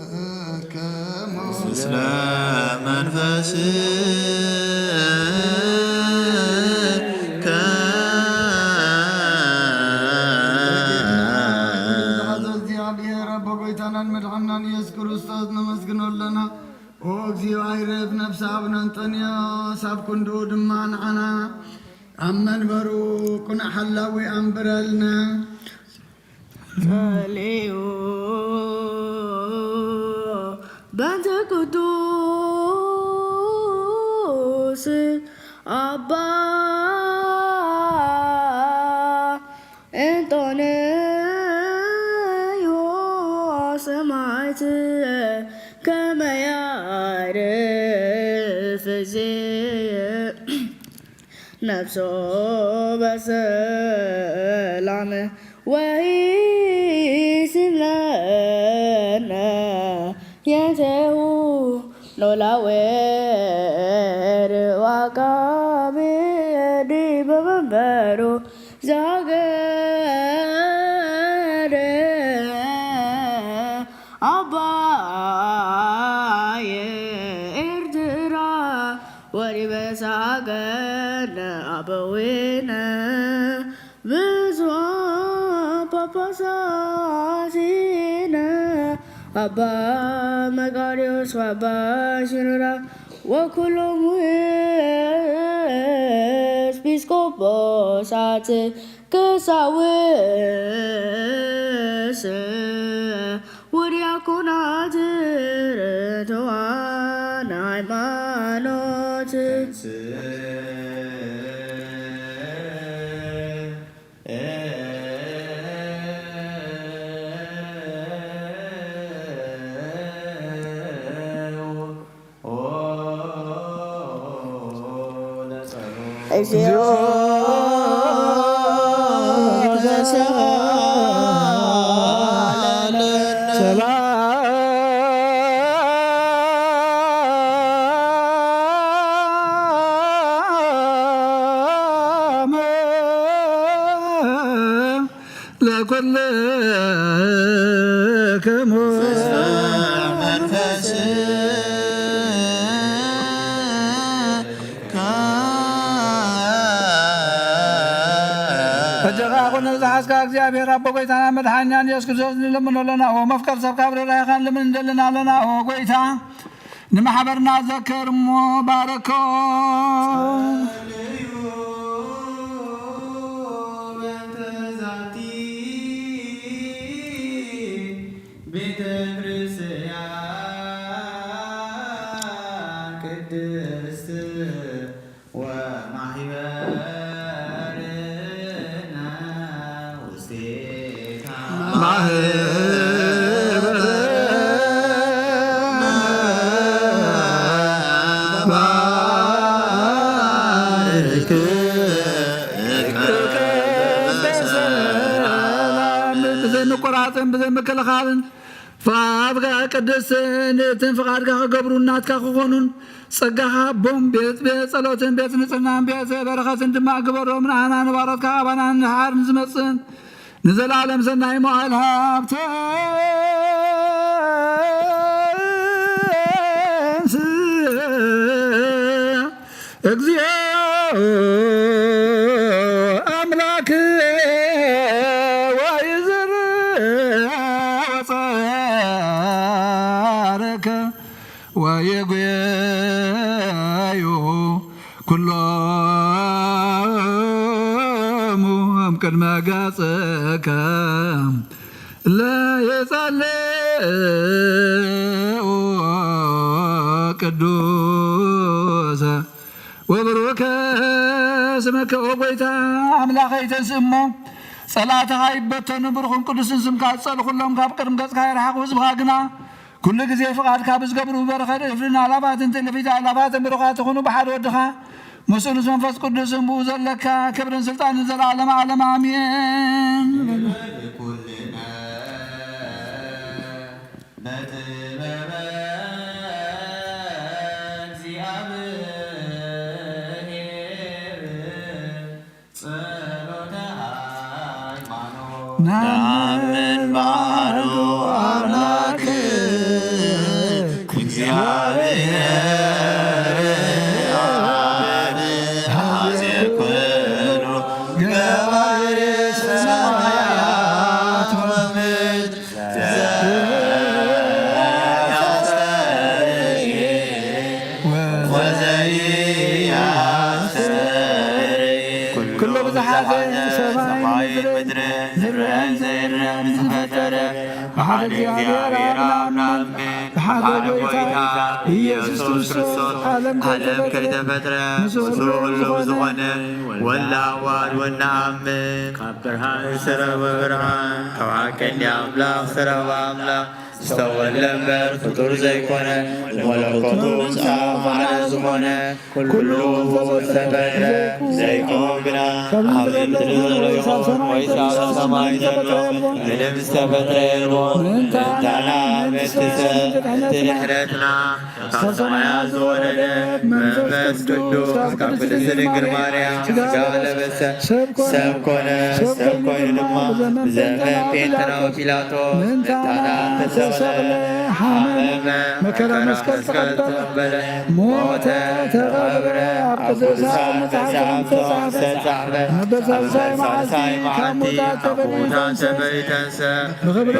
ለኩልክሙ ምስለ መንፈስከ። እግዚአብሔር አቦ ጎይታናን መድሓናን ኢየሱስ ክርስቶስ ነመስግኖ ኣለና። ኦ እግዚኦ ኣይረፍ ነፍሲ ኣቡነ እንጦንዮስ ኣብ ክንድኡ ድማ ንዓና ኣብ መንበሩ ኩነ ሓላዊ ኣንብረልና። ጸልዩ በእንተ ቅዱስ ኣባ እንጦንዮስ ሰማዕት ከመ ያዕርፍ እዚ ነፍሶ በሰላም ወይሲምለነ የንቴሁ ኖላዌ ርዋቃቤ ዲበ መንበሩ ዛገደ ኣባየ ኤርትራ ወሪበ ሳገነ ኣበዊነ ብፁዓን ጳጳሳት ሲነ ኣባ መቃርዮስ ወኣባ ሽኖዳ ወኩሎም ኤጲስቆጶሳት ቀሳውስት ወዲያቆናት ርቱዓን ሃይማኖት። እግዚኦ ተሳለነ። ሰላም ለኩልክሙ። እጅኻ ኩነ ዝሓዝካ እግዚኣብሔር ኣቦ ጎይታና መድሓኛን ኢየሱስ ክርስቶስ ንለምኖ ኣለና። ኦ መፍቀር ሰብ ካብ ርራይኻን ልምን እንደልና ኣለና። ኦ ጎይታ ንማሕበርና ዘክር እሞ ባርኮ። ጸልዩ በእንተ ዛቲ ቤተ ክርስቲያን ቅድስት ወማሕበርነ ውስቴታ ማህበርነ ባርክ። ብዘይ ምቁራፅን ብዘይ ምክልኻልን ፍቓድካ ቅድስትን ንእትን ፍቓድካ ክገብሩን ናትካ ክኾኑን ጸጋኻ ቦም ቤት ቤት ጸሎትን ቤት ንጽህናን ቤት በረኸትን ድማ ግበሮም። ንኣና ንባሮትካ ኣባና ንድሓር ንዝመጽእን ንዘለኣለም ሰናይ መዋዕል ሃብተን ስእ። እግዚኦ ኣምላክ ወይዝር ወጸርክ ወይጉየዩ ኩሎ ቅድመ ገጽከ ለየጸልኡ ቅዱሰ ወብሩከ ስመከ። ኦ ጎይታ ኣምላኸይ፣ ተንስእ እሞ ጸላእትኻ ይበተኑ፣ ብሩኽን ቅዱስን ስምካ ዝጸልኡ ኩሎም ካብ ቅድሚ ገጽካ ይርሓቑ። ህዝብኻ ግና ኩሉ ግዜ ፍቓድካ ብዝገብሩ በረኸት እፍርን ኣእላፋትን ትእልፊት ኣእላፋትን ብሩኻት ይኹኑ። ብሓደ ወድኻ ምስኡ ምስ መንፈስ ቅዱስን ብኡ ዘለካ ክብርን ስልጣንን ዘለዓለም ዓለም ኣሜን። ንበል ኩልና በጥበበ እግዚኣብሔር ጸሎተ ሃይማኖት። ነአምን በአሐዱ አምላክ እግዚአብሔር አብ ሐዜ ኩሉ ገባሬ ሰማያት ወምድር ዘያስተርኢ ወዘያስተርኢ ኩሉ ብዝሓዘ ሰማይ ምድርን ዝረአን ዘይረአን ዝፈጠረ ብሓደ እግዚኣብሔር ኣብ ንኣምን፣ ብሓደ ጎይታ ኢየሱስ ክርስቶስ ዓለም ከይተፈጥረ ምስኡ ኩሉ ብዝኾነ ወላ ኣዋልድ ወንኣምን። ካብ ብርሃን ዝተረወ ብርሃን፣ ካብ ሓቀኛ ኣምላኽ ዝተረወ ኣምላኽ ዝተወልደ እምበር ፍጡር ዘይኮነ፣ ብመለኮቱ ብጻኡ ሓደ ዝኾነ፣ ኩሉ ብኡ ዝተፈጥረ፣ ዘይኮን ግና ኣብ ምድሪ ዘሎ ይኹን ወይስ ኣብ ሰማይ ዘሎ ምንም ዝተፈጥረ የልቦን። ንእንታና ምእንቲ ሰብ፣ ምእንቲ ድሕነትና፣ ካብ ሰማያት ዝወረደ መንፈስ ቅዱስ ካብ ቅድስት ድንግል ማርያም ሥጋ ለበሰ፣ ሰብ ኮነ። ሰብ ኮይኑ ድማ ብዘመን ጴንጠናዊ ጲላጦስ ንእንታና ተሰቕለ፣ ሓመመ፣ መከራ መስቀል ተቐበለ፣ ሞተ፣ ተቐብረ፣ ኣብ ቅዱሳት መጻሕፍቲ ዝተጻሕፈ፣ ነበር ሳልሳይ መዓልቲ ካብ ሙታን ተፈልዩ ተንስአ፣ ብኽብሪ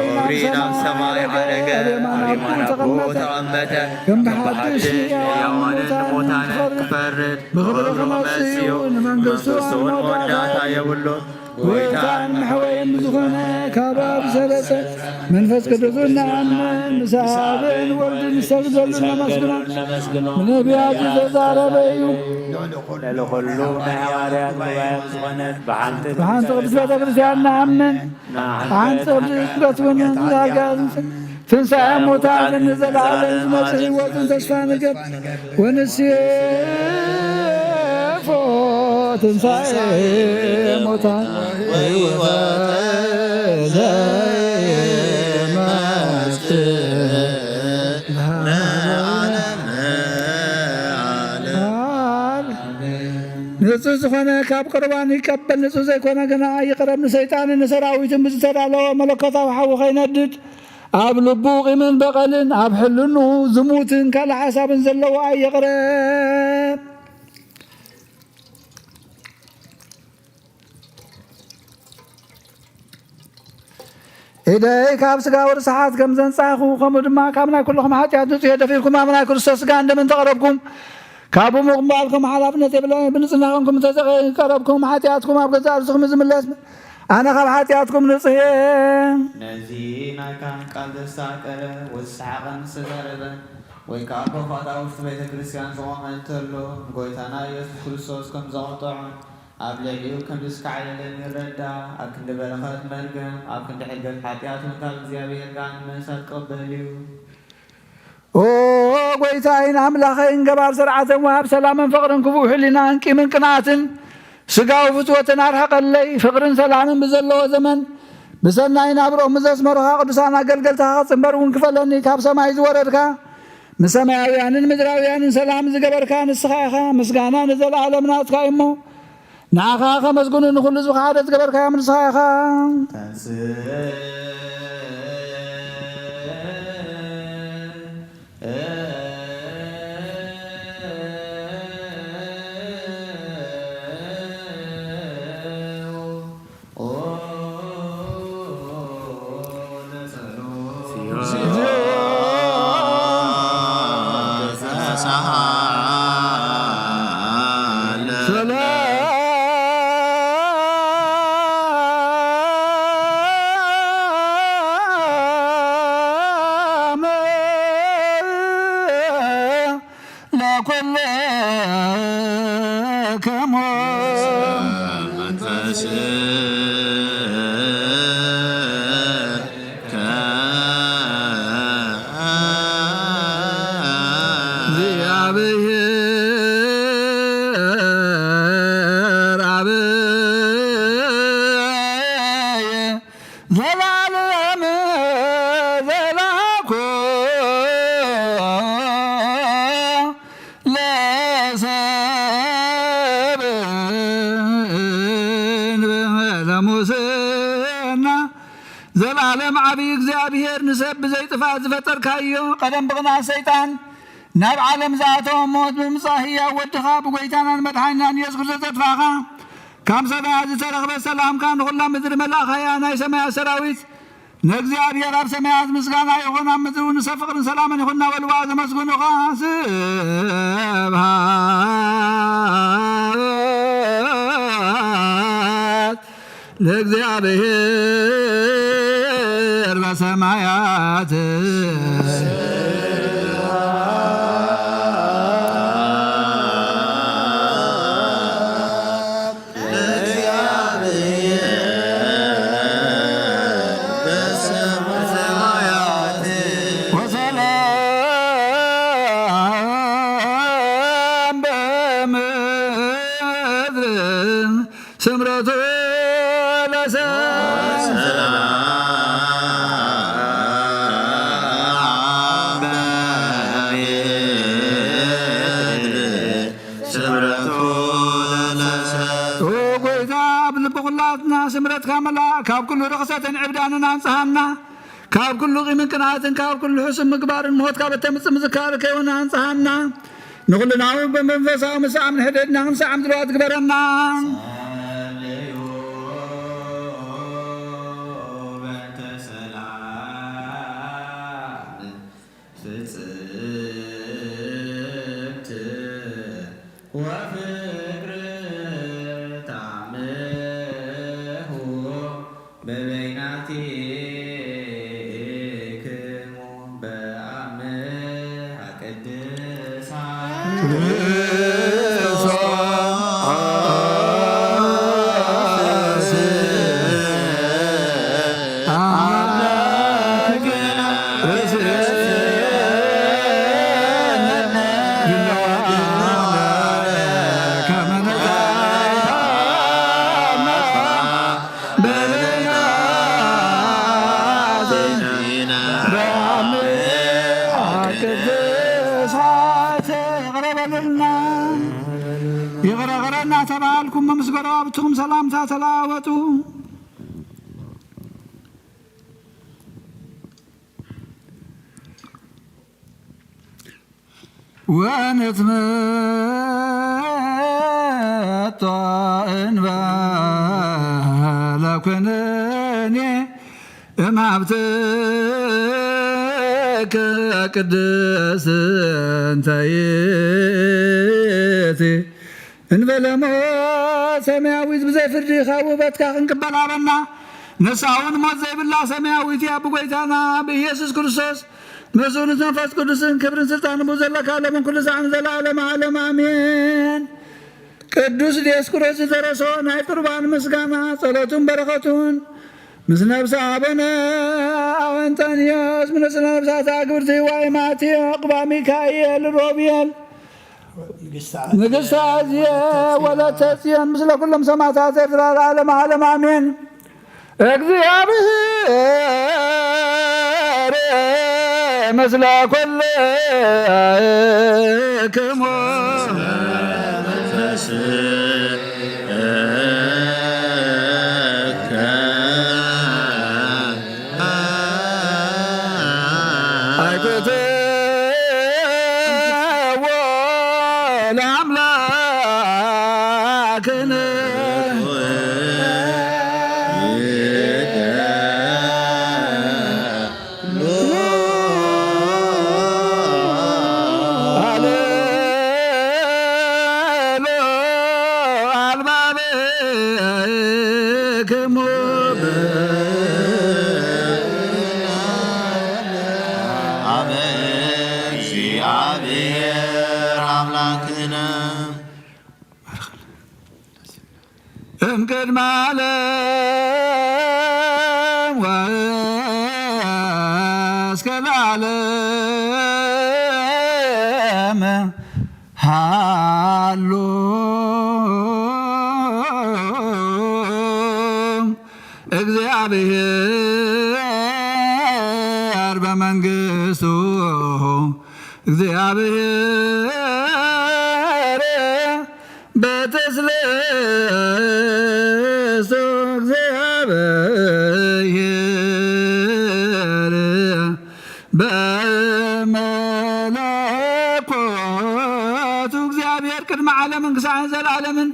ናብ ሰማይ ዓረገ፣ ኣብ የማን ኣቦኡ ተቐመጠ፣ ከም ብሓድሽ ሕያዋንን ሙታንን ክፈርድ ብኽብሪ ክመጽእ እዩ። ንመንግስቱ መወዳእታ የብሉን። ጎይታን መሕወይን ብዝኾነ ካብ ኣብ ዝሰረጸ መንፈስ ቅዱስ እናኣምን ምስ ኣብን ወልድን ንሰግደሉ ነመስግኖ። ብነቢያት ዝተዛረበ እዩ። ልዕሊ ኩሉ ናይ ሃዋርያት ጉባኤ ዝኾነት ብሓንቲ ብሓንቲ ቅድስት ቤተ ክርስቲያን ንኣምን። ብሓንቲ ቅድስት ጥምቀት እውን ንኣጋንንትን ትንሳኤ ሙታንን ንዘለዓለም ዝመጽእ ህይወትን ተስፋ ንገብር። ወንሴፎ ትንሳኤ ሙታን ወሕይወተ ዘይመጽእ ንጹህ ዝኾነ ካብ ቁርባን ይቀበል፣ ንጹህ ዘይኮነ ግና ይቕረብ። ንሰይጣንን ንሰራዊትን ብዝተዳለወ መለኮታዊ ሓዊ ከይነድድ፣ ኣብ ልቡ ቂምን በቐልን፣ ኣብ ሕልንኡ ዝሙትን ካልእ ሓሳብን ዘለዎ ኣይቕረብ። ኢደይ ካብ ስጋዊ ርስሓት ከም ዘንጻኹ፣ ከምኡ ድማ ካብ ናይ ኩልኹም ሓጢኣት ንጹሕ እየ። ደፊርኩም ኣብ ናይ ክርስቶስ ስጋን ደምን ተቐረብኩም፣ ካብኡ ምቕባልኩም ሓላፍነት የብለይን። ብንጽህና ኮንኩም እንተዘይቀረብኩም፣ ሓጢኣትኩም ኣብ ገዛእ ርእስኹም እዩ ዝምለስ። ኣነ ካብ ሓጢኣትኩም ንጹሕ እየ። ነዚ ናይ ካህን ቃል ዘሳቀረ ወይ ዝሰሓቐን ዝተዛረበ ወይ ከኣ ኮፋት ኣብ ውሽጢ ቤተ ክርስቲያን ዝቖመ እንተሎ፣ ንጎይታና ኢየሱስ ክርስቶስ ከም ዘቐጠዖን ኣብ ልዕሊኡ ከም ዝስካዕለለን ይረዳ። ኣብ ክንዲ በረኸት መርገም፣ ኣብ ክንዲ ሕድገት ሓጢኣት እውን ካብ እግዚኣብሔር ከኣ ንመንሳት ክቕበል እዩ። ኦ ጎይታይን ኣምላኸይን፣ ገባር ስርዓትን ወሃብ ሰላምን ፍቕርን፣ ክፉእ ሕሊናን ቂምን ቅንኣትን ስጋዊ ፍትወትን ኣርሕቐለይ። ፍቕርን ሰላምን ብዘለዎ ዘመን ብሰናይ ናብርኦም ዘስመሩኻ ቅዱሳን ኣገልገልትኻ ክጽንበር እውን ክፈለኒ ካብ ሰማይ ዝወረድካ፣ ንሰማያውያንን ምድራውያንን ሰላም ዝገበርካ ንስኻ ኢኻ። ምስጋና ንዘለኣለም ናትካ እዩ እሞ፣ ንዓኻ ከመስግኑ፣ ንኹሉ ህዝብኻ ሓደ ዝገበርካዮም ንስኻ ኢኻ። ተንስእ። ክሙ መንፈስከ ለሰብ እንበለ ሙስና። ዘላለም ዓብዪ እግዚኣብሔር፣ ንሰብ ብዘይጥፋእ ዝፈጠርካዮ፣ ቀደም ብቕንኣት ሰይጣን ናብ ዓለም ዝኣተወ፣ ሞት ብምምጻእ ህያው ወድኻ፣ ብጎይታናን መድሓኒናን ኢየሱስ ክርስቶስ ዘጥፋእኻ፣ ካብ ሰማያት ዝተረኽበ ሰላምካ ንኹላ ምድሪ መላእኻያ፣ ናይ ሰማያት ሰራዊት፣ ንእግዚኣብሔር ኣብ ሰማያት ምስጋና ይኹን፣ ኣብ ምድሪ እውን ንሰብ ፍቕርን ሰላምን ይኹን እናበልዋ ዘመስግኑኻ። ስብሐት ለእግዚኣብሔር በሰማያት። ወሰላም በምድር ስምረቱ ለሰብ። ስምረቱ ለሰብ። ኦ ጎይታ፣ ኣብ ልቢ ኩላትና ስምረትካ መላእ፣ ካብ ኩሉ ርኽሰትን ዕብዳንን ኣንጽሃና፣ ካብ ኩሉ ቂምን ቅንኣትን፣ ካብ ኩሉ ሕሱም ምግባርን ሞት ካብ እተምጽእ ምዝካር ከይውን ኣንጽሃና። ንኹልና እውን ብመንፈሳዊ ምስዓም ንሕደድና ክንሰዓም ድልዋት ግበረና። ጸልዩ በእንተ ሰላም ፍጽምት ወፍቅር ተአምሁ በበይናቲክሙ በአምሃ ቅድሳት። ይቕረ በሉልና፣ ይቕረ ይቕረ እናተባሃልኩም መምስገሮ ኣብትኹም ሰላምታ ተለዋወጡ። ወንትመጦ እንበለ ኩነኔ እምሃብትከ ቅድስት እንተ ይእቲ። እንበለ ሞት ሰማያዊት ብዘይ ፍርዲ ካብ ውበትካ ክንቅበል ሃበና። ንሳ እውን ሞት ዘይብላ ሰማያዊት እያ። ብጎይታና ብኢየሱስ ክርስቶስ ምስኡ ምስ መንፈስ ቅዱስን ክብርን ስልጣንን ብኡ ዘለካ ዓለምን ኩሉ ሰዓን ዘለዓለመ ዓለም ኣሜን። ቅዱስ ዲዮስቆሮስ ዝደረሶ ናይ ቁርባን ምስጋና ጸሎቱን በረኸቱን ምስ ነብሰ ኣቡነ ኣወንጠንዮስ፣ ምስ ነብሳታ ግብርቲ ዋይ ማቴዎ፣ ቅባ ሚካኤል፣ ሮቤል፣ ንግስተ ኣዝየ ወለተ ጽዮን፣ ምስለ ኩሎም ሰማዕታት ኤርትራ ለዓለመ ዓለም ኣሜን። እግዚኣብሔር ምስለ ኩልክሙ። ኣይትእትዎ ለኣምላክነ። ሃሌሉ ኣልባብክሙ። ኣብ እግዚኣብሔር ኣምላክነ። እምቅድመ ዓለም ወእስከ ለዓለም ሃሎ እግዚአብሔር በመንግስቱ፣ እግዚአብሔር በተስለስቱ፣ እግዚአብሔር በመለኮቱ። እግዚአብሔር ቅድመ ዓለምን ክሳዕን ዘለዓለምን።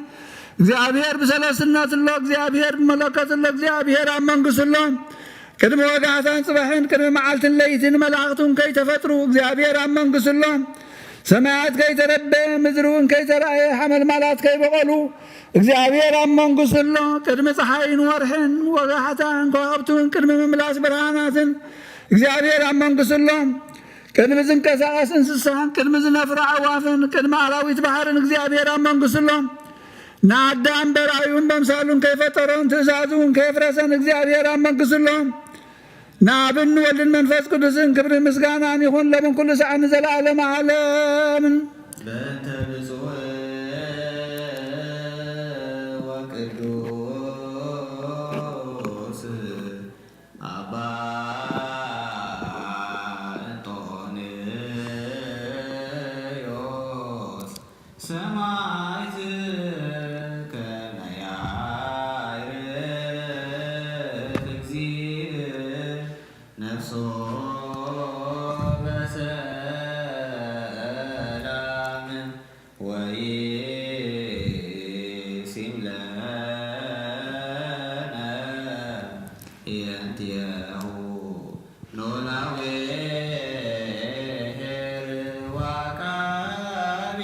እግዚአብሔር ብሰለስትነቱ ኣሎ፣ እግዚአብሔር ብመለኮቱ ኣሎ፣ እግዚአብሔር ኣብ መንግስቱ ኣሎ። ቅድሚ ወጋሕታን ጽባሕን፣ ቅድሚ መዓልትን ለይትን መላእኽቱ እንከይተፈጥሩ፣ እግዚአብሔር ኣብ መንግስቱ ኣሎ። ሰማያት ከይተረበየ፣ ምድሪ እውን ከይተራእየ፣ ሓመልማላት ከይበቐሉ፣ እግዚአብሔር ኣብ መንግስቱ ኣሎ። ቅድሚ ፀሓይን ወርሕን ወጋሕታን ከዋኽብትን፣ ቅድሚ ምምላስ ብርሃናትን፣ እግዚአብሔር ኣብ መንግስቱ ኣሎ። ቅድሚ ዝንቀሳቐስ እንስሳን፣ ቅድሚ ዝነፍሩ ኣዕዋፍን፣ ቅድሚ ኣራዊት ባሕርን፣ እግዚአብሔር ኣብ መንግስቱ ኣሎ። ንኣዳም በራእዩን በምሳሉን ከይፈጠሮን፣ ትእዛዙ እውን ከየፍረሰን፣ እግዚአብሔር ኣብ መንግስቱ ኣሎ። ንኣብን ወልድን መንፈስ ቅዱስን ክብርን ምስጋናን ይኹን፣ ሎምን ኩሉ ሰዓት ንዘለዓለመ ዓለም። በእንተ ብፁዕ ወቅዱስ አባ እንጦንዮስ ሰማዕት ከመ ያዕርፍ እግዚእ ነፍሶ በሰላም ወይሲም ለነ የንትየሁ ኖላዌ ኄር ወአቃቤ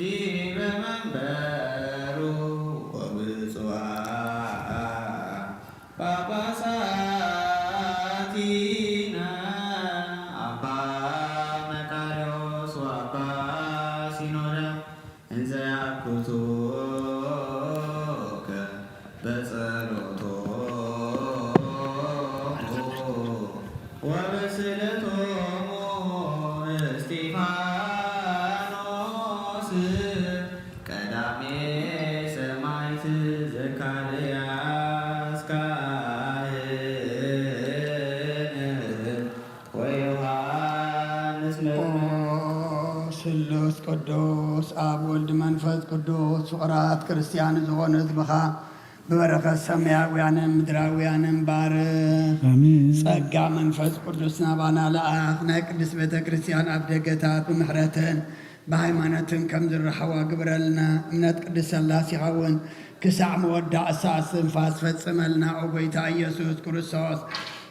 ዲበ መንበሩ ወብፁዓን ጳጳሳቲነ አባ መቃርዮስ ወአባ ሲኖዳ እንዘ ያኩቱከ በጸሎቶሙ ወበስእለቶሙ እስጢፋኖስ ቀዳሜ ሰማዕት ዘካርያስ ካህን ወዮሐንስ ኦ መጥምቅ። ስሉስ ቅዱስ ኣብ ወልድ መንፈስ ቅዱስ ፍቕራት ክርስቲያን ዝኾነ ህዝብኻ ብበረኸት ሰማያውያንን ምድራውያንን ባርኽ። ኣሜን። ጸጋ መንፈስ ቅዱስ ናባና ለኣኽ። ናይ ቅድስት ቤተ ክርስቲያን ኣብ ደገታት ብምሕረትን ብሃይማኖትን ከም ዝረኸባ ግበረልና። እምነት ቅድስት ሥላሴኻ እውን ክሳዕ መወዳእታ እስትንፋስ ፈጽመልና። ኦ ጐይታ ኢየሱስ ክርስቶስ፣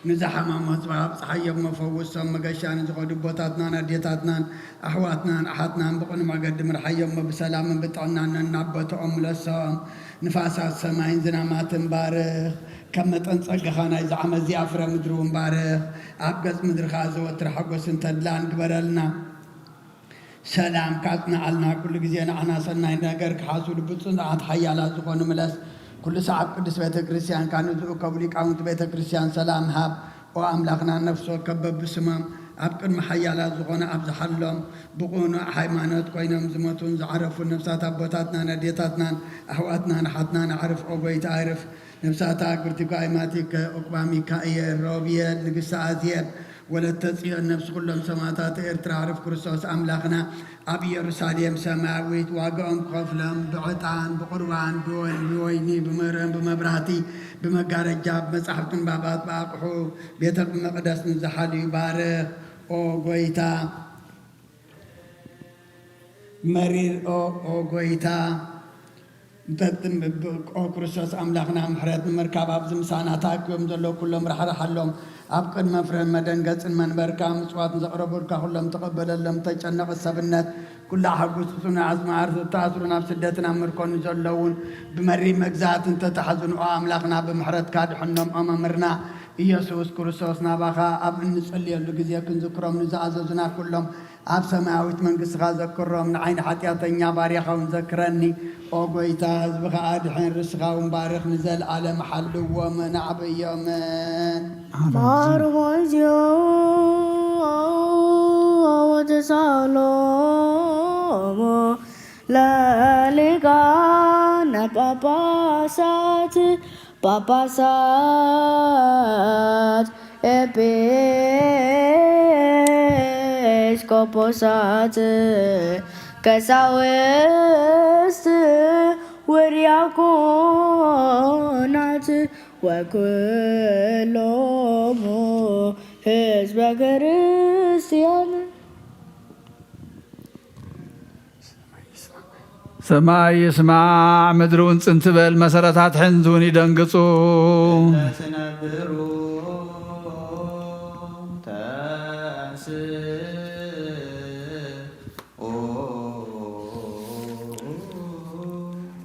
ንዝሓመሙ ህዝብኻ ኣብጽሓዮም፣ መፈውሶም፣ መገሻ ንዝኸዱ ኣቦታትናን ኣዴታትናን ኣሕዋትናን ኣሓትናን ብቕኑዕ መገዲ ምርሓዮም፣ ብሰላምን ብጥዕናን ነናብ ቦታኦም ምለሶም። ንፋሳት ሰማይን ዝናማትን ባርኽ። ከም መጠን ጸጋኻ ናይዚ ዓመት እዚኣ ፍረ ምድሪ እውን ባርኽ። ኣብ ገጽ ምድሪ ኸኣ ዘወትር ሓጎስን ተድላን ግበረልና። ሰላም ካጽንዓልና፣ ኩሉ ግዜ ንዓና ሰናይ ነገር ክሓስቡ ልቢ ጽኑዓት ሓያላት ዝኾኑ ምለስ። ኩሉ ሰዓብ ቅድስት ቤተ ክርስቲያን ካብ ንዝእከቡ ሊቃውንቲ ቤተ ክርስቲያን ሰላም ሃብ። ኦ ኣምላኽና፣ ነፍሲ ወከፍ በብስሞም ኣብ ቅድሚ ሓያላት ዝኾነ ኣብዝሓሎም። ብቕኑዕ ሃይማኖት ኮይኖም ዝሞቱን ዝዓረፉን ነፍሳት ኣቦታትናን ኣዴታትናን ኣሕዋትናን ኣሓትናን ኣዕርፍ። ኦ ጐይታ ኣዕርፍ። ነፍሳት ኣግብርቲከ፣ ኣይማቲከ፣ ዑቅባ ሚካኤል፣ ሮብየል፣ ንግስቲ ኣዜብ፣ ወለተ ጽዮን፣ ነፍሲ ኩሎም ሰማዕታት ኤርትራ፣ ኣዕርፍ ክርስቶስ ኣምላኽና ኣብ ኢየሩሳሌም ሰማያዊት ዋጋኦም ክኸፍሎም ብዕጣን፣ ብቁርባን፣ ብወይኒ፣ ብወይኒ፣ ብመረን፣ ብመብራህቲ፣ ብመጋረጃ፣ ብመጻሕፍቲ ንባባት፣ ብኣቕሑ ቤተ መቕደስ ንዝሓልዩ ባርኽ። ኦ ጐይታ፣ መሪር ኦ፣ ኦ ጐይታ፣ እንተትም-፣ ብ-፣ ኦ ክርስቶስ ኣምላኽና፣ ምሕረት ንምርካብ ኣብዚ ምሳና ተኣኪቦም ዘለዉ ኩሎም ራሕርሓሎም። ኣብ ቅድመ ፍርህን መደንገጽን መንበርካ ምጽዋት ንዘቕረቡልካ ኩሎም ተቐበለሎም። ተጨነቐ ሰብነት ኩላ ሓጉስ፣ ጽኑዕ ኣዝማር ዝተኣስሩ፣ ናብ ስደትን ኣብ ምርኮን ዘለዉን ብመሪር መግዛእቲ እንተተሓዙን፣ ኦ ኣምላኽና፣ ብምሕረትካ ድሕኖም። ኦ መምህርና ኢየሱስ ክርስቶስ፣ ናባኻ ኣብ እንጽልየሉ ግዜ ክንዝክሮም ንዝኣዘዙና ኩሎም ኣብ ሰማያዊት መንግስትኻ ዘክሮም። ንዓይ ንሓጢኣተኛ ባርያኻ እውን ዘክረኒ። ኦ ጎይታ፣ ህዝብኻ ኣድሕን፣ ርስኻ እውን ባርኽ፣ ንዘለዓለም ሓልዎም፣ ንዓበዮምን። ማርሞዝዮ ወተሳሎሞ ለሊቃነ ጳጳሳት ጳጳሳት ኤጲስቆጶሳት ቀሳውስት ወዲያቆናት ወኩሎሙ ህዝበ ክርስቲያን። ሰማይ ይስማዕ፣ ምድሪ እውን ጽን ትበል፣ መሰረታት ሕንዚ እውን ይደንግጹ። ትነብሩ ተንስኡ።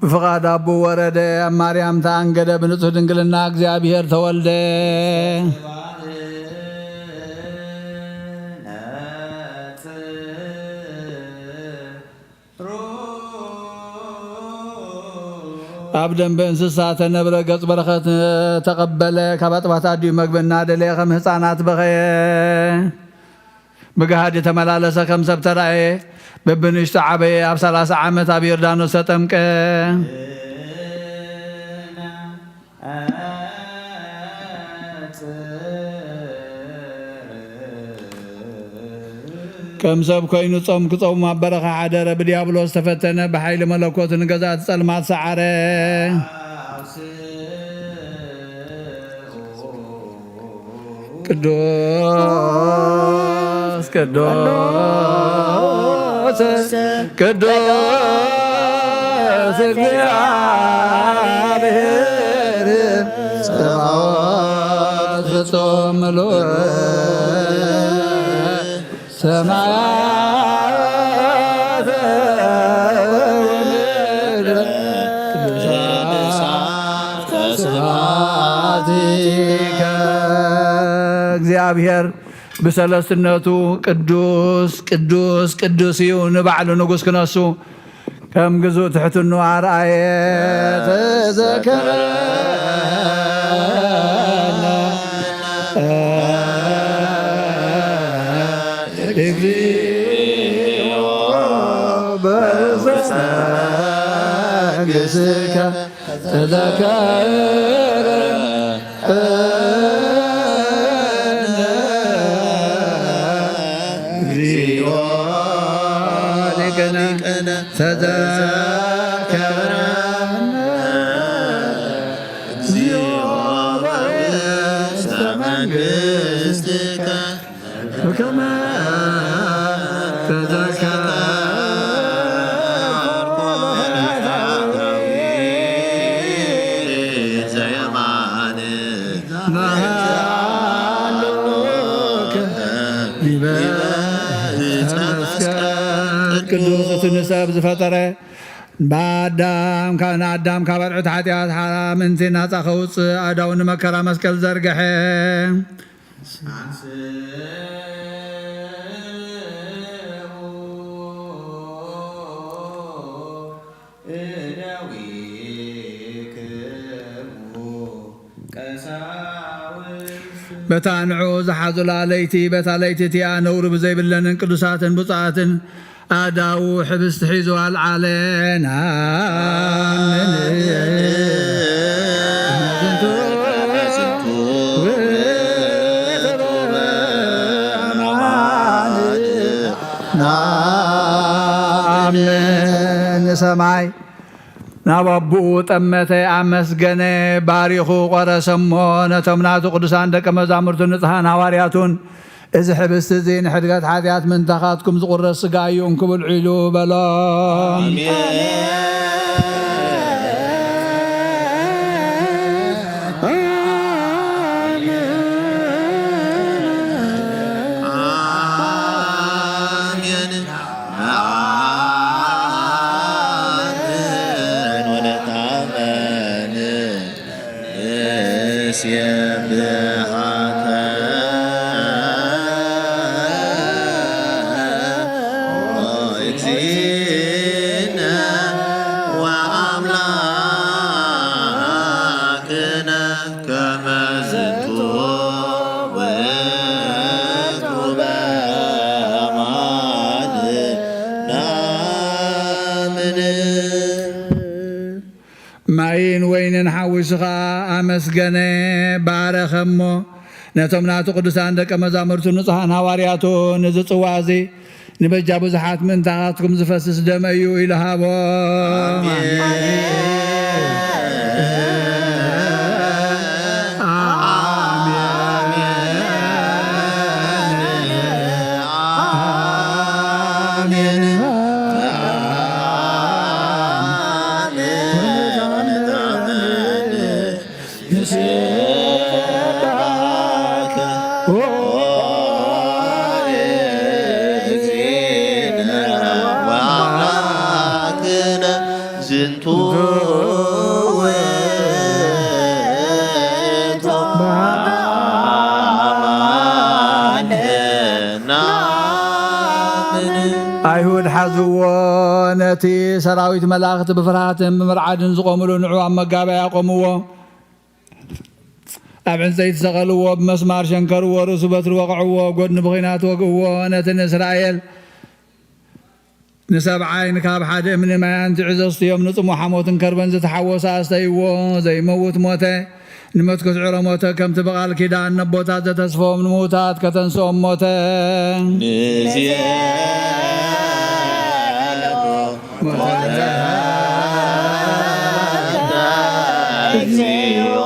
ብፍቓድ ኣቦ ወረደ፣ ኣብ ማርያም ተኣንገደ፣ ብንጹህ ድንግልና እግዚኣብሔር ተወልደ። ኣብ ደንበ እንስሳ ተነብረ፣ ገጽ በረኸት ተቐበለ፣ ካብ ኣጥባት ኣዲኡ መግቢ እናደለየ ከም ህፃናት በኸየ። ብግሃድ ተመላለሰ፣ ከም ሰብ ተራእየ፣ በብንእሽቱ ዓበየ፣ ኣብ ሰላሳ ዓመት ኣብ ዮርዳኖስ ተጠምቀ። ከም ሰብ ኮይኑ ጾም ክጸውም ኣብ በረኻ ሓደረ። ብዲያብሎስ ተፈተነ፣ ብሓይሊ መለኮት ንገዛእቲ ጸልማት ሰዓረ። ቅዱስ ቅዱስ ቅዱስ እግዚአብሔር ጸባኦት ፍጹም ምሉእ ሰማያት ወምድር ቅዱሳት ስብሐቲከ። እግዚኣብሔር ብሰለስትነቱ ቅዱስ ቅዱስ ቅዱስ እዩ። ንባዕሉ ንጉስ ክነሱ ከም ግዙእ ትሕትኑ ኣርኣየ። ተዘከረነ እግዚኦ በውስተ መንግሥትከ ተዘከረነ እግዚኦ ሊቅነ ተዘከረነ እግዚኦ በውስተ መንግሥትከ በከመ ተዘከርኩ ለዳዊት ዘየማን መሃሉከ ዲበ ዕፀ መስቀል ቅዱስ። እቲ ንሰብ ዝፈጠረ ብኣዳም ካ-፣ ንኣዳም ካብ ኣርዑት ሓጢኣት ሓራ ምእንቲ ናጻ ከውጽእ ኣእዳዉ ንመከራ መስቀል ዘርግሐ። በታ ንዕኡ ዝሓዙላ ለይቲ፣ በታ ለይቲ እቲኣ ነውሪ ብዘይብለንን ቅዱሳትን ብፁዓትን ኣእዳዉ ሕብስቲ ሒዙ ኣልዓለን። ኣምን። ኣምን። ንሰማይ ናብ ኣቦኡ ጠመተ፣ ኣመስገነ፣ ባሪኹ ቆረሰ እሞ ነቶም ናቱ ቅዱሳን ደቀ መዛሙርቱን ንጽሃን ሃዋርያቱን፣ እዚ ሕብስቲ እዚ ንሕድገት ሓጢኣት ምእንታኻትኩም ዝቑረስ ስጋ እዩ፣ እንኩ ብልዑ ኢሉ በሎም። ማይን ወይንን ሓዊሱ ኸኣ ኣመስገነ፣ ባረኸ እሞ ነቶም ናቱ ቅዱሳን ደቀ መዛሙርቱ ንጹሓን ሃዋርያቱ፣ "ነዚ ጽዋ እዚ ንበጃ ብዙሓት ምእንታኻትኩም ዝፈስስ ደመ እዩ" ኢሉ ሃቦም። ኣሜን። ዝንቱ ውእቱ አማን ናምን። ኣይሁድ ሓዝዎ፣ ነቲ ሰራዊት መላእኽቲ ብፍርሃትን ብምርዓድን ዝቖምሉ ንዑ ኣብ መጋባእያ ኣቖምዎ። ኣብ ዕንጸይቲ ሰቐልዎ፣ ብመስማር ሸንከርዎ፣ ርእሱ በትሪ ወቕዕዎ፣ ጎድኑ ብኲናት ወግእዎ። ነቲ ንእስራኤል ንሰብዓይ ንካብ ሓደ እምኒ ማይ ኣንቲዑ ዘስትዮም፣ ንጽሙእ ሓሞትን ከርበን ዝተሓወሰ ኣስተይዎ፣ ዘይመውት ሞተ። ንመትኩስ ዕረ ሞተ፣ ከምቲ ብቓል ኪዳን ነቦታት ዘተስፈዎም ንምውታት ከተንስኦም ሞተ። ንዚኤ ሞተ። እግዚኦ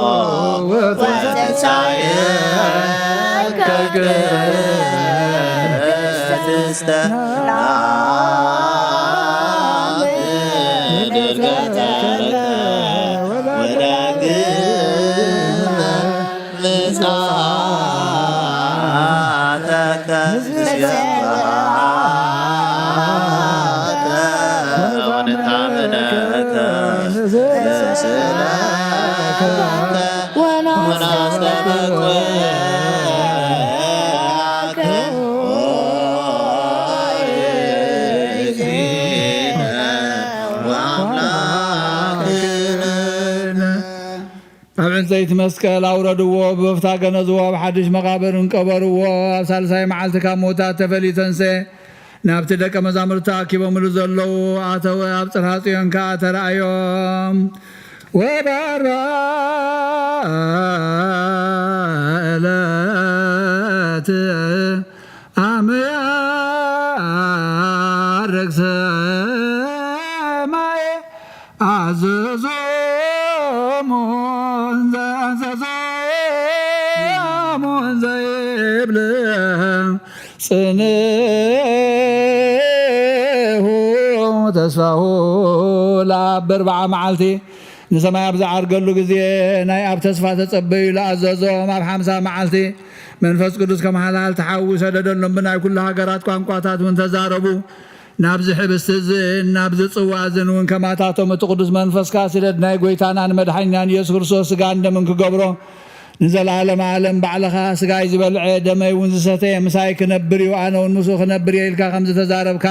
ወተንሳኤ ከቅድስተ ኣብ ዕንጸይቲ መስቀል ኣውረድዎ፣ ብበፍታ ገነዝዎ፣ ኣብ ሓድሽ መቓብርን ቀበርዎ። ኣብ ሳልሳይ መዓልቲ ካብ ምዉታት ተፈልዩ ተንስኤ። ናብቲ ደቀ መዛሙርቲ ተኣኪቦምሉ ዘለዉ ኣተወ፣ ኣብ ጽርሃ ጽዮን ከኣ ተራእዮም። ወበኣርብዓ ዕለት ኣመ ያዕርግ ሰማየ ኣዘዞሙ እንዘ፣ ኣዘዞሙ እንዘ ይብል ጽንሑ ተስፋሁ። ለኣብ በርብዓ መዓልቲ ንሰማይ ኣብ ዝዓርገሉ ግዜ ናይ ኣብ ተስፋ ተጸበዩ ለኣዘዞም። ኣብ ሓምሳ መዓልቲ መንፈስ ቅዱስ ከም ሃልሃል ተሓዊ ሰደደሎም። ብናይ ኩሉ ሃገራት ቋንቋታት እውን ተዛረቡ። ናብዚ ሕብስቲ እዝን ናብዚ ጽዋ እዝን እውን ከማታቶም እቲ ቅዱስ መንፈስካ ስደድ፣ ናይ ጐይታናን መድሓኒናን ኢየሱስ ክርስቶስ ስጋን ደምን ክገብሮ ንዘለዓለመ ዓለም ባዕልኻ ስጋይ ዝበልዐ ደመይ እውን ዝሰተየ ምሳይ ክነብር እዩ፣ ኣነ እውን ምስኡ ክነብር እየ ኢልካ ከም ዝተዛረብካ።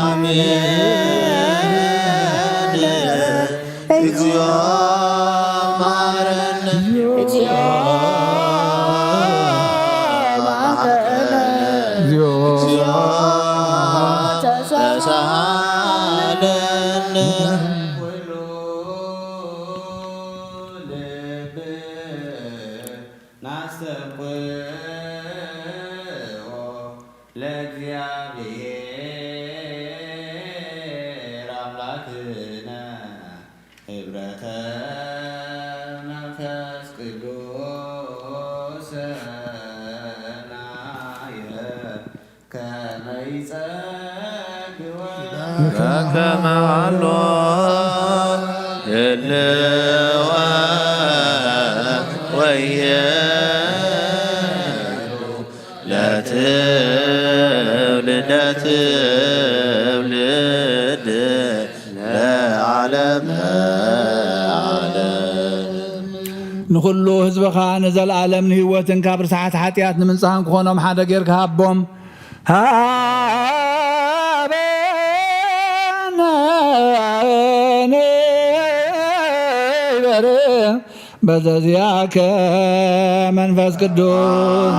ኣሜን። እግዚኦ መሐረነ። እግዚኦ መሐረነ። እግዚኦ ተሳሃለነ። ኩሉ ልብ ናስተብቅዖ ለእግዚኣብሔር ኣምላክነ ህብረተ መንፈስ ቅዱስ ሰናየ ከመ ይጸግወ በከመ ሀሎ ህልወ ወየ ለትውልደ ትውልድ ለዓለመ ዓለም። ንኹሉ ህዝብኻ ንዘለኣለም ንህይወትን ካብ ርስሓት ሓጢኣት ንምንጻህን ክኾኖም ሓደ ጌርካ ሃቦም። ሃበነ ንበረ በዘዚኣከ መንፈስ ቅዱስ።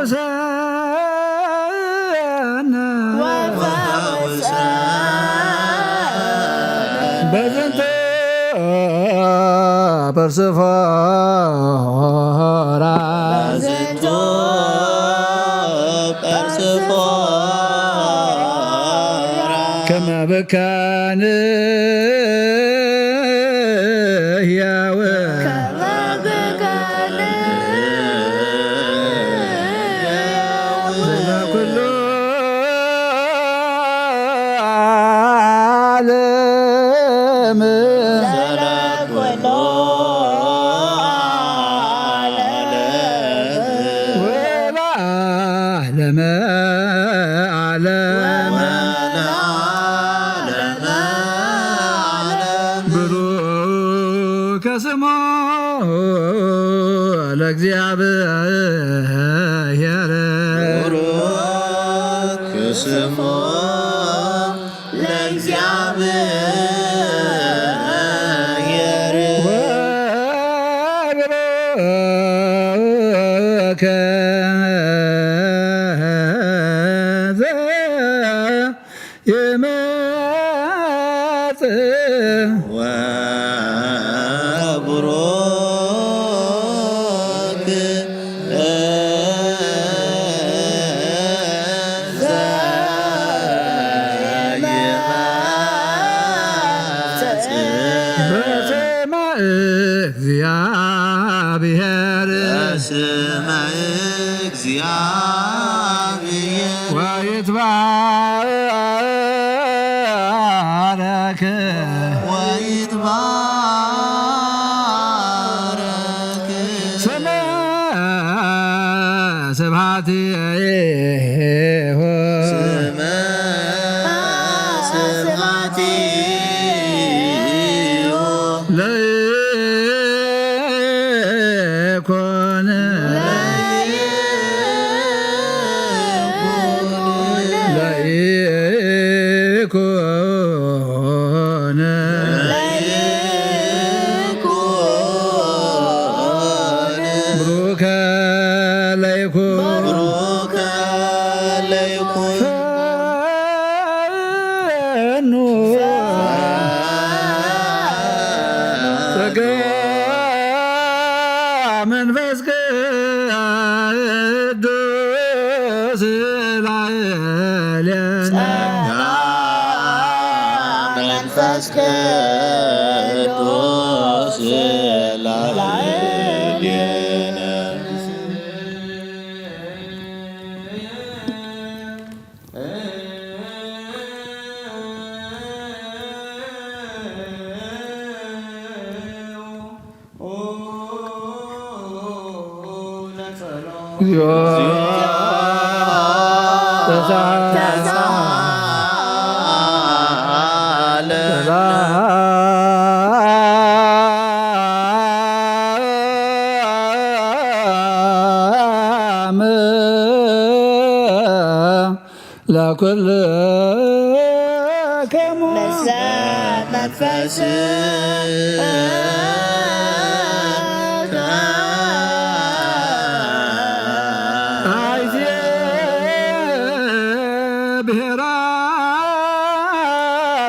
ፈውሰነ ወፈውሰነ በዝንቱ ፐርሲፎራ በዝንቱ ፐርሲፎራ ከመ ብካን ህያው ዘለኩሉ ዓለም ወለዓለመ ዓለም ብሩክ ስሙ ለእግዚኣብሔር። ብሩክ ስሙ ለእግዚኣብሔር። ወብሩክ ይመጽእ ወቡሩክ ዘይመጽእ በስመ እግዚአብሔር በስመ እግዚአብሔር ወይትባረክ ወይትባረክ ስመ ስብሐቲሁ ስመ ስብሐቲሁ ለይኩን ለይኩን ብሩከ ለይኩን ብሩከ ለይኩን ፈኑ ጸጋ መንፈስ ቅዱስ ላዕሌነ ጸጋ መንፈስ ቅዱስ ላዕሌነ። እግዚኦ ተሳለ ሰላም ለኩልክሙ በስመ መንፈስ አይዜ ብሔራ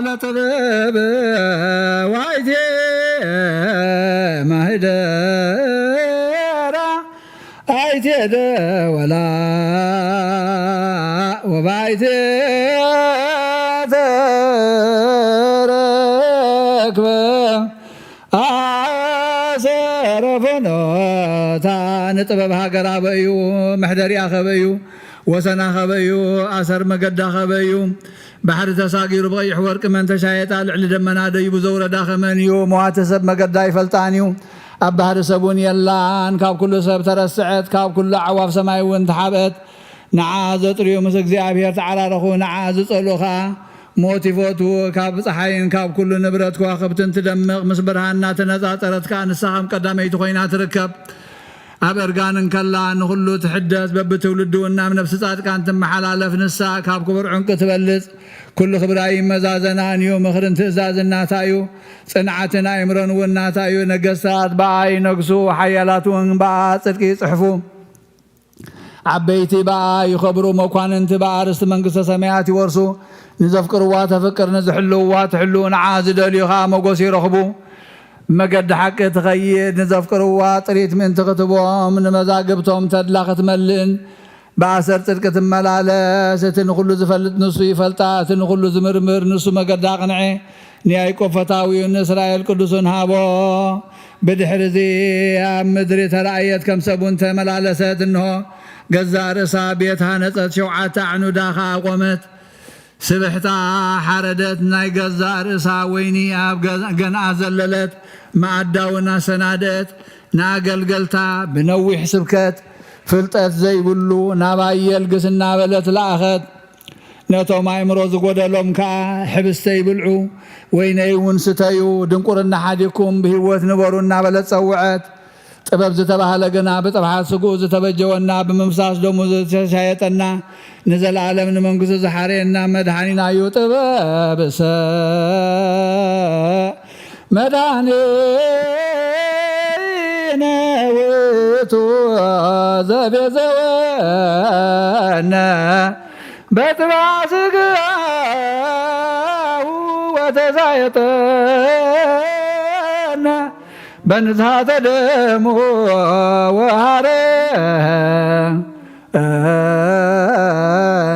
ለጥበብ ዋይዜ ማህደራ አይቴ ደወላ ወባይቴ ተረክበ ኣሰረ ፍኖታ ንጥበብ ሃገር ኣበዩ መሕደሪኣ ከበዩ ወሰና ከበዩ ኣሰር መገዳ ከበዩ ባሕሪ ተሳጊሩ ብቐይሕ ወርቂ መን ተሻየጣ ልዕሊ ደመና ደይቡ ዘውረዳ ከመን እዩ መዋቲ ሰብ መገዳ ኣይፈልጣን እዩ ኣብ ባህሪ ሰብ እውን የላን። ካብ ኩሉ ሰብ ተረስዐት፣ ካብ ኩሉ ኣዕዋፍ ሰማይ እውን ተሓብአት። ንዓ ዘጥርዩ ምስ እግዚኣብሔር ተዓራረኹ፣ ንዓ ዝጸልኡ ኸኣ ሞት ይፈትዉ። ካብ ጸሓይን ካብ ኩሉ ንብረት ከዋኽብትን ትደምቕ፣ ምስ ብርሃን እናተነጻጸረት ከኣ ንሳ ከም ቀዳመይቲ ኮይና ትርከብ። ኣብ እርጋን እንከላ ንኹሉ ትሕደስ፣ በብትውልዲ እውን ናብ ነፍሲ ጻድቃን ትመሓላለፍ። ንሳ ካብ ክቡር ዕንቂ ትበልጽ፣ ኩሉ ክብራ ይመዛዘናን እዩ። ምኽርን ትእዛዝን ናታ እዩ፣ ጽንዓትን ኣእምሮን እውን ናታ እዩ። ነገስታት ብኣ ይነግሱ፣ ሓያላት እውን ብኣ ጽድቂ ይጽሕፉ። ዓበይቲ ብኣ ይኸብሩ፣ መኳንንቲ ብኣ ርስቲ መንግስተ ሰማያት ይወርሱ። ንዘፍቅርዋ ተፍቅር፣ ንዝሕልውዋ ትሕሉ፣ ንዓ ዝደልዩ ኸኣ መጎስ ይረኽቡ። መገዲ ሓቂ ትኸይድ፣ ንዘፍቅርዋ ጥሪት ምእንቲ ክትቦም፣ ንመዛግብቶም ተድላ ክትመልእን ብኣሰር ጽድቂ ትመላለስ። እቲ ንኹሉ ዝፈልጥ ንሱ ይፈልጣ፣ እቲ ንኹሉ ዝምርምር ንሱ መገዳ ኣቕንዐ። ንያዕቆብ ፈታዊኡ ንእስራኤል ቅዱሱን ሃቦ። ብድሕሪ እዚ ኣብ ምድሪ ተራእየት፣ ከም ሰብ እውን ተመላለሰት። እንሆ ገዛእ ርእሳ ቤት ሃነጸት፣ ሸውዓተ ኣዕኑዳ ኸኣ ኣቖመት። ስብሕታ ሓረደት፣ ናይ ገዛእ ርእሳ ወይኒ ኣብ ገ-፣ ገንኣ ዘለለት፣ መኣዳ እውን ኣሰናደት። ንኣገልገልታ ብነዊሕ ስብከት፣ ፍልጠት ዘይብሉ ናባይ የልግስ እናበለት ለኣኸት። ነቶም ኣእምሮ ዝጎደሎም ከኣ፣ ሕብስተይ ብልዑ፣ ወይነይ እውን ስተዩ፣ ድንቁርና ሓዲግኩም ብህይወት ንበሩ እናበለት ጸውዐት። ጥበብ ዝተባህለ ግና ብጥብሓት ስግኡ ዝተበጀወና፣ ብምፍሳስ ደሙ ዝተሻየጠና፣ ንዘለኣለም ንመንግስቱ ዝሓረየና መድሓኒና እዩ። ጥበብሰ መድኃኒነ ውእቱ ዘቤዘወነ በጥብዓ ሥጋሁ ወተሳየጠነ በንዝሃተ ደሙ ወሃረ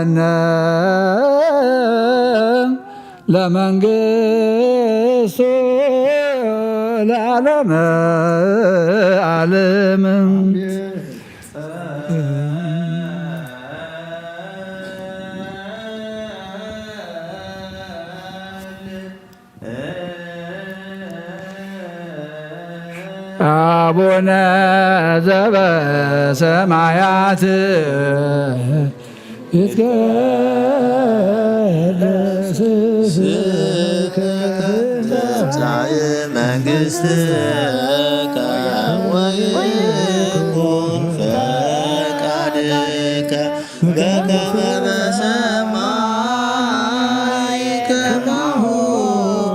እነ ለመንግስቱ ለዓለመ ዓለም። አቡነ ዘበሰማያት ይትቀደስ ስምከ ትምጻእ መንግሥትከ ወይኩን ፈቃድከ በከመ በሰማይ ከማሁ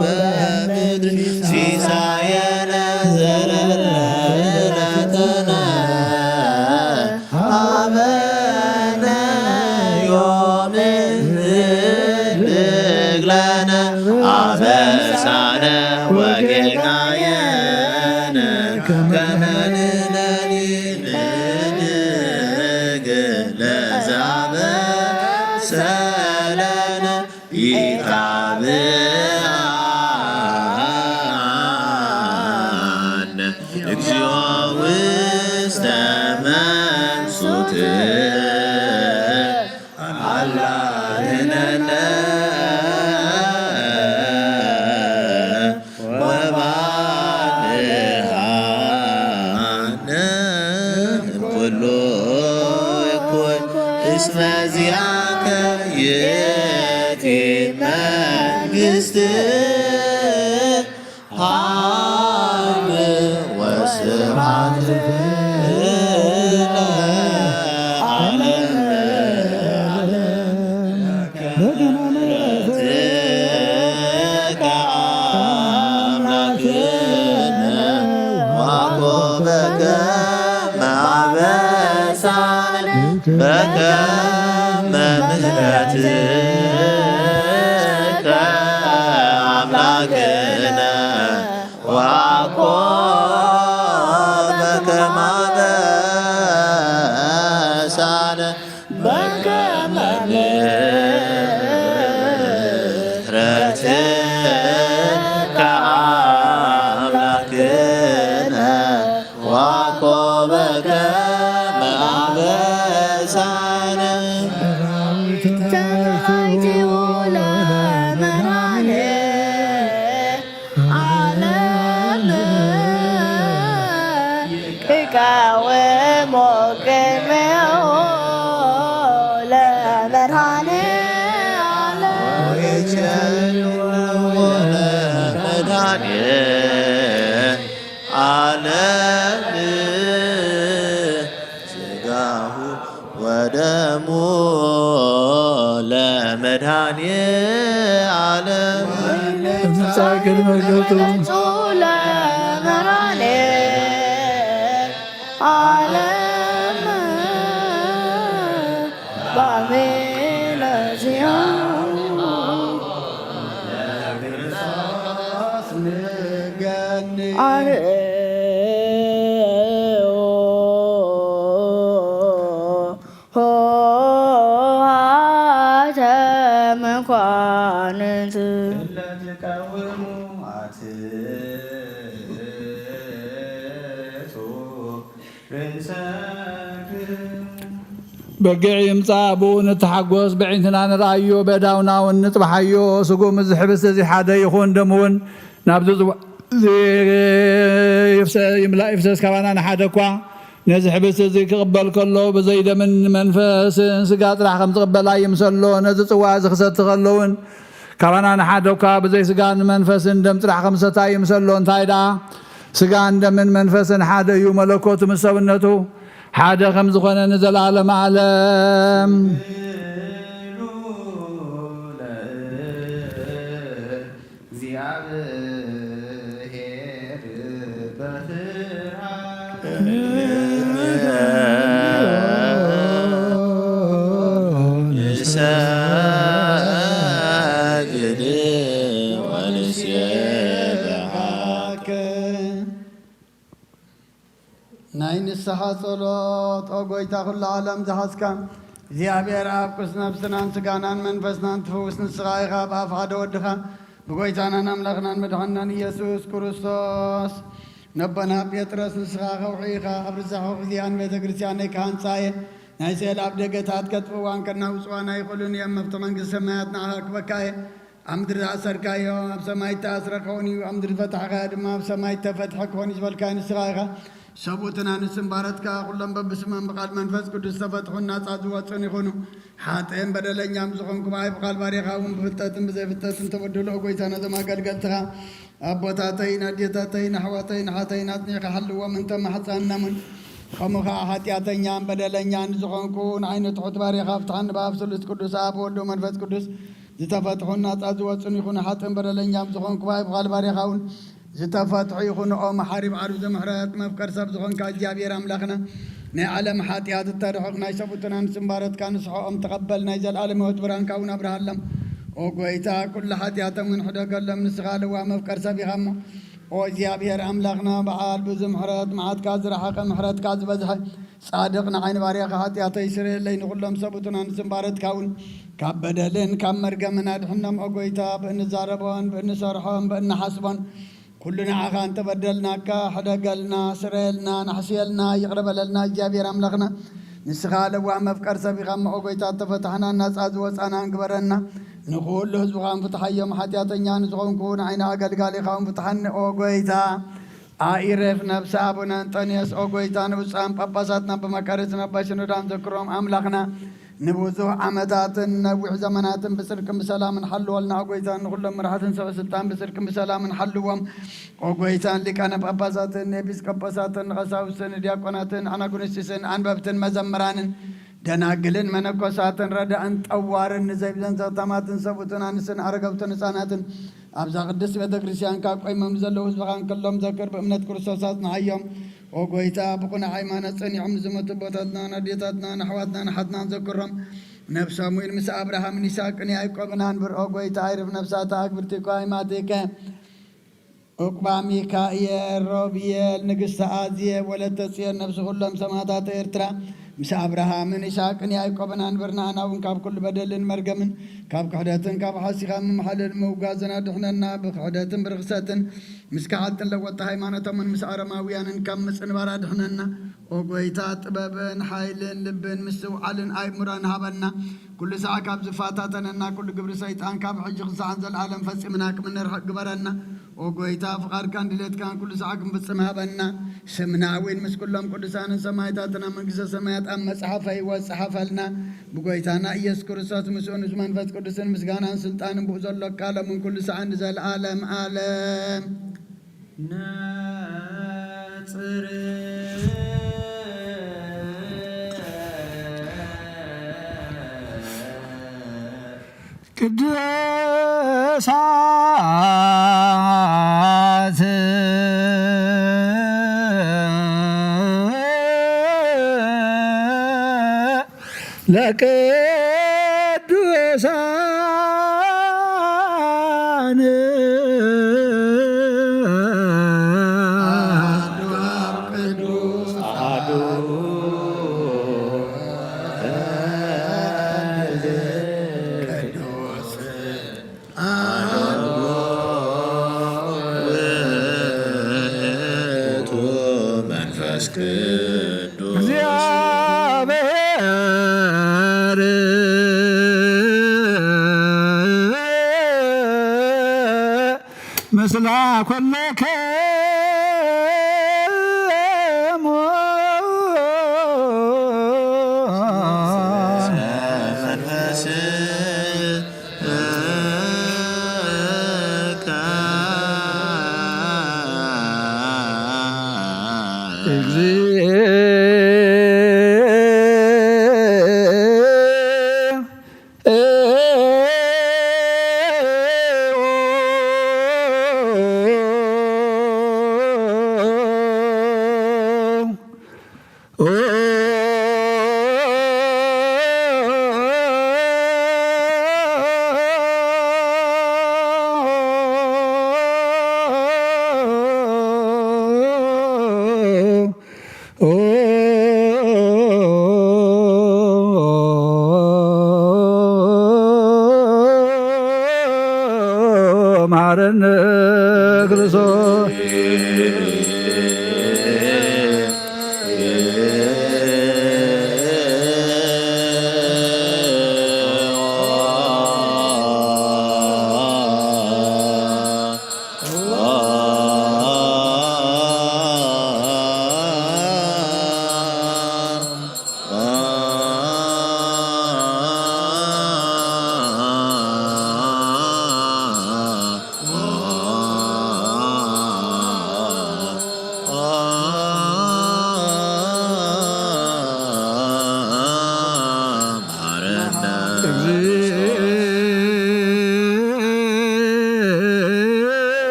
በምድር። ሲሳየነ ዘለለዕለትነ ሀበነ ዮም ወህድግ ለነ አበሳነ ወጌጋየነ ከመ ንሕነኒ ንህድግ ለዘአበሰ ለነ ኢታብአነ እግዚኦ ውስተ መንሱት አላ አድነነ ወባልዓነ እምኩሉ እኩይ እስመ ዚአከ ይእቲ መንግስት ኃይል ወስብሐት ለዓለመ ዓለም። በገናነ ለትከ አምላክነ ዋኮ በከመ አበሳነ በከመ ምሕረትከ አምላክነ ዋኮ በከመ አበሳነ በከመ ምሕረትከ አምላክነ ዋኮ በከመ አበሳነ። ተአትዩ ለመድኃኔ ዓለም ይቃወሞ ቅድሜሁ ለመድኃኔ ዓለም። ወይጼልዎ ለመድኃኔ ዓለም ሥጋሁ ወደሙ ለመድኃኔ ዓለም። እምጻእ ቅድመ ገጹ ለመድኃኔ ዓለም። ንገኒ ሆሃተ መኳንንት ለትቀውሙ ኣትቱ ርእሰክም። በጊዕ ይምጻእ ብኡ ንተሓጎስ፣ ብዒንትና ንርኣዮ፣ በዳውና እውን ንጥብሓዮ። ስጉም እዚ ሕብስቲ እዚ ሓደ ይኹን፣ ደሙ እውን ናብዚ ጽዋ እዚ ይፍሰ- ይምላእ ይፍሰስ። ካባና ንሓደ እኳ ነዚ ሕብስቲ እዚ ክቕበል ከሎ ብዘይ ደምን መንፈስን ስጋ ጥራሕ ከም ዝቕበል ኣይምሰሎ። ነዚ ጽዋ እዚ ክሰቲ ከሎ እውን ካባና ንሓደ እኳ ብዘይ ስጋን መንፈስን ደም ጥራሕ ከም ዝሰታ ይምሰሎ። እንታይ ደኣ ስጋን ደምን መንፈስን ሓደ እዩ፣ መለኮቱ ምስ ሰብነቱ ሓደ ከም ዝኾነ ንዘለዓለም ዓለም። እግዚአብሔር በፍርሃት ንሰግድ ወንሴብሐከ። ናይ ንስሓ ጸሎት። ኦ ጎይታ ኩሉ ዓለም ዝሓዝካ እግዚኣብሔር ኣብ ቅዱስ ነፍስናን ስጋናን መንፈስናን ትፍውስ ንስኻ ኢኻ። ብኣፍ ሓደ ወድኻ ብጎይታናን ኣምላኽናን መድሓንናን ኢየሱስ ክርስቶስ ነቦና ጴጥሮስ ንስኻ ከውሒ ኢኻ። ኣብ ርዛኹ ግዚኣን ቤተ ክርስቲያን ናይ ክሃንጻ እየ። ናይ ስእል ኣብ ደገታት ከጥፍዋን ከናውጽዋን ኣይኽእሉን እዮም። መፍቲ መንግስቲ ሰማያት ንዓኻ ክበካ እየ። ኣብ ምድሪ ዝኣሰርካዮ ኣብ ሰማይ እተኣስረ ክኸውን እዩ፣ ኣብ ምድሪ ዝፈታሕካዮ ድማ ኣብ ሰማይ እተፈትሐ ክኸውን እዩ ዝበልካዮ ንስኻ ኢኻ። ሰብኡትን ኣንስትን ባሮትካ ኩሎም በብስሞም ብቓል መንፈስ ቅዱስ ዝተፈትሑን ናጻ ዝወጹን ይኹኑ። ሓጥእን በደለኛን ዝኾንኩ ብኣይ ብቓል ባሪኻ እውን ብፍልጠትን ብዘይፍልጠትን ተበድሉ። ኦ ጎይታ ነዞም ኣገልገልትኻ ኣቦታተይን ኣዴታተይን ኣሕዋተይን ኣሓተይን ኣጽኒዕካ ሓልዎም እንተ ማሕጻንናምን ከምኡ ኸዓ ሓጢኣተኛን በደለኛን ዝኾንኩ ንዓይ ንትሑት ባሪኻ ፍትሓኒ ብኣብ ስሉስ ቅዱስ ኣብ ወልዶ መንፈስ ቅዱስ ዝተፈትሑን ናጻ ዝወጹን ይኹኑ። ሓጥእን በደለኛን ዝኾንኩ ብኣይ ብቓል ባሪኻ እውን ዝተፈትሑ ይኹኑ። ኦ መሓሪ ብዓርቢ ዘምሕረት መፍቀር ሰብ ዝኾንካ እግዚኣብሔር ኣምላኽና ናይ ዓለም ሓጢኣት እተርሕቕ ናይ ሰብኡትን ኣንስትን ባሮትካ ንስሖኦም ተቐበል። ናይ ዘለኣለም ህይወት ብርሃንካ እውን ኣብርሃሎም። ኦ ጎይታ ኩሉ ሓጢኣቶም እውን ሕደገሎም። ንስኻ ለዋህ መፍቀር ሰብ ኢኻ እሞ ኦ እግዚኣብሔር ኣምላኽና በዓል ብዙ ምሕረት መዓትካ ዝረሓቐ ምሕረትካ ዝበዝሐ ጻድቕ ንዓይ ንባርያኻ ሓጢኣተይ ስረየለይ ንኹሎም ሰብኡትን ኣንስትን ባሮትካ እውን ካብ በደልን ካብ መርገምን ኣድሕኖም። ኦ ጎይታ ብእንዛረቦን ብእንሰርሖን ብእንሓስቦን ኩሉ ንዓኻ እንተበደልናካ ሕደገልና፣ ስረየልና፣ ናሕስየልና፣ ይቕረ በለልና እግዚኣብሔር ኣምላኽና። ንስኻ ለዋህ መፍቀር ሰብ ኢኻ እሞ ኦ ጎይታ እተፈታሕናን ናጻ ዝወጻናን ግበረና። ንኹሉ ህዝብኻ እውን ፍትሓዮም። ሓጢኣተኛ ንዝኾንኩ ንዓይ ንኣገልጋሊኻ እውን ፍትሓኒ ኦ ጎይታ። ኣኢረፍ ነብሲ ኣቡነ እንጠንዮስ ኦ ጎይታ ንብፁዓን ጳጳሳትና ብመቃርትን ኣባ ሽኖዳን ዘክሮም ኣምላኽና ንብዙሕ ዓመታትን ነዊሕ ዘመናትን ብጽድቅን ብሰላምን ሓልወልና ኦ ጎይታ ንኹሎም መራሕትን ሰበ ስልጣን ብጽድቅን ብሰላምን ሓልዎም ኦ ጎይታ ንሊቃነ ጳጳሳትን ንኤጲስቆጶሳትን ንቐሳውስትን ንዲያቆናትን ኣናጉንስጢስን ኣንበብትን መዘምራንን ደናግልን መነኮሳትን ረዳእን ጠዋርን ንዘይብለን ዘኽታማትን ሰብኡትን ኣንስትን ኣረገውትን ህፃናትን ኣብዛ ቅድስት ቤተ ክርስቲያን ካብ ቆይሞም ንዘለዉ ህዝብኻ እንከሎም ዘክር ብእምነት ክርስቶስ ኣጽንዓዮም። ኦ ጎይታ ብቑኑዕ ሃይማኖት ጸኒዖም ንዝሞቱ ኣቦታትናን ኣዴታትናን ኣሕዋትናን ኣሓትናን ዘክሮም። ነብሶም እውን ምስ ኣብርሃምን ይስሐቅን ያዕቆብን ኣንብር። ኦ ጎይታ ኣይርፍ ነፍሳታ ኣግብርቲ እኳ ኣይማቴከ ዑቅባ ሚካኤል ሮብየል ንግስቲ ኣዝየ ወለተ ጽዮን ነብሲ ኩሎም ሰማእታት ኤርትራ ምስ ኣብርሃምን ይስሐቅን ያዕቆብን ኣንብርና። ኣና እውን ካብ ኩሉ በደልን መርገምን ካብ ክሕደትን ካብ ሓሲኻ ምምሓልን ምውጋዝን ኣድሕነና። ብክሕደትን ብርኽሰትን ምስ ከሓድትን ለወጥቲ ሃይማኖቶምን ምስ ኣረማውያንን ካብ ምጽንባር ኣድሕነና። ኦ ጎይታ ጥበብን ሓይልን ልብን ምስትውዓልን ኣእምሮን ሃበና። ኩሉ ሳዕ ካብ ዝፈታተነና ኩሉ ግብሪ ሰይጣን ካብ ሕጂ ክሳዕን ዘለኣለም ፈጺምና ክምንርሕቅ ግበረና። ኦ ጎይታ ፍቓድካን ድሌትካን ኩሉ ሳዕ ክንፍጽም ሃበና። ስምና እውን ምስ ኩሎም ቅዱሳንን ሰማይታትን ኣብ መንግስተ ሰማያት ኣብ መጽሓፈ ህይወት ጸሓፈልና። ብጎይታና ኢየሱስ ክርስቶስ ምስኡን ምስ መንፈስ ቅዱስን ምስጋናን ስልጣንን ብኡ ዘሎ ቃሎምን ኩሉ ሳዕን ንዘለኣለም ኣለም። ነጽር ቅዱሳት ለቅዱሳን እግዚአብሔር ምስለ ኩልክሙ። መሐረነ ክርስቶስ።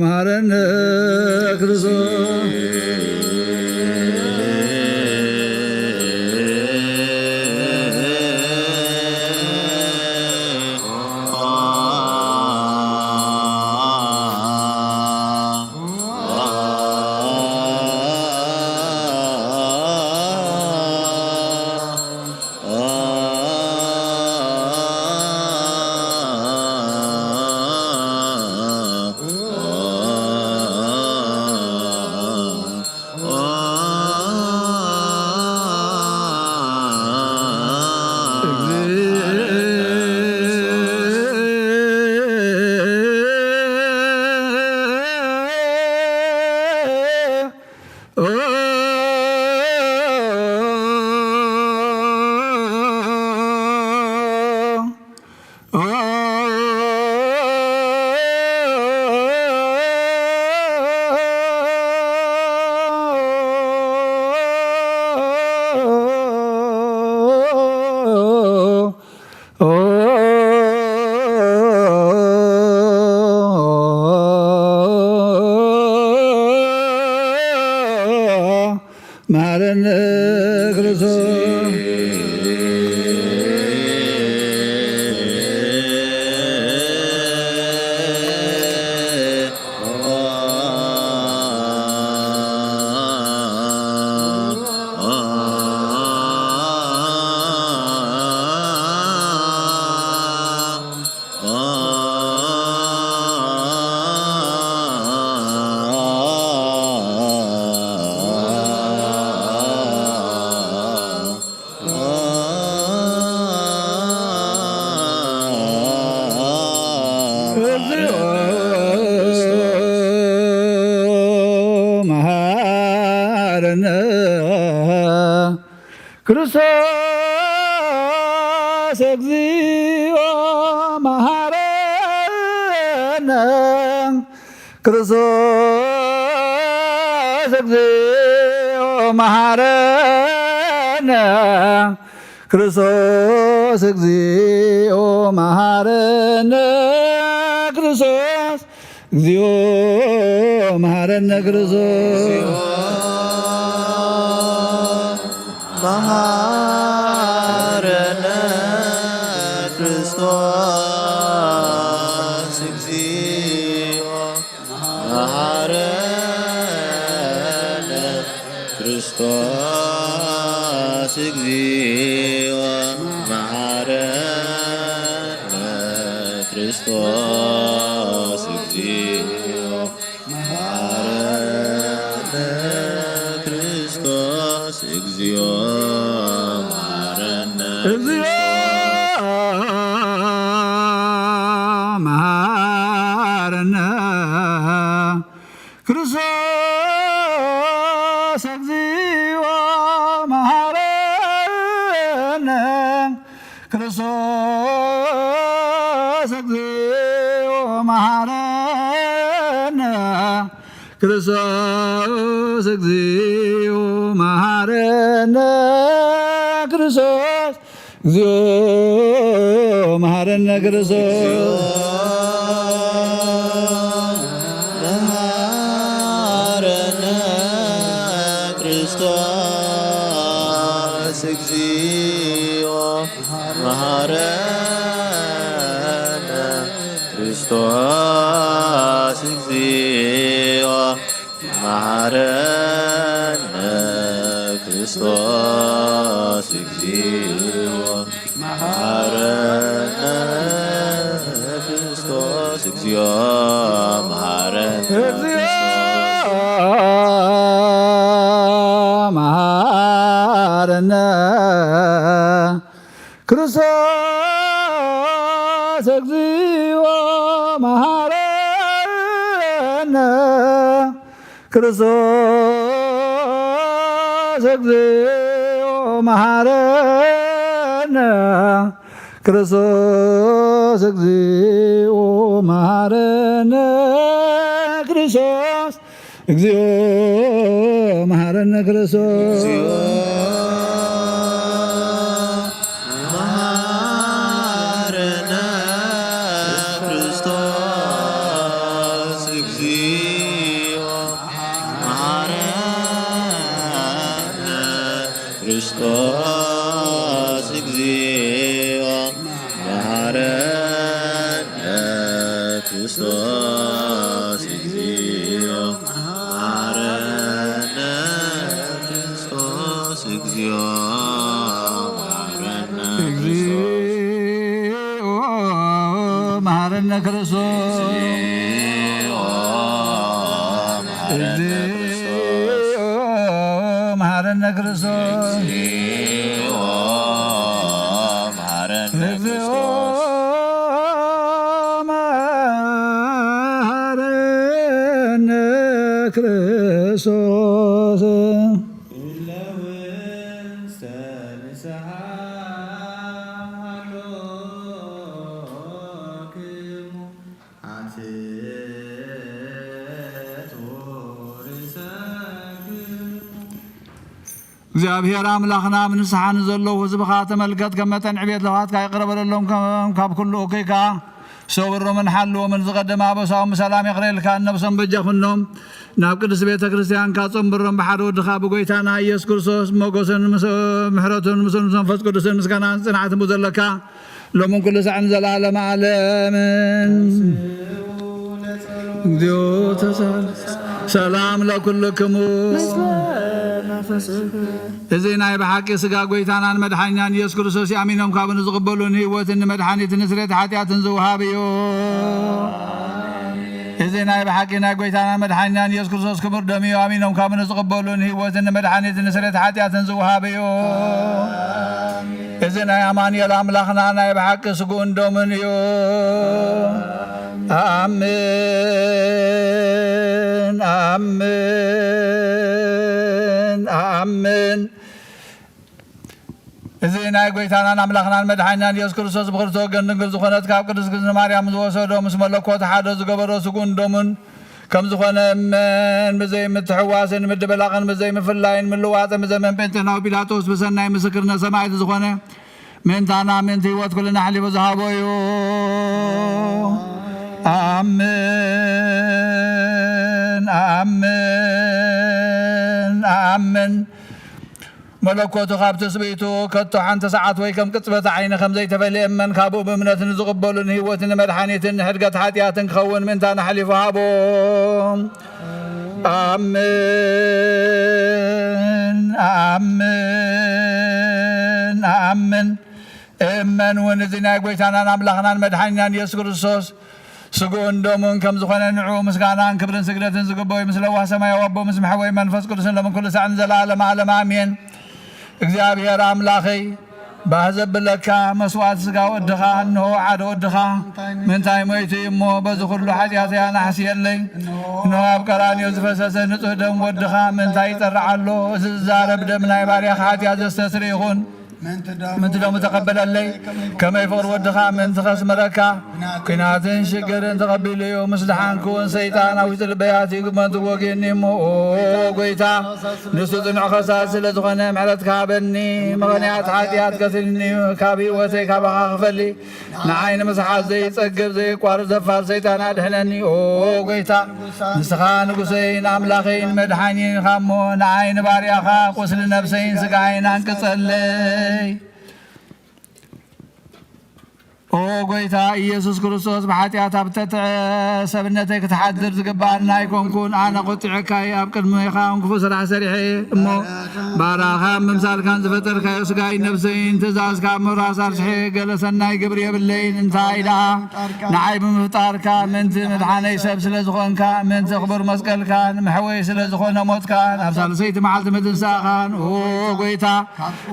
መሐረነ ክርስቶስ። መሐረነ ክርስቶስ። እግዚኦ መሐረነ ክርስቶስ፣ እግዚኦ መሐረነ ክርስቶስ፣ እግዚኦ መሐረነ ክርስቶስ፣ እግዚኦ መሐረነ ክርስቶስ እግዚኦ መሐረነ ክርስቶስ። መሐረነ ክርስቶስ እግዚኦ መሐረነ ክርስቶስ እግዚኦ መሐረነ ክርስቶስ እግዚኦ መሐረነ ክርስቶስ እግዚኦ መሐረነ እግዚኦ መሐረነ ክርስቶስ እግዚኦ መሐረነ ክርስቶስ እግዚኦ መሐረነ ክርስቶስ እግዚኦ መሐረነ ክርስቶስ እግዚኦ መሐረነ ክርስቶስ። መሐረነ ክርስቶስ እግዚኦ መሐረነ ክርስቶስ እግዚኦ መሐረነ ክርስቶስ እግዚኦ መሐረነ ክርስቶስ እግዚኦ መሐረነ እግዚኦ መሐረነ ክርስቶስ እግዚኦ መሐረነ ክርስቶስ እግዚኦ መሐረነ ክርስቶስ እግዚኦ መሐረነ ክርስቶስ እግዚኦ መሐረነ ክርስቶስ። መሐረነ ክርስቶስ እግዚኦ መሐረነ ክርስቶስ እግዚኦ መሐረነ ክርስቶስ እግዚኦ መሐረነ ክርስቶስ እግዚኦ መሐረነ ክርስቶስ። እግዚኦ መሐረነ ክርስቶስ። እግዚኦ መሐረነ ክርስቶስ። እግዚኦ መሐረነ ክርስቶስ። እግዚኦ መሐረነ እግዚኦ ክርስቶስ። መሐረነ ክርስቶስ። እለ ውስተ ንስሓ ሃሎክሙ ኣትቱ ርእሰክሙ። እግዚኣብሔር ኣምላኽና፣ ኣብ ንስሓ ንዘለዉ ህዝብኻ ተመልከት፣ ከም መጠን ዕቤት ለውሃትካ ይቕረ በለሎም፣ ከም ካብ ኩሉ እኩይ ከኣ ሰውሮምን ሓልዎምን። ዝቐደመ ኣበሳኦም ብሰላም የቕረየልካ፣ ነብሶም በጃ ኩኖም። ናብ ቅድስት ቤተ ክርስቲያንካ ጸንብሮም፣ ብሓደ ወድኻ ብጎይታና ኢየሱስ ክርስቶስ ሞገስን ምስ-፣ ምሕረቱን ምስ መንፈስ ቅዱስን ምስጋናን ጽንዓትን ብዘለካ ሎምን ኩሉ ሳዕን ዘላለም ዓለምን። እግዚኦ ተሳል። ሰላም ለኩልክሙ። እዚ ናይ ብሓቂ ስጋ ጎይታናን መድሓኛን ኢየሱስ ክርስቶስ እዩ። ኣሚኖም ካብኡ ንዝቕበሉ ንህይወትን ንመድሓኒትን ንስርየት ሓጢኣትን ዝውሃብ እዩ። እዚ ናይ ብሓቂ ናይ ጎይታናን መድሓኛን ኢየሱስ ክርስቶስ ክቡር ደም እዩ። ኣሚኖም ካብኡ ንዝቕበሉ ንህይወትን ንመድሓኒትን ንስርየት ሓጢኣትን ዝውሃብ እዩ። እዚ ናይ ኣማኑኤል ኣምላኽና ናይ ብሓቂ ስግኡን ደሙን እዩ። ኣምን፣ ኣምን፣ ኣምን። እዚ ናይ ጎይታናን ኣምላኽናን መድሓኒናን ኢየሱስ ክርስቶስ ብክልተ ወገን ድንግል ዝኾነት ካብ ቅድስት ግዝእቲ ማርያም ዝወሰዶ ምስ መለኮት ሓደ ዝገበሮ ስግኡን ደሙን ከም ዝኾነ እመን። ብዘይ ምትሕዋስን ምድብላቕን ብዘይ ምፍላይን ምልዋጥን ብዘመን ጴንጤናዊ ጲላጦስ ብሰናይ ምስክርነት ሰማዕቲ ዝኾነ ምእንታና ምእንቲ ህይወት ኩልና ኣሕሊፉ ዝሃቦ እዩ። ኣምን ኣምን ኣምን። መለኮቱ ካብ ትስብእቱ ከቶ ሓንቲ ሰዓት ወይ ከም ቅጽበት ዓይኒ ከም ዘይተፈልየ እመን። ካብኡ ብእምነት ንዝቕበሉ ንህይወትን ንመድሓኒትን ንሕድገት ሓጢኣትን ክኸውን ምእንታን ኣሕሊፉ ሃቦ። ኣምን ኣምን ኣምን። እመን እውን እዚ ናይ ጎይታናን ኣምላኽናን መድሓኒናን ኢየሱስ ክርስቶስ ስግኡን ደሙን ከም ዝኾነ ንዕኡ ምስጋናን ክብርን ስግደትን ዝግበኦ እዩ። ምስ ለዋህ ሰማያዊ ኣቦ ምስ መሕወይ መንፈስ ቅዱስን ሎምን ኩሉ ሳዕን ንዘለኣለም ዓለም ኣሜን። እግዚኣብሔር ኣምላኸይ ባህ ዘብለካ መስዋዕቲ ስጋ ወድኻ እንሆ ሓደ ወድኻ ምንታይ ሞይቱ እዩ እሞ በዚ ኩሉ ሓጢኣተይ ኣናሕስየለይ። እንሆ ኣብ ቀራንዮ ዝፈሰሰ ንጹህ ደም ወድኻ ምንታይ ይጸርዓሎ። እዚ ዝዛረብ ደም ናይ ባርያኻ ሓጢኣት ዘስተስሪ ይኹን። ምንቲ ደሙ ተቐበለለይ። ከመይ ፍቕሪ ወድኻ ምንቲ ኸስምረካ። ኲናትን ሽግርን ተቐቢሉ እዩ። ምስ ደሓንኩ እውን ሰይጣን ኣብ ውሽጢ ልበይ ኣትዩ ግመቱ ወጊኡኒ እሞ፣ ኦ ጎይታ፣ ንሱ ጽኑዕ ኸሳሲ ስለ ዝኾነ ምሕረትካ ሃበኒ። ምኽንያት ሓጢኣት ከሲንኒ እዩ። ካብ ህይወተይ ካባኻ ክፈሊ ንዓይ ንምስሓት ዘይጸግብ ዘየቋርጽ ደፋር ሰይጣን ኣድሕነኒ። ኦ ጎይታ፣ ንስኻ ንጉሰይን ኣምላኸይን መድሓኒን ኢኻ እሞ፣ ንዓይ ንባርያኻ ቁስሊ ነብሰይን ስጋይን ኣንቅጸለይ። ኦ ጎይታ ኢየሱስ ክርስቶስ፣ ብሓጢኣት ኣብ ተትዐ ሰብነተይ ክትሓድር ዝግባኣኒ ኣይኮንኩን። ኣነ ቁጢዐካ እየ፣ ኣብ ቅድሜኻ እውን ክፉእ ስራሕ ሰሪሐ እየ እሞ፣ ባርያኻ ምምሳልካን ዝፈጠርካዮ ስጋይን ነብሰይን ትእዛዝካ ምውራስ ኣርስሐ። ገለ ሰናይ ግብሪ የብለይን። እንታይ ደኣ ንዓይ ብምፍጣርካ ምእንቲ ምድሓነይ ሰብ ስለ ዝኾንካ፣ ምእንቲ ክቡር መስቀልካን መሕወይ ስለ ዝኾነ ሞትካን ኣብ ሳልሰይቲ መዓልቲ ምትንሳእኻን፣ ኦ ጎይታ፣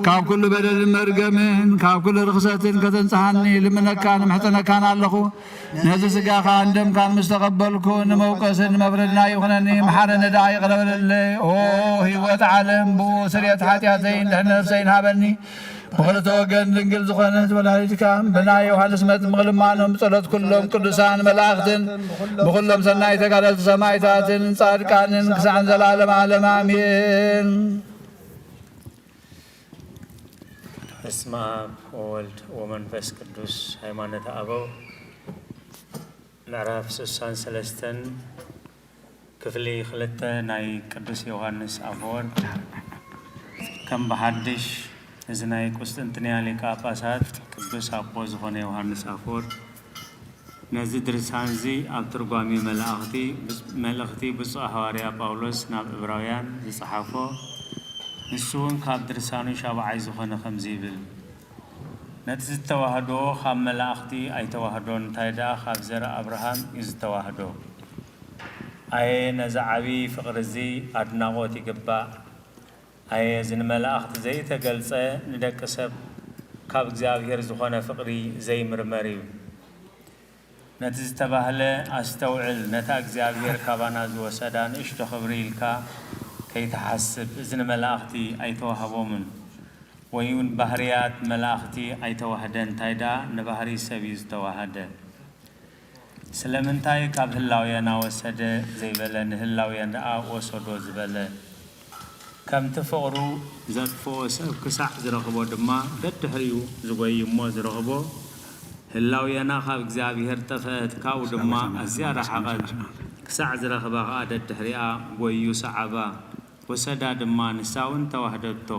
ካብ ኩሉ በደልን መርገምን ካብ ኩሉ ርኽሰትን ከተንጽሃኒ ልምነካን እምሕጸነካን ኣለኹ። ነዚ ስጋኻን ደምካን ምስ ተቐበልኩ፣ ንመውቀስን ንመፍረድን ኣይኹነኒ። መሓረኒ ደኣ ይቕረ በለለይ። ኦ ህይወት ዓለም፣ ብኡ ስርየት ሓጢኣተይን ድሕነት ነፍሰይን ሃበኒ። ብኽልተ ወገን ድንግል ዝኾነት ወላዲትካ፣ ብናይ ዮሃንስ መጥምቕ ልማኖም፣ ብጸሎት ኩሎም ቅዱሳን መላእኽትን፣ ብኹሎም ሰናይ ተጋደልቲ ሰማዕታትን ጻድቃንን ክሳዕ ንዘለዓለም ዓለም ኣሜን። በስመ አብ ወወልድ ወመንፈስ ቅዱስ። ሃይማኖተ አበው ምዕራፍ ስሳን ሰለስተን ክፍሊ ክልተ ናይ ቅዱስ ዮሃንስ አፈወርቅ። ከም ብሓድሽ እዚ ናይ ቁስጥንጥንያ ሊቀ ጳጳሳት ቅዱስ ኣቦ ዝኾነ ዮሃንስ ኣፈወርቅ ነዚ ድርሳንዚ ኣብ ትርጓሜ መላእኽቲ፣ መልእኽቲ ብፁዕ ሃዋርያ ጳውሎስ ናብ ዕብራውያን ዝጸሓፎ፣ ንሱ እውን ካብ ድርሳኑ ሻብዓይ ዝኾነ ከምዚ ይብል፣ ነቲ ዝተዋህዶ ካብ መላእኽቲ ኣይተዋህዶን፣ እንታይ ደኣ ካብ ዘርኢ ኣብርሃም እዩ ዝተዋህዶ። ኣየ ነዚ ዓቢ ፍቕሪ እዚ ኣድናቖት ይግባእ። ኣየ እዚ ንመላእኽቲ ዘይተገልጸ ንደቂ ሰብ ካብ እግዚኣብሔር ዝኾነ ፍቕሪ ዘይምርመር እዩ። ነቲ ዝተባህለ ኣስተውዕል፣ ነታ እግዚኣብሔር ካባና ዝወሰዳ ንእሽቶ ክብሪ ኢልካ ከይትሓስብ፣ እዚ ንመላእኽቲ ኣይተዋህቦምን፣ ወይ እውን ባህርያት መላእኽቲ ኣይተዋህደን፣ እንታይ ደኣ ንባህሪ ሰብ እዩ ዝተዋህደ። ስለምንታይ ካብ ህላዌና ወሰደ ዘይበለ፣ ንህላዌና ደኣ ወሰዶ ዝበለ? ከምቲ ፍቕሩ ዘጥፍኦ ሰብ ክሳዕ ዝረኽቦ ድማ ደድሕሪኡ ዝጎይ እሞ ዝረኽቦ፣ ህላዌና ካብ እግዚኣብሔር ጠፍአት፣ ካብኡ ድማ ኣዝያ ረሓቐት፣ ክሳዕ ዝረኽባ ኸኣ ደድሕሪኣ ጎዩ ሰዓባ፣ ወሰዳ ድማ፣ ንሳ እውን ተዋህደቶ።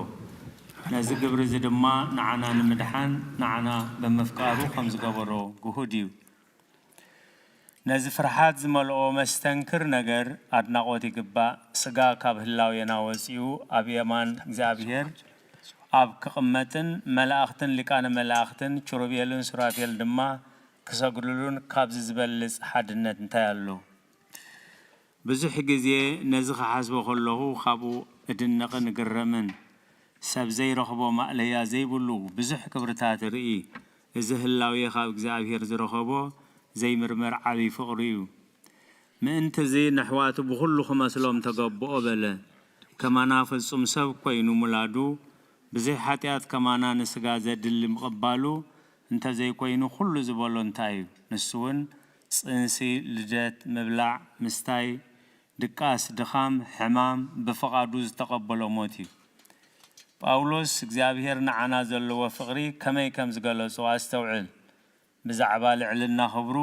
ነዚ ግብሪ እዚ ድማ ንዓና ንምድሓን ንዓና ብምፍቃሩ ከም ዝገበሮ ግሁድ እዩ። ነዚ ፍርሓት ዝመልኦ መስተንክር ነገር ኣድናቖት ይግባእ። ስጋ ካብ ህላዌና ወጺኡ ኣብ የማን እግዚኣብሔር ኣብ ክቕመጥን መላእኽትን ሊቃነ መላእኽትን ኪሩቤልን ሱራፌል ድማ ክሰግዱሉን ካብዚ ዝበልጽ ሓድነት እንታይ ኣሎ? ብዙሕ ግዜ ነዚ ክሓስቦ ከለኹ ካብኡ እድነቕን እግረምን። ሰብ ዘይረኽቦ ማእለያ ዘይብሉ ብዙሕ ክብርታት እርኢ። እዚ ህላዌ ካብ እግዚኣብሔር ዝረኸቦ ዘይምርመር ዓብዪ ፍቕሪ እዩ። ምእንቲ እዚ ነሕዋቱ ብኹሉ ክመስሎም ተገብኦ በለ። ከማና ፍጹም ሰብ ኮይኑ ሙላዱ፣ ብዘይ ሓጢኣት ከማና ንስጋ ዘድሊ ምቕባሉ፣ እንተ ዘይኮይኑ ኩሉ ዝበሎ እንታይ እዩ? ንሱ እውን ጽንሲ፣ ልደት፣ ምብላዕ፣ ምስታይ፣ ድቃስ፣ ድኻም፣ ሕማም ብፍቓዱ ዝተቐበሎ ሞት እዩ። ጳውሎስ እግዚኣብሔር ንዓና ዘለዎ ፍቕሪ ከመይ ከም ዝገለጾ ኣስተውዕል። ብዛዕባ ልዕልና ክብሩ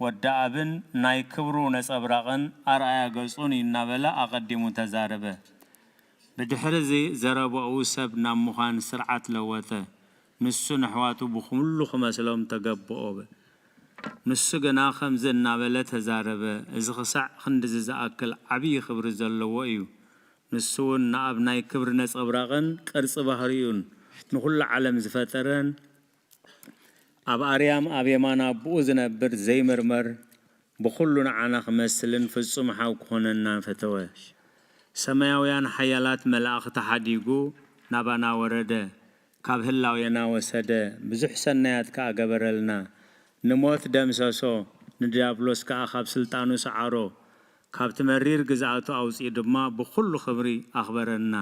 ወዲ ኣብን ናይ ክብሩ ነጸብራቕን ኣርኣያ ገጹን እዩ እናበለ ኣቐዲሙ ተዛረበ። ብድሕሪ እዚ ዘረባኡ ሰብ ናብ ምዃን ስርዓት ለወጠ። ንሱ ንኣሕዋቱ ብኹሉ ክመስሎም ተገብኦ። ንሱ ግና ከምዚ እናበለ ተዛረበ፣ እዚ ክሳዕ ክንድዚ ዝኣክል ዓብዪ ክብሪ ዘለዎ እዩ። ንሱ እውን ንኣብ ናይ ክብሪ ነጸብራቕን ቅርጺ ባህሪኡን ንኹሉ ዓለም ዝፈጠረን ኣብ ኣርያም ኣብ የማን ኣቦኡ ዝነብር ዘይምርመር ብኹሉ ንዓና ክመስልን ፍጹም ሓው ክኾነና ፈተወ። ሰማያውያን ሓያላት መላእኽቲ ሓዲጉ ናባና ወረደ። ካብ ህላዌና ወሰደ፣ ብዙሕ ሰናያት ከኣ ገበረልና። ንሞት ደምሰሶ፣ ንድያብሎስ ከኣ ካብ ስልጣኑ ሰዓሮ። ካብቲ መሪር ግዝኣቱ ኣውጺኡ ድማ ብኹሉ ክብሪ ኣኽበረና።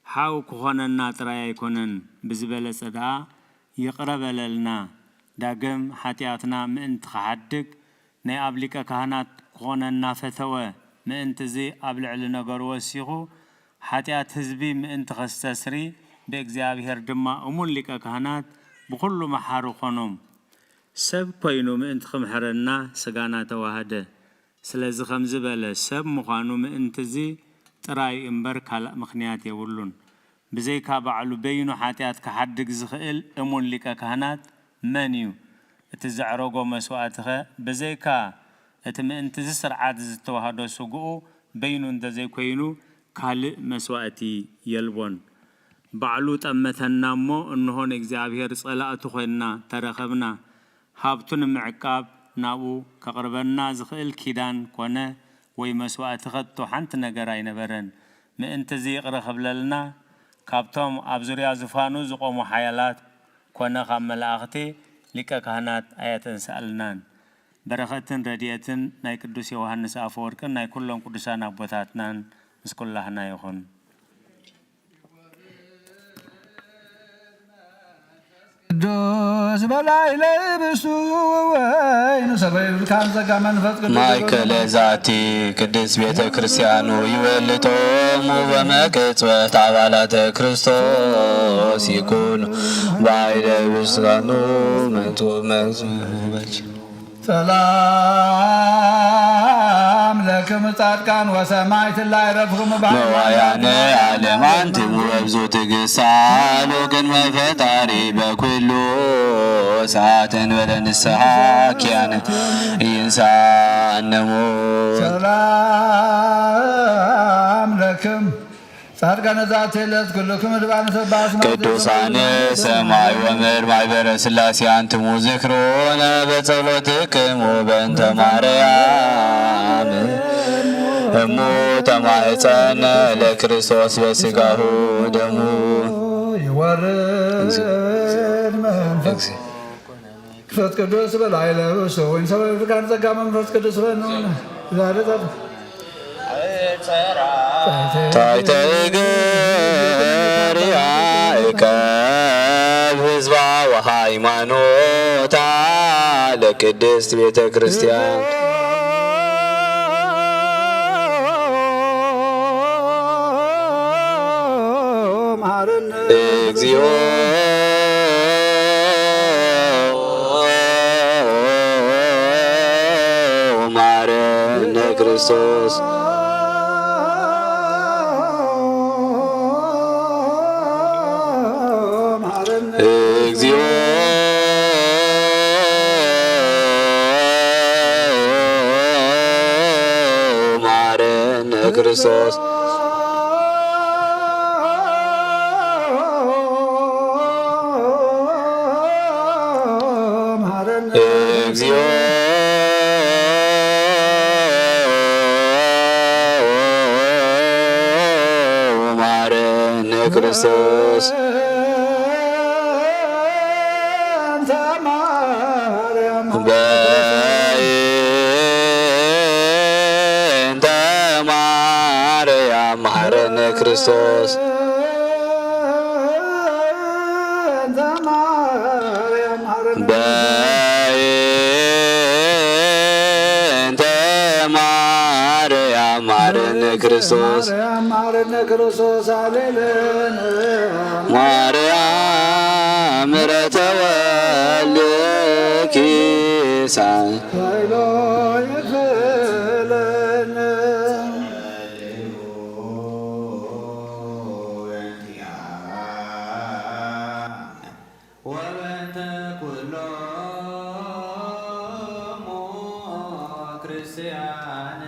ሓው ክኾነና ጥራይ ኣይኮነን፣ ብዝበለጸ ደኣ ይቕረ በለልና። ዳግም ሓጢኣትና ምእንቲ ክሓድግ ናይ ኣብ ሊቀ ካህናት ክኾነና ፈተወ። ምእንቲ እዚ ኣብ ልዕሊ ነገሩ ወሲኹ፣ ሓጢኣት ህዝቢ ምእንቲ ከስተስሪ፣ ብእግዚኣብሔር ድማ እሙን ሊቀ ካህናት ብኹሉ መሓሪ ኾኖም። ሰብ ኮይኑ ምእንቲ ክምሕረና ስጋና ተዋህደ። ስለዚ ከምዚ በለ፣ ሰብ ምዃኑ ምእንቲ እዚ ጥራይ እምበር ካልእ ምኽንያት የብሉን። ብዘይካ ባዕሉ በይኑ ሓጢኣት ክሓድግ ዝኽእል እሙን ሊቀ ካህናት መን እዩ? እቲ ዘዕረጎ መስዋእትኸ ብዘይካ እቲ ምእንቲ እዚ ስርዓት ዝተዋህዶ ስግኡ በይኑ እንተዘይኮይኑ ካልእ መስዋእቲ የልቦን። ባዕሉ ጠመተና እሞ እንሆ ንእግዚኣብሔር ጸላእቱ ኮይንና ተረኸብና። ሃብቱ ንምዕቃብ ናብኡ ከቕርበና ዝኽእል ኪዳን ኮነ ወይ መስዋእቲ ከቶ ሓንቲ ነገር ኣይነበረን። ምእንቲ እዚ ይቕረ ክብለልና ካብቶም ኣብ ዙርያ ዙፋኑ ዝቖሙ ሓያላት ኮነ ካብ መላእኽቲ ሊቀ ካህናት ኣየተንስኣልናን። በረኸትን ረድኤትን ናይ ቅዱስ ዮሃንስ ኣፈወርቅን ናይ ኩሎም ቅዱሳን ኣቦታትናን ምስ ኩላህና ይኹን። ቅዱስ በላይ ለብሱ ወይን ሰበይብልካን ጸጋ መንፈስ ቅዱስ ማእከለ ዛቲ ቅድስት ቤተ ክርስቲያኑ ይወልጦሙ በመቅጽበት አባላተ ክርስቶስ ይኩኑ ባይደ ብስጋኑ መንቱ መዝበች ሰላም ለክም ጻድቃን ወሰማዕት ላዕረፍክሙ ባህል መዋያነ ዓለም አንትሙ ወብዙ ትግሳሉ ቅድመ ፈጣሪ በኩሉ ሰዓት እንበለ ንስሐ ኪያነ ይንሳነሙ ሰላም ለክም ጻድቃነ ዛቲ ዕለት ኩልክም እድባን ሰባስ ቅዱሳነ ሰማይ ወምድር ማይበረ ሥላሴ አንትሙ ዝክሮነ በጸሎትክሙ በእንተ ማርያም እሙ ተማህፀነ ለክርስቶስ በስጋሁ ደሙ ይወርድ መንፈስ መንፈስ ቅዱስ በላዕለ ውስተ ወይን ሰማይ ፍቃድ ጸጋ መንፈስ ቅዱስ በነውነ ዛሬ ዛሬ ታሕተ እግር ያዕቆብ ህዝባ ወሃይማኖታ ለቅድስት ቤተ ክርስቲያን። መሐረነ እግዚኦ መሐረነ ክርስቶስ። መሐረነ እግዚኦ መሐረነ ክርስቶስ። መሐረነ እግዚኦ መሐረነ ክርስቶስ። በእንተ ማርያም በእንተ ማርያም መሐረነ ክርስቶስ። በእንተ ማርያም መሐረነ ክርስቶስ። ማርያም ምሕረተ ወልድኪ ምሳይ ኃይሎ ይፍለነ። ወበእንተ ኩሎሙ ክርስቲያን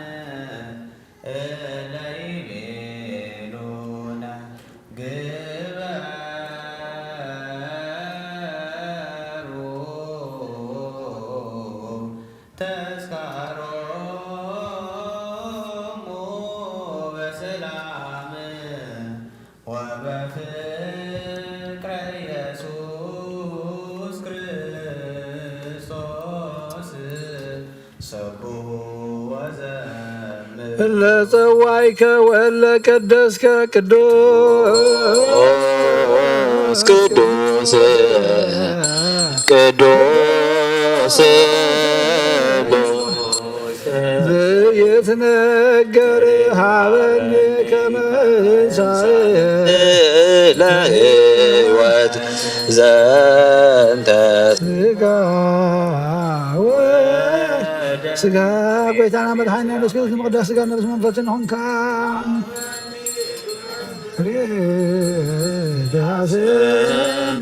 እለ ይቤሉነ ግበሩ ተስካሮሙ በሰላም ወበፍቅረ ኢየሱስ ክርስቶስ ሰብሑ ወዘምር። እለ ጸዋይከ ወእለ ቀደስከ ቅዱስ ቅዱስ ቅዱስ ዘይትነገር ሀበኒ ከመ እሳእ ለህይወት ዘንተ ስጋ ወ- ስጋ ጎይታና መድሓኒና ኢየሱስ ክርስቶስ ንምቕዳስ ስጋ ነብስ መንፈስ ንኾንካ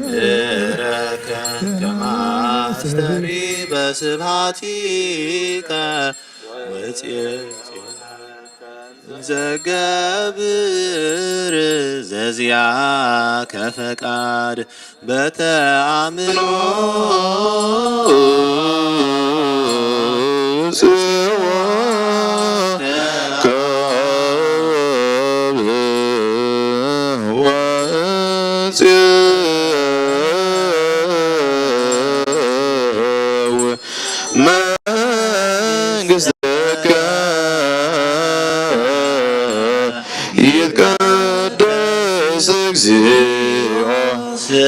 ዘምረከ ከማስተሪ በስብሐቲከ ወጽየ ዘገብር ዘዚአከ ፈቃድ በተአምኖ ጽዋ ከብህ ወጽው መንግሥትከ ይትቀደስ እግዚኦ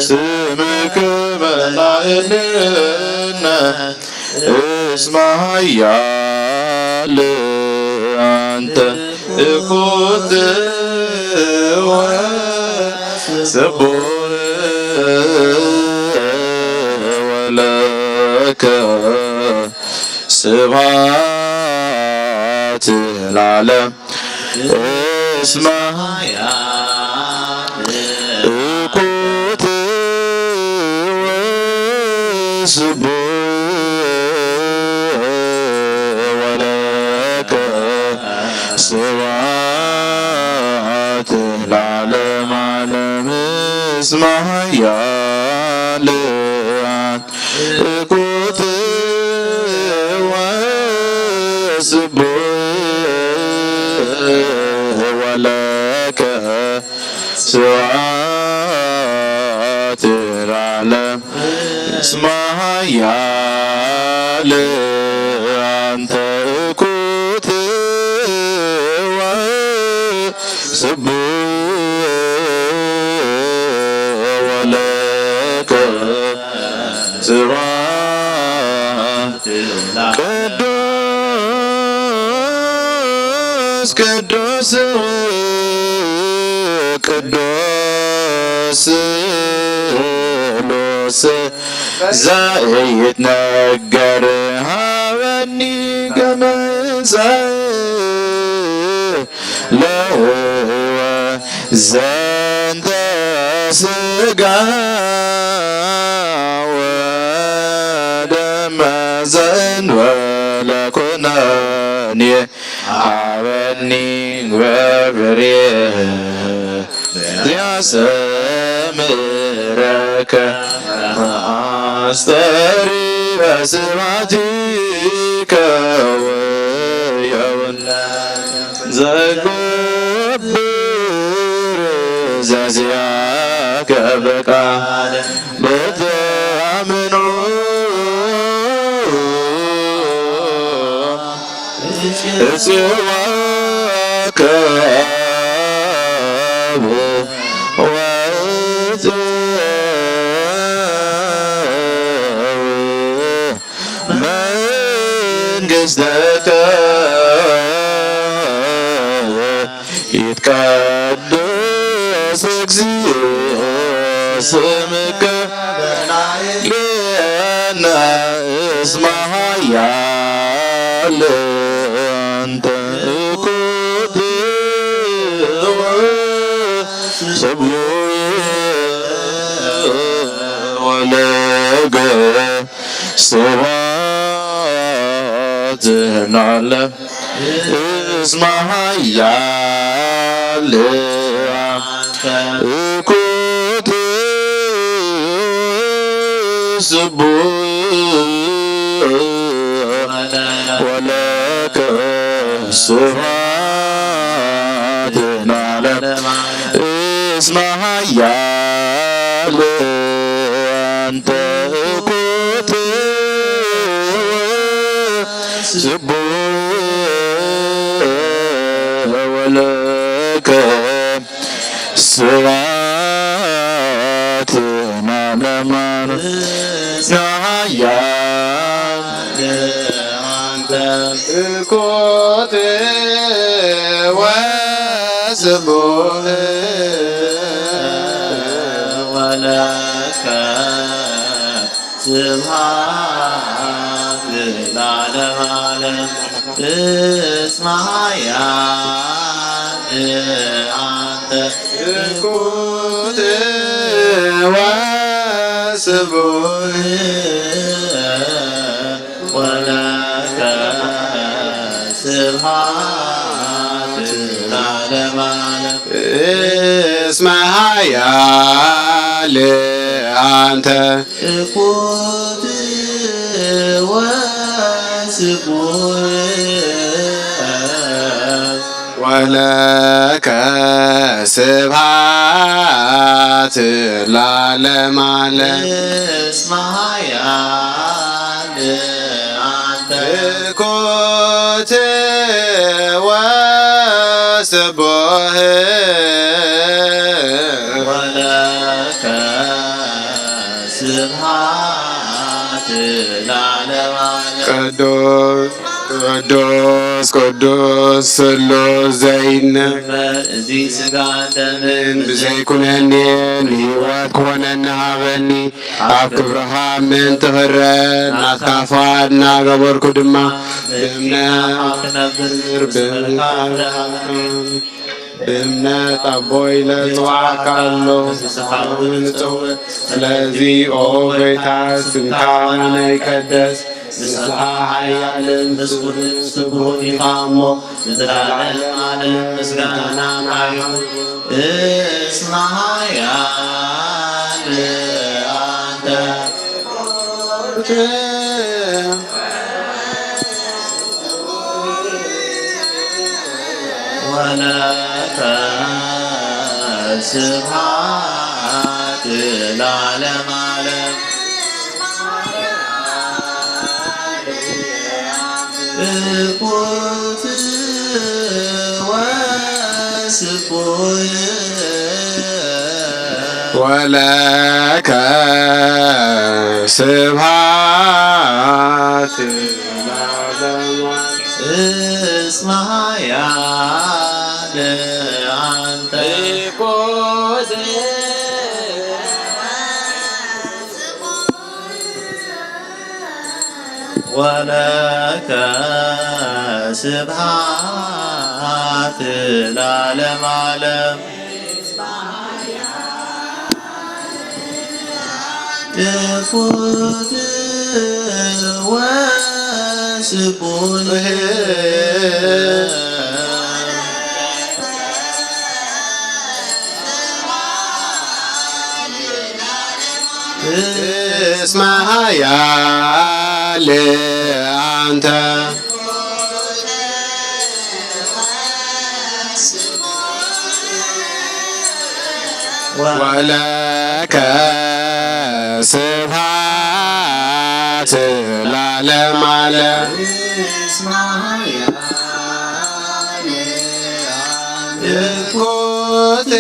ስምከ በላዕልነ እስመ ኃያል አንተ እኩት ወስቡር ወለከ ስብሐት ለዓለም እስመ እኩት ወስቡሕ ወለከ ስብሐት ለዓለመ ዓለም እስመ ኃያል እኩት ወስቡሕ ወለከ ስብሐት ለዓለም እስመ ኃያል አንተ እኩት ወስቡሕ ወለከ ስብሐት ቅዱስ ቅዱስ ቅዱስ ስሉስ ዘይትነገር ሀበኒ ከመ እሳእ ለህይወት ዘንተ ስጋ ወደመ ዘእንበለ ኩነኔ ሀበኒ ወፍሬ ያሰምረከ አስተሪ በስብሐቲከ ወየውነ ዘገብር ዘዚአከ ፈቃድ በተአምኖ እጽዋከ ወእጽው መንግሥተከ ይትቀደስ እግዚኦ ስምከ በላዕሌነ እስመ ኃያል አንተ እኩት ወስቡሕ ወለከ ስብሐት ለዓለም። እስመ ኃያል አንተ እኩት ስቡሕ ወለከ ስብሐት ለዓለም። እስመ ኃያል አንተ እኩት ስቡሕ ወለከ ስብሐት ለዓለም። እስመ ኃያል አንተ እኩት ወስቡሕ ወለከ ስብሐት ለዓለመ ዓለም። እስመ ኃያል አንተ እኩት ወስቡሕ ወለከ ስብሐት ለዓለመ ዓለም። እስመ ኃያል አንተ እኩት ወስቡሕ ወለከ ስብሐት ለዓለመ ዓለም። እስመ ኃያል አንተ እኩት ወስቡሕ ወለከ ስብሐት ለዓለመ ዓለም። ቅዱስ ቅዱስ ቅዱስ ስሉስ ዘይነበር፣ እዚ ሥጋ ደምን ብዘይኩነኒ ንህይወት ክኾነኒ ሃበኒ። ኣብ ክብርኻ ምእንቲ ክረአ ናትካ ፍቓድ እናገበርኩ ድማ ብእምነት ክነብር ብእምነት ኣቦ ኢለ እጽውዓካ ኣለኹ። ንስኻ እውን እጽውዕ። ስለዚ ኦ ጎይታ፣ ስምካ ኣማና ይቀደስ። ንስኻ ሓያልን ምስጉንን ስቡሕን ኢኻ እሞ፣ ንዘለዓለም ዓለም ምስጋና ንዓኻ ይኹን። እስመ ኃያል ኣንተ ወለከ ስብሐት ለዓለመ ዓለም። እኩት ወስፉሕ ወለከ ስብሐት ለዓለመ ዓለም። እስመ ኃያል አንተ እኩት ወለከ ስብሐት ለዓለመ ዓለም። እኩት ወስፉሕ እስመ ኃያል አንተ ወለከ ስብሐት ለዓለመ ዓለም። እኩት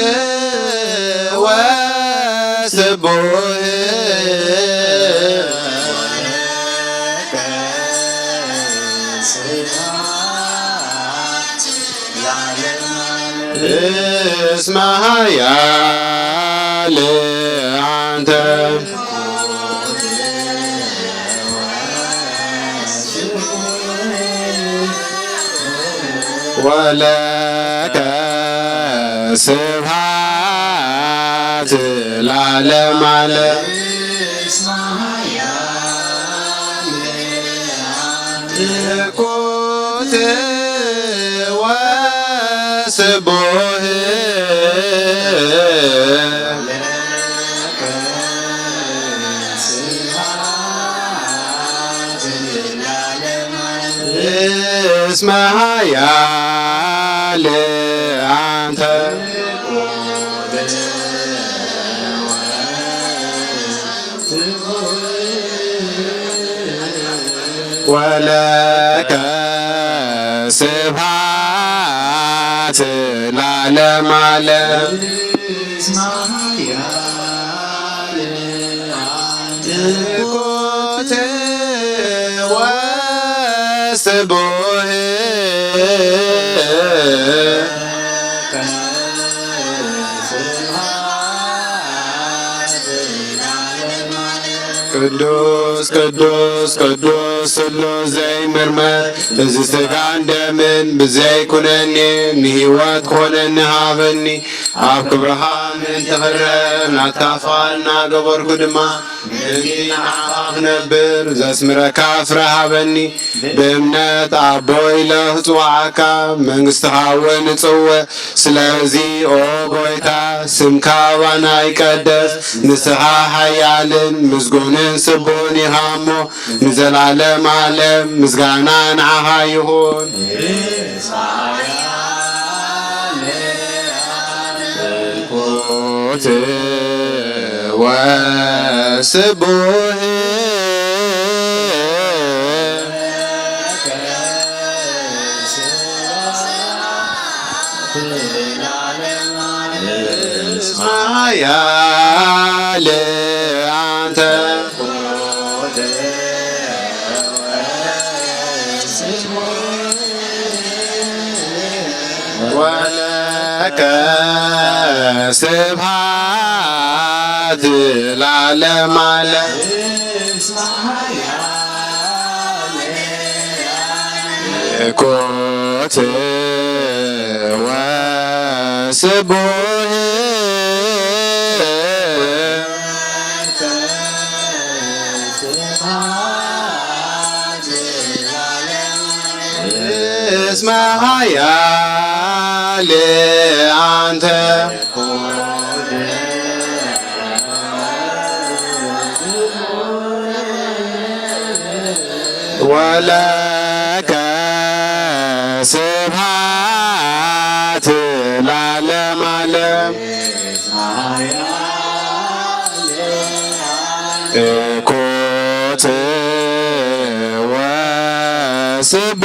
ወስቡሕ እስመ ኃያል አንተ ወለከ ስብሐት ለዓለመ ዓለም። ትኩት ወስቡህ እስመ ኃያል አንተ ወለከ ስብሐት ለዓለመ ዓለም። ትኩት ወስቡህ ቅዱስ ቅዱስ ቅዱስ ስሉስ ዘይምርመር፣ እዚ ስጋን ደምን ብዘይ ኩነኔ ንህይወት ክኾነኒ ሃበኒ። ኣብ ክብርኻ ምእንቲ ክረር ናትካ ፍቓድ እናገበርኩ ድማ ምእንቲ ንዓኻ ክነብር ዘስምረካ ፍረ ሃበኒ። ብእምነት ኣቦ ኢለ ክጽውዓካ፣ መንግስትኻ እውን እጽውዕ። ስለዚ ኦ ጎይታ፣ ስምካ ኣባና ይቀደስ። ንስኻ ሓያልን ምስጉንን ስቡሕን ኢኻ እሞ፣ ንዘላለም ዓለም ምስጋና ንዓኻ ይኹን። ትኩት ወስቡሕ እስመ ኃያል አንተ ወለከ ስብሐት ለዓለመ ዓለም። ኮት ወስቡሕ እስመ ኃያል አንተ ወለከ ስብሐት ለዓለመ ዓለም። ኮት ወስቡሕ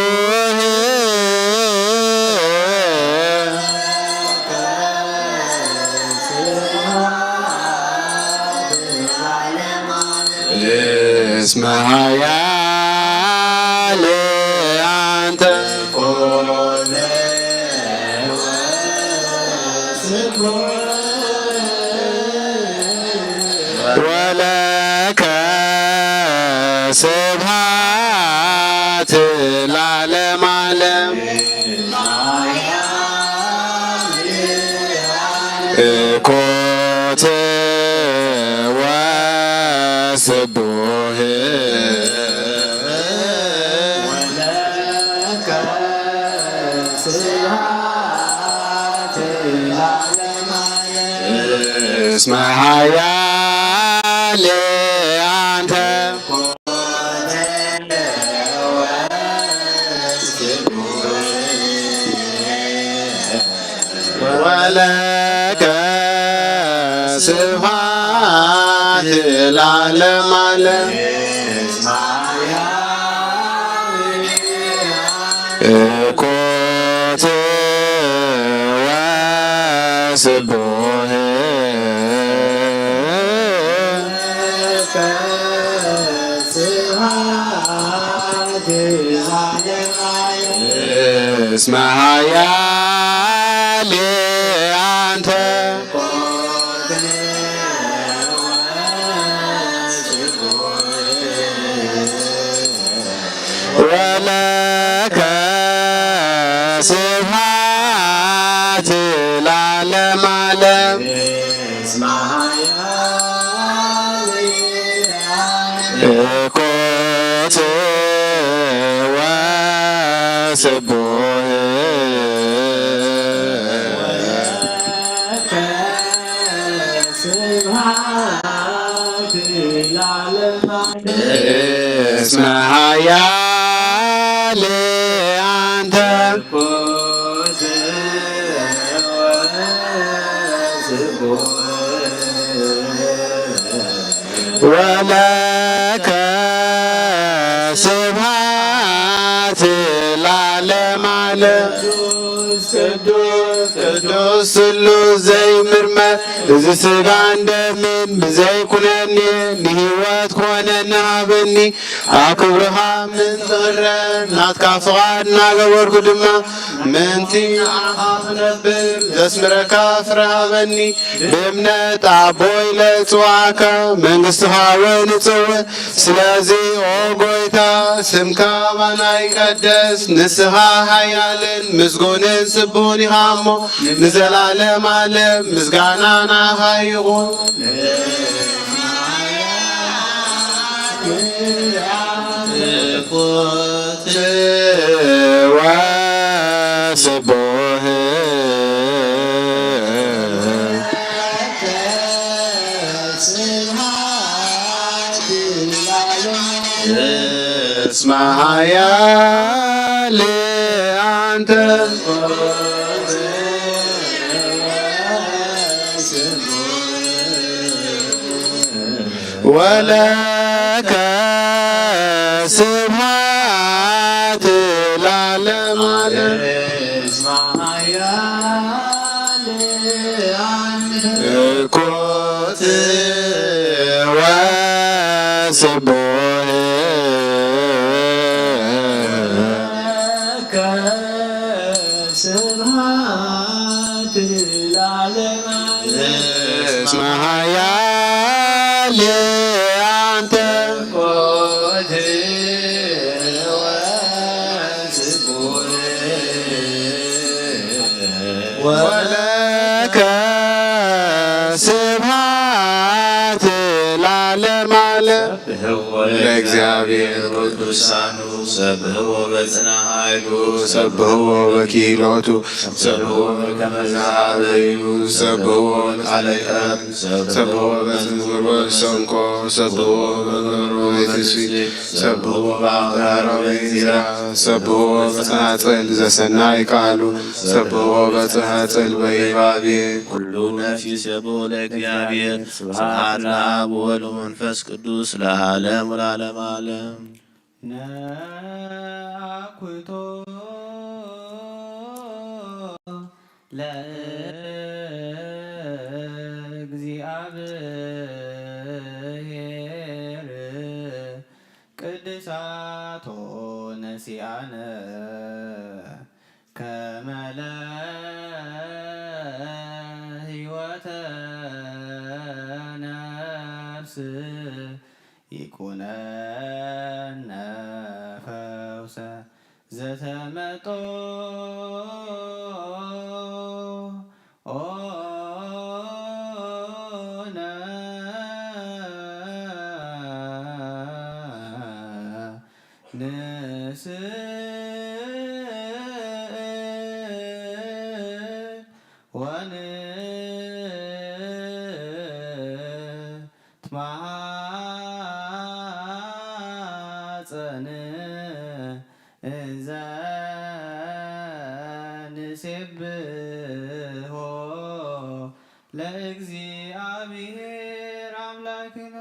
እስመ ኃያል አንተ ወለከ ስብሐት ለዓለመ ዓለም። ኮት ወስቡሕ እስመ ኃያል አንተ ወለከ ስብሐት ለዓለመ ዓለም። ኮት ወስቡሕ እስመ ኃያል አንተ ወለከ ስብሐት ስቡህ እስመ ኃያል አንተ ወለከ ስብሐት ለዓለመ ዓለም። ቅዱስ ቅዱስ ስሉስ ዘይምርመር፣ እዚ ሥጋን ደምን ብዘይኩነኔ ንሕይወት ክኾነኒ ሃበኒ። ኣብ ክብርኻ ምእንቲ ክረን ናትካ ፍቓድ እናገበርኩ ድማ ምእንቲ ንዓኻ ክነብር ዘስምረካ ፍረ ሃበኒ። ብእምነት ኣቦ ኢለ እጽውዓካ፣ መንግሥትኻ እውን እጽውዕ። ስለዚ ኦ ጐይታ፣ ስምካ ኣባና ይቀደስ፣ ንስኻ ሓያልን ምስጉንን ስቡሕን ኢኻ እሞ፣ ንዘለዓለም ዓለም ምስጋና ንዓኻ ይኹን። ወስቡሕ እስመ ኃያል አንተ ወለከ ስብሐት ለዓለመ ዓለም። እኮት ወስቡሕ ስብሐት ለዓለመ ዓለም። እስመ ኃያል አንተ ወለከ ስብሐት ለዓለመ ዓለም። ለእግዚአብሔር ቅዱሳኑ ሰብሕዎ በጽና ኃይሉ ሰብሕዎ በኪሎቱ ሰብሕዎ በከመ ዘአበዩ ሰብሕዎ በቃለ ቀር ሰብሕዎ በጽንጽር ወሰንቆ ሰብሕዎ በበሮ ቤትሲ ሰብሕዎ በአቅራሮ በእንዚራ ሰብሕዎ በጸናጽል ዘሰናይ ቃሉ ሰብሕዎ በጸናጽል በይባቤ ኩሉ ነፍስ ይሴብሖ ለእግዚአብሔር። ስብሐት ለአብ ወወልድ ወመንፈስ ቅዱስ ለዓለም ወለዓለመ ዓለም። ነአኩቶ ለእግዚአብሔር ቅድሳቶ ነሲአነ ከመ ለህይወተ ነፍስ ይኩነነ ፈውሰ ዘተመጦ ኦነ ንስእል ወንትማጸን እንዘ ንሴብሖ ለእግዚአብሔር አምላክነ።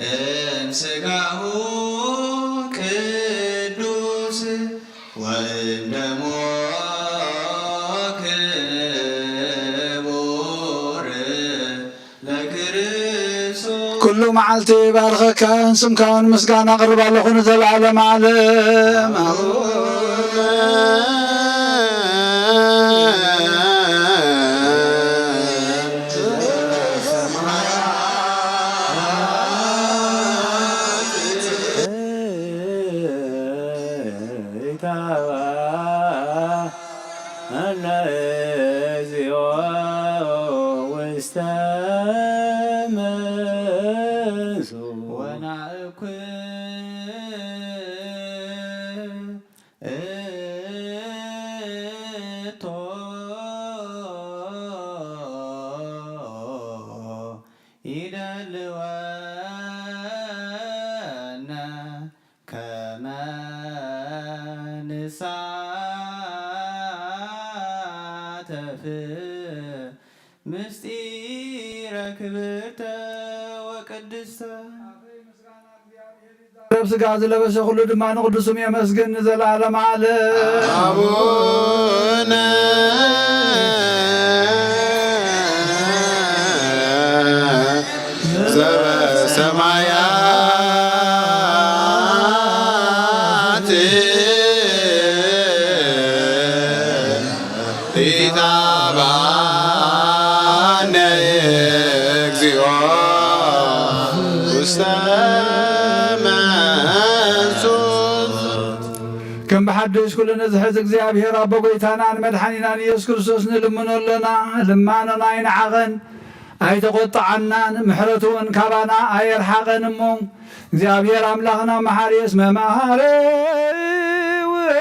እምስጋሁ ቅዱስ ወእምደሞ መዓልቲ ባርኸካ፣ ስምካ እውን ምስጋና ኣቕርብ ኣለኹ ንዘለዓለም ዓለም። ስጋ ዝለበሰ ኩሉ ድማ ንቅዱስም የመስግን ንዘለዓለም ዓለም። ኣቡነ ዘበሰማያት ኢታብአነ እግዚኦ ውስተ መንሱት። ከም ብሓድሽ ኩሉ ንዝሕዝ እግዚኣብሔር ኣቦ ጎይታናን መድሓኒናን ኢየሱስ ክርስቶስ ንልምኖ ኣሎና። ልማኖና ኣይንዓቐን፣ ኣይተቖጥዓናን፣ ምሕረቱ እውን ካባና ኣየርሓቐን እሞ፣ እግዚኣብሔር ኣምላኽና መሓሪ እስመ መሓሪ ውእቱ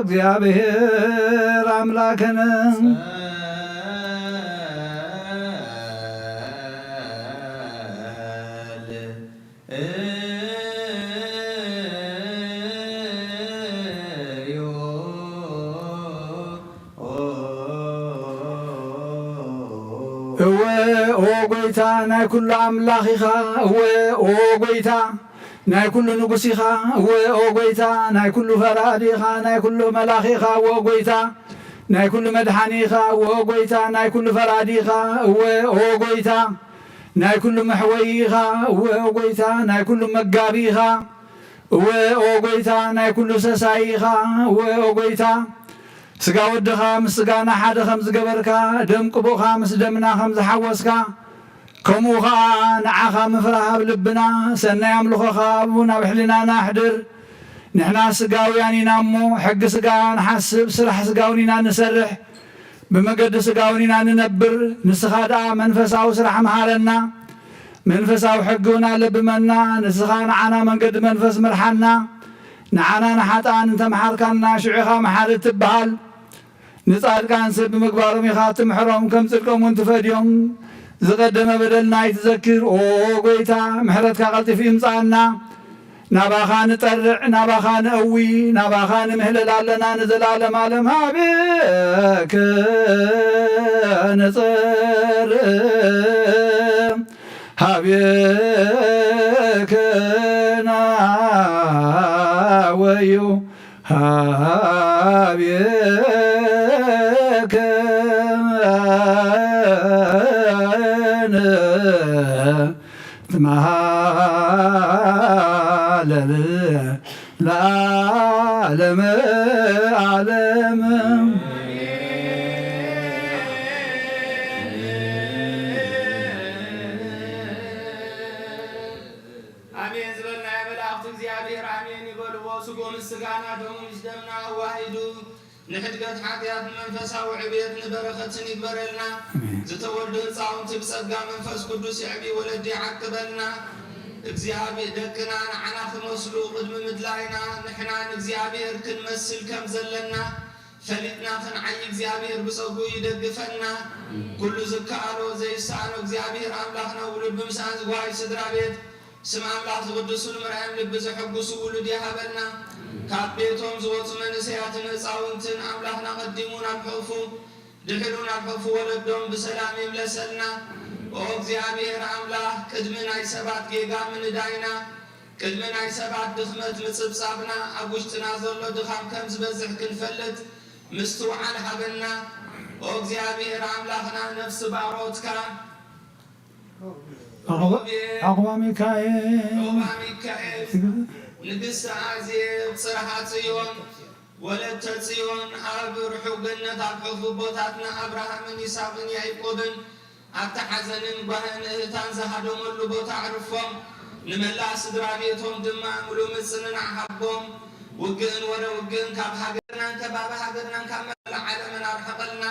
እግዚኣብሔር ኣምላክነ። እወ ኦ ጎይታ ናይ ኩሉ ኣምላኽ ኢኻ። እወ ኦ ጎይታ ናይ ኩሉ ንጉስ ኢኻ። እወ ኦ ጎይታ ናይ ኩሉ ፈራዲ ኢኻ፣ ናይ ኩሉ መላኺ ኢኻ። እወ ኦ ጎይታ ናይ ኩሉ መድሓኒ ኢኻ። እወ ኦ ጎይታ ናይ ኩሉ ፈራዲ ኢኻ። እወ ኦ ጎይታ ናይ ኩሉ መሕወዪ ኢኻ። እወ ኦ ጎይታ ናይ ኩሉ መጋቢ ኢኻ። እወ ኦ ጎይታ ናይ ኩሉ ሰሳይ ኢኻ። እወ ኦ ጎይታ ስጋ ወድኻ ምስ ስጋና ሓደ ከም ዝገበርካ፣ ደም ቅቡእኻ ምስ ደምና ከም ዝሓወስካ፣ ከምኡ ኸኣ ንዓኻ ምፍራህ ኣብ ልብና፣ ሰናይ ኣምልኾኻ እውን ኣብ ሕልናና ኣሕድር። ንሕና ስጋውያን ኢና እሞ፣ ሕጊ ስጋ ንሓስብ፣ ስራሕ ስጋ እውን ኢና ንሰርሕ፣ ብመገዲ ስጋ እውን ኢና ንነብር። ንስኻ ደኣ መንፈሳዊ ስራሕ ምሃረና፣ መንፈሳዊ ሕጊ እውን ኣለብመና። ንስኻ ንዓና መንገዲ መንፈስ ምርሓና። ንዓና ንሓጥኣን እንተ መሓርካና፣ ሽዑ ኢኻ መሓሪ ትበሃል። ንጻድቃን ሰብ ብምግባሮም ኢኻ ትምሕሮም፣ ከም ጽድቆም እውን ትፈድዮም። ዝቐደመ በደልና ኣይትዘክር። ኦ ጎይታ፣ ምሕረትካ ቀልጢፉ ይምጽኣና። ናባኻ ንጠርዕ፣ ናባኻ ንእዊ፣ ናባኻ ንምህለል ኣለና ንዘለዓለም ዓለም። ሃቤከ ንጸርእ፣ ሃቤከ ናወዩ። ሀቤከ ንትመሃለል ለዓለመ ዓለም። ኣሜን ዝበልናዮ መላእኽቲ እግዚኣብሔር ኣሜን ይበልዎ። ስግኡ ምስ ስጋና ደሙ ምስ ደምና ኣዋሂዱ ንሕድገት ሓጢኣት ንመንፈሳዊ ዕብየት ንበረኸትን ይግበረልና። ኣሜን። ዝተወልዱ ህፃውንቲ ብጸጋ መንፈስ ቅዱስ የዕቢ ወለዲ ይዓቅበልና። እግዚኣብሔር ደቅና ንዓና ክመስሉ ቅድሚ ምድላይና ንሕና ንእግዚኣብሔር ክንመስል ከም ዘለና ፈሊጥና ክንዓይ እግዚኣብሔር ብጸጉኡ ይደግፈና። ኩሉ ዝከኣሎ ዘይሰኣኖ እግዚኣብሔር ኣምላኽና ውሉድ ብምስኣን ዝጓሃይ ስድራ ቤት ስም ኣምላኽ ዝቕድሱን ምርኣይን ልቢ ዘሐጉሱ ውሉድ ይሃበልና። ካብ ቤቶም ዝወጹ መንእሰያትን ህፃውንትን ኣምላኽና ቀዲሙ ናብ ሕቑፉ ድሕሩ ናብ ሕቑፉ ወለዶም ብሰላም ይምለሰልና። ኦ እግዚኣብሔር ኣምላኽ ቅድሚ ናይ ሰባት ጌጋ ምንዳይና ቅድሚ ናይ ሰባት ድኽመት ምጽብጻብና ኣብ ውሽጥና ዘሎ ድኻም ከም ዝበዝሕ ክንፈልጥ ምስትውዓል ሃበና። ኦ እግዚኣብሔር ኣምላኽና ነፍሲ ባሮትካ ዑቕባ ሚካኤል፣ ዑቕባ ሚካኤል፣ ንግስቲ ኣዜብ፣ ጽርሃ ጽዮን፣ ወለተ ጽዮን፣ ኣብ ርሑቕ ገነት ኣብ ሕፉ ኣቦታትና ኣብርሃምን ይስሐቅን ያዕቆብን ኣብቲ ሓዘንን ጓህን እህታን ዝሃደመሉ ቦታ ኣዕርፎም፣ ንመላእ ስድራ ቤቶም ድማ ምሉእ ምጽንናዕ ሃቦም። ውግእን ወረ ውግእን ካብ ሃገርናን ከባቢ ሃገርናን ካብ መላእ ዓለምን ኣርሕቐልና።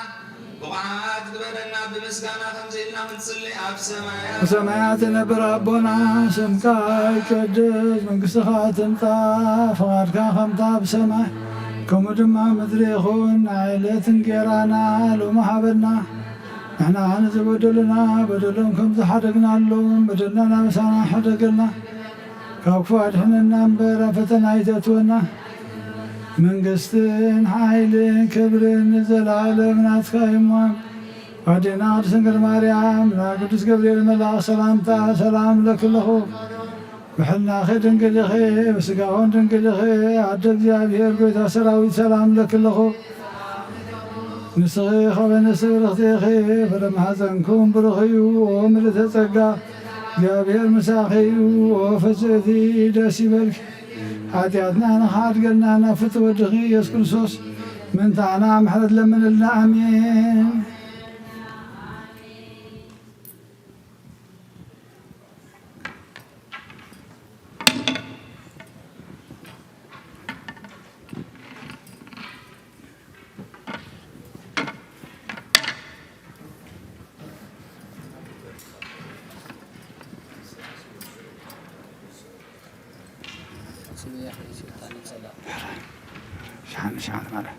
ብቑዓት ግበረና። ብምስጋና ከምዚ ኢልና ክንጽሊ፣ ኣብ ሰማያት ብሰማያት ትነብር ኣቦና፣ ስምካ ይቀደስ፣ መንግስትኻ ትምጻእ፣ ፍቓድካ ከምታ ብሰማይ ከምኡ ድማ ምድሪ ይኹን። ናይ ዕለት እንጌራና ሎሚ ሃበና። ንሕና ንዝበደሉና በደሎም ከም ዝሓደግናሎም በደልና ምሳና ሕደገልና። ካብ ክፉ ኣድሕነና እምበር ኣብ ፈተና ኣይተእትወና። መንግስትን ሓይልን ክብርን ንዘለኣለም ናትካ እዩ እሞ። ኣዴና ቅድስት ድንግል ማርያም፣ ናብ ቅዱስ ገብርኤል መልኣኽ ሰላምታ ሰላም እለኪ ኣለኹ። ብሕልናኺ ድንግል ኢኺ፣ ብስጋኹን ድንግል ኢኺ። ኣደ እግዚኣብሔር፣ ጎይታ ሰራዊት፣ ሰላም እለኪ ኣለኹ። ንስኺ ካብ ኣንስቲ ብርኽቲ ኢኺ፣ ፍረ ማህፀንኩም ብሩኽ እዩ። ኦ ምልእተ ጸጋ፣ እግዚኣብሔር ምሳኺ እዩ። ኦ ፍጽእቲ፣ ደስ ይበልኪ። ሓጢኣትና ንኽሓድገልና ናብ ፍትሒ ወድኺ ኢየሱስ ክርስቶስ ምእንታና ምሕረት ለምንልና። ኣሜን። ሸሓን ሸሓን ማለት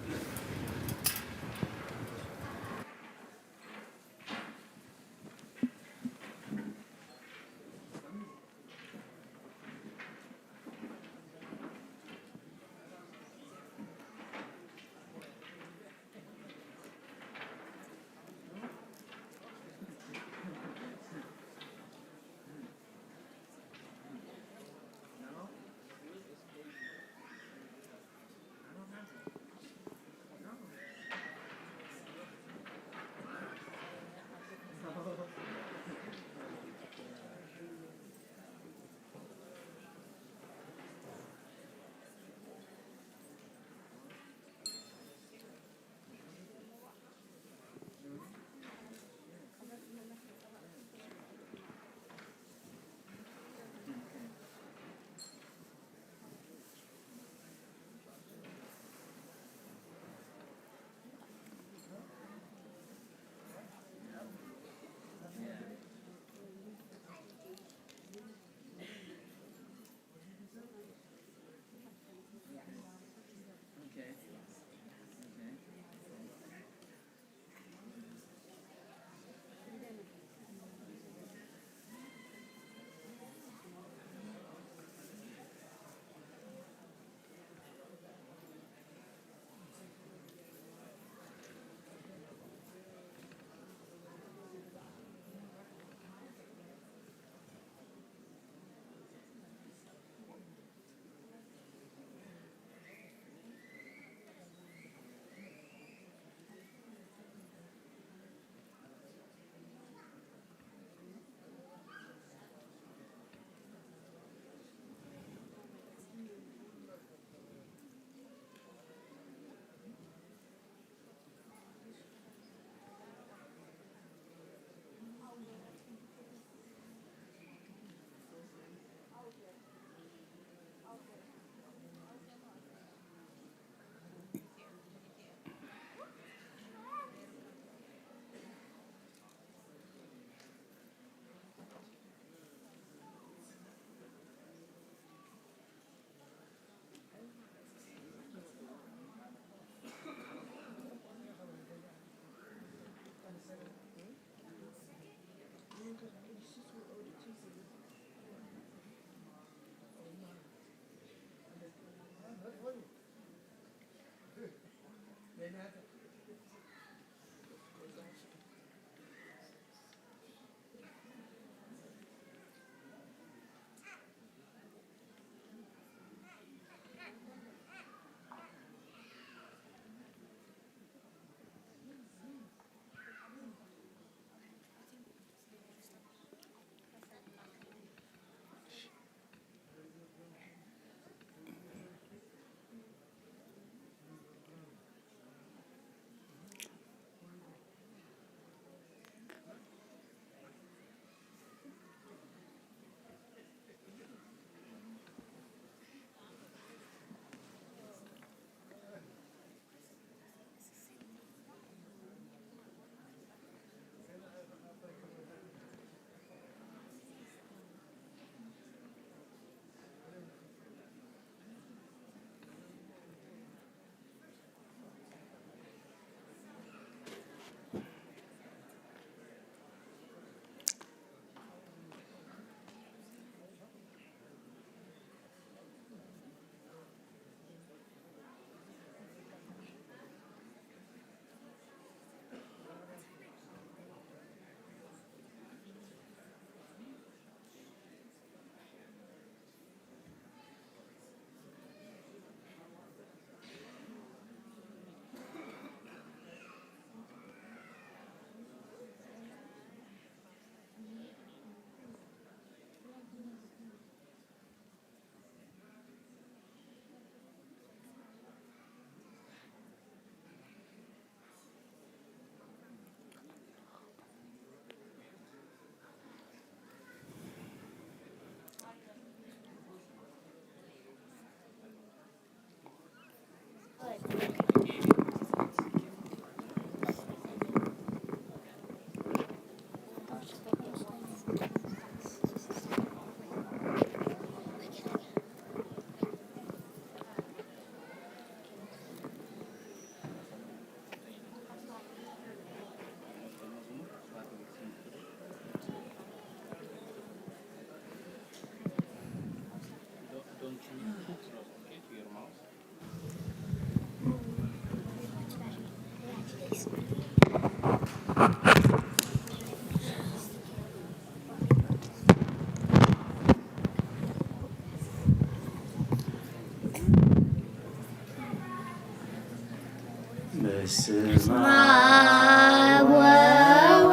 በስመ አብ ወወልድ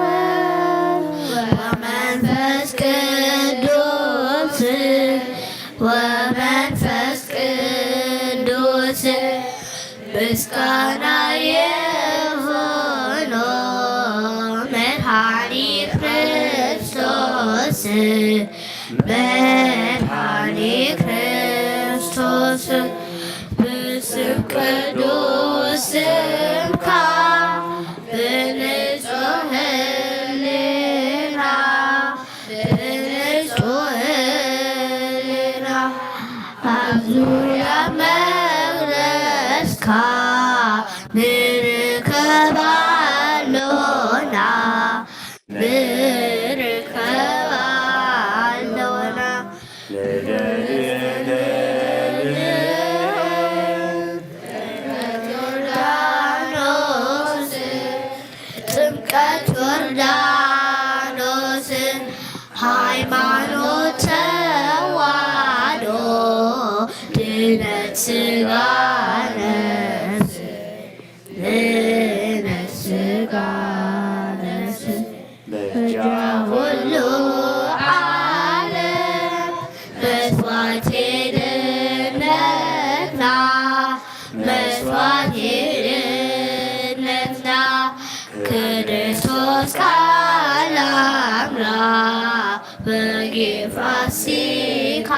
ወመንፈስ ቅዱስ ወመንፈስ ቅዱስ ምስጋና ይኹኖ መድኃኒ ክርስቶስ፣ መድኃኒ ክርስቶስ። ብስም ቅዱስ ስምካ ብንጹህ ህሊና፣ ብንጹህ ህሊና ኣብ ዙርያ መቕደስካ ንርከብ ኣሎና፣ ንርከብ ኣሎና። ዮርዳኖስ፣ ጥምቀት ዮርዳኖስ፣ ሃይማኖት ተዋህዶ፣ ድነት ስጋ ነፍስ፣ ድነት ስጋ ነፍስ። በጃ ኩሉ ዓለም መስዋዕት ድነትና፣ መስዋዕት ድነትና። ክርስቶስ ቃል ኣምላኽ በጊዕ ፋሲካና፣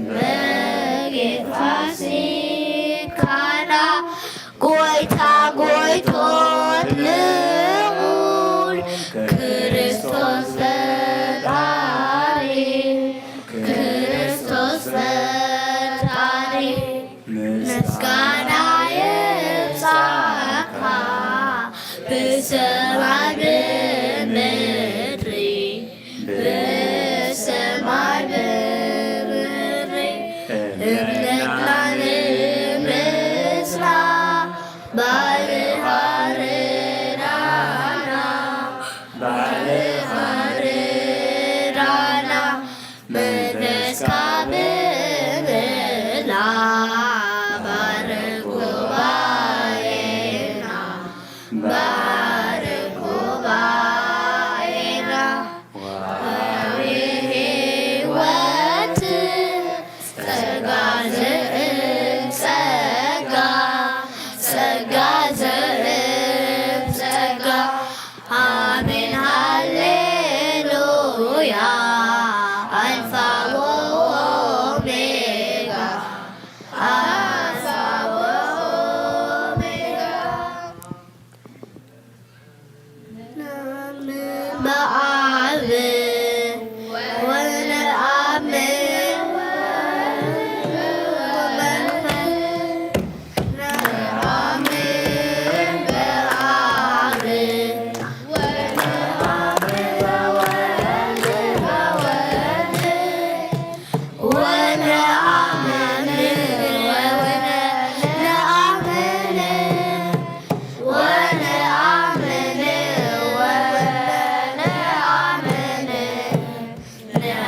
በጊዕ ፋሲካና። ጎይታ ጎይቶት ልዑል ክርስቶስ ፈጣሪ፣ ክርስቶስ ፈጣሪ። ምስጋና ይብጻሕካ ብሰማይ ብምድሪ፣ ብሰማይ ብምድሪ። እምነትና ንምጽና ባልኻ ርዳና፣ ባልኻ ርዳና። መንፈስካ ብምልኣ ባርክ ጉባኤና፣ ባርክ ጉባኤና። ወሃቢ ሕይወት ጸጋ ዘእም ጸጋ፣ ጸጋ ዘእም ጸጋ። ኣሜን ሃሌሉያ። ኣልፋ ወኦሜጋ፣ ኣልፋ ወኦሜጋ። በአብ ወወልድ ወመንፈስ፣ ነአምን በአብ ወነአምን በወልድ ወነአምን ወነአምን ወነአምን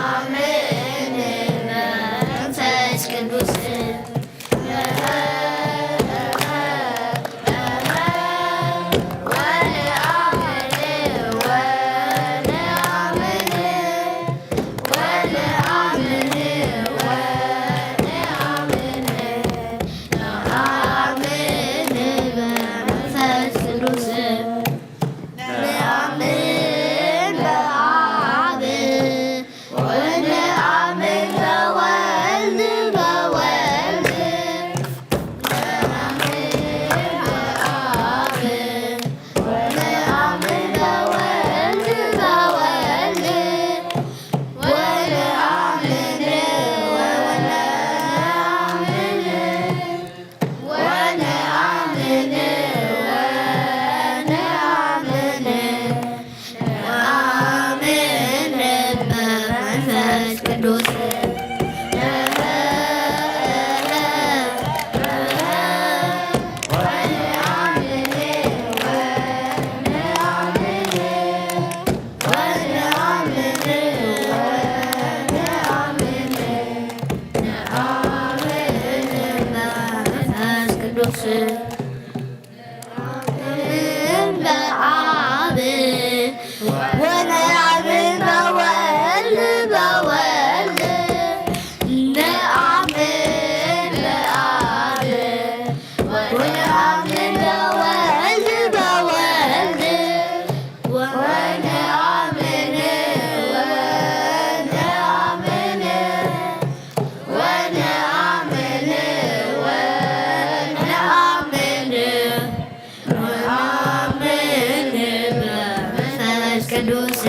ነአምን በመንፈስ ቅዱስ። በአብ ወነአምን በወልድ በወልድ ነአምን በአብ ወነአምን በወልድ በወልድ ወነአምን ወነአምን ወነአምን ወነአምን ወነአምን በመንፈስ ቅዱስ።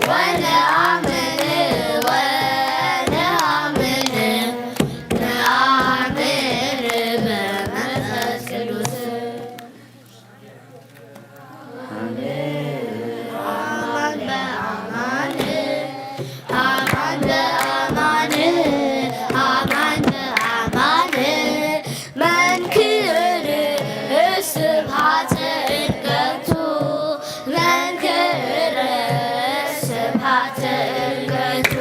ወነአምን ወነአምን ነአምን በመንፈስ ቅዱስ። አማን በአማን፣ አማን በአማን፣ አማን በአማን፣ መንክር ስብሐተ ዕርገቱ፣ መንክር ስብሐተ ዕርገቱ፣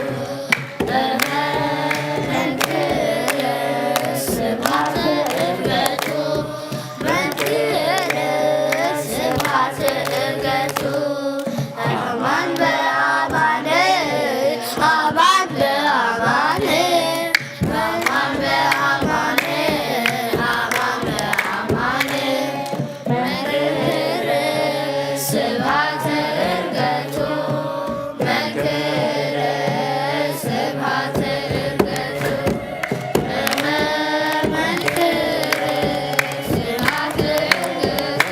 መንክር ስብሐተ ዕርገቱ፣ መንክር ስብሐተ ዕርገቱ፣ አማን በአማን፣ አማን በአማን፣ አማን በአማን፣ አማን በአማን፣ መንክር ስብሐተ ዕርገቱ፣ መንክር ስብሐተ ዕርገቱ፣ መንክር ስብሐተ ዕርገቱ፣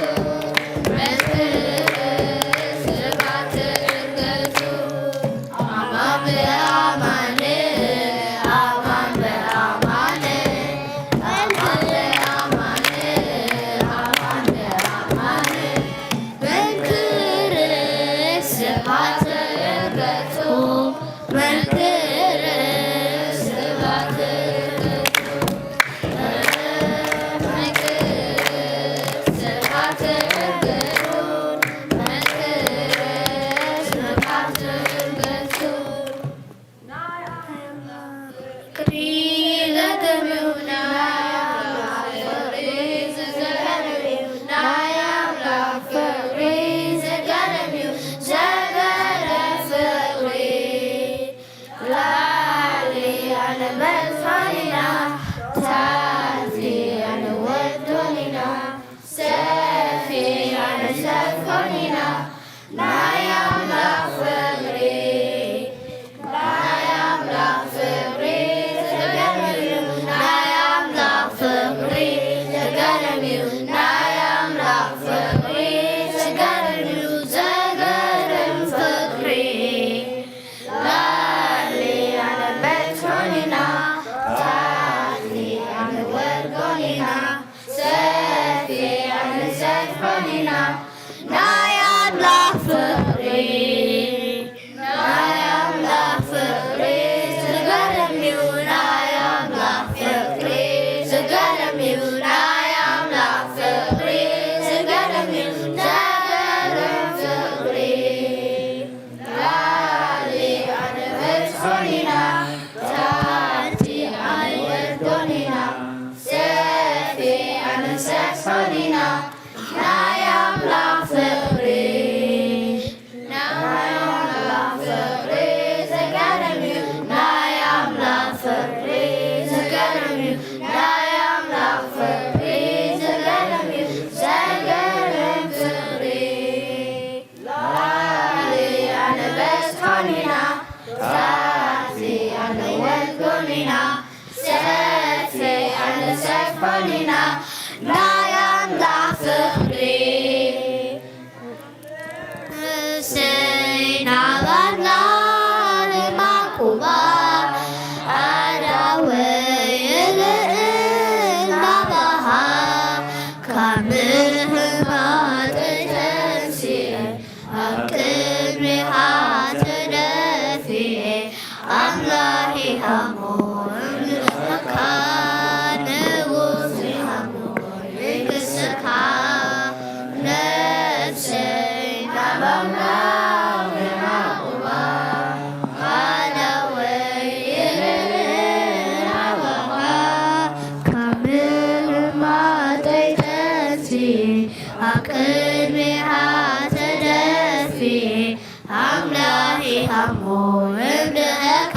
መንክር ስብሐተ ዕርገቱ፣ አማን በአማን፣ አማን በአማን፣ አማን በአማን፣ አማን በአማን፣ መንክር ስብሐተ ዕርገቱ፣ መንክር ስብሐተ ዕርገቱ፣ መንክር ስብሐተ ዕርገቱ፣ መንክር ስብሐተ ዕርገቱ። ፍቅሪ ዘገርም እዩ፣ ናይ ኣምላኽ ፍቅሪ ዘገርም እዩ፣ ናይ ኣምላኽ ፍቅሪ ዘገርም እዩ፣ ዘገርም ፍቅሪ። ላዕሊ ኣነ በትሮን ኢና፣ ታሕቲ ኣነ ወርዶን ኢና፣ ሰፊ ኣነ ሰፍሮን ኢና፣ ናይ ኣምላኽ ፍቅሪ፣ ናይ ኣምላኽ ፍቅሪ ዘገርም እዩ። ናይ ኣምላኽ ፍቅሪ ዘገርም እዩ። ናይ ኣምላኽ ፍቅሪ ዘገርም እዩ። ዘገርም ፍቅሪ። ላዕሊ ኣነ በትሮን ኢና፣ ታሕቲ ኣነ ወርዶን ኢና። ሰፊ ኣነ ሰፍሮን ኢና፣ ናይ ኣምላኽ ፍቅሪ፣ ናይ ኣምላኽ ፍቅሪ ዘገርም እዩ፣ ናይ ኣምላኽ ፍቅሪ ዘገርም እዩ፣ ናይ ኣምላኽ ፍቅሪ ዘገርም እዩ፣ ዘገርም ፍቅሪ። ላዕሊ ኣነ በትሮን ኢና፣ ታሕቲ ኣነ ወርዶን ኢና፣ ሰፊ ኣነ ሰፍሮን ኢና፣ ናይ ኣምላኽ ፍቅሪ፣ ናይ ኣምላኽ ፍቅሪ ዘገርም እዩ፣ ናይ ኣምላኽ ፍቅሪ ዘገርም እዩ፣ ናይ ኣምላኽ ፍቅሪ ዘገርም እዩ፣ ዘገርም ፍቅሪ። ላዕሊ ኣነ በትሮን ኢና፣ ታሕቲ ኣነ ወርዶን ኢና፣ ሰፊ ኣነ ሰፍሮን ኢና፣ ናይ ኣምላኽ ኣብ ቅድሚኻ ተደፊ ኣምላኽ ይሃሞ እምልኸካ፣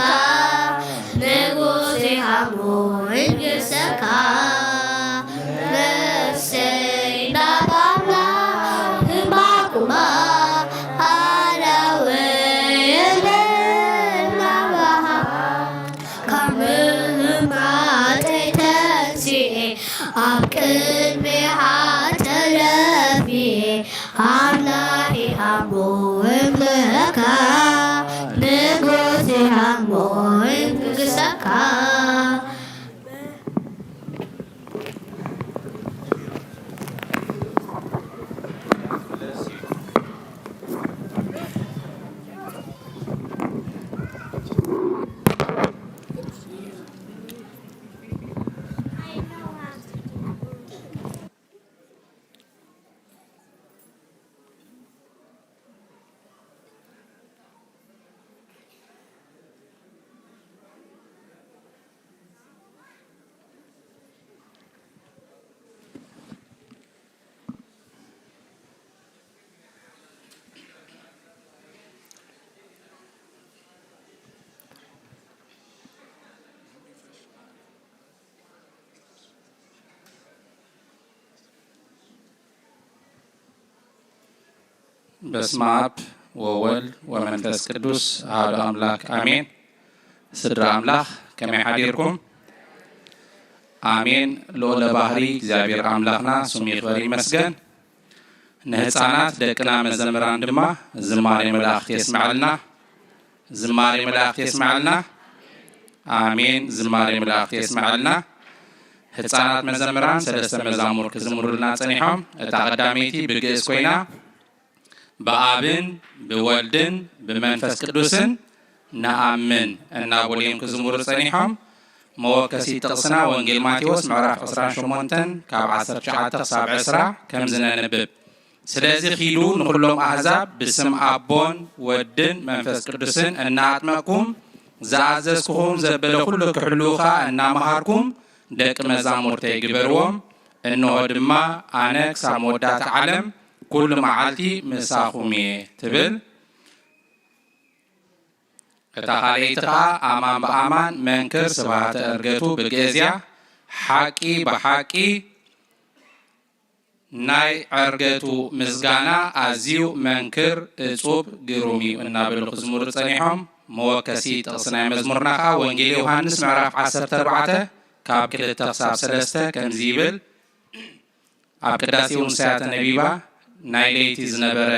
ንጉስ ይሃሞ እንግሰካ። ነፍሰይ ናብ ኣምላኽ ህማቁማ፣ ሓላወይ የለን ናባኻ። ካብ ምህማተይ ተንሲኤ ኣብ ቅድሚኻ ተደፊኤ፣ ኣምላኽ ይሃሞ እምልኸካ፣ ንጉስ ይሃሞ እንግሰካ። በስመ አብ ወወልድ ወመንፈስ ቅዱስ አሐዱ አምላክ አሜን። ስድራ ኣምላኽ ከመይ ሓዲርኩም? ኣሜን። ልዑለ ባህሪ እግዚኣብሔር ኣምላኽና ስሙ ይኽበር ይመስገን። ንህፃናት ደቅና መዘምራን ድማ ዝማሬ መላእኽቲ የስመዐልና። ዝማሬ መላእኽቲ የስመዐልና። ኣሜን። ዝማሬ መላእኽቲ የስመዐልና። ህፃናት መዘምራን ሰለስተ መዛሙር ክዝምሩልና ጸኒሖም። እታ ቀዳመይቲ ብግእዝ ኮይና፣ ብኣብን ብወልድን ብመንፈስ ቅዱስን ንኣምን እናበሉ እዮም ክዝምሩ ጸኒሖም። መወከሲ ጥቕስና ወንጌል ማቴዎስ ምዕራፍ ዕስራን ሸሞንተን ካብ ዓሰርተ ትሽዓተ ክሳብ ዕስራ ከምዚ ነንብብ። ስለዚ ኺዱ ንኹሎም ኣህዛብ ብስም ኣቦን ወድን መንፈስ ቅዱስን እናኣጥመቕኩም፣ ዝኣዘዝኩኹም ዘበለ ኹሉ ክሕልዉ ኸኣ እናመሃርኩም ደቂ መዛሙርተይ ግበርዎም። እንሆ ድማ ኣነ ክሳብ መወዳእታ ዓለም ኩሉ መዓልቲ ምሳኹም እየ ትብል። እታ ካልኣይቲ ኸኣ ኣማን ብኣማን መንክር ስብሃተ ዕርገቱ ብግእዝ እያ። ሓቂ ብሓቂ ናይ ዕርገቱ ምስጋና ኣዝዩ መንክር፣ እጹብ፣ ግሩም እዩ እናበሉ ክዝምሩ ጸኒሖም። መወከሲ ጥቕሲ ናይ መዝሙርና ኸኣ ወንጌል ዮሃንስ ምዕራፍ ዓሰርተ ኣርባዕተ ካብ ክልተ ክሳብ ሰለስተ ከምዚ ይብል። ኣብ ቅዳሴ እውን ንሳያ ተነቢባ። ናይ ለይቲ ዝነበረ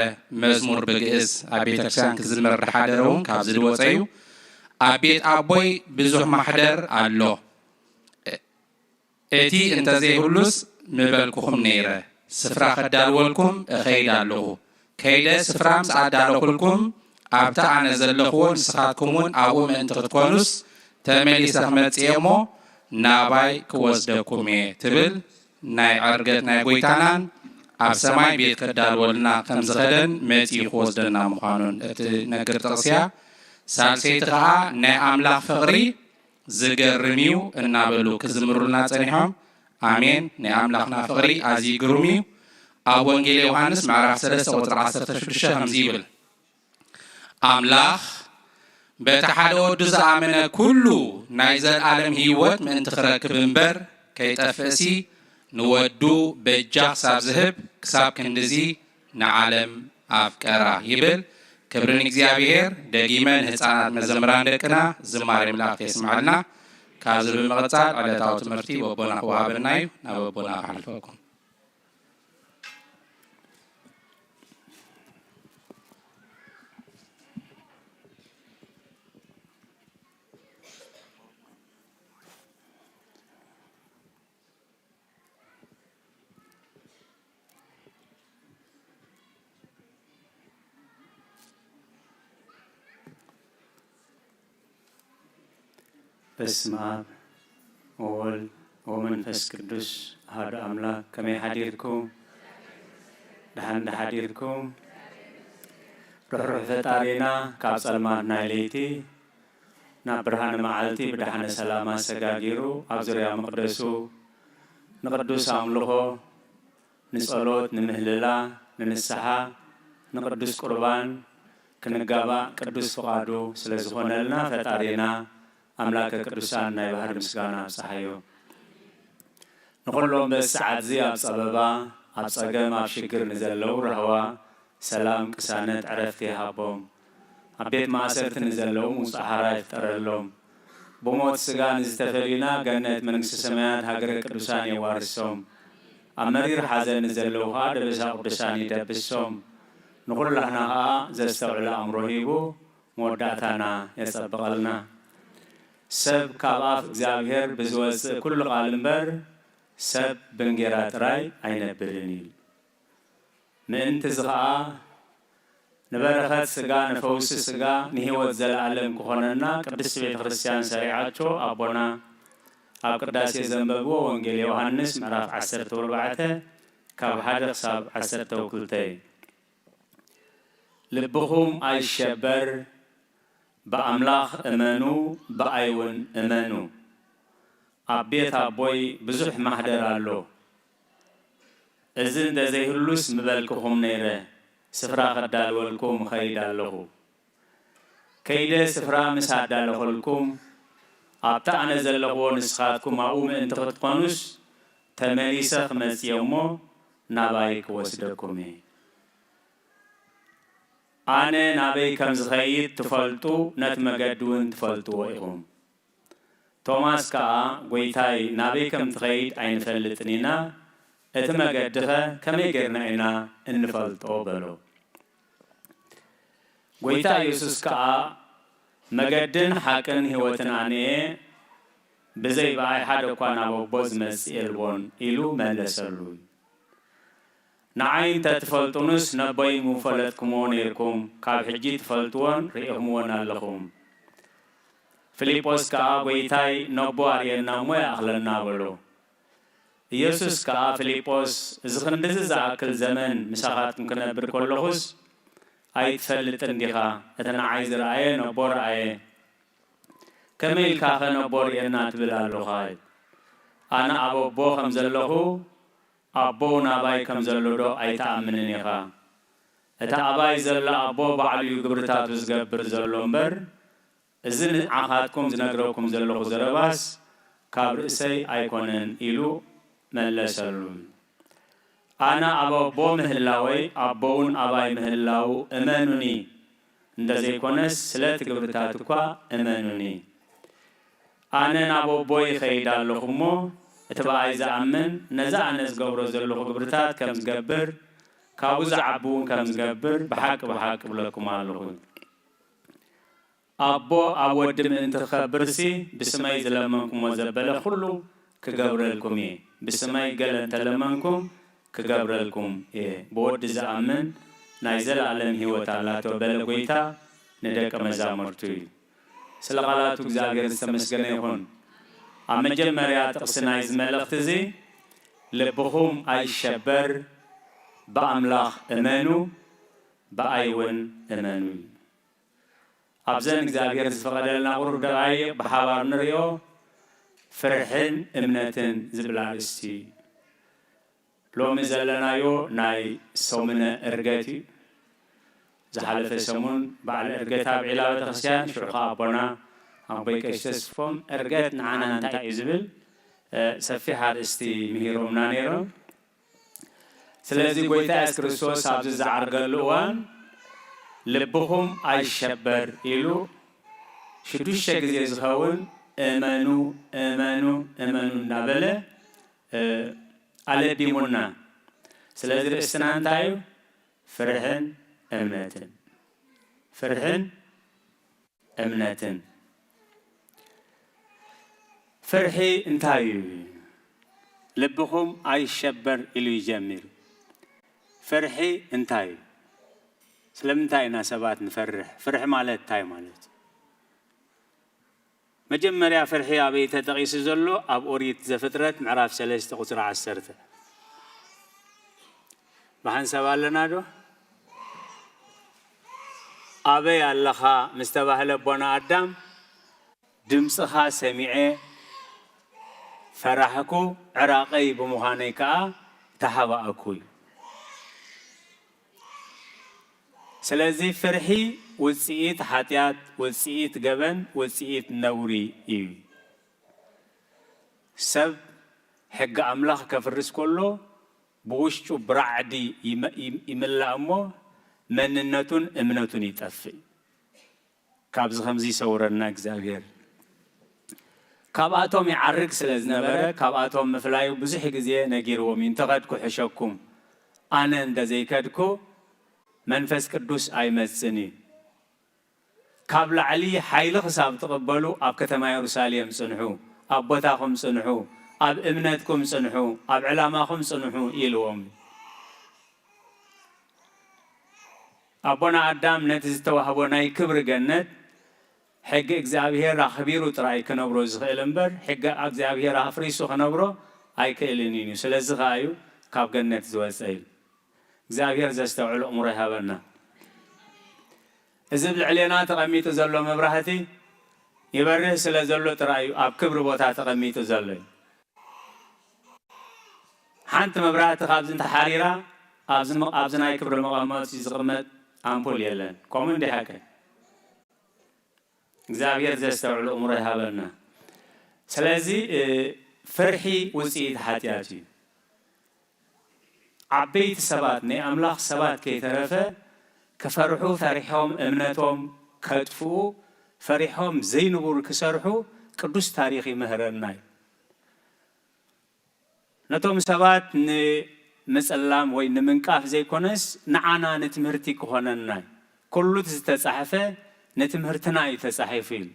መዝሙር ብግእዝ ኣብ ቤተክርስትያን ክዝመር ዝሓደረ እውን ካብዚ ዝወፀ እዩ። ኣብ ቤት ኣቦይ ብዙሕ ማሕደር ኣሎ። እቲ እንተዘይህሉስ ምበልኩኹም ነይረ፣ ስፍራ ከዳልወልኩም እኸይድ ኣለኹ። ከይደ ስፍራ ምስ ኣዳለኹልኩም፣ ኣብቲ ኣነ ዘለኽዎ ንስኻትኩም እውን ኣብኡ ምእንቲ ክትኮኑስ፣ ተመሊሰ ክመጽእ እየ እሞ፣ ናባይ ክወስደኩም እየ ትብል ናይ ዕርገት ናይ ጐይታናን ኣብ ሰማይ ቤት ከዳልወልና ከም ዝኸደን መጺኡ ክወስደና ምዃኑን እትነግር ጥቕሲ እያ። ሳልሰይቲ ኸኣ ናይ ኣምላኽ ፍቕሪ ዝገርም እዩ እናበሉ ክዝምሩልና ጸኒሖም። ኣሜን። ናይ ኣምላኽና ፍቕሪ ኣዝዩ ግሩም እዩ። ኣብ ወንጌል ዮሃንስ ምዕራፍ ሰለስተ ቁጽሪ ዓሰርተ ሽዱሽተ ከምዚ ይብል፣ ኣምላኽ በቲ ሓደ ወዱ ዝኣመነ ኩሉ ናይ ዘለኣለም ህይወት ምእንቲ ክረክብ እምበር ከይጠፍእሲ፣ ንወዱ በጃ ክሳብ ዝህብ ክሳብ ክንድዚ ንዓለም ኣፍቀራ ይብል። ክብሪ ንእግዚኣብሔር። ደጊመ ንህፃናት መዘምራን ደቅና ዝማሬ መላእክት የስምዐልና። ካብዚ ብምቕፃል ዕለታዊ ትምህርቲ ወቦና ክወሃበና እዩ። ናብ ወቦና ከሕልፈኩም። በስመ አብ ወወልድ ወመንፈስ ቅዱስ አሐዱ አምላክ። ከመይ ሓዲርኩም? ደሓን ዶ ሓዲርኩም? ርሕሩሕ ፈጣሪና ካብ ጸልማት ናይ ለይቲ ናብ ብርሃነ መዓልቲ ብደሓነ ሰላም ኣሰጋጊሩ ኣብ ዙርያ መቕደሱ ንቅዱስ ኣምልኾ ንጸሎት፣ ንምህልላ፣ ንንስሓ፣ ንቅዱስ ቁርባን ክንጋባእ ቅዱስ ፍቓዱ ስለ ዝኾነልና፣ ፈጣሪና ኣምላከ ቅዱሳን ናይ ባህሪ ምስጋና ኣብጽሓዮ። ንኹሎም በዚ ሰዓትዚ ኣብ ጸበባ፣ ኣብ ጸገም፣ ኣብ ሽግር ንዘለዉ ራህዋ፣ ሰላም፣ ቅሳነት፣ ዕረፍቲ ይሃቦም። ኣብ ቤት ማእሰርቲ ንዘለዉ ምውጻእ ሓራ ይፍጠረሎም። ብሞት ስጋ ንዝተፈልዩና ገነት መንግስቲ ሰማያት ሃገረ ቅዱሳን የዋርሶም። ኣብ መሪር ሓዘን ንዘለዉ ኸኣ ደበሳ ቅዱሳን ይደብሶም። ንኹላህና ኸኣ ዘስተውዕል ኣእምሮ ሂቡ መወዳእታና የጸብቐልና። ሰብ ካብ ኣፍ እግዚኣብሔር ብዝወጽእ ኩሉ ቃል እምበር ሰብ ብእንጌራ ጥራይ ኣይነብርን እዩ። ምእንቲ እዚ ኸኣ ንበረኸት ስጋ፣ ንፈውሲ ስጋ፣ ንህይወት ዘለኣለም ክኾነና ቅድስቲ ቤተ ክርስቲያን ሰሪዓቶ ኣቦና ኣብ ቅዳሴ ዘንበብዎ ወንጌል ዮሃንስ ምዕራፍ ዓሰርተ ኣርባዕተ ካብ ሓደ ክሳብ ዓሰርተ ክልተ እዩ። ልብኹም ኣይሸበር፣ ብኣምላኽ እመኑ፣ ብኣይ እውን እመኑ። ኣብ ቤት ኣቦይ ብዙሕ ማሕደር ኣሎ። እዚ እንተዘይህሉስ ምበልኩኹም ነይረ፣ ስፍራ ከዳልወልኩም እኸይድ ኣለኹ። ከይደ ስፍራ ምስ ኣዳለኹልኩም፣ ኣብቲ ኣነ ዘለኹዎ ንስኻትኩም ኣብኡ ምእንቲ ክትኮኑስ፣ ተመሊሰ ክመጽእ እየ እሞ ናባይ ክወስደኩም እየ። ኣነ ናበይ ከም ዝኸይድ ትፈልጡ፣ ነቲ መገዲ እውን ትፈልጥዎ ኢኹም። ቶማስ ከኣ፣ ጐይታይ፣ ናበይ ከም ትኸይድ ኣይንፈልጥን ኢና፣ እቲ መገዲኸ ከመይ ጌርና ኢና እንፈልጦ? በሎ። ጐይታ ኢየሱስ ከኣ፣ መገድን ሓቅን ህይወትን ኣነ እየ፣ ብዘይ ብኣይ ሓደ እኳ ናብ ኣቦ ዝመጽእ የልቦን ኢሉ መለሰሉ። ንዓይ እንተ ትፈልጡንስ ነቦይ ምፈለጥኩምዎ ነይርኩም፣ ካብ ሕጂ ትፈልጥዎን ርኢኹምዎን ኣለኹም። ፊልጶስ ከኣ፣ ጐይታይ፣ ነቦ ኣርእየና እሞ ይኣኽለና በሎ። ኢየሱስ ከኣ፣ ፊልጶስ፣ እዚ ክንድዚ ዝኣክል ዘመን ምሳኻትኩም ክነብር ከለኹስ ኣይትፈልጥን ዲኻ? እቲ ንዓይ ዝረኣየ ነቦ ረኣየ። ከመይ ኢልካኸ ነቦ ርእየና ትብል ኣለኻ? ኣነ ኣብ ኣቦ ከም ዘለኹ ኣቦ ናባይ ከም ዘሎ ዶ ኣይትኣምንን ኢኻ? እቲ ኣባይ ዘሎ ኣቦ ባዕሉ እዩ ግብርታቱ ዝገብር ዘሎ እምበር፣ እዚ ንዓኻትኩም ዝነግረኩም ዘለኹ ዘረባስ ካብ ርእሰይ ኣይኮነን ኢሉ መለሰሉ። ኣነ ኣብ ኣቦ ምህላወይ፣ ኣቦ እውን ኣባይ ምህላዉ እመኑኒ። እንተዘይኮነስ ስለቲ ግብርታት እኳ እመኑኒ። ኣነ ናብ ኣቦ ይኸይድ ኣለኹ እሞ፣ እቲ ብኣይ ዝኣምን ነዚ ኣነ ዝገብሮ ዘለኹ ግብርታት ከም ዝገብር፣ ካብኡ ዝዓቢ እውን ከም ዝገብር ብሓቂ ብሓቂ እብለኩም ኣለኹ። ኣቦ ኣብ ወዲ ምእንቲ ክኸብርሲ፣ ብስመይ ዝለመንኩሞ ዘበለ ኩሉ ክገብረልኩም እየ። ብስመይ ገለ እንተለመንኩም ክገብረልኩም እየ። ብወዲ ዝኣምን ናይ ዘለኣለም ህይወት ኣላቶ በለ ጐይታ ንደቀ መዛሙርቱ እዩ። ስለ ቃላቱ እግዚኣብሔር ዝተመስገነ ይኹን። ኣብ መጀመርያ ጥቕሲ ናይዚ መልእኽቲ እዚ፣ ልብኹም ኣይሸበር፣ ብኣምላኽ እመኑ፣ ብኣይ እውን እመኑ እዩ። ኣብዘን እግዚኣብሔር ዝፈቐደልና ቁሩብ ደቓይቕ ብሓባር ንሪኦ፣ ፍርሕን እምነትን ዝብል ኣርእስቲ እዩ። ሎሚ ዘለናዮ ናይ ሰሙነ ዕርገት እዩ። ዝሓለፈ ሰሙን በዓል ዕርገት ኣብ ዒላ ቤተክርስትያን፣ ሽዑ ኸዓ ኣቦና ኣቦይ ቀሺ ተስፎም ዕርገት ንዓና እንታይ እዩ ዝብል፣ እ፣ ሰፊሕ ኣርእስቲ ምሂሮምና ነይሮም። ስለዚ ጐይታ የሱስ ክርስቶስ ኣብዚ ዝዓርገሉ እዋን፣ "ልብኹም ኣይሸበር" ኢሉ ሽዱሽተ ግዜ ዝኸውን "እመኑ፣ እመኑ፣ እመኑ" እናበለ፣ እ፣ ኣለዲሙና። ስለዚ ርእስትና እንታይ እዩ? ፍርሕን እምነትን። ፍርሕን እምነትን። ፍርሒ እንታይ እዩ? ልብኹም ኣይሸበር ኢሉ ይጀምር። ፍርሒ እንታይ እዩ? ስለምንታይ ኢና ሰባት ንፈርሕ? ፍርሒ ማለት እንታይ ማለት እዩ? መጀመርያ ፍርሒ ኣበይ ተጠቒሱ ዘሎ? ኣብ ኦሪት ዘፍጥረት ምዕራፍ ሰለስተ ቁጽሪ ዓሰርተ። ብሓንሳብ ኣለና ዶ? "ኣበይ ኣለኻ?" ምስ ተባህለ ኣቦና ኣዳም፣ "ድምጽኻ ሰሚዐ ፈራሕኩ፣ ዕራቐይ ብምዃነይ ከኣ ተሃባእኩ እዩ። ስለዚ ፍርሒ ውፅኢት ሓጢኣት፣ ውፅኢት ገበን፣ ውፅኢት ነውሪ እዩ። ሰብ ሕጊ ኣምላኽ ከፍርስ ከሎ ብውሽጡ ብራዕዲ ይመ- ይም- ይምላእ እሞ መንነቱን እምነቱን ይጠፍእ። ካብዚ ከምዚ ይሰውረና እግዚኣብሔር። ካብኣቶም ይዓርግ ስለ ዝነበረ ካብኣቶም ምፍላዩ ብዙሕ ግዜ ነጊርዎም እዩ። እንተኸድኩ ሕሸኩም፣ ኣነ እንተዘይከድኩ መንፈስ ቅዱስ ኣይመጽን እዩ። ካብ ላዕሊ ሓይሊ ክሳብ ትቕበሉ ኣብ ከተማ የሩሳሌም ጽንሑ፣ ኣብ ቦታኹም ጽንሑ፣ ኣብ እምነትኩም ጽንሑ፣ ኣብ ዕላማኹም ጽንሑ ኢልዎም። ኣቦና ኣዳም ነቲ ዝተዋህቦ ናይ ክብሪ ገነት ሕጊ እግዚኣብሔር ኣኽቢሩ ጥራይ ክነብሮ ዝኽእል እምበር ሕጊ እግዚኣብሔር ኣፍሪሱ ክነብሮ ኣይክእልን እዩ። ስለዚ ከኣ እዩ ካብ ገነት ዝወጸ ኢሉ። እግዚኣብሔር ዘስተውዕል ኣእምሮ ይሃበና። እዚ ኣብ ልዕሌና ተቐሚጡ ዘሎ መብራህቲ ይበርህ ስለ ዘሎ ጥራይ እዩ ኣብ ክብሪ ቦታ ተቐሚጡ ዘሎ እዩ። ሓንቲ መብራህቲ ካብዚ እንተሓሪራ ኣብዚ ም- ኣብዚ ናይ ክብሪ መቐመጢ ዝቕመጥ ኣምፑል የለን። ከምኡ እንዲሓከ እግዚኣብሔር ዘስተውዕል ኣእምሮ ይሃበና። ስለዚ እ፣ ፍርሒ ውፅኢት ሓጢኣት እዩ። ዓበይቲ ሰባት ናይ ኣምላኽ ሰባት ከይተረፈ ክፈርሑ ፈሪሖም እምነቶም ከጥፍኡ ፈሪሖም ዘይንቡር ክሰርሑ ቅዱስ ታሪኽ ይምህረና እዩ። ነቶም ሰባት ንምጽላም ወይ ንምንቃፍ ዘይኮነስ ንዓና ንትምህርቲ ክኾነና እዩ። ኩሉ እቲ ዝተጻሕፈ ንትምህርትና እዩ ተጻሒፉ ኢሉ።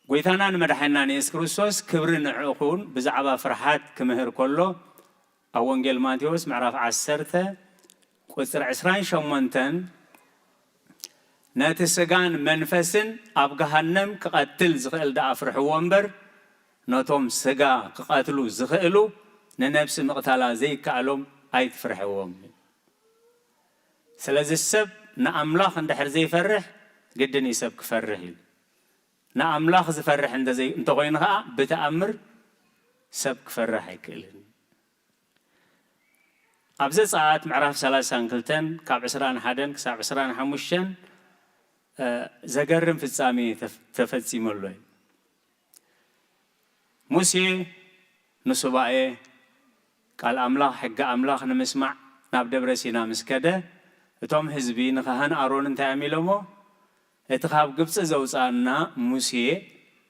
ጎይታና ንመድሓኒና ንየሱስ ክርስቶስ ክብሪ ንዕኡ ክውን ብዛዕባ ፍርሓት ክምህር ከሎ ኣብ ወንጌል ማቴዎስ ምዕራፍ ዓሰርተ ቁጽሪ ዕስራን ሸሞንተን ነቲ ስጋን መንፈስን ኣብ ገሃነም ክቐትል ዝኽእል ደኣ ፍርሕዎ እምበር ነቶም ስጋ ክቐትሉ ዝኽእሉ ንነብሲ ምቕታላ ዘይከኣሎም ኣይትፍርሕዎም። ስለዚ ሰብ ንኣምላኽ እንድሕር ዘይፈርሕ ግድን እዩ ሰብ ክፈርሕ እዩ። ንኣምላኽ ዝፈርሕ እንተዘይ- እንተኾይኑ ኸዓ ብተኣምር ሰብ ክፈርሕ ኣይክእልን። ኣብ ዘጸኣት ምዕራፍ ሰላሳን ክልተን ካብ ዕስራን ሓደን ክሳብ ዕስራን ሓሙሽተን እ፣ ዘገርም ፍጻሜ ተፍ- ተፈጺሙ ኣሎ እዩ። ሙሴ ንሱባኤ ቃል ኣምላኽ ሕጊ ኣምላኽ ንምስማዕ ናብ ደብረ ሲና ምስ ከደ እቶም ህዝቢ ንኻህን ኣሮን እንታይ እዮም ኢሎሞ? እቲ ካብ ግብፂ ዘውፃእና ሙሴ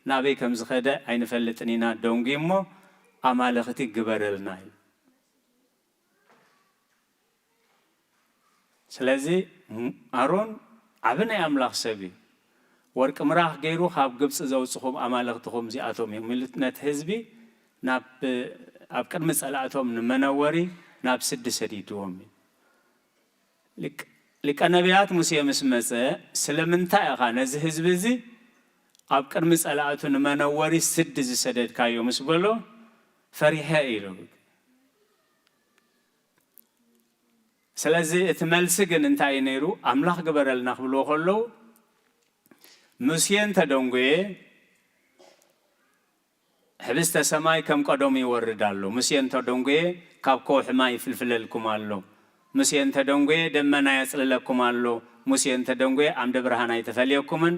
ናበይ ከም ዝኸደ ኣይንፈልጥን ኢና፣ ደንጉ እሞ ኣማልኽቲ ግበረልና እዩ። ስለዚ ኣሮን ዓቢ ናይ ኣምላኽ ሰብ እዩ። ወርቂ ምራኽ ገይሩ ካብ ግብፂ ዘውፅኹም ኣማልኽትኹም እዚኣቶም እዮም ኢሉ ነቲ ህዝቢ ናብ ኣብ ቅድሚ ፀላእቶም ንመነወሪ ናብ ስዲ ሰዲድዎም እዩ። ሊቀ ነቢያት ሙሴ ምስ መፀ ስለምንታይ ኢኻ ነዚ ህዝቢ እዚ ኣብ ቅድሚ ፀላእቱ ንመነወሪ ስዲ ዝሰደድካዮ ምስ በሎ ፈሪሐ ኢሉ። ስለዚ እቲ መልሲ ግን እንታይ እዩ ነይሩ? ኣምላኽ ግበረልና ክብልዎ ከለዉ ሙሴ እንተደንጎየ ሕብስተ ሰማይ ከም ቀደሙ ይወርድ ኣሎ። ሙሴ እንተደንጎየ ካብ ከውሒ ማይ ይፍልፍለልኩም ኣሎ። ሙሴ እንተደንጎየ ደመና የጽልለኩም ኣሎ። ሙሴ እንተደንጎየ ዓምደ ብርሃን ኣይተፈልየኩምን።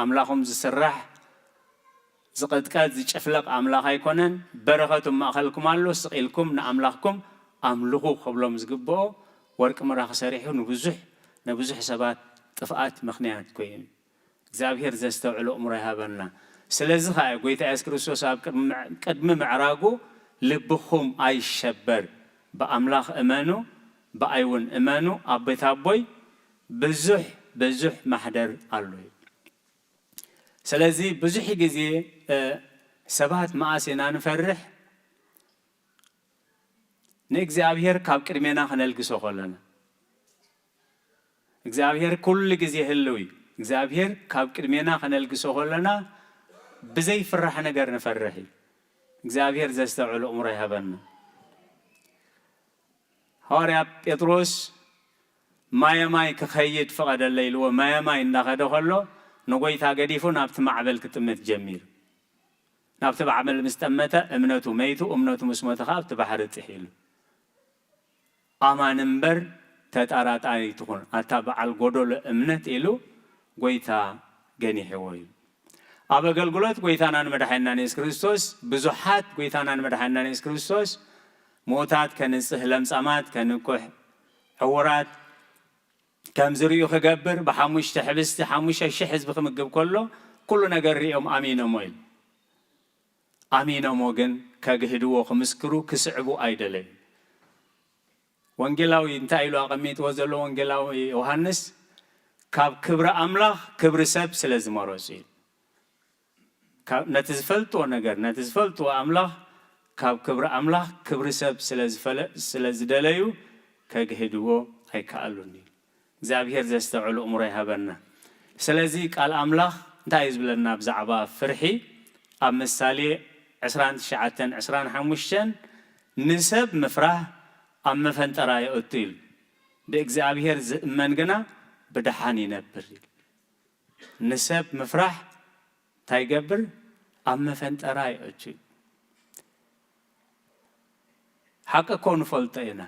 ኣምላኹም ዝስራሕ ዝቕጥቀጥ ዝጭፍለቕ ኣምላኽ ኣይኮነን። በረኸቱ ኣብ ማእኸልኩም ኣሎ። ስቕ ኢልኩም ንኣምላኽኩም ኣምልኹ ክብሎም ዝግብኦ ወርቂ ምራኽ ሰሪሑ ንብዙሕ ንብዙሕ ሰባት ጥፍኣት ምኽንያት ኮይኑ እግዚኣብሔር ዘስተውዕሎ እምሮ ይሃበና። ስለዚ ኸኣ ጎይታ የሱስ ክርስቶስ ኣብ ቅድሚ ምዕ- ቅድሚ ምዕራጉ ልብኹም ኣይሸበር፣ ብኣምላኽ እመኑ፣ ብኣይ እውን እመኑ፣ ኣብ ቤት ኣቦይ ብዙሕ ብዙሕ ማሕደር ኣሎ እዩ። ስለዚ ብዙሕ ግዜ እ፣ ሰባት መኣስ ኢና ንፈርሕ? ንእግዚኣብሔር ካብ ቅድሜና ክነልግሶ ከለና እግዚኣብሔር ኩሉ ግዜ ህልው እዩ። እግዚኣብሔር ካብ ቅድሜና ከነልግሶ ከለና ብዘይፍራሕ ነገር ንፈርሕ እዩ። እግዚኣብሔር ዘስተውዕል እምሮ ይሃበና። ሃዋርያ ጴጥሮስ ማየ ማይ ክኸይድ ፍቐደለይ ኢልዎ ማየ ማይ እንዳኸደ ከሎ ንጎይታ ገዲፉ ናብቲ ማዕበል ክጥምት ጀሚሩ። ናብቲ ባዕመል ምስ ጠመተ እምነቱ መይቱ፣ እምነቱ ምስ ሞተ ኸዓ ኣብቲ ባሕሪ ጥሒሉ። ኣማን እምበር ተጣራጣሪ ትኹን፣ ኣታ በዓል ጎደሎ እምነት ኢሉ ጎይታ ገኒሕዎ እዩ። ኣብ ኣገልግሎት ጎይታናን መድሓኒናን የሱስ ክርስቶስ ብዙሓት ጎይታናን መድሓኒናን የሱስ ክርስቶስ ምዉታት ከንጽህ፣ ለምጻማት ከንኩሕ፣ ዕዉራት ከም ዝርእዩ ክገብር፣ ብሓሙሽተ ሕብስቲ ሓሙሽተ ሽሕ ህዝቢ ክምግብ ከሎ፣ ኩሉ ነገር ርእዮም ኣሚኖሞ ኢሉ። ኣሚኖሞ ግን ከግህድዎ ክምስክሩ ክስዕቡ ኣይደለዩ። ወንጌላዊ እንታይ ኢሉ ኣቐሚጥዎ ዘሎ? ወንጌላዊ ዮሃንስ፣ ካብ ክብሪ ኣምላኽ ክብሪ ሰብ ስለ ዝመረጹ እዩ። ካብ፣ ነቲ ዝፈልጥዎ ነገር፣ ነቲ ዝፈልጥዎ ኣምላኽ፣ ካብ ክብሪ ኣምላኽ ክብሪ ሰብ ስለ ዝፈለ-፣ ስለ ዝደለዩ ከግህድዎ ኣይከኣሉን እዩ። እግዚኣብሔር ዘስተውዕል እእምሮ ይሃበና። ስለዚ ቃል ኣምላኽ እንታይ እዩ ዝብለና ብዛዕባ ፍርሒ? ኣብ ምሳሌ ዕስራን ትሽዓተን ዕስራን ሓሙሽተን፣ "ንሰብ ምፍራህ ኣብ መፈንጠራ የእቱ" ኢሉ። "ብእግዚኣብሔር ዝእመን ግና ብደሓን ይነብር" ኢሉ። ንሰብ ምፍራሕ እንታይ ይገብር? ኣብ መፈንጠራ የእቱ። ሓቂ እኮ ንፈልጦ ኢና።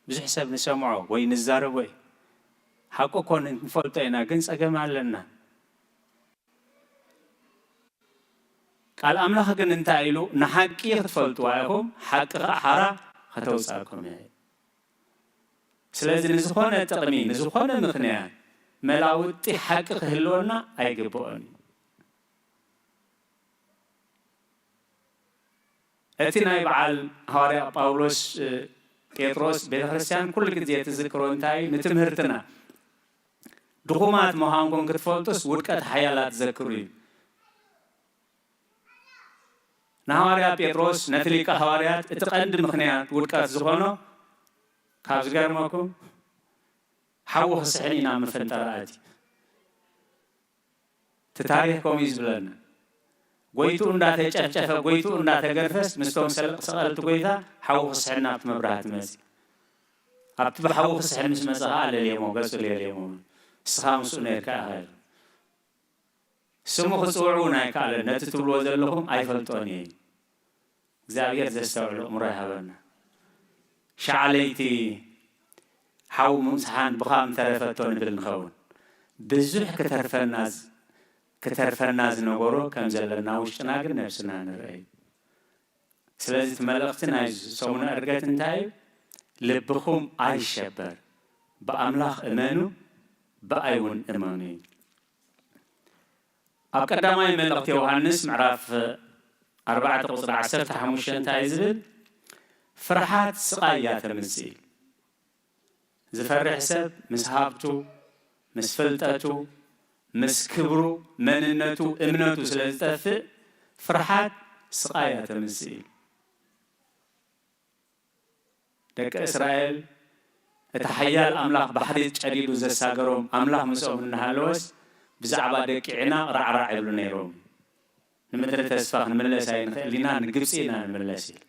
ብዙሕ ሰብ ንሰምዖ ወይ ንዛረቦ እዩ። ሓቂ እኮ ንፈልጦ ኢና፣ ግን ጸገም ኣለና። ቃል ኣምላኽ ግን እንታይ ኢሉ? "ንሓቂ ክትፈልጥዋ ኢኹም፣ ሓቂ ኸኣ ሓራ ከተውጽኣኩም እያ" ኢሉ። ስለዚ ንዝኾነ ጥቕሚ፣ ንዝኾነ ምኽንያት መላውጢ ሓቂ ክህልወና ኣይግብኦን እዩ። እቲ ናይ በዓል ሃዋርያ ጳውሎስ፣ እ፣ ጴጥሮስ ቤተ ክርስቲያን ኩሉ ግዜ ትዝክሮ እንታይ እዩ? ንትምህርትና። ድኹማት ምዃንኩም ክትፈልጡስ ውድቀት ሓያላት ዘክሩ እዩ። ንሃዋርያ ጴጥሮስ፣ ነቲ ሊቀ ሃዋርያት፣ እቲ ቀንዲ ምኽንያት ውድቀት ዝኾኖ፣ ካብ ዝገርመኩም፣ ሓዊ ክስሕን ኢና መፈንጠራ ኣትዩ። እቲ ታሪኽ ከምኡ እዩ ዝብለና። ጎይትኡ እንዳተጨፍጨፈ፣ ጎይትኡ እንዳተገርፈስ፣ ምስቶም ሰለ-፣ ሰቐልቲ ጎይታ ሓዊ ክስሕን ናብቲ መብራህቲ መጽእ። ኣብቲ ብሓዊ ክስሕን ምስ መጸ ኸዓ ለልየሞ፣ ገጹ ለልየሞ። "ንስኻ ምስኡ ነይርካ ኢኻ" ኢሉ። ስሙ ክጽውዑ እውን ኣይከኣለን። "ነቲ ትብልዎ ዘለኹም ኣይፈልጦን እየ" ኢሉ። እግዚኣብሔር ዘስተውዕል ኣእምሮ ይሃበና። ሻዕ ለይቲ ሓው ምምስሓን ብኻ ምተረፈቶ ንብል ንኸውን። ብዙሕ ክተርፈና ዝ-፣ ክተርፈና ዝነበሮ ከም ዘለና ውሽጥና ግን ነብስና ንርኢ። ስለዚ እቲ መልእኽቲ ናይ ሰሙነ ዕርገት እንታይ እዩ? ልብኹም ኣይሸበር፣ ብኣምላኽ እመኑ፣ ብኣይ እውን እመኑ እዩ። ኣብ ቀዳማይ መልእኽቲ ዮሃንስ ምዕራፍ ኣርባዕተ ቁጽሪ ዓሰርተ ሓሙሽተ እንታይ እዩ ዝብል? ፍርሓት ስቓይ እያ ተምጽእ። ዝፈርሕ ሰብ ምስ ሃብቱ፣ ምስ ፍልጠቱ፣ ምስ ክብሩ፣ መንነቱ፣ እምነቱ ስለ ዝጠፍእ ፍርሓት ስቓይ እያ ተምጽእ። ደቂ እስራኤል፣ እቲ ሓያል ኣምላኽ ባሕሪ ጨዲዱ ዘሳገሮም ኣምላኽ ምስኦም እናሃለወስ፣ ብዛዕባ ደቂ ዒናቕ ራዕራዕ ይብሉ ነይሮም። ንምድሪ ተስፋ ክንምለስ ኣይንኽእል ኢና፣ ንግብጺ ኢና ንምለስ ኢሉ።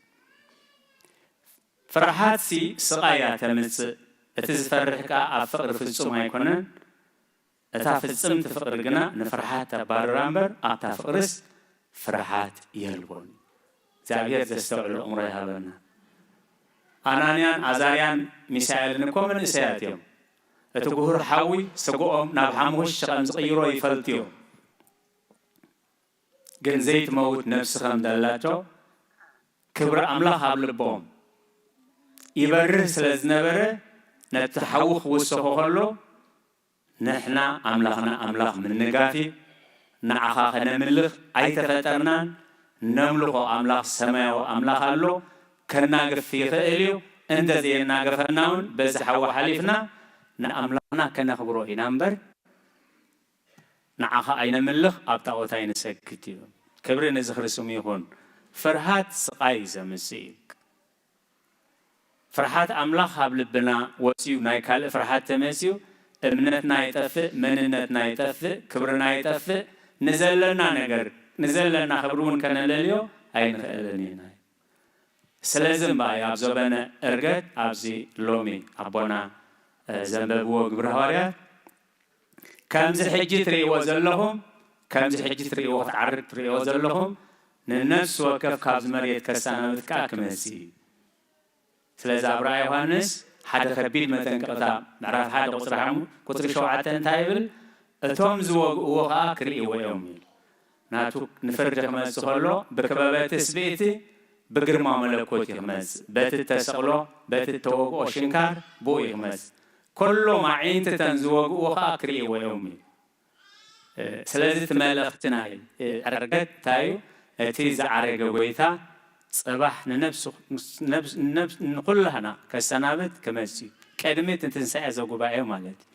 ፍርሓትሲ ስቓይ እያ ተምጽእ፣ እቲ ዝፈርሕ ከኣ ኣብ ፍቕሪ ፍጹም ኣይኮነን። እታ ፍጽምቲ ፍቕሪ ግና ንፍርሓት ተባርራ እምበር፣ ኣብታ ፍቕርስ ፍርሓት የልቦን። እግዚኣብሔር ዘስተውዕል ኣእምሮ ይሃበና። ኣናንያን ኣዛርያን ሚሳኤልን እኮ መንእሰያት እዮም። እቲ ጉሁር ሓዊ ስግኦም ናብ ሓሙኽሽቲ ከም ዝቕይሮ ይፈልጡ እዮም። ግን ዘይትመውት ነብሲ ከም ዘላቶ ክብሪ ኣምላኽ ኣብ ልቦም ይበርህ ስለ ዝነበረ፣ ነቲ ሓዊ ክውሰኾ ከሎ፣ ንሕና ኣምላኽና ኣምላኽ ምንጋፍ እዩ። ንዓኻ ከነምልኽ ኣይተፈጠርናን። ነምልኾ ኣምላኽ፣ ሰማያዊ ኣምላኽ ኣሎ፣ ከናግፍ ይኽእል እዩ። እንተ ዘየናገፈና እውን በዚ ሓዊ ሓሊፍና ንኣምላኽና ከነኽብሮ ኢና እምበር፣ ንዓኻ ኣይነምልኽ፣ ኣብ ጣዖት ኣይንሰግድ እዩ። ክብሪ ንዝኽሪ ስሙ ይኹን። ፍርሃት ስቓይ ዘምጽእ እዩ። ፍርሃት ኣምላኽ ኣብ ልብና ወጽዩ፣ ናይ ካልእ ፍርሃት ተመጽዩ፣ እምነትና ይጠፍእ፣ መንነትና ይጠፍእ፣ ክብርና ይጠፍእ፣ ንዘለና ነገር፣ ንዘለና ክብሪ እውን ከነለልዮ ኣይንኽእልን ኢና። ስለዚ እምበኣር ኣብ ዘበነ ዕርገት፣ ኣብዚ ሎሚ ኣቦና፣ እ፣ ዘንበብዎ ግብረ ሃዋርያት፣ ከምዚ ሕጂ ትርእይዎ ዘለኹም፣ ከምዚ ሕጂ ትርእይዎ ክትዓርግ ትርእይዎ ዘለኹም፣ ንነፍሲ ወከፍ ካብዚ መሬት ከሰናብት ከኣ ክመጽእ እዩ። ስለዚ ኣብ ራእይ ዮሃንስ ሓደ ከቢድ መጠንቀቕታ፣ ምዕራፍ ሓደ ቁጽሪ ሓሙ-፣ ቁጽሪ ሸውዓተ እንታይ ይብል? "እቶም ዝወግእዎ ኸኣ ክርእይዎ እዮም" ይብል። ናቱ ንፍርዲ ክመጽእ ከሎ ብክበበ ትስብእቲ ብግርማ መለኮት እዩ ክመጽእ። በቲ እተሰቕሎ፣ በቲ እተወግኦ ሽንካር ብኡ እዩ ክመጽእ። "ከሎም ኣዒንቲ እተን ዝወግእዎ ኸኣ ክርእይዎ እዮም" ይብል። እ፣ ስለዚ እቲ መልእኽቲ ናይ፣ እ፣ ዕርገት እንታይ እዩ? እቲ ዝዓረገ ጎይታ ጽባሕ ንነብሱ-፣ ነብስ-፣ ነብስ-፣ ንኹላህና ከሰናብት ክመጽእ እዩ። ቅድሚ እቲ ትንሳኤ ዘጉባኤ ማለት እዩ።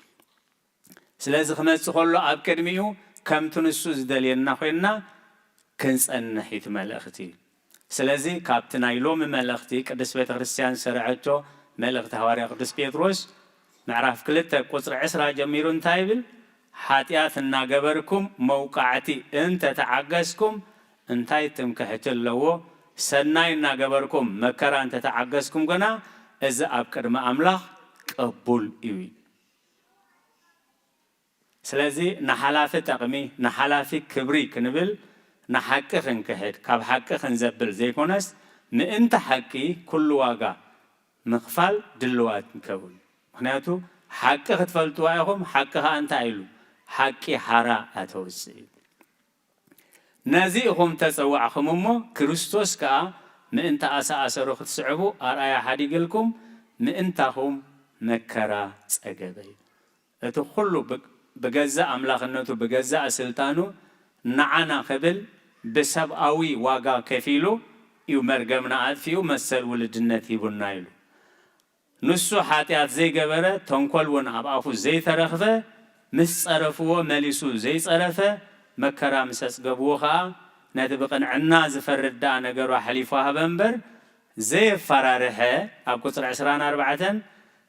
ስለዚ ክመጽእ ከሎ ኣብ ቅድሚኡ ከምቲ ንሱ ዝደልየና ኮይንና ክንጸንሕ እዩ እቲ መልእኽቲ። ስለዚ ካብቲ ናይ ሎሚ መልእኽቲ ቅድስት ቤተ ክርስቲያን ዝሰርዐቶ መልእኽቲ ሃዋርያ ቅዱስ ጴጥሮስ ምዕራፍ ክልተ ቁጽሪ ዕስራ ጀሚሩ እንታይ ይብል? "ሓጢኣት እናገበርኩም መውቃዕቲ እንተተዓገስኩም እንታይ ትምክሕቲ ኣለዎ? ሰናይ እናገበርኩም መከራ እንተተዓገስኩም ግና እዚ ኣብ ቅድሚ ኣምላኽ ቅቡል እዩ" ይብል። ስለዚ ንሓላፊ ጠቕሚ፣ ንሓላፊ ክብሪ ክንብል፣ ንሓቂ ክንክሕድ፣ ካብ ሓቂ ክንዘብል ዘይኮነስ፣ ምእንቲ ሓቂ ኩሉ ዋጋ ምኽፋል ድልዋት ንከውን። ምኽንያቱ ሓቂ ክትፈልጥዋ ኢኹም፣ ሓቂ ኸኣ እንታይ ኢሉ? ሓቂ ሓራ ኣተውጽእ እዩ። ነዚ ኢኹም ተጸዋዕኹም እሞ፣ ክርስቶስ ከኣ ምእንቲ ኣሰኣሰሩ ክትስዕቡ ኣርኣያ ሓዲግልኩም፣ ምእንታኹም መከራ ጸገበ እዩ። እቲ ኩሉ ብ-፣ ብገዛእ ኣምላኽነቱ፣ ብገዛእ ስልጣኑ ንዓና ክብል ብሰብኣዊ ዋጋ ከፊሉ እዩ መርገምና ኣጥፊኡ መሰል ውልድነት ሂቡና ኢሉ። ንሱ ሓጢኣት ዘይገበረ፣ ተንኮል እውን ኣብ ኣፉ ዘይተረኽበ፣ ምስ ጸረፍዎ መሊሱ ዘይጸረፈ፣ መከራ ምስ ኣጽገብዎ ኸኣ ነቲ ብቕንዕና ዝፈርድ ደኣ ነገሩ ኣሕሊፉ ሃበ እምበር፣ ዘየፈራርሐ፣ ኣብ ቁጽሪ ዕስራን ኣርባዕተን፣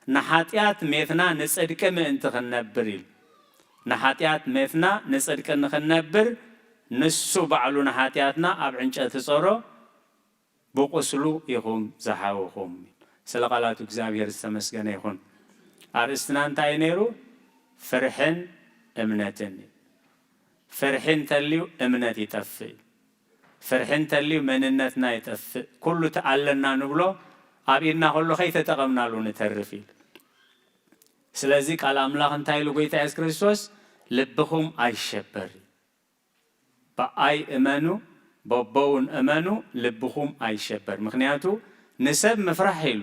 "ንሓጢኣት ሜትና ንጽድቂ ምእንቲ ክንነብር" ኢሉ። ንሓጢኣት ሜትና ንጽድቂ ንኽንነብር፣ ንሱ ባዕሉ ንሓጢኣትና ኣብ ዕንጨቲ ጾሮ፣ ብቁስሉ ኢኹም ዝሓወኹም። ስለ ቃላቱ እግዚኣብሔር ዝተመስገነ ይኹን። ኣርእስትና እንታይ እዩ ነይሩ? ፍርሕን እምነትን። ፍርሒ እንተልዩ እምነት ይጠፍእ። ፍርሒ እንተልዩ መንነትና ይጠፍእ። ኩሉ እቲ ኣለና ንብሎ ኣብ ኢድና ከሎ ከይተጠቐምናሉ ንተርፍ ኢሉ። ስለዚ ቃል ኣምላኽ እንታይ ኢሉ ጎይታ የሱስ ክርስቶስ? "ልብኹም ኣይሸበር፣ ብኣይ እመኑ፣ በቦውን እመኑ፣ ልብኹም ኣይሸበር። ምኽንያቱ ንሰብ ምፍራሕ" ኢሉ።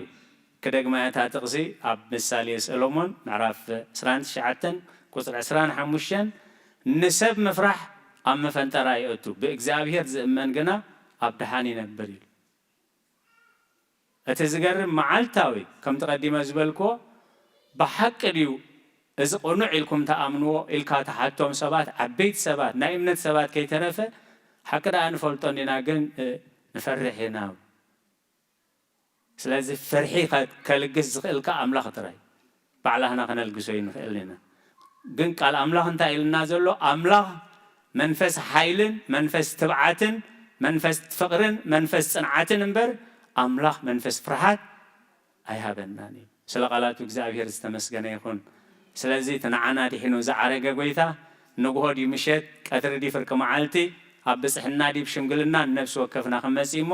ክደግማ እታ ጥቕሲ ኣብ ምሳሌ ሰሎሞን ምዕራፍ ዕስራን ትሽዓተን ቁጽሪ ዕስራን ሓሙሽተን፣ "ንሰብ ምፍራሕ ኣብ መፈንጠራ ይእቱ፣ ብእግዚኣብሔር ዝእመን ግና ኣብ ደሓን ይነብር" ኢሉ። እቲ ዝገርም መዓልታዊ፣ ከምቲ ቀዲመ ዝበልክዎ፣ ብሓቂ ድዩ እዚ ቅኑዕ ኢልኩም ትኣምንዎ ኢልካ ትሓቶም ሰባት፣ ዓበይቲ ሰባት፣ ናይ እምነት ሰባት ከይተረፈ፣ ሓቂ ደኣ ንፈልጦ እንዲና፣ ግን፣ እ፣ ንፈርሕ ኢና። ስለዚ ፍርሒ ከ-፣ ከልግስ ዝኽእል ከኣ ኣምላኽ ጥራይ። ባዕላህና ከነልግሶ ኣይንኽእልን ኢና። ግን ቃል ኣምላኽ እንታይ ኢልና ዘሎ? ኣምላኽ መንፈስ ሓይልን መንፈስ ትብዓትን መንፈስ ፍቕርን መንፈስ ጽንዓትን እምበር፣ ኣምላኽ መንፈስ ፍርሃት ኣይሃበናን እዩ። ስለ ቃላቱ እግዚኣብሔር ዝተመስገነ ይኹን። ስለዚ እቲ ንዓና ድሒኑ ዝዓረገ ጎይታ፣ ንግሆ ድዩ ምሸት፣ ቀትሪ ድዩ ፍርቂ መዓልቲ፣ ኣብ ብጽሕና ድዩ ሽምግልና ንነፍሲ ወከፍና ክንመጽእ እሞ፣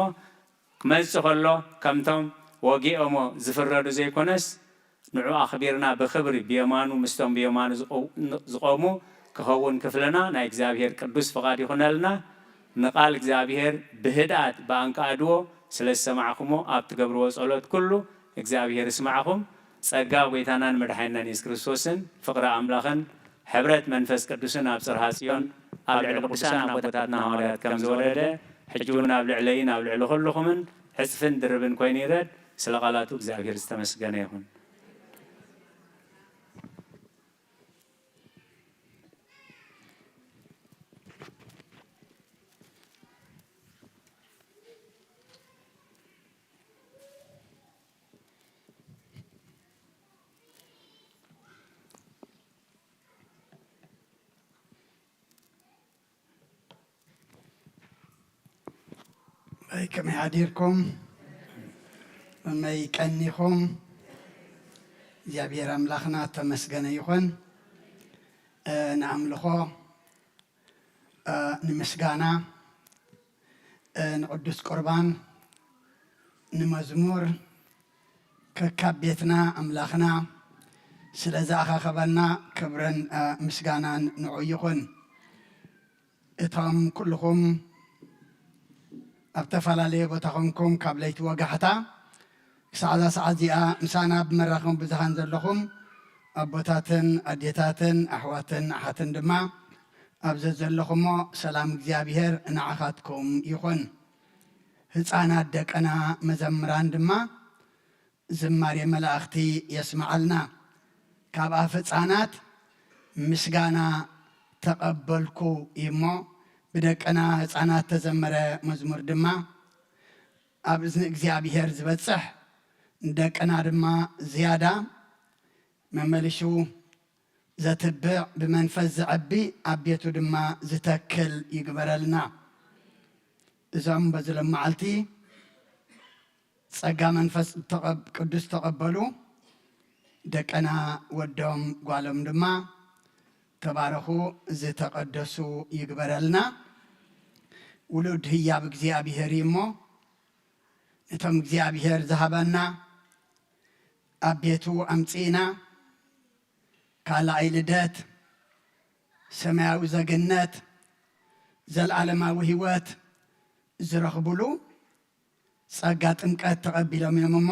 ክመጽእ ከሎ ከምቶም ወጊኦሞ ዝፍረዱ ዘይኮነስ፣ ንዑ ኣኽቢርና ብኽብሪ ብየማኑ ምስቶም ብየማኑ ዝቆ-፣ ዝቆሙ ክኸውን ክፍልና ናይ እግዚኣብሔር ቅዱስ ፍቓድ ይኹነልና። ንቃል እግዚኣብሔር ብህድኣት ብኣንቃዕድዎ ስለ ዝሰማዕኩሞ፣ ኣብ ትገብርዎ ጸሎት ኩሉ እግዚኣብሔር ይስማዕኹም። ጸጋ ጐይታናን መድሓኒናን የሱስ ክርስቶስን ፍቕሪ ኣምላኽን ሕብረት መንፈስ ቅዱስን ኣብ ጽርሃ ጽዮን ኣብ ልዕሊ ቅዱሳን ኣቦታትና ሃዋርያት ከም ዝወረደ፣ ሕጂ እውን ኣብ ልዕለይን ኣብ ልዕሊ ኩልኹምን ዕጽፍን ድርብን ኮይኑ ይረድ። ስለ ቃላቱ እግዚኣብሔር ዝተመስገነ ይኹን። ኣይ፣ ከመይ ሓዲርኩም? ከመይ ቀኒኹም? እግዚኣብሔር ኣምላኽና ተመስገነ ይኹን። እ፣ ንኣምልኾ፣ እ፣ ንምስጋና፣ ንቅዱስ ቁርባን፣ ንመዝሙር፣ ከካብ ቤትና ኣምላኽና ስለ ዝኣኻኸበና ክብርን ምስጋናን ንዑ ይኹን። እቶም ኩልኹም ኣብ ተፈላለየ ቦታ ኾንኩም ካብ ለይቲ ወጋሕታ ክሳዕ እዛ ሰዓት እዚኣ ምሳና ብመራኸቢ ብዙሃን ዘለኹም ኣቦታትን ኣዴታትን ኣሕዋትን ኣሓትን ድማ ኣብ ዘዘለኹሞ ሰላም እግዚኣብሔር ንዓኻትኩም ይኹን። ህፃናት ደቅና መዘምራን ድማ ዝማሬ መላእኽቲ የስምዓልና። ካብ ኣፍ ህፃናት ምስጋና ተቐበልኩ እዩ እሞ ብደቅና ህፃናት ተዘመረ መዝሙር ድማ ኣብ እዝኒ እግዚኣብሔር ዝበፅሕ ንደቅና ድማ ዝያዳ መመሊሹ ዘትብዕ ብመንፈስ ዘዐቢ ኣብ ቤቱ ድማ ዝተክል ይግበረልና። እዞም በዚ ሎም መዓልቲ ጸጋ መንፈስ ተቐብ-፣ ቅዱስ ተቐበሉ ደቅና ወዶም ጓሎም ድማ ተባረኹ ዝተቐደሱ ይግበረልና። ውሉድ ህያብ እግዚኣብሔር እዩ እሞ ነቶም እግዚኣብሔር ዝሃበና ኣብ ቤቱ ኣምጺእና ካልኣይ ልደት፣ ሰማያዊ ዘግነት፣ ዘለዓለማዊ ህይወት ዝረኽቡሉ ጸጋ ጥምቀት ተቐቢሎም እዮም እሞ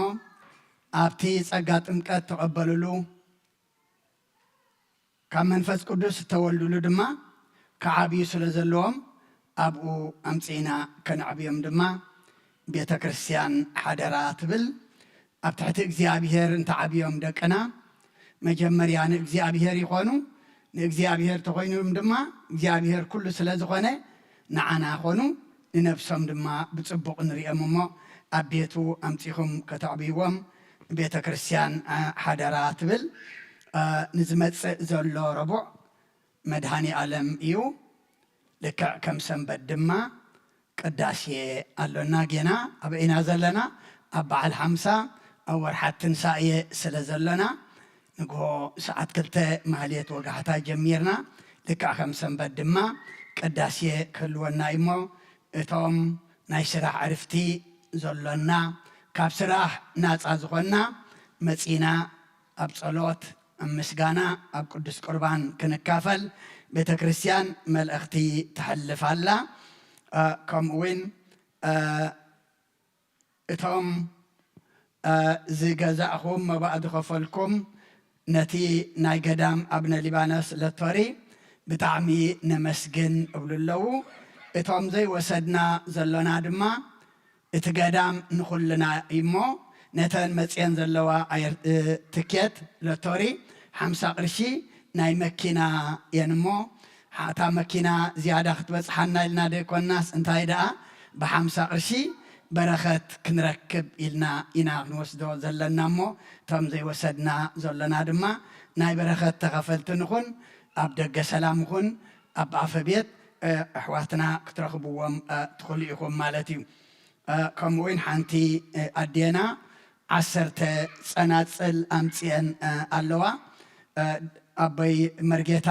ኣብቲ ጸጋ ጥምቀት ተቐበሉሉ ካብ መንፈስ ቅዱስ እተወልዱሉ ድማ ክዓብዩ ስለ ዘለዎም ኣብኡ ኣምጺእና ከነዕብዮም ድማ ቤተ ክርስቲያን ሓደራ ትብል። ኣብ ትሕቲ እግዚኣብሔር እንተዓብዮም ደቅና መጀመርያ ንእግዚኣብሔር ይኾኑ። ንእግዚኣብሔር ተኾይኖም ድማ እግዚኣብሔር ኩሉ ስለ ዝኾነ ንዓና ኾኑ፣ ንነብሶም ድማ ብጽቡቕ ንሪኦም እሞ ኣብ ቤቱ ኣምጺኹም ከተዕብይዎም ቤተ ክርስቲያን ሓደራ ትብል። ንዝመጽእ ዘሎ ረቡዕ መድሃኒ ኣለም እዩ። ልክዕ ከም ሰንበት ድማ ቅዳሴ ኣሎና። ጌና ኣበይ ኢና ዘለና? ኣብ በዓል ሓምሳ ኣብ ወርሓ ትንሳኤ ስለ ዘሎና ንግሆ ሰዓት ክልተ ማህሌት ወጋሕታ ጀሚርና። ልክዕ ከም ሰንበት ድማ ቅዳሴ ክህልወና እዩ እሞ እቶም ናይ ስራሕ ዕርፍቲ ዘሎና ካብ ስራሕ ናፃ ዝኾንና መፂና ኣብ ጸሎት ኣብ ምስጋና ኣብ ቅዱስ ቁርባን ክንካፈል ቤተ ክርስቲያን መልእኽቲ ተሕልፍ ኣላ። ከምኡ እውን እቶም ዝገዛእኹም መባእ ዝኸፈልኩም ነቲ ናይ ገዳም ኣብነ ሊባኖስ ለቶሪ ብጣዕሚ ነመስግን እብሉ ኣለዉ። እቶም ዘይወሰድና ዘሎና ድማ እቲ ገዳም ንኹልና እሞ ነተን መፅየን ዘለዋ ትኬት ለቶሪ ሓምሳ ቅርሺ ናይ መኪና እየን እሞ እታ መኪና ዝያዳ ክትበፅሓና ኢልና ዘይኮንናስ እንታይ ደኣ ብሓምሳ ቅርሺ በረኸት ክንረክብ ኢልና ኢና ክንወስዶ ዘለና እሞ እቶም ዘይወሰድና ዘሎና ድማ ናይ በረኸት ተኸፈልቲ ንኹን። ኣብ ደገ ሰላም ይኹን ኣብ ኣፈ ቤት ኣሕዋትና ክትረኽብዎም ትኽእሉ ኢኹም ማለት እዩ። ከምኡ እውን ሓንቲ ኣዴና ዓሰርተ ፀናፅል ኣምፅአን ኣለዋ። ኣቦይ መርጌታ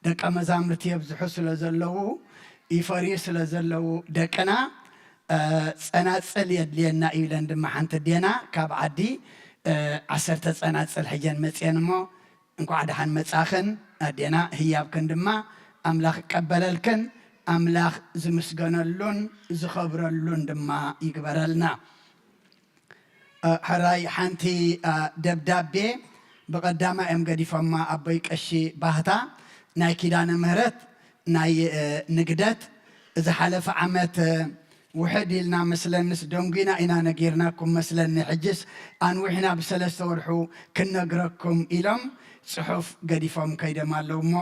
ደቀ መዛሙርቲ የብዝሑ ስለ ዘለዉ ይፈርዩ ስለ ዘለዉ ደቅና ፀናፅል የድልየና እዩ ኢለን ድማ ሓንቲ ኣዴና ካብ ዓዲ ዓሰርተ ፀናፅል ሕጀን መፅአን እሞ እንኳዕ ደሓን መጻኽን ኣዴና ህያብክን ድማ ኣምላኽ ይቀበለልክን ኣምላኽ ዝምስገነሉን ዝኸብረሉን ድማ ይግበረልና። ሕራይ ሓንቲ ደብዳቤ ብቐዳማ እዮም ገዲፎማ ኣቦይ ቀሺ ባህታ ናይ ኪዳነ ምህረት ናይ ንግደት ዝሓለፈ ዓመት ውሕድ ኢልና መስለንስ ደንጒና ኢና ነጊርናኩም መስለኒ ሕጅስ ኣንዊሕና ብሰለስተ ወርሑ ክንነግረኩም ኢሎም ጽሑፍ ገዲፎም ከይዶም ኣለዉ እሞ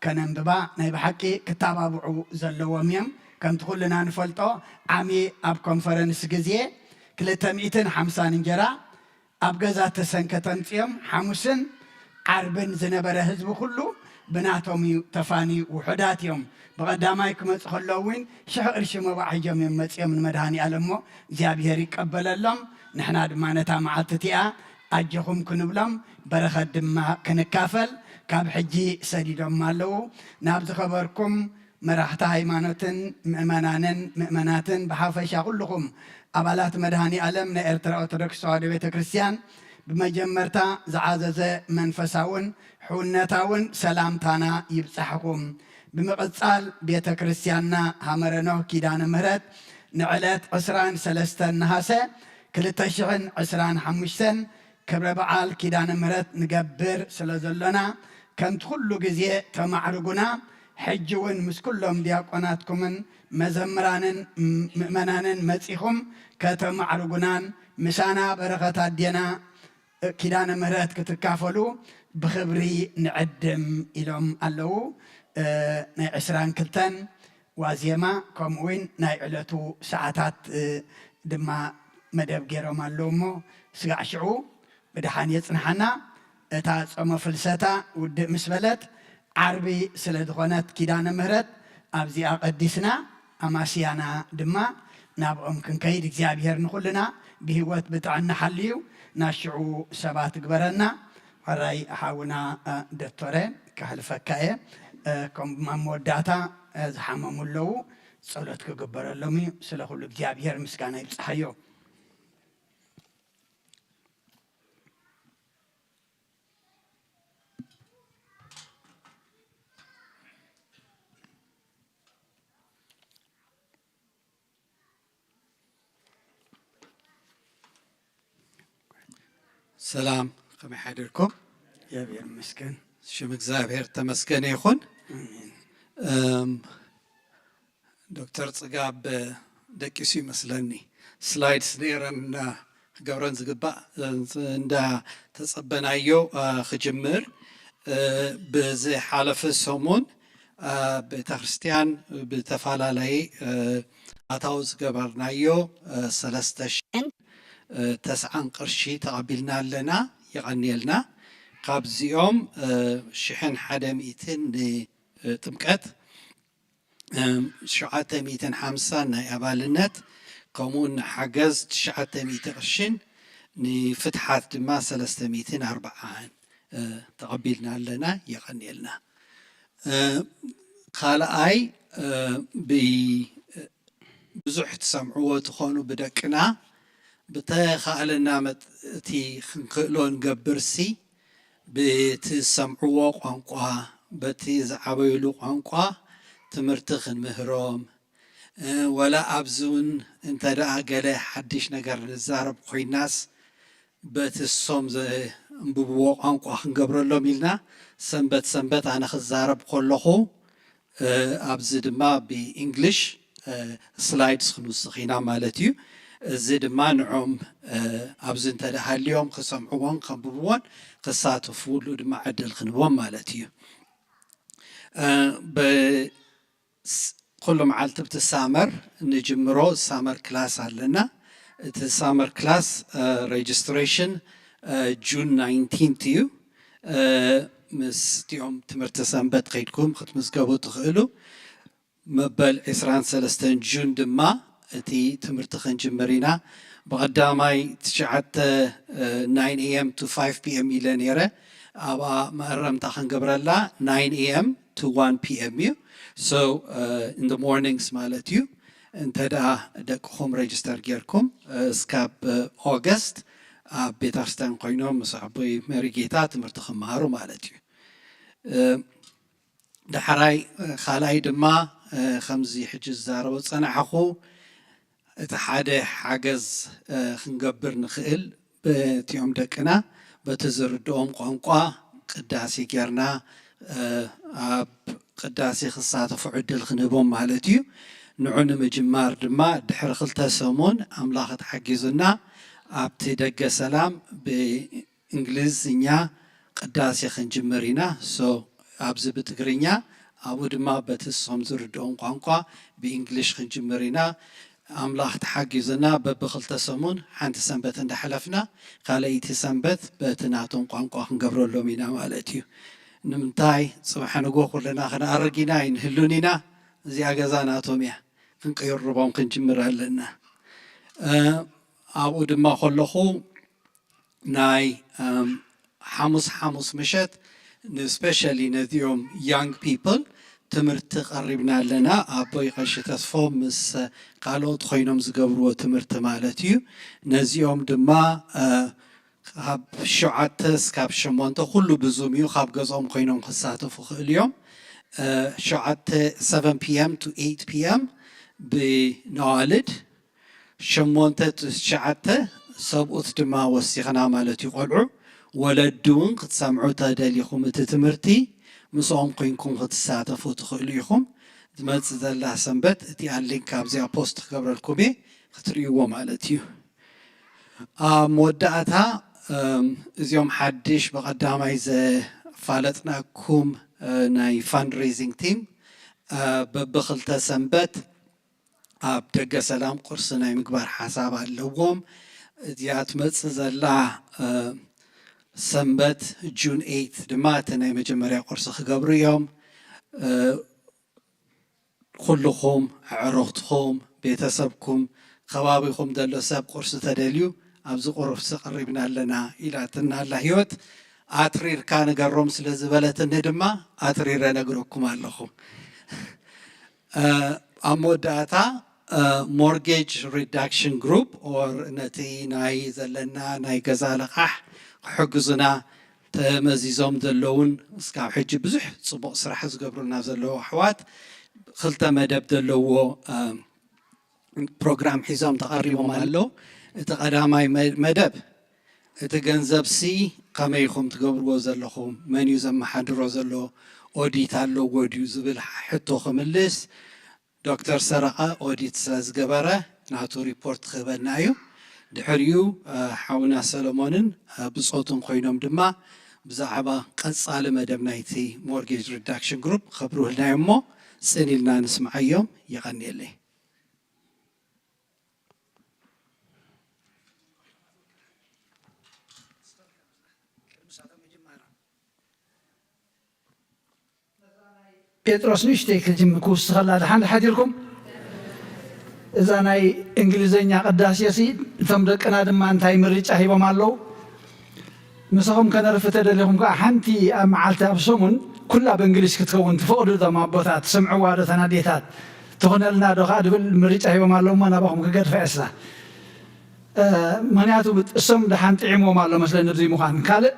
ከነንብባ ናይ ብሓቂ ክተባብዑ ዘለዎም እዮም። ከምቲ ኩልና ንፈልጦ ዓሚ ኣብ ኮንፈረንስ ግዜ ክልተ ሚእትን ሓምሳን እንጀራ ኣብ ገዛ ተሰንከ ተምፅኦም ሓሙስን ዓርብን ዝነበረ ህዝቢ ኩሉ ብናቶም እዩ ተፋንዩ። ውሑዳት እዮም። ብቐዳማይ ክመፁ ከለዉ እውን ሽሕ ቅርሺ መባዕ ሒዞም እዮም መፂኦም ንመድሃኒ ኣለም እሞ እግዚኣብሔር ይቀበለሎም። ንሕና ድማ ነታ መዓልቲ እቲኣ ኣጆኹም ክንብሎም በረኸት ድማ ክንካፈል ካብ ሕጂ ሰዲዶም ኣለዉ። ናብ ዝኸበርኩም መራሕቲ ሃይማኖትን ምእመናንን ምእመናትን ብሓፈሻ ኩልኹም ኣባላት መድኃኔ ዓለም ናይ ኤርትራ ኦርቶዶክስ ተዋህዶ ቤተ ክርስቲያን ብመጀመርታ ዝዓዘዘ መንፈሳውን ሕውነታውን ሰላምታና ይብጻሕኹም። ብምቕጻል ቤተ ክርስቲያንና ሃመረ ኖህ ኪዳነ ምህረት ንዕለት ዕስራን ሰለስተን ነሃሰ ክልተ ሽሕን ዕስራን ሓሙሽተን ክብረ በዓል ኪዳነ ምህረት ንገብር ስለ ዘሎና ከምቲ ኩሉ ግዜ ተማዕርጉና ሕጂ እውን ምስ ኩሎም ዲያቆናትኩምን መዘምራንን ምእመናንን መጺኹም ከተማዕርጉናን ምሳና በረኸት ኣዴና ኪዳነ ምህረት ክትካፈሉ ብኽብሪ ንዕድም ኢሎም ኣለዉ። ናይ ዕስራን ክልተን ዋዜማ ከምኡ እውን ናይ ዕለቱ ሰዓታት ድማ መደብ ገይሮም ኣለዉ እሞ ስጋዕ ሽዑ ብድሓን የጽንሓና። እታ ጾመ ፍልሰታ ውድእ ምስ በለት ዓርቢ ስለ ዝኾነት ኪዳነ ምህረት ኣብዚኣ ቀዲስና ኣማስያና ድማ ናብኦም ክንከይድ እግዚኣብሔር ንኹልና ብህይወት ብጥዕና ሓልዩ ናሽዑ ሰባት ግበረና። ሕራይ ሓውና ዶክተረ ከሕልፈካ እየ። ከም ኣብ መወዳእታ ዝሓመሙ ኣለዉ ጸሎት ክግበረሎም እዩ። ስለ ኩሉ እግዚኣብሔር ምስጋና ይብጽሓዮ። ሰላም፣ ከመይ ሓዲርኩም? እግዚኣብሔር ይመስገን። ሽም እግዚኣብሔር ተመስገነ ይኹን። ዶክተር ጽጋብ ደቂሱ ይመስለኒ። ስላይድስ ነይረን ክገብረን ዝግባእ እንዳ ተጸበናዮ ክጅምር። ብዝሓለፈ ሰሙን ኣብ ቤተክርስትያን ብተፈላለየ ኣታዊ ዝገበርናዮ ሰለስተ ሽሕን ተስዓን ቅርሺ ተቐቢልና ኣለና። የቐንየልና። ካብዚኦም ሽሕን ሓደ ሚእትን ንጥምቀት፣ ሽዓተ ሚእትን ሓምሳን ናይ ኣባልነት፣ ከምኡውን ንሓገዝ ትሽዓተ ሚእቲ ቅርሽን ንፍትሓት ድማ ሰለስተ ሚእትን ኣርብዓን ተቐቢልና ኣለና። የቐንየልና። ካልኣይ፣ ብዙሕ ትሰምዕዎ ትኾኑ ብደቅና፣ ብተኻእለና መጠን እቲ ክንክእሎ ንገብርሲ፣ ብቲ ዝሰምዕዎ ቋንቋ፣ በቲ ዝዓበዩሉ ቋንቋ ትምህርቲ ክንምህሮም፣ ወላ ኣብዚ እውን እንተ ደኣ ገለ ሓድሽ ነገር ንዛረብ ኮይናስ፣ በቲ እሶም ዘንብብዎ ቋንቋ ክንገብረሎም ኢልና ሰንበት ሰንበት ኣነ ክዛረብ ከለኹ፣ ኣብዚ ድማ ብእንግሊሽ ስላይድስ ክንውስኽ ኢና ማለት እዩ። እዚ ድማ ንዖም ኣብዚ እንተ ደኣ ሃልዮም ክሰምዕዎን ከንብብዎን ክሳተፍሉ ድማ ዕድል ክንቦም ማለት እዩ። ኩሉ መዓልቲ ብቲ ሳመር ንጅምሮ ሳመር ክላስ ኣለና። እቲ ሳመር ክላስ ሬጅስትሬሽን ጁን ናይንቲንት እዩ። ምስቲኦም ትምህርቲ ሰንበት ከይድኩም ክትምዝገቡ ትኽእሉ። መበል ዕስራን ሰለስተን ጁን ድማ እቲ ትምህርቲ ክንጅምር ኢና። ብቐዳማይ ትሽዓተ ናይን ኤ ኤም ቱ ፋይቭ ፒ ኤም ኢለ ነይረ። ኣብኣ መእረምታ ክንገብረላ ናይን ኤ ኤም ቱ ዋን ፒ ኤም እዩ። So in the mornings ማለት እዩ። እንተ ደኣ ደቅኹም ሬጅስተር ጌርኩም እስካብ ኦገስት ኣብ ቤተ ክርስቲያን ኮይኖም ምስ ኣቦይ መሪጌታ ትምህርቲ ክመሃሩ ማለት እዩ። ዳሕራይ ካልኣይ ድማ ከምዚ ሕጂ ዝዛረቦ ዝጸናሕኹ እቲ ሓደ ሓገዝ ክንገብር ንኽእል በቲኦም ደቅና በቲ ዝርድኦም ቋንቋ ቅዳሴ ጌርና ኣብ ቅዳሴ ክሳተፉ ዕድል ክንህቦም ማለት እዩ። ንዑ ንምጅማር ድማ ድሕሪ ክልተ ሰሙን ኣምላኽ ተሓጊዙና ኣብቲ ደገ ሰላም ብ እንግሊዝኛ ቅዳሴ ክንጅምር ኢና። So ኣብዚ ብትግርኛ ኣብኡ ድማ በቲ እሶም ዝርድኦም ቋንቋ ብእንግሊሽ ክንጅምር ኢና። ኣምላኽ ተሓጊዙና በብክልተ ሰሙን ሓንቲ ሰንበት እንዳሓለፍና ካልኣይቲ ሰንበት በቲ ናቶም ቋንቋ ክንገብረሎም ኢና ማለት እዩ። ንምንታይ? ጽባሕ ንጎ ኩልና ክንኣርግ ኢና ኣይንህሉን ኢና። እዚኣ ገዛ ናቶም እያ። ክንቅርቦም ክንጅምር ኣለና። ኣብኡ ድማ ከለኹ ናይ ሓሙስ ሓሙስ ምሸት ንስፔሻሊ ነዚኦም young people ትምህርቲ ቀሪብና ኣለና። ኣቦይ ቀሺ ተስፎ ምስ ካልኦት ኮይኖም ዝገብርዎ ትምህርቲ ማለት እዩ። ነዚኦም ድማ ካብ ሸውዓተ እስካብ ሸሞንተ ኩሉ ብዙም እዩ። ካብ ገዝኦም ኮይኖም ክሳተፉ ክእል እዮም። ሸውዓተ seven p.m. to eight p.m. ብነዋልድ ሸሞንተ ትሽዓተ ሰብኡት ድማ ወሲኽና ማለት እዩ። ቆልዑ ወለዲ እውን ክትሰምዑ ተደሊኹም እቲ ትምህርቲ ምስኦም ኮይንኩም ክትሳተፉ ትኽእሉ ኢኹም። ዝመፅእ ዘላ ሰንበት እቲ ኣሊንክ ካብዚኣ ፖስት ክገብረልኩም እየ ክትርእይዎ ማለት እዩ። ኣብ መወዳእታ እዚኦም ሓድሽ ብቐዳማይ ዘፋለጥናኩም ናይ fundraising team በብክልተ ሰንበት ኣብ ደገ ሰላም ቁርሲ ናይ ምግባር ሓሳብ ኣለዎም። እዚኣ ትመፅእ ዘላ ሰንበት ጁን ኤይት ድማ እቲ ናይ መጀመርያ ቁርሲ ክገብሩ እዮም። ኩልኹም ኣዕሩኽትኹም ቤተሰብኩም ከባቢኹም ዘሎ ሰብ ቁርሲ ተደልዩ ኣብዚ ቁርሲ ቀሪብና ኣለና ኢላትና ኣላ ህይወት። ኣትሪርካ ንገሮም ስለ ዝበለትኒ ድማ ኣትሪረ ነግረኩም ኣለኹ። ኣብ መወዳእታ ሞርጌጅ ሪዳክሽን ግሩፕ ኦር ነቲ ናይ ዘለና ናይ ገዛ ለቓሕ ክሕግዙና ተመዚዞም ዘለውን እስካብ ሕጂ ብዙሕ ፅቡቕ ስራሕ ዝገብሩልና ዘለዉ ኣሕዋት ክልተ መደብ ዘለዎ ፕሮግራም ሒዞም ተቐሪቦም ኣለዉ። እቲ ቀዳማይ መደብ እቲ ገንዘብ ሲ ከመይ ኢኹም ትገብርዎ ዘለኹም፣ መን እዩ ዘመሓድሮ ዘሎ፣ ኦዲት ኣለዎ ድዩ ዝብል ሕቶ ክምልስ ዶክተር ሰረቐ ኦዲት ስለ ዝገበረ ናቱ ሪፖርት ክህበና እዩ። ድሕሪኡ ሓውና ሰለሞንን ብፆቱን ኮይኖም ድማ ብዛዕባ ቀፃሊ መደብ ናይቲ ሞርጌጅ ሪዳክሽን ግሩፕ ከብሩህልና እዮም እሞ ፅን ኢልና ንስምዓዮም። የቐንየለይ። ጴጥሮስ ንእሽተይ ክጅም ክውስኸላ ድሓን ድሓት ኢልኩም እዛ ናይ እንግሊዘኛ ቅዳሴ ሲ እቶም ደቅና ድማ እንታይ ምርጫ ሂቦም ኣለዉ። ምሳኹም ከነርፍ ተደሊኹም ከዓ ሓንቲ ኣብ መዓልቲ ኣብ ሰሙን ኩላ ብእንግሊሽ ክትከውን ትፈቕዱ ቶም ኣቦታት ትሰምዕዋ ዶ ተናዴታት ትኾነልና ዶ ከዓ ድብል ምርጫ ሂቦም ኣለዉ እሞ ናባኹም ክገድፋ እየ ስላ ምክንያቱ እሶም ድሓን ጥዒምዎም ኣሎ መስለኒ ብዚ ምዃን ካልእ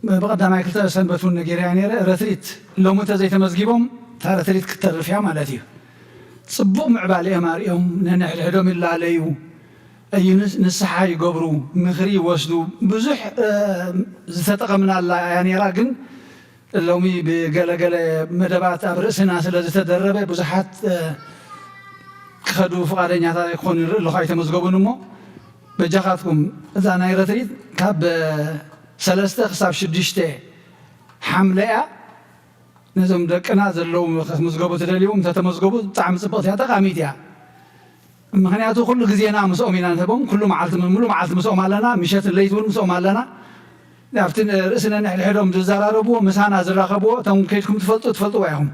ብቐዳማይ ክልተ ሰንበት እውን ነጊረያ ነይረ ረትሪት ሎሚ እንተዘይተመዝጊቦም እታ ረትሪት ክትተርፍ እያ ማለት እዩ። ፅቡቕ ምዕባለ እዮም ኣርእዮም ነንሕድሕዶም ይላለዩ እዩ ንስሓ ይገብሩ ምኽሪ ይወስዱ ብዙሕ ዝተጠቐምናላ እያ ነይራ ግን ሎሚ ብገለገለ መደባት ኣብ ርእስና ስለ ዝተደረበ ብዙሓት ክኸዱ ፍቓደኛታት ኣይኮኑ ይርኢ ኣለኹ ኣይተመዝገቡን እሞ በጃኻትኩም እዛ ናይ ረትሪት ካብ ሰለስተ ክሳብ ሽዱሽተ ሓምለ እያ ነዞም ደቅና ዘለዉ ክምዝገቡ ትደልዩ እንተተመዝገቡ ብጣዕሚ ፅብቕቲ እያ ጠቃሚት እያ ምክንያቱ ኩሉ ግዜና ምስኦም ኢና ንህቦም ኩሉ መዓልቲ ሙሉ መዓልቲ ምስኦም ኣለና ምሸት ለይት እውን ምስኦም ኣለና ኣብቲ ርእሲ ነንሕድሕዶም ዝዘራረብዎ ምሳና ዝራኸብዎ እቶም ከይድኩም ትፈልጡ ትፈልጥዋ ኢኹም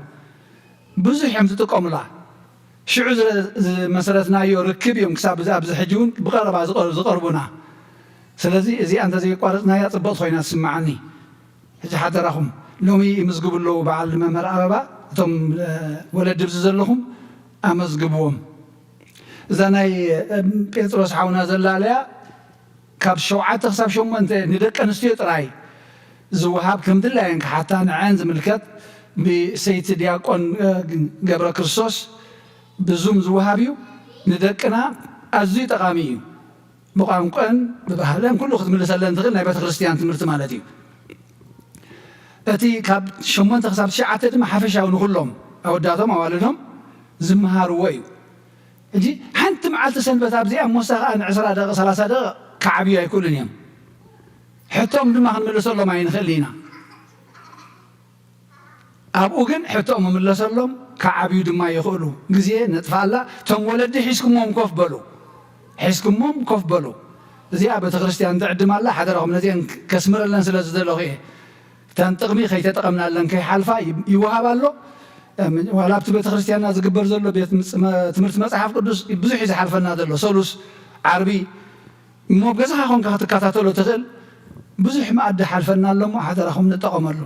ብዙሕ እዮም ዝጥቀሙላ ሽዑ ዝመሰረትናዮ ርክብ እዮም ክሳብ ኣብዚ ሕጂ እውን ብቀረባ ዝቐርቡና ስለዚ እዚኣ እንተዘየቋረፅናያ ፅብቕቲ ኮይና ትስምዓኒ ሕጂ ሓደራኹም ሎሚ ይምዝግቡ ኣለዉ በዓል መምህር ኣበባ እቶም ወለዲ ብዚ ዘለኹም ኣመዝግብዎም እዛ ናይ ጴጥሮስ ሓውና ዘላለያ ካብ ሸውዓተ ክሳብ ሸሞንተ ንደቂ ኣንስትዮ ጥራይ ዝወሃብ ከም ድላየን ክሓታ ንዐን ዝምልከት ብሰይቲ ዲያቆን ገብረ ክርስቶስ ብዙም ዝወሃብ እዩ ንደቅና ኣዝዩ ጠቓሚ እዩ ብቋንቋን ብባህለን ኩሉ ክትምልሰለን ትኽእል ናይ ቤተክርስትያን ትምህርቲ ማለት እዩ እቲ ካብ ሸሞንተ ክሳብ ትሽዓተ ድማ ሓፈሻዊ ንኩሎም ኣወዳቶም ኣዋልዶም ዝመሃርዎ እዩ ሕጂ ሓንቲ መዓልቲ ሰንበት ኣብዚኣ ሞሳ ከዓ ንዕስራ ደቂ ሰላሳ ደቂ ክዓብዩ ኣይክእሉን እዮም ሕቶም ድማ ክንምልሰሎም ኣይንኽእል ኢና ኣብኡ ግን ሕቶም ምምለሰሎም ክዓብዩ ድማ ይኽእሉ ግዜ ነጥፋላ እቶም ወለዲ ሒዝኩሞም ኮፍ በሉ ሒዝኩሞም ኮፍ በሉ እዚኣ ቤተክርስትያን ትዕድም ኣላ ሓደራኹም ነዚአን ከስምረለን ስለ ዝደለኹ እየ እተን ጥቕሚ ከይተጠቐምናለን ከይሓልፋ ይወሃብ ኣሎ ዋላ ኣብቲ ቤተክርስትያንና ዝግበር ዘሎ ቤት ትምህርቲ መፅሓፍ ቅዱስ ብዙሕ እዩ ዝሓልፈና ዘሎ ሰሉስ ዓርቢ እሞ ገዛኻ ኮንካ ክትከታተሎ ትኽእል ብዙሕ መኣዲ ሓልፈና ኣሎ እሞ ሓደራኹም ንጠቐመሉ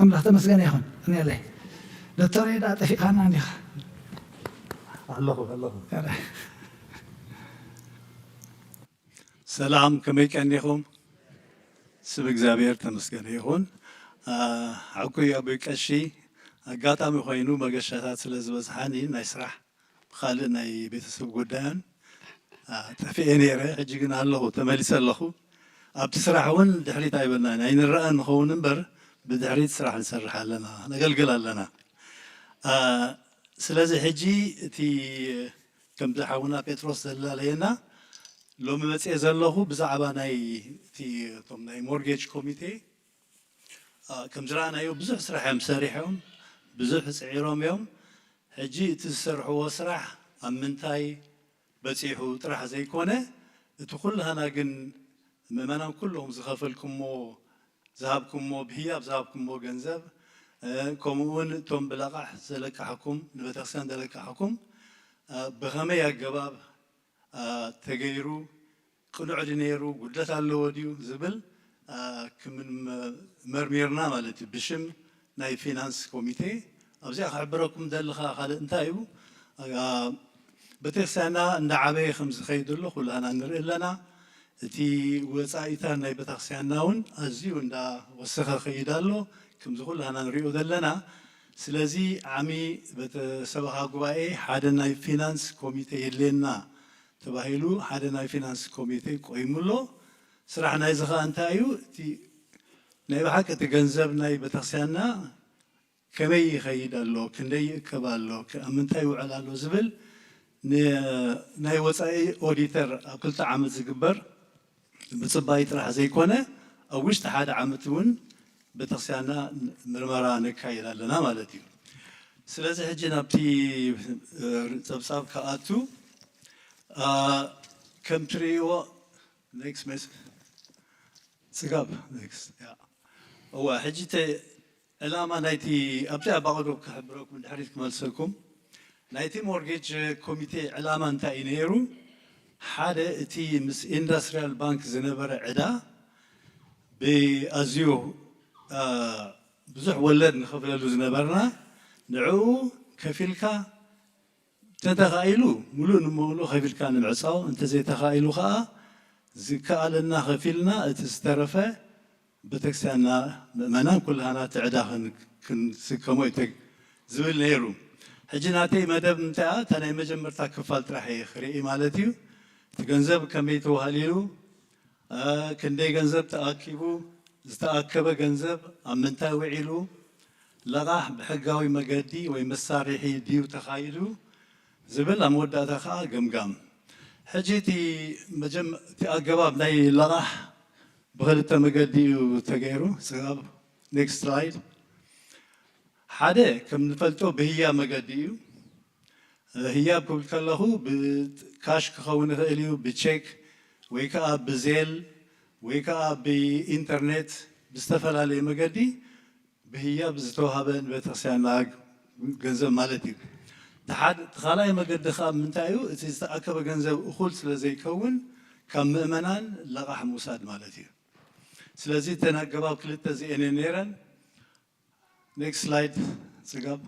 ኣምላኽ ተመስገነ ይኹን እኔለይ ዶክተር፣ ዳ ጠፊእካና እንዲኻ? ኣለኹ ኣለኹ። ኧረ። ሰላም፣ ከመይ ቀኒኹም? ስም እግዚኣብሔር ተመስገነ ይኹን። ሓኩይ ኣቦይ ቀሺ፣ ኣጋጣሚ ኮይኑ መገሻታት ስለ ዝበዝሓኒ ናይ ስራሕ ብኻልእ ናይ ቤተሰብ ጉዳያን ጠፊኤ ነይረ። ሕጂ ግን ኣለኹ፣ ተመሊሰ ኣለኹ። ኣብቲ ስራሕ እውን ድሕሪት ኣይበልናን፣ ኣይንረኣን ንኸውን እምበር ብድሕሪት ስራሕ ንሰርሕ ኣለና፣ ነገልግል ኣለና። ስለዚ ሕጂ እቲ ከምዚ ሓውና ጴጥሮስ ዘላለየና፣ ሎሚ መፅኤ ዘለኹ ብዛዕባ ናይ እቲ እቶም ናይ ሞርጌጅ ኮሚቴ፣ ከም ዝረኣናዮ ብዙሕ ስራሕ እዮም ሰሪሖም፣ ብዙሕ ፅዒሮም እዮም። ሕጂ እቲ ዝሰርሕዎ ስራሕ ኣብ ምንታይ በፂሑ ጥራሕ ዘይኮነ፣ እቲ ኩላህና ግን ምእመናን ኩሎም ዝኸፈልኩሞ፣ ዝሃብኩሞ፣ ብህያብ ዝሃብኩሞ ገንዘብ፣ ከምኡ እውን እቶም ብለቓሕ ዘለቃሕኩም፣ ንቤተክርስትያን ዘለቃሕኩም ብኸመይ ኣገባብ ተገይሩ፣ ቅኑዕ ድዩ ነይሩ፣ ጉድለት ኣለዎ ድዩ ዝብል ክምን መርሚርና ማለት እዩ። ብሽም ናይ ፊናንስ ኮሚቴ ኣብዚኣ ክሕብረኩም ደልኻ ካልእ እንታይ እዩ፣ ቤተክርስትያንና እንዳዓበየ ከም ዝኸይድ ዘሎ ኩላና ንርኢ ኣለና። እቲ ወፃኢታት ናይ ቤተክርስትያንና እውን ኣዝዩ እንዳወሰኸ ኸይድ ኣሎ፣ ከምዚ ኩላና ንሪኦ ዘለና። ስለዚ ዓሚ ቤተሰብኻ ጉባኤ ሓደ ናይ ፊናንስ ኮሚቴ የድልየና ተባሂሉ ሓደ ናይ ፊናንስ ኮሚቴ ቆይሙ ኣሎ። ስራሕ ናይዚ ኸኣ እንታይ እዩ? እቲ ናይ ብሓቂ እቲ ገንዘብ ናይ ቤተክርስትያንና ከመይ ይኸይድ ኣሎ፣ ክንደይ ይእከብ ኣሎ፣ ኣብ ምንታይ ይውዕል ኣሎ ዝብል ናይ ወፃኢ ኦዲተር ኣብ ክልተ ዓመት ዝግበር ምፅባይ ጥራሕ ዘይኮነ ኣብ ውሽጢ ሓደ ዓመት እውን ቤተክርስትያንና ምርመራ ነካይድ ኣለና ማለት እዩ። ስለዚ ሕጂ ናብቲ ፀብፃብ ክኣቱ ከም ትርእይዎ ኔክስት ሜስ ስጋብ ኔክስት እዋ ሕጂ ዕላማ ናይቲ ኣብቲ ኣባቕዶ ክሕብረኩም ድሕሪት ክመልሰኩም ናይቲ ሞርጌጅ ኮሚቴ ዕላማ እንታይ እዩ ነይሩ? ሓደ እቲ ምስ ኢንዳስትሪያል ባንክ ዝነበረ ዕዳ ብኣዝዩ ብዙሕ ወለድ ንኸፍለሉ ዝነበርና ንዕኡ ከፊልካ እንተተኻኢሉ ሙሉእ ንሙሉእ ከፊልካ ንምዕፃው፣ እንተዘይተኻኢሉ ከዓ ዝከኣለና ከፊልና እቲ ዝተረፈ ቤተክርስትያንና ምእመናን ኩላህና እቲ ዕዳ ክንስከሞ እዩ ዝብል ነይሩ። ሕጂ ናተይ መደብ እንታይ እያ? እታ ናይ መጀመርታ ክፋል ጥራሕ እየ ክርኢ ማለት እዩ። እቲ ገንዘብ ከመይ ተዋህሊሉ፣ ክንደይ ገንዘብ ተኣኪቡ፣ ዝተኣከበ ገንዘብ ኣብ ምንታይ ውዒሉ፣ ለቓሕ ብሕጋዊ መገዲ ወይ መሳርሒ ድዩ ተኻይዱ ዝብል ኣብ መወዳእታ ከዓ ገምጋም። ሕጂ እቲ ኣገባብ ናይ ለቓሕ ብኽልተ መገዲ እዩ ተገይሩ። ስጋብ ኔክስት ስላይድ። ሓደ ከም ንፈልጦ ብህያ መገዲ እዩ። ህያብ ክብል ከለኹ ብካሽ ክኸውን ይኽእል እዩ፣ ብቼክ ወይ ከዓ ብዜል ወይ ከዓ ብኢንተርኔት ብዝተፈላለየ መገዲ ብህያብ ዝተዋሃበ ንቤተክርስትያንና ገንዘብ ማለት እዩ። እቲ ካልኣይ መገዲ ከዓ ምንታይ እዩ? እቲ ዝተኣከበ ገንዘብ እኹል ስለ ዘይከውን ካብ ምእመናን ለቓሕ ምውሳድ ማለት እዩ። ስለዚ እተን ኣገባብ ክልተ እዚአን እየን ነይረን። ኔክስት ስላይድ ስጋብ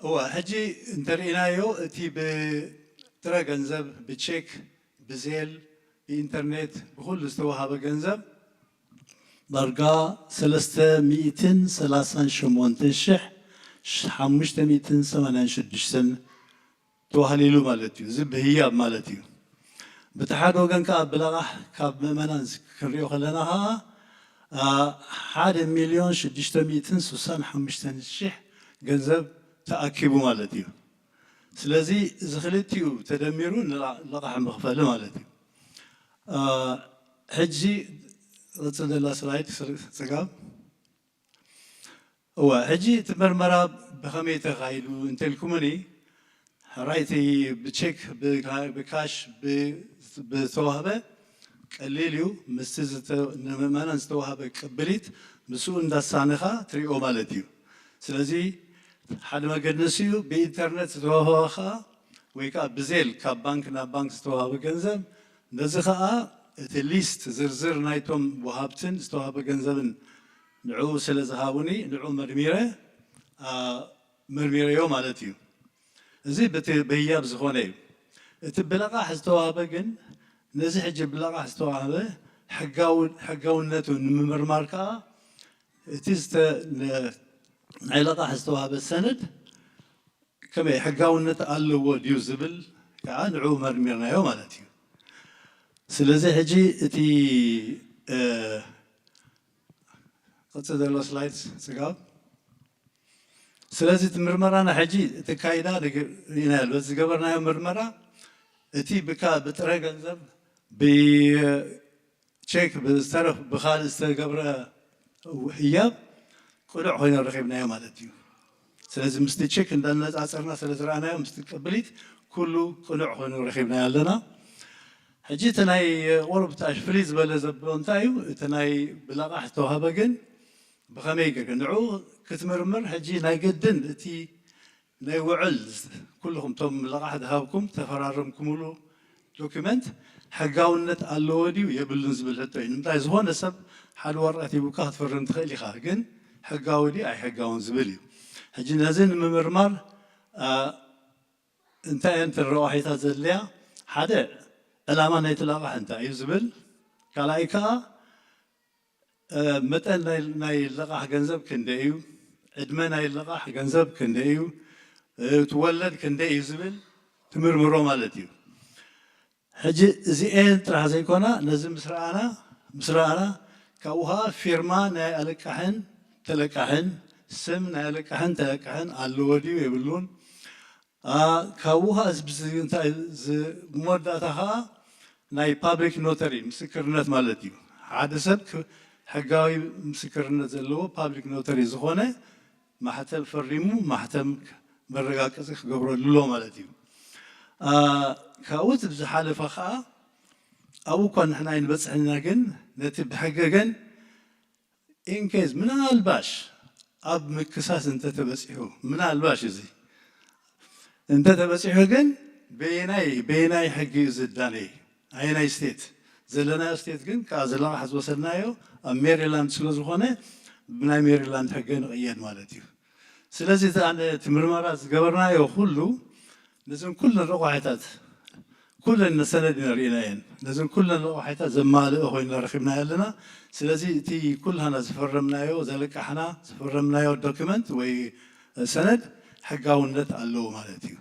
እዋ ሕጂ እንተርኢናዮ እቲ ብጥረ ገንዘብ ብቼክ ብዜል ብኢንተርኔት ብኩሉ ዝተዋሃበ ገንዘብ ዳርጋ ሰለስተ ሚእትን ሰላሳን ሸሞንተን ሽሕ ሓሙሽተ ሚእትን ሰማንያን ሽዱሽተን ተዋህሊሉ ማለት እዩ። እዚ ብህያብ ማለት እዩ። በቲ ሓደ ወገን ከዓ ብለቓሕ ካብ ምእመናን ክንሪኦ ከለና ከዓ ሓደ ሚልዮን ሽዱሽተ ሚእትን ስሳን ሓሙሽተን ሽሕ ገንዘብ ተኣኪቡ ማለት እዩ። ስለዚ እዚ ክልቲኡ ተደሚሩ ንለቓሕ መኽፈሊ ማለት እዩ። ሕጂ ቕፅል ዘላ ስላይድ ስጋብ እወ፣ ሕጂ እቲ መርመራ ብኸመይ ተኻይዱ እንተልኩምኒ፣ ሕራይቲ ብቼክ ብካሽ ብዝተዋህበ ቀሊል እዩ። ምስቲ ንምእመናን ዝተዋህበ ቅብሊት ምስኡ እንዳሳነኻ ትሪኦ ማለት እዩ። ስለዚ ሓደ መገዲ ንሱ እዩ። ብኢንተርነት ዝተዋህበ ኸዓ ወይ ከዓ ብዜል ካብ ባንክ ናብ ባንክ ዝተዋህበ ገንዘብ ነዚ ኸዓ እቲ ሊስት ዝርዝር ናይቶም ወሃብትን ዝተዋህበ ገንዘብን ንዕኡ ስለ ዝሃቡኒ ንዕኡ መርሚረ መርሚረዮ ማለት እዩ። እዚ ብቲ ብህያብ ዝኾነ እዩ። እቲ ብለቓሕ ዝተዋህበ ግን ነዚ ሕጂ ብለቓሕ ዝተዋህበ ሕጋውነቱ ንምምርማር ከዓ እቲ ናይ ለቓሕ ዝተዋህበ ሰነድ ከመይ ሕጋውነት ኣለዎ ድዩ ዝብል ከዓ ንዕኡ መርሚርናዮ ማለት እዩ። ስለዚ ሕጂ እቲ ቅጽ ዘሎ ስላይድ ስጋብ ስለዚ እቲ ምርመራና ሕጂ እቲ ካይዳ ርኢናዮ ኣሎ። ዝገበርናዮ ምርመራ እቲ ብካ ብጥረ ገንዘብ ብቼክ ብዝተረፍ ብካልእ ዝተገብረ ህያብ ቅኑዕ ኮይኖ ረኺብናዮ ማለት እዩ። ስለዚ ምስቲ ቼክ እንዳነፃፀርና ስለ ዝረኣናዮ ምስቲ ቅብሊት ኩሉ ቅኑዕ ኮይኑ ረኺብናዮ ኣለና። ሕጂ እቲ ናይ ቁሩብ ፍልይ ዝበለ ዘብሎ እንታይ እዩ? እቲ ናይ ብለቓሕ ዝተዋህበ ግን ብኸመይ ገገ ንዑ ክትምርምር ሕጂ ናይ ግድን እቲ ናይ ውዕል ኩልኹም እቶም ለቓሕ ዝሃብኩም ተፈራረምኩምሉ ዶክመንት ሕጋውነት ኣለዎ ድዩ የብሉን ዝብል ሕቶ እዩ። ንምንታይ ዝኾነ ሰብ ሓደ ወረቐት ሂቡካ ክትፍርም ትኽእል ኢኻ፣ ግን ሕጋዊ ድዩ ኣይሕጋውን ዝብል እዩ። ሕጂ ነዚ ንምምርማር እንታይ እየን ረቋሒታት ዘድልያ? ሓደ ዕላማ ናይቲ ለቓሕ እንታይ እዩ ዝብል፣ ካልኣይ ከዓ መጠን ናይ ለቓሕ ገንዘብ ክንደይ እዩ፣ ዕድመ ናይ ለቓሕ ገንዘብ ክንደይ እዩ፣ እቲ ወለድ ክንደይ እዩ ዝብል ትምርምሮ ማለት እዩ። ሕጂ እዚኤን ጥራሕ ዘይኮና ነዚ ምስ ረኣና ምስ ረኣና ካብኡ ከዓ ፊርማ ናይ ኣለቃሕን ተለቃሕን ስም ናይ ኣለቃሕን ተለቃሕን ኣለዎ ድዩ የብሉን ካብኡ ኸዓ እንታይ መወዳእታ ኸዓ ናይ ፓብሊክ ኖተሪ ምስክርነት ማለት እዩ። ሓደ ሰብ ሕጋዊ ምስክርነት ዘለዎ ፓብሊክ ኖተሪ ዝኾነ ማሕተም ፈሪሙ ማሕተም መረጋገፂ ክገብረሉ ኣሎ ማለት እዩ። ካብኡ ዝሓለፈ ኸዓ ኣብኡ እኳ ንሕና ኣይንበፅሕን ኢና፣ ግን ነቲ ብሕገ ግን ኢንኬዝ ምናልባሽ ኣብ ምክሳስ እንተተበፂሑ ምናልባሽ እዚ እንተተበፂሑ ግን በየናይ በየናይ ሕጊ እዩ ዝዳነ ኣየናይ ስቴት ዘለናዮ ስቴት ግን ከዓ ዝለቃሕ ዝወሰድናዮ ኣብ ሜሪላንድ ስለ ዝኾነ ብናይ ሜሪላንድ ሕጊ ንቕየድ ማለት እዩ። ስለዚ እቲ ምርመራ ዝገበርናዮ ኩሉ ነዘን ኩለን ረቋሒታት ኩለን ሰነድ ኢና ርኢናየን። ነዘን ኩለን ረቋሒታት ዘማልእ ኮይኑ ረኺብናዮ ኣለና። ስለዚ እቲ ኩላና ዝፈረምናዮ ዘለቃሕና ዝፈረምናዮ ዶክመንት ወይ ሰነድ ሕጋውነት ኣለዎ ማለት እዩ።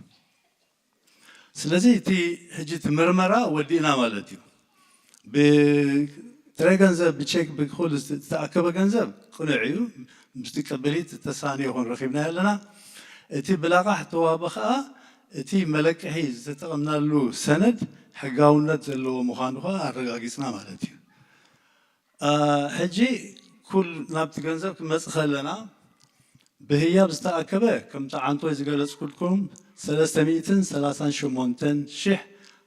ስለዚ እቲ ሕጂ እቲ ምርመራ ወዲእና ማለት እዩ። ብጥረ ገንዘብ ብቼክ ብኩሉ ዝተኣከበ ገንዘብ ቅኑዕ እዩ። ምስቲ ቅብሊት ዝተሳነ ይኹን ረኺብናዮ ኣለና። እቲ ብላቓሕ ተዋህበ ከዓ እቲ መለቅሒ ዝተጠቐምናሉ ሰነድ ሕጋውነት ዘለዎ ምዃኑ ከዓ ኣረጋጊፅና ማለት እዩ። ሕጂ ኩል ናብቲ ገንዘብ ክመፅ ከለና ብህያብ ዝተኣከበ ከምቲ ዓንቶይ ዝገለፅኩልኩም ሰለስተ ሚእትን ሰላሳን ሸሞንተን ሽሕ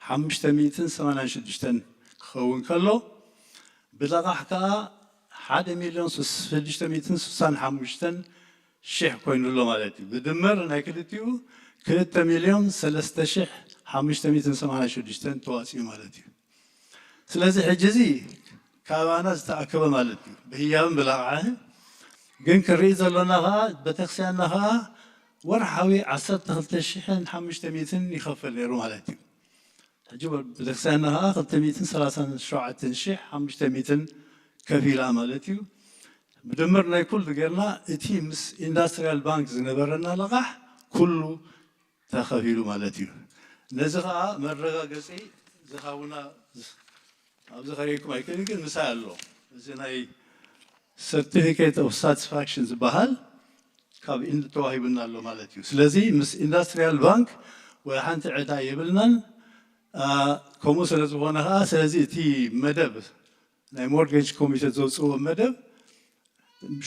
ሓሙሽተ ሚእትን ሰማንያን ሽዱሽተን ክኸውን ከሎ ብለቓሕ ከዓ ሓደ ሚልዮን ሽዱሽተ ሚእትን ስሳን ሓሙሽተን ሽሕ ኮይኑ ኣሎ ማለት እዩ። ብድምር ናይ ክልቲኡ ክልተ ሚልዮን ሰለስተ ሽሕ ሓሙሽተ ሚእትን ሰማንያን ሽዱሽተን ተዋፂኡ ማለት እዩ። ስለዚ ሕጂ እዚ ካባና ዝተኣከበ ማለት እዩ ብህያብን ብላቕዓህን ግን ክርኢ ዘሎና ከዓ ቤተክርስትያንና ከዓ ወርሓዊ ዓሰርተ ክልተ ሽሕን ሓሙሽተ ሚእትን ይኸፍል ነይሩ ማለት እዩ። ሕጂ ቤተክርስትያንና ከዓ ክልተ ሚእትን ሰላሳን ሸውዓተን ሽሕ ሓሙሽተ ሚእትን ከፊላ ማለት እዩ። ብድምር ናይ ኩሉ ጌርና እቲ ምስ ኢንዳስትሪያል ባንክ ዝነበረና ለቓሕ ኩሉ ተኸፊሉ ማለት እዩ። ነዚ ከዓ መረጋገፂ ዝሃቡና ኣብዚ ከርእየኩም ኣይክእልን ግን ምሳይ ኣሎ። እዚ ናይ ሰርቲፊኬት ኦፍ ሳቲስፋክሽን ዝበሃል ካብ ኢንድ ተዋሂቡና ኣሎ ማለት እዩ። ስለዚ ምስ ኢንዳስትሪያል ባንክ ወይ ሓንቲ ዕዳ የብልናን። ከምኡ ስለ ዝኾነ ከዓ ስለዚ እቲ መደብ ናይ ሞርጌጅ ኮሚቴ ዘውፅዎ መደብ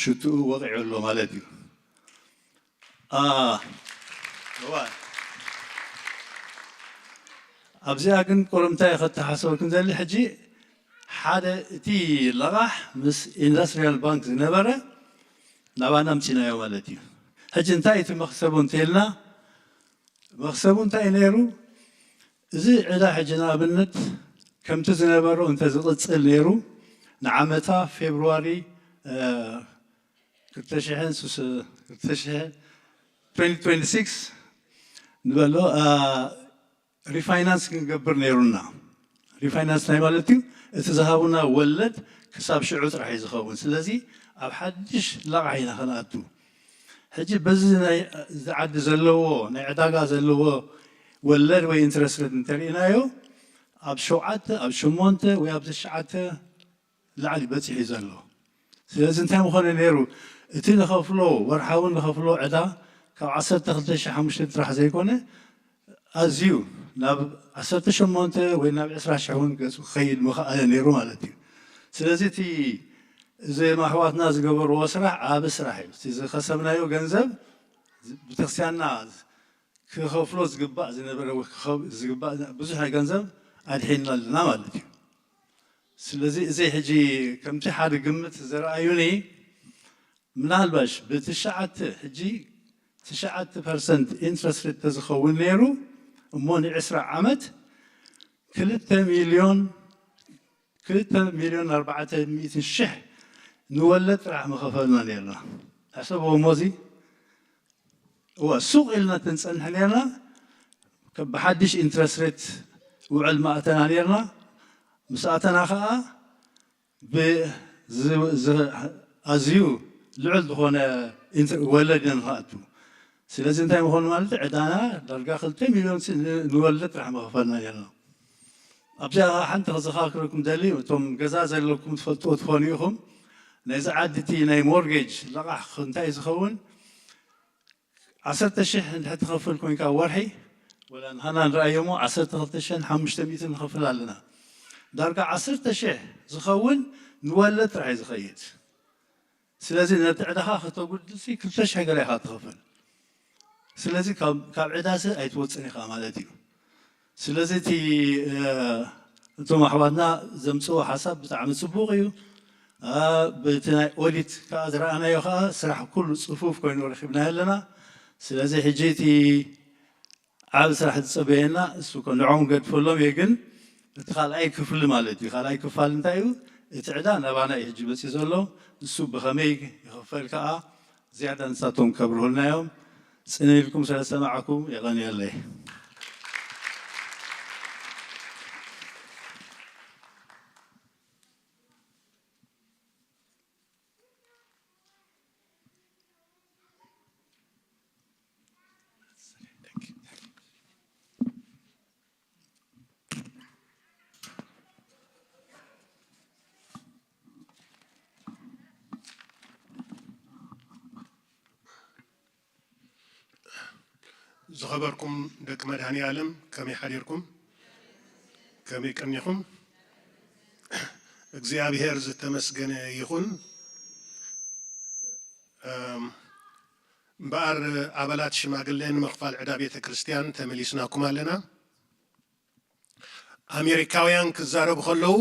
ሽትኡ ወቂዑ ኣሎ ማለት እዩ። ኣብዚኣ ግን ቁርምታይ ከተሓሰበልኩም ዘሊ ሕጂ ሓደ እቲ ለቓሕ ምስ ኢንዳስትሪያል ባንክ ዝነበረ ናባና ኣምፂናዮ ማለት እዩ። ሕጂ እንታይ እቲ መክሰቡ እንተኢልና መክሰቡ እንታይ ነይሩ? እዚ ዕዳ ሕጂ ንኣብነት ከምቲ ዝነበሮ እንተዝቕፅል ነይሩ ንዓመታ ፌብርዋሪ ክልተ ሽሕን ሱስ ክልተ ሽሕን twenty twenty-six ንበሎ፣ ሪፋይናንስ ክንገብር ነይሩና። ሪፋይናንስ ናይ ማለት እዩ፣ እቲ ዝሃቡና ወለድ ክሳብ ሽዑ ጥራሕ እዩ ዝኸውን። ስለዚ ኣብ ሓድሽ ለቓሕ ኢና ከነኣቱ። ሕጂ በዚ ናይ፣ እዚ ዓዲ ዘለዎ፣ ናይ ዕዳጋ ዘለዎ ወለድ ወይ ኢንትረስት ሬት እንተርኢናዮ፣ ኣብ ሸውዓተ፣ ኣብ ሸሞንተ ወይ ኣብ ትሽዓተ ላዕሊ በፂሑ ዘሎ። ስለዚ እንታይ ምኾነ ነይሩ? እቲ ንኸፍሎ፣ ወርሓዊ ንኸፍሎ ዕዳ ካብ ዓሰርተ ክልተ ሺሕ ሓሙሽተ ጥራሕ ዘይኮነ፣ ኣዝዩ ናብ ዓሰርተ ሸሞንተ ወይ ናብ ዕስራ ሺሕ እውን ገፁ ክኸይድ ምኸኣለ ነይሩ ማለት እዩ። ስለዚ እቲ እዞም ኣሕዋትና ዝገበርዎ ስራሕ ዓቢ ስራሕ እዩ። እቲ ዝኸሰብናዮ ገንዘብ ቤተክርስትያንና ክኸፍሎ ዝግባእ ዝነበረ ወይ ክኸ-፣ ዝግባእ ብዙሕ ናይ ገንዘብ ኣድሒንና ኣለና ማለት እዩ። ስለዚ እዚ ሕጂ ከምቲ ሓደ ግምት ዝረኣዩኒ፣ ምናልባሽ ብትሽዓተ፣ ሕጂ ትሽዓተ ፐርሰንት ኢንትረስት ሬት ተዝኸውን ነይሩ፣ እሞ ንዕስራ ዓመት ክልተ ሚልዮን፣ ክልተ ሚልዮን ኣርባዕተ ሚእትን ሽሕ ንወለድ ጥራሕ ምኸፈልና ነይርና። ሕሰብዎ እሞ እዚ፣ እወ፣ ሱቕ ኢልና ተንጸንሕ ነይርና። ከ-፣ ብሓድሽ ኢንትረስት ሬት ውዕል ማእተና ነይርና። ምስ ኣተና ኸኣ ብ-፣ ዝ-፣ ዝ-፣ ኣዝዩ ልዑል ዝኾነ ኢንት-፣ ወለድ ኢና ንኣቱ። ስለዚ እንታይ ምኾኑ ማለት፣ ዕዳና ዳርጋ ክልተ ሚልዮን ሲ-፣ ን-፣ ንወለድ ጥራሕ ምኸፈልና ነይርና። ኣብዚኣ ሓንቲ ክዘኻክረኩም ደሊ፣ እቶም ገዛ ዘለኩም ትፈልጥዎ ትኾኑ ኢኹም። ናይዚ ዓዲ እቲ ናይ ሞርጌጅ ለቓሕ እንታይ ዝኸውን፣ ዓሰርተ ሽሕ እንድሕር ትኸፍል ኮይንካ ወርሒ፣ ወላ ንሃና ንረኣዮ እሞ፣ ዓሰርተ ክልተ ሽሕን ሓሙሽተ ሚእትን ንኸፍል ኣለና። ዳርጋ ዓሰርተ ሽሕ ዝኸውን ንወለድ ጥራሕ እዩ ዝኸይድ። ስለዚ ነቲ ዕዳኻ ከተጉድልሲ ክልተ ሽሕ ገለ ኢኻ ትኸፍል። ስለዚ ካብ፣ ካብ ዕዳሲ ኣይትወፅን ኢኻ ማለት እዩ። ስለዚ እቲ፣ እ፣ እቶም ኣሕዋትና ዘምፅዎ ሓሳብ ብጣዕሚ ፅቡቕ እዩ። እ፣ በቲ ናይ ኦዲት ከዓ ዝረኣናዮ ከዓ ስራሕ ኩሉ ፅፉፍ ኮይኑ ረኺብናዮ ኣለና። ስለዚ ሕጂ እቲ ዓቢ ስራሕ ዝፀበየና እሱ እኮ ንዕኦም ገድፈሎም እየ፣ ግን እቲ ካልኣይ ክፍሊ ማለት እዩ። ካልኣይ ክፋል እንታይ እዩ? እቲ ዕዳ ናባና እዩ ሕጂ መፂኡ ዘሎ። ንሱ ብኸመይ ይኽፈል ከዓ ዝያዳ ንሳቶም ከብርሁልና እዮም። ፅን ኢልኩም ስለ ዝሰማዕኩም የቐንየለይ። ዝኸበርኩም ደቂ መድኃኔ ዓለም፣ ከመይ ሓዲርኩም? ከመይ ቀኒኹም? እግዚኣብሔር ዝተመስገነ ይኹን። እም፣ እምበኣር ኣባላት ሽማግለ ንምኽፋል ዕዳ ቤተ ክርስቲያን ተመሊስናኩም ኣለና። ኣሜሪካውያን ክዛረቡ ከለዉ፣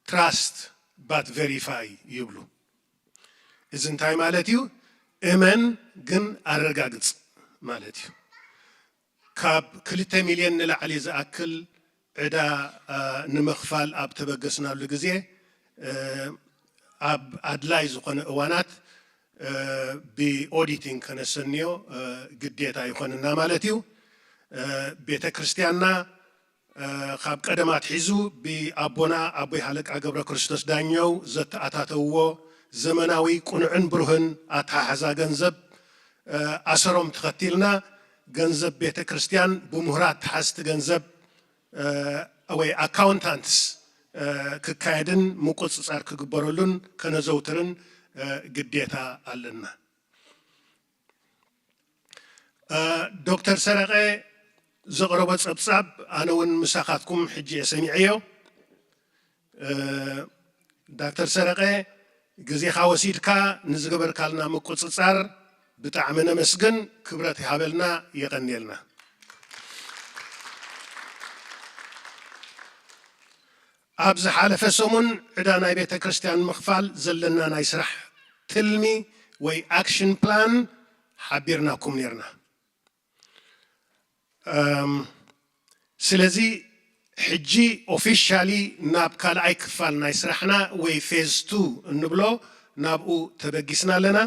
"Trust but verify" ይብሉ። እዚ እንታይ ማለት እዩ? እመን ግን ኣረጋግጽ ማለት እዩ። ካብ ክልተ ሚልዮን ንላዕሊ ዝኣክል ዕዳ፣ አ፣ ንምኽፋል ኣብ ተበገስናሉ ግዜ፣ እ፣ ኣብ ኣድላይ ዝኾነ እዋናት፣ እ፣ ብኦዲቲንግ ከነሰንዮ፣ እ፣ ግዴታ ይኾንና ማለት እዩ። እ፣ ቤተ ክርስቲያንና፣ እ፣ ካብ ቀደም ኣትሒዙ ብኣቦና ኣቦይ ሃለቃ ገብረ ክርስቶስ ዳኘው ዘተኣታተውዎ ዘመናዊ፣ ቅኑዕን ብሩህን ኣተሓሕዛ ገንዘብ፣ እ፣ ኣሰሮም ተኸቲልና፣ ገንዘብ ቤተ ክርስቲያን ብምሁራት ተሓዝቲ ገንዘብ፣ እ፣ ወይ ኣካውንታንትስ፣ እ፣ ክካየድን ምቁጽጻር ክግበረሉን ከነዘውትርን፣ እ፣ ግዴታ ኣለና። እ፣ ዶክተር ሰረቐ ዘቕረቦ ጸብጻብ ኣነ እውን ምሳኻትኩም ሕጂ እየ ሰሚዐዮ። እ፣ ዳክተር ሰረቐ፣ ግዜኻ ወሲድካ ንዝገበርካልና ምቁጽጻር ብጣዕሚ ነመስግን። ክብረት ይሃበልና፣ የቐንየልና። ኣብ ዝሓለፈ ሰሙን ዕዳ ናይ ቤተ ክርስቲያን ምኽፋል ዘለና ናይ ስራሕ ትልሚ ወይ ኣክሽን ፕላን ሓቢርናኩም ኔርና። እም፣ ስለዚ ሕጂ ኦፊሻሊ ናብ ካልኣይ ክፋል ናይ ስራሕና ወይ ፌዝ ቱ እንብሎ ናብኡ ተበጊስና ኣለና።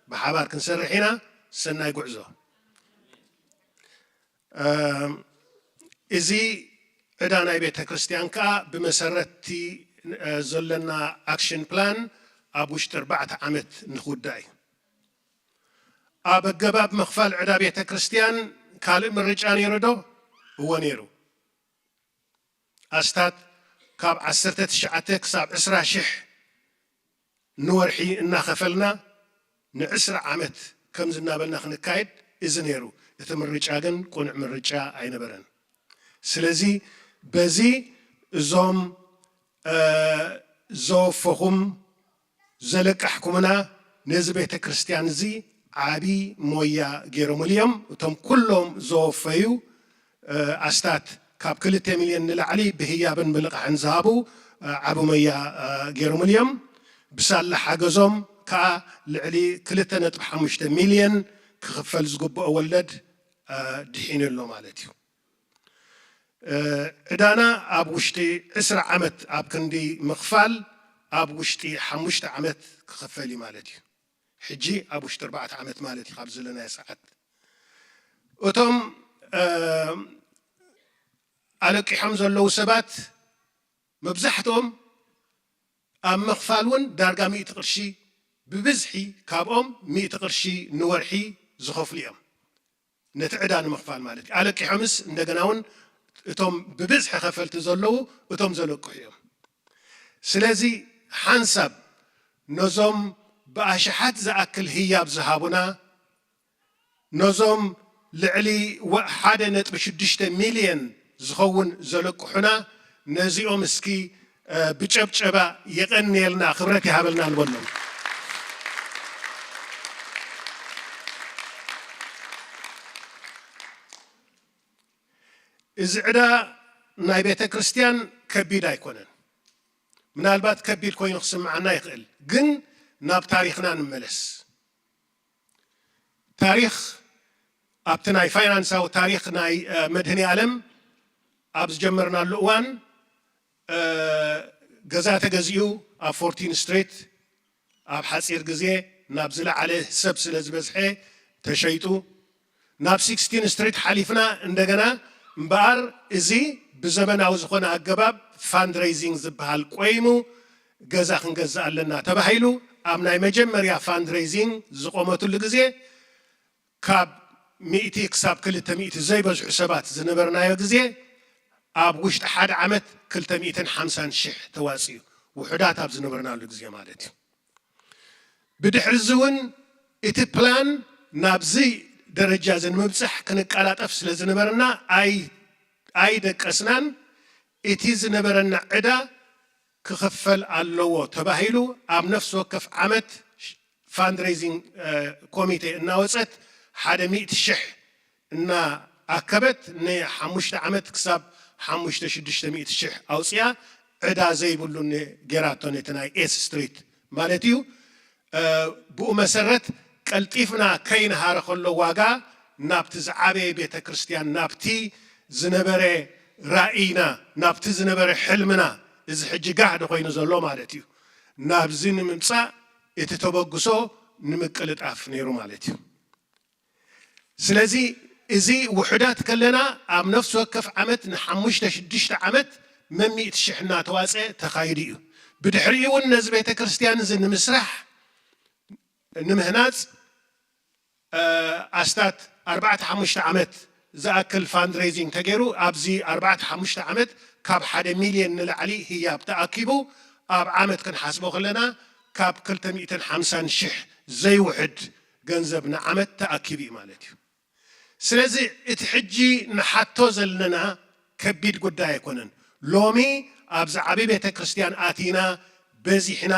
ብሓባር ክንሰርሕ ኢና። ሰናይ ጉዕዞ። እዚ ዕዳ ናይ ቤተ ክርስቲያን ከዓ ብመሰረትቲ ዘለና ኣክሽን ፕላን ኣብ ውሽጢ ኣርባዕተ ዓመት ንኽውዳእ እዩ። ኣብ ኣገባብ ምኽፋል ዕዳ ቤተ ክርስቲያን ካልእ ምርጫ ነይሩ ዶ? እወ ነይሩ። ኣስታት ካብ ዓሰርተ ትሽዓተ ክሳብ ዕስራ ሽሕ ንወርሒ እናኸፈልና ንዕስራ ዓመት ከምዚ እናበልና ክንካየድ እዚ ነይሩ። እቲ ምርጫ ግን ቅኑዕ ምርጫ ኣይነበረን። ስለዚ በዚ እዞም ዘወፈኹም ዘለቃሕኩምና ነዚ ቤተ ክርስቲያን እዚ ዓቢ ሞያ ገይሮምሉ እዮም። እቶም ኩሎም ዘወፈዩ ኣስታት ካብ ክልተ ሚልዮን ንላዕሊ ብህያብን ብልቓሕን ዝሃቡ ዓቢ ሞያ ገይሮምሉ እዮም። ብሳላ ሓገዞም ከዓ ልዕሊ ክልተ ነጥቢ ሓሙሽተ ሚልዮን ክኽፈል ዝግብኦ ወለድ ድሒኑ ኣሎ ማለት እዩ። ዕዳና ኣብ ውሽጢ ዕስራ ዓመት ኣብ ክንዲ ምኽፋል ኣብ ውሽጢ ሓሙሽተ ዓመት ክኽፈል እዩ ማለት እዩ። ሕጂ ኣብ ውሽጢ ኣርባዕተ ዓመት ማለት እዩ ካብ ዘለናዮ ሰዓት። እቶም ኣለቂሖም ዘለዉ ሰባት መብዛሕትኦም ኣብ ምኽፋል እውን ዳርጋ ሚእቲ ቅርሺ ብብዝሒ ካብኦም ሚእቲ ቅርሺ ንወርሒ ዝኸፍሉ እዮም። ነቲ ዕዳ ንምኽፋል ማለት እዩ። ኣለቂሖምስ እንደገና እውን እቶም ብብዝሒ ከፈልቲ ዘለዉ እቶም ዘለቅሑ እዮም። ስለዚ ሓንሳብ ነዞም ብኣሽሓት ዝኣክል ህያብ ዝሃቡና ነዞም ልዕሊ ሓደ ነጥቢ ሽዱሽተ ሚልዮን ዝኸውን ዘለቅሑና ነዚኦም እስኪ ብጨብጨባ የቐንየልና ክብረት ይሃበልና ንበሎም። እዚ ዕዳ ናይ ቤተ ክርስቲያን ከቢድ ኣይኮነን። ምናልባት ከቢድ ኮይኑ ክስምዓና ይኽእል፣ ግን ናብ ታሪኽና ንመለስ። ታሪኽ ኣብቲ ናይ ፋይናንሳዊ ታሪኽ ናይ መድህኒ ዓለም ኣብ ዝጀመርናሉ እዋን ገዛ ተገዚኡ ኣብ ፎርቲን ስትሪት ኣብ ሓፂር ግዜ ናብ ዝለዓለ ሰብ ስለ ዝበዝሐ ተሸይጡ። ናብ ሲክስቲን ስትሪት ሓሊፍና እንደገና እምበኣር እዚ ብዘመናዊ ዝኾነ ኣገባብ ፋንድሬይዚንግ ዝበሃል ቆይሙ ገዛ ክንገዝእ ኣለና ተባሂሉ ኣብ ናይ መጀመርያ ፋንድሬይዚንግ ዝቆመትሉ ግዜ ካብ ሚእቲ ክሳብ ክልተ ሚእቲ ዘይበዝሑ ሰባት ዝነበርናዮ ግዜ ኣብ ውሽጢ ሓደ ዓመት ክልተ ሚእትን ሓምሳን ሽሕ ተዋፅዩ ውሑዳት ኣብ ዝነበርናሉ ግዜ ማለት እዩ። ብድሕሪ እዚ እውን እቲ ፕላን ናብዚ ደረጃ እዚ ንምብፃሕ ክንቀላጠፍ ስለ ዝነበረና ኣይደቀስናን። እቲ ዝነበረና ዕዳ ክኽፈል ኣለዎ ተባሂሉ ኣብ ነፍሲ ወከፍ ዓመት ፋንድሬዚንግ ኮሚቴ እናወፀት ሓደ ሚእቲ ሽሕ እናኣከበት ንሓሙሽተ ዓመት ክሳብ ሓሙሽተ ሽዱሽተ ሚእቲ ሽሕ ኣውፅያ ዕዳ ዘይብሉ ገይራቶ ነቲ ናይ ኤስ ስትሪት ማለት እዩ። ብኡ መሰረት ቀልጢፍና ከይንሃረ ከሎ ዋጋ ናብቲ ዝዓበየ ቤተ ክርስቲያን ናብቲ ዝነበረ ራእይና ናብቲ ዝነበረ ሕልምና እዚ ሕጂ ጋህዲ ኮይኑ ዘሎ ማለት እዩ ናብዚ ንምምፃእ እቲ ተበግሶ ንምቅልጣፍ ነይሩ ማለት እዩ። ስለዚ እዚ ውሑዳት ከለና ኣብ ነፍሲ ወከፍ ዓመት ንሓሙሽተ ሽዱሽተ ዓመት መሚእቲ ሽሕ እናተዋፀ ተኻይዱ እዩ። ብድሕሪኡ እውን ነዚ ቤተ ክርስቲያን እዚ ንምስራሕ ንምህናፅ ኣስታት ኣርባዕተ ሓሙሽተ ዓመት ዝኣክል ፋንድሬዚንግ ተገይሩ ኣብዚ ኣርባዕተ ሓሙሽተ ዓመት ካብ ሓደ ሚልዮን ንላዕሊ ህያብ ተኣኪቡ ኣብ ዓመት ክንሓስቦ ከለና ካብ ክልተ ሚእትን ሓምሳን ሽሕ ዘይውሕድ ገንዘብ ንዓመት ተኣኪቡ እዩ ማለት እዩ። ስለዚ እቲ ሕጂ ንሓቶ ዘለና ከቢድ ጉዳይ ኣይኮነን። ሎሚ ኣብዚ ዓቢ ቤተ ክርስቲያን ኣቲና በዚሕና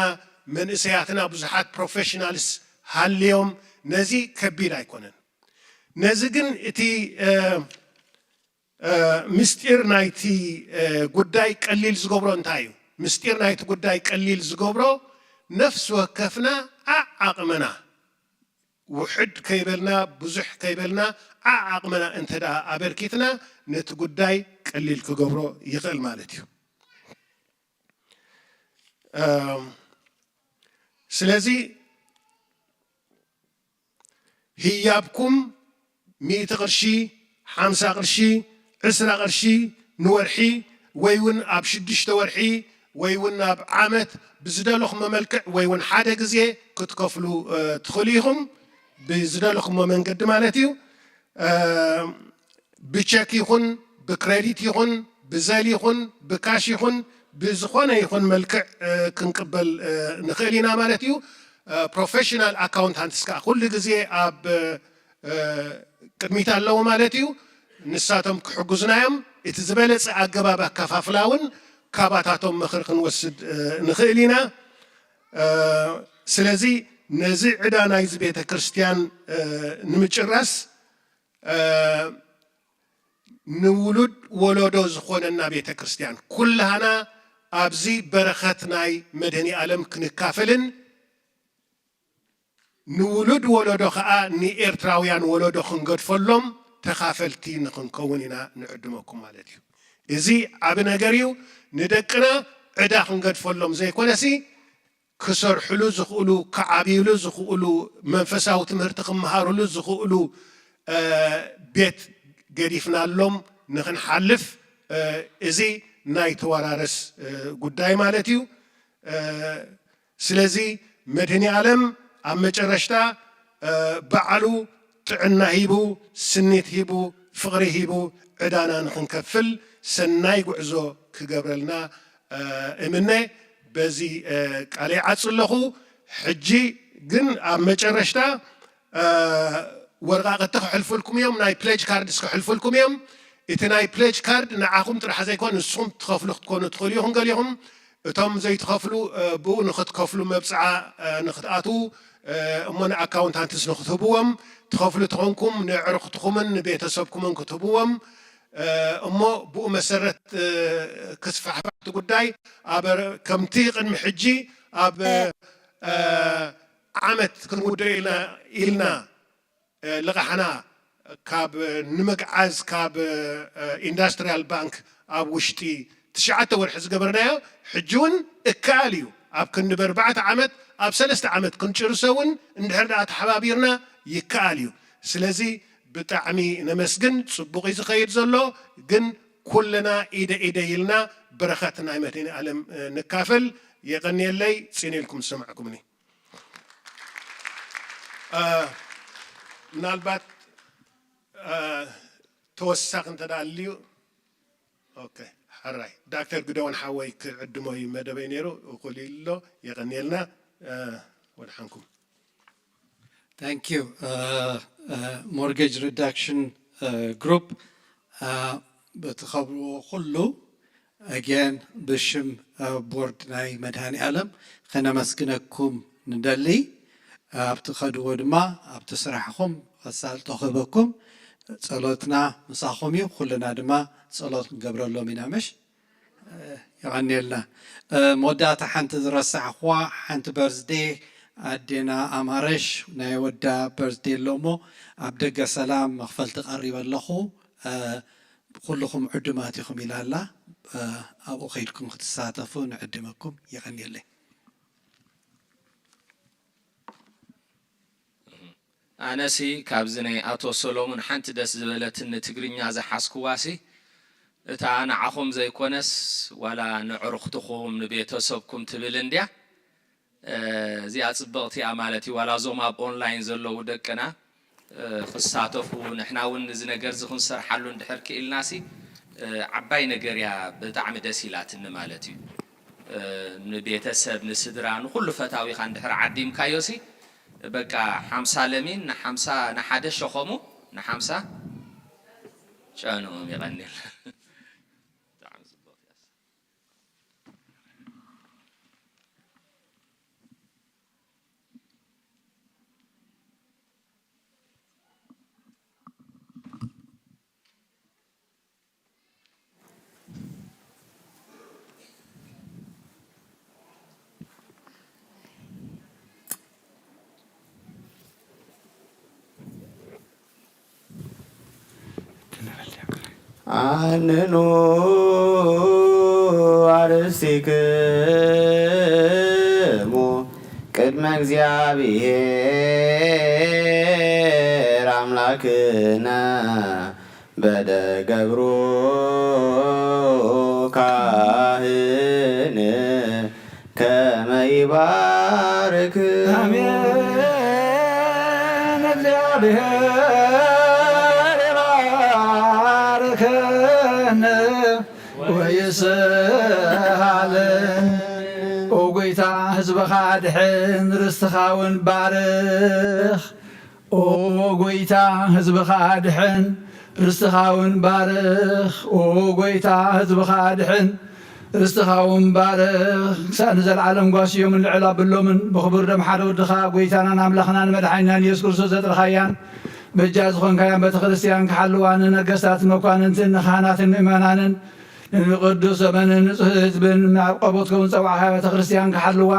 መንእሰያትና ብዙሓት ፕሮፌሽናልስ ሃልዮም ነዚ ከቢድ ኣይኮነን። ነዚ ግን እቲ ምስጢር ናይቲ ጉዳይ ቀሊል ዝገብሮ እንታይ እዩ? ምስጢር ናይቲ ጉዳይ ቀሊል ዝገብሮ ነፍሲ ወከፍና ዓዓቕምና ውሕድ ከይበልና ብዙሕ ከይበልና ዓዓቕምና እንተ ደኣ ኣበርኪትና ነቲ ጉዳይ ቀሊል ክገብሮ ይኽእል ማለት እዩ። ስለዚ ህያብኩም ሚእቲ ቅርሺ ሓምሳ ቅርሺ፣ ዕስራ ቅርሺ ንወርሒ ወይ እውን ኣብ ሽዱሽተ ወርሒ ወይ እውን ኣብ ዓመት ብዝደለኹሞ መልክዕ ወይ እውን ሓደ ግዜ ክትከፍሉ ትኽእሉ ኢኹም። ብዝደለኹሞ መንገዲ ማለት እዩ። ብቸክ ይኹን ብክሬዲት ይኹን ብዘል ይኹን ብካሽ ይኹን ብዝኾነ ይኹን መልክዕ ክንቅበል ንኽእል ኢና ማለት እዩ። ፕሮፌሽናል ኣካውንታንትስ ከዓ ኩሉ ግዜ ኣብ ቅድሚት ኣለዎ ማለት እዩ። ንሳቶም ክሕግዙና እዮም። እቲ ዝበለፀ ኣገባብ ኣከፋፍላ እውን ካባታቶም ምኽሪ ክንወስድ ንኽእል ኢና። ስለዚ ነዚ ዕዳ ናይዚ ቤተ ክርስቲያን ንምጭራስ ንውሉድ ወለዶ ዝኾነና ቤተ ክርስቲያን ኩላህና ኣብዚ በረኸት ናይ መድህኒ ዓለም ክንካፈልን ንውሉድ ወለዶ ኸዓ ንኤርትራውያን ወለዶ ክንገድፈሎም ተኻፈልቲ ንኽንከውን ኢና ንዕድመኩም ማለት እዩ። እዚ ዓቢ ነገር እዩ። ንደቅና ዕዳ ክንገድፈሎም ዘይኮነሲ ክሰርሕሉ ዝኽእሉ ክዓብዩሉ ዝኽእሉ መንፈሳዊ ትምህርቲ ክመሃርሉ ዝኽእሉ ቤት ገዲፍናሎም ንኽንሓልፍ እዚ ናይ ተወራረስ ጉዳይ ማለት እዩ። ስለዚ መድህኒ ዓለም ኣብ መጨረሽታ ባዕሉ ጥዕና ሂቡ ስኒት ሂቡ ፍቕሪ ሂቡ ዕዳና ንኽንከፍል ሰናይ ጉዕዞ ክገብረልና እምነ በዚ ቃለይ ዓጽ ኣለኹ። ሕጂ ግን ኣብ መጨረሽታ ወረቓቕቲ ክሕልፉልኩም እዮም፣ ናይ ፕሌጅ ካርድስ ክሕልፉልኩም እዮም። እቲ ናይ ፕሌጅ ካርድ ንዓኹም ጥራሕ ዘይኮን ንስኹም ትኸፍሉ ክትኮኑ ትኽእሉ ኢኹም። ገሊኹም እቶም ዘይትኸፍሉ ብኡ ንክትከፍሉ መብፅዓ ንክትኣትዉ እሞ ንኣካውንታንትስ ንክትህብዎም ትኸፍሉ ተኾንኩም ንዕርኽትኹምን ንቤተሰብኩምን ክትህብዎም እሞ ብኡ መሰረት ክስፋሕፋሕ እቲ ጉዳይ ኣብ ከምቲ ቅድሚ ሕጂ ኣብ ዓመት ክንውድኦ ኢልና ኢልና ልቓሕና ካብ ንምግዓዝ ካብ ኢንዳስትሪያል ባንክ ኣብ ውሽጢ ትሽዓተ ወርሒ ዝገበርናዮ ሕጂ እውን እከኣል እዩ። ኣብ ክንዲ በርባዕተ ዓመት ኣብ ሰለስተ ዓመት ክንጭርሶ እውን እንድሕር ደኣ ተሓባቢርና ይከኣል እዩ። ስለዚ ብጣዕሚ ነመስግን። ጽቡቕ እዩ ዝኸይድ ዘሎ፣ ግን ኩልና ኢደ ኢደ ኢልና በረኸት ናይ መድህኒ ዓለም ንካፈል። የቐንየለይ ጽን ኢልኩም ዝሰማዕኩምኒ። ምናልባት ተወሳኺ እንተ ኣልዩ ኦኬ፣ ሕራይ ዳክተር ግደውን ሓወይ ክዕድሞ እዩ መደበይ ነይሩ። እኹል ኢሉ ኣሎ። የቐንየልና። ወድሓንኩም። Thank you. Mortgage Reduction Group በቲ ኸብርዎ ኩሉ ኣጌን ብሽም ቦርድ ናይ መድሃኒ ኣለም ከነመስግነኩም ንደሊ። ኣብ ትኸድዎ ድማ ኣብቲ ስራሕኹም ኣሳልጦ ክህበኩም ጸሎትና ምሳኹም እዩ። ኩልና ድማ ጸሎት ክንገብረሎም ኢና። ምሽ የቐንየልና። መወዳእታ ሓንቲ ዝረሳዕኹዋ ሓንቲ በርዝዴ ኣዴና ኣማረሽ ናይ ወዳ በርዝዴ ኣሎ እሞ ኣብ ደገ ሰላም መኽፈልቲ ቀሪበ ኣለኹ። ኩልኹም ዕዱማት ኢኹም ኢላ ኣላ። ኣብኡ ከይድኩም ክትሳተፉ ንዕድመኩም። የቐንየለይ። ኣነሲ ካብዚ ናይ ኣቶ ሰሎሙን ሓንቲ ደስ ዝበለትኒ ትግርኛ ዝሓዝክዋሲ እታ ንዓኹም ዘይኮነስ ዋላ ንዕሩኽትኹም ንቤተሰብኩም ትብል እንድያ። እዚኣ ጽብቕቲ እያ ማለት እዩ። ዋላ እዞም ኣብ ኦንላይን ዘለዉ ደቅና ክሳተፉ ንሕና እውን እዚ ነገር እዚ ክንሰርሓሉ እንድሕር ክኢልናሲ ዓባይ ነገር እያ። ብጣዕሚ ደስ ኢላትኒ ማለት እዩ። ንቤተሰብ ንስድራ ንኩሉ ፈታዊኻ እንድሕር ዓዲምካዮሲ በቃ ሓምሳ ለሚን ንሓምሳ ንሓደ ሸኸሙ ንሓምሳ ጨንኦም ይቐንል። ኣንኑ ኣርሲክሙ ቅድመ እግዚኣብሔር ኣምላክነ በደገብሩ ካህን ከመ ይባርክ። አሜን። እግዚአብሔር ይባርከነ ወይስሃለ። ኦ ጎይታ፣ ህዝብኻ ኣድሕን፣ ርስትኻ እውን ባርኽ። ኦ ጎይታ፣ ህዝብኻ ኣድሕን፣ ርስትኻ እውን ባርኽ። ኦ ጎይታ፣ ህዝብኻ ኣድሕን፣ ርስትኻ እውን ባርኽ። ክሳዕ ንዘለዓለም ጓስዮምን ልዕል ኣብሎምን ብኽቡር ደም ሓደ ወድኻ ጎይታናን ኣምላኽናን መድሓኒናን ኢየሱስ ክርስቶስ ዘጥረኻያን በጃ ዝኾንካያን ቤተ ክርስቲያን ክሓልዋ፣ ንነገስታትን መኳንንትን ንካህናትን ምእመናንን ንቅዱስ ዘመንን ንጹሕ ህዝብን ናብ ቆቦትኩም ዝጸዋዕኻ ቤተ ክርስቲያን ክሓልዋ፣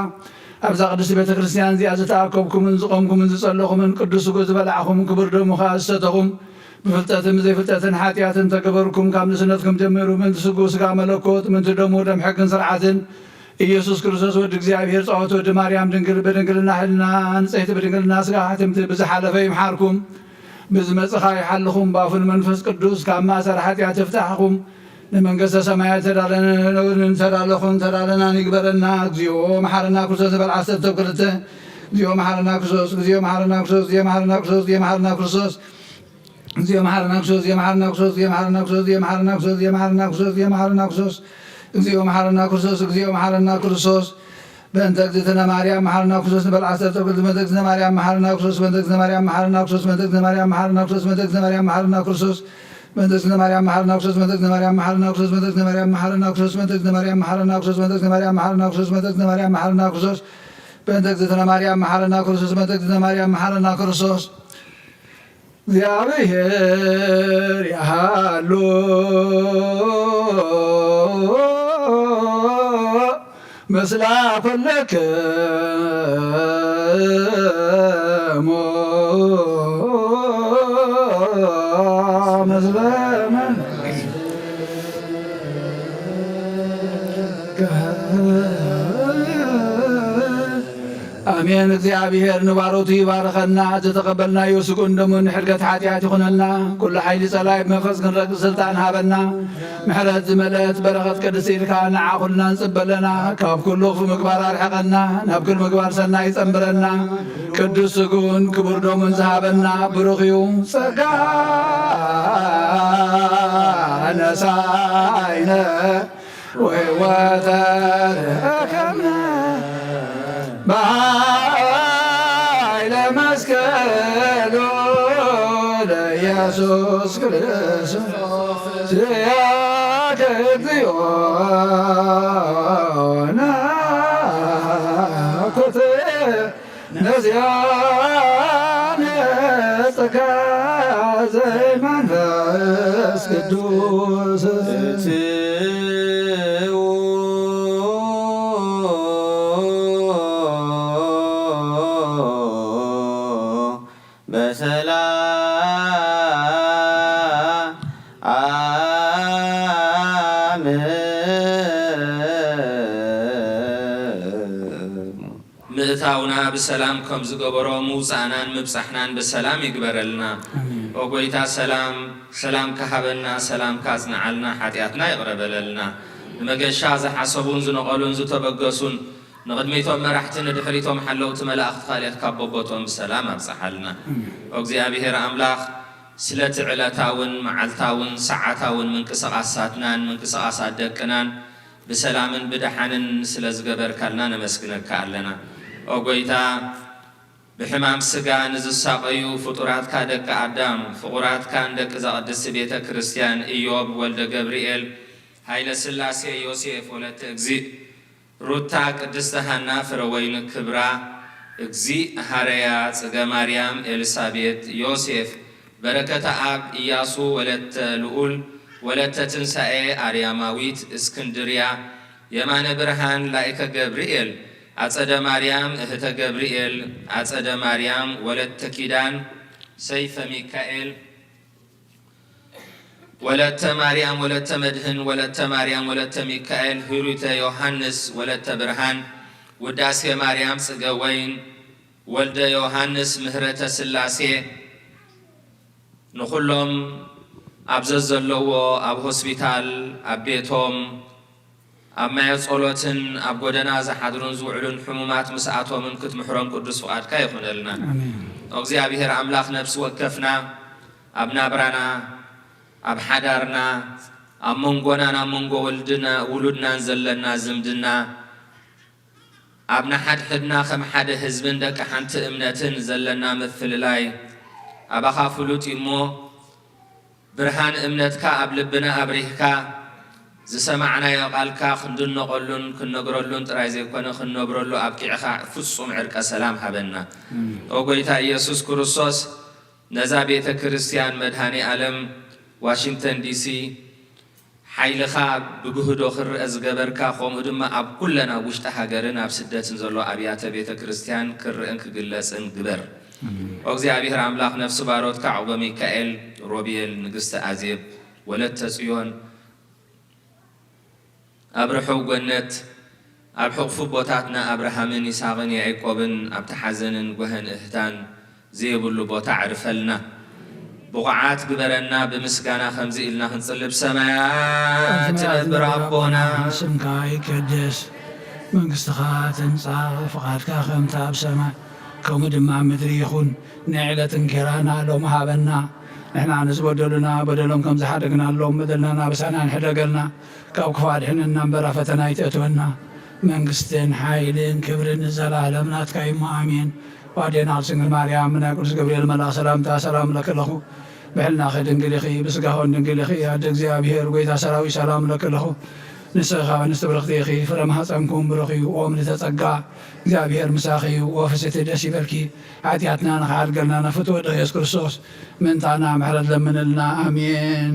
ኣብዛ ቅድስቲ ቤተ ክርስቲያን እዚኣ ዝተኣከብኩምን ዝቖምኩምን ዝጸለኹምን ቅዱስ ስግኡ ዝበላዕኹም ክቡር ደሙ ከኣ ዝሰተኹም ብፍልጠትን ብዘይፍልጠትን ሓጢኣትን ተገበርኩም ካብ ንእስነትኩም ጀሚሩ ምእንቲ ስግኡ ስጋ መለኮት ምእንቲ ደሙ ደም ሕግን ስርዓትን ኢየሱስ ክርስቶስ ወዲ እግዚኣብሔር ጸወት ወዲ ማርያም ድንግል ብድንግልና ሕልና ንጽሕቲ ብድንግልና ስጋ ሕትምቲ ብዝሓለፈ ይምሓርኩም ብዝመጽኻ ይሓልኹም ብኣፉን መንፈስ ቅዱስ ካብ ማእሰር ሓጢኣት ይፍታሕኹም ንመንግስተ ሰማያት ተዳለንን ተዳለኹም ተዳለናን ይግበረና። እግዚኦ መሓረና ክርስቶስ ዝበል ዓሰርተ ክልተ። እግዚኦ መሓረና ክርስቶስ፣ እግዚኦ መሓረና ክርስቶስ፣ እግዚኦ መሓረና ክርስቶስ፣ እግዚኦ መሓረና ክርስቶስ፣ እግዚኦ መሓረና ክርስቶስ፣ እግዚኦ መሓረና ክርስቶስ፣ እግዚኦ መሓረና ክርስቶስ፣ እግዚኦ መሓረና ክርስቶስ፣ እግዚኦ መሓረና ክርስቶስ፣ እግዚኦ መሓረና ክርስቶስ። በእንተ እግዝእትነ ማርያም መሓረና ክርስቶስ ንበል ዓሰርተ ክልተ። በእንተ እግዝእትነ ማርያም መሓረና ክርስቶስ፣ በእንተ እግዝእትነ ማርያም መሓረና ክርስቶስ፣ በእንተ እግዝእትነ ማርያም መሓረና ክርስቶስ፣ በእንተ እግዝእትነ ማርያም መሓረና ክርስቶስ፣ በእንተ እግዝእትነ ማርያም መሓረና ክርስቶስ፣ በእንተ እግዝእትነ ማርያም መሓረና ክርስቶስ፣ በእንተ እግዝእትነ ማርያም መሓረና ክርስቶስ፣ በእንተ እግዝእትነ ማርያም መሓረና ክርስቶስ፣ በእንተ እግዝእትነ ማርያም መሓረና ክርስቶስ፣ በእንተ እግዝእትነ ማርያም መሓረና ክርስቶስ። እግዚኣብሔር ያሃሉ ምስላ ኩልክሙ ምስለ መንፈስ ኣሜን። እግዚኣብሔር ንባሮቱ ይባርኸና። ዝተቐበልናዮ ስግኡን ደሙን ንሕድገት ሓጢኣት ይኹነልና። ኩሉ ሓይሊ ጸላይ ብመንፈስ ክንረግጽ ስልጣን ሃበና። ምሕረት ዝመልአት በረኸት ቅድስቲ ኢድካ ንዓ ኩልና ንጽበ ኣለና። ካብ ኩሉ ክፉእ ምግባር ኣርሕቐና። ናብ ኩሉ ምግባር ሰናይ ይጸንብረና። ቅዱስ ስግኡን ክቡር ደሙን ዝሃበና ብሩኽ እዩ። ጸጋ ነሳይነ ወወተ ረከብነ በኃይለ መስቀሉ ለኢየሱስ ክርስቶስ ያከ እግዚኦ ናኩት ነዚያን የጸካ ዘይመንፈስ ቅዱስ። እትዉ በሰላም ምእታውና ብሰላም ከም ዝገበሮ ምውፃእናን ምብፃሕናን ብሰላም ይግበረልና። ኣሜን። ኦ ጎይታ ሰላም፣ ሰላምካ ሃበና፣ ሰላምካ ኣጽንዓልና፣ ሓጢኣትና ይቕረ በለልና። ንመገሻ ዝሓሰቡን ዝነቐሉን ዝተበገሱን ንቕድሚቶም መራሕቲ ንድሕሪቶም ሓለውቲ መላእኽቲ ካልኦት ካብ በቦቶም ብሰላም ኣብጽሓልና። ኣሜን። ኦ እግዚኣብሔር ኣምላኽ ስለቲ ዕለታውን መዓልታውን ሰዓታውን ምንቅስቓሳትናን ምንቅስቓሳት ደቅናን ብሰላምን ብደሓንን ስለ ዝገበርካልና ነመስግነካ ኣለና። ኦ ጐይታ፣ ብሕማም ሥጋ ንዝሳቐዩ ፍጡራትካ ደቂ ኣዳም፣ ፍቑራትካን ደቂ እዛ ቅድስቲ ቤተ ክርስቲያን፣ ኢዮብ ወልደ ገብርኤል፣ ኃይለ ሥላሴ፣ ዮሴፍ ወለተ እግዚእ፣ ሩታ፣ ቅድስተ ሃና፣ ፍረ ወይኒ ክብራ፣ እግዚእ፣ ሃረያ፣ ጽገ ማርያም፣ ኤልሳቤጥ፣ ዮሴፍ፣ በረከተ ኣብ፣ ኢያሱ ወለተ ልዑል፣ ወለተ ትንሳኤ፣ ኣርያማዊት፣ እስክንድርያ፣ የማነ ብርሃን፣ ላኢከ ገብርኤል፣ ኣጸደ ማርያም፣ እህተ ገብርኤል፣ ኣጸደ ማርያም፣ ወለተ ኪዳን፣ ሰይፈ ሚካኤል፣ ወለተ ማርያም፣ ወለተ መድህን፣ ወለተ ማርያም፣ ወለተ ሚካኤል፣ ሂሩተ ዮሃንስ፣ ወለተ ብርሃን፣ ውዳሴ ማርያም፣ ጽገ ወይን፣ ወልደ ዮሃንስ፣ ምህረተ ሥላሴ፣ ንኹሎም ኣብ ዘዘለዎ፣ ኣብ ሆስፒታል፣ ኣብ ቤቶም፣ ኣብ ማየ ጸሎትን ኣብ ጎደና ዝሓድሩን ዝውዕሉን ሕሙማት ምስኣቶምን ክትምሕሮም ቅዱስ ፍቓድካ ይኹነልና። ኣሜን። እግዚኣብሔር ኣምላኽ ነፍሲ ወከፍና ኣብ ናብራና፣ ኣብ ሓዳርና፣ ኣብ መንጎናን ኣብ መንጎ ወልድና-፣ ውሉድናን ዘለና ዝምድና፣ ኣብ ንሓድሕድና ከም ሓደ ህዝብን ደቂ ሓንቲ እምነትን ዘለና ምፍልላይ ኣባኻ ፍሉጥ እዩ እሞ፣ ብርሃን እምነትካ ኣብ ልብና ኣብሪህካ፣ ዝሰማዕናዮ ቃልካ ክንድነቐሉን ክንነግረሉን ጥራይ ዘይኮነ፣ ክንነብረሉ ኣብቂዕኻ ፍጹም ዕርቀ ሰላም ሃበና። ኣሜን። ኦ ጎይታ ኢየሱስ ክርስቶስ፣ ነዛ ቤተ ክርስቲያን መድኃኔ ዓለም ዋሽንግተን ዲሲ ሓይልኻ ብግህዶ ክረአ ዝገበርካ፣ ከምኡ ድማ ኣብ ኩለን ኣብ ውሽጢ ሃገርን ኣብ ስደትን ዘሎ ኣብያተ ቤተ ክርስቲያን ክረአን ክግለጽን ግበር። ኣሜን። ኦ እግዚኣብሔር ኣምላኽ፣ ነፍሲ ባሮትካ ዑቕበ ሚካኤል፣ ሮቤል፣ ንግስቲ ኣዜብ፣ ወለተ ጽዮን፣ ኣብ ርሑው ገነት፣ ኣብ ሕቑፉ ኣቦታትና ኣብርሃምን ይስሐቅን ያዕቆብን፣ ኣብቲ ሓዘንን ጓህን እህታን ዘየብሉ ቦታ ኣዕርፈልና። ብቑዓት ግበረና፣ ብምስጋና ከምዚ ኢልና ክንጽሊ። ብሰማያት ትነብር ኣቦና፣ ስምካ ይቀደስ፣ መንግስትኻ ትምጻእ፣ ፍቓድካ ከምቲ ኣብ ሰማይ ከምኡ ድማ ኣብ ምድሪ ይኹን። ናይ ዕለት እንኬራና ሎሚ ሃበና። ንሕና ንዝበደሉና በደሎም ከም ዝሓደግናሎም በደልና ናበሳና ንሕደገልና። ካብ ክፉእ ኣድሕነና እምበር ኣብ ፈተና ኣይተእትወና። መንግስትን ሓይልን ክብርን ንዘለኣለም ናትካ እዩ እሞ ኣሜን። ኣዴና ቅድስት ድንግል ማርያም፣ ናይ ቅዱስ ገብርኤል መልኣኽ ሰላምታ ሰላም እለኪ ኣለኹ። ብሕልናኺ ድንግል ኢኺ፣ ብስጋኽን ድንግል ኢኺ። ኣደ እግዚኣብሔር፣ ጎይታ ሰራዊት፣ ሰላም እለኪ ኣለኹ። ንስኺ ካብ ኣንስቲ ብርኽቲ ኢኺ፣ ፍረ ማህፀንኩም ብሩኽ እዩ። ኦ ምልዕተ ጸጋ፣ እግዚኣብሔር ምሳኺ እዩ። ኦ ፍስሕቲ፣ ደስ ይበልኪ። ሓጢኣትና ንኽሓድገልና ናብ ፍትወ ወድኺ ኢየሱስ ክርስቶስ ምእንታና ምሕረት ለምንልና። ኣሜን።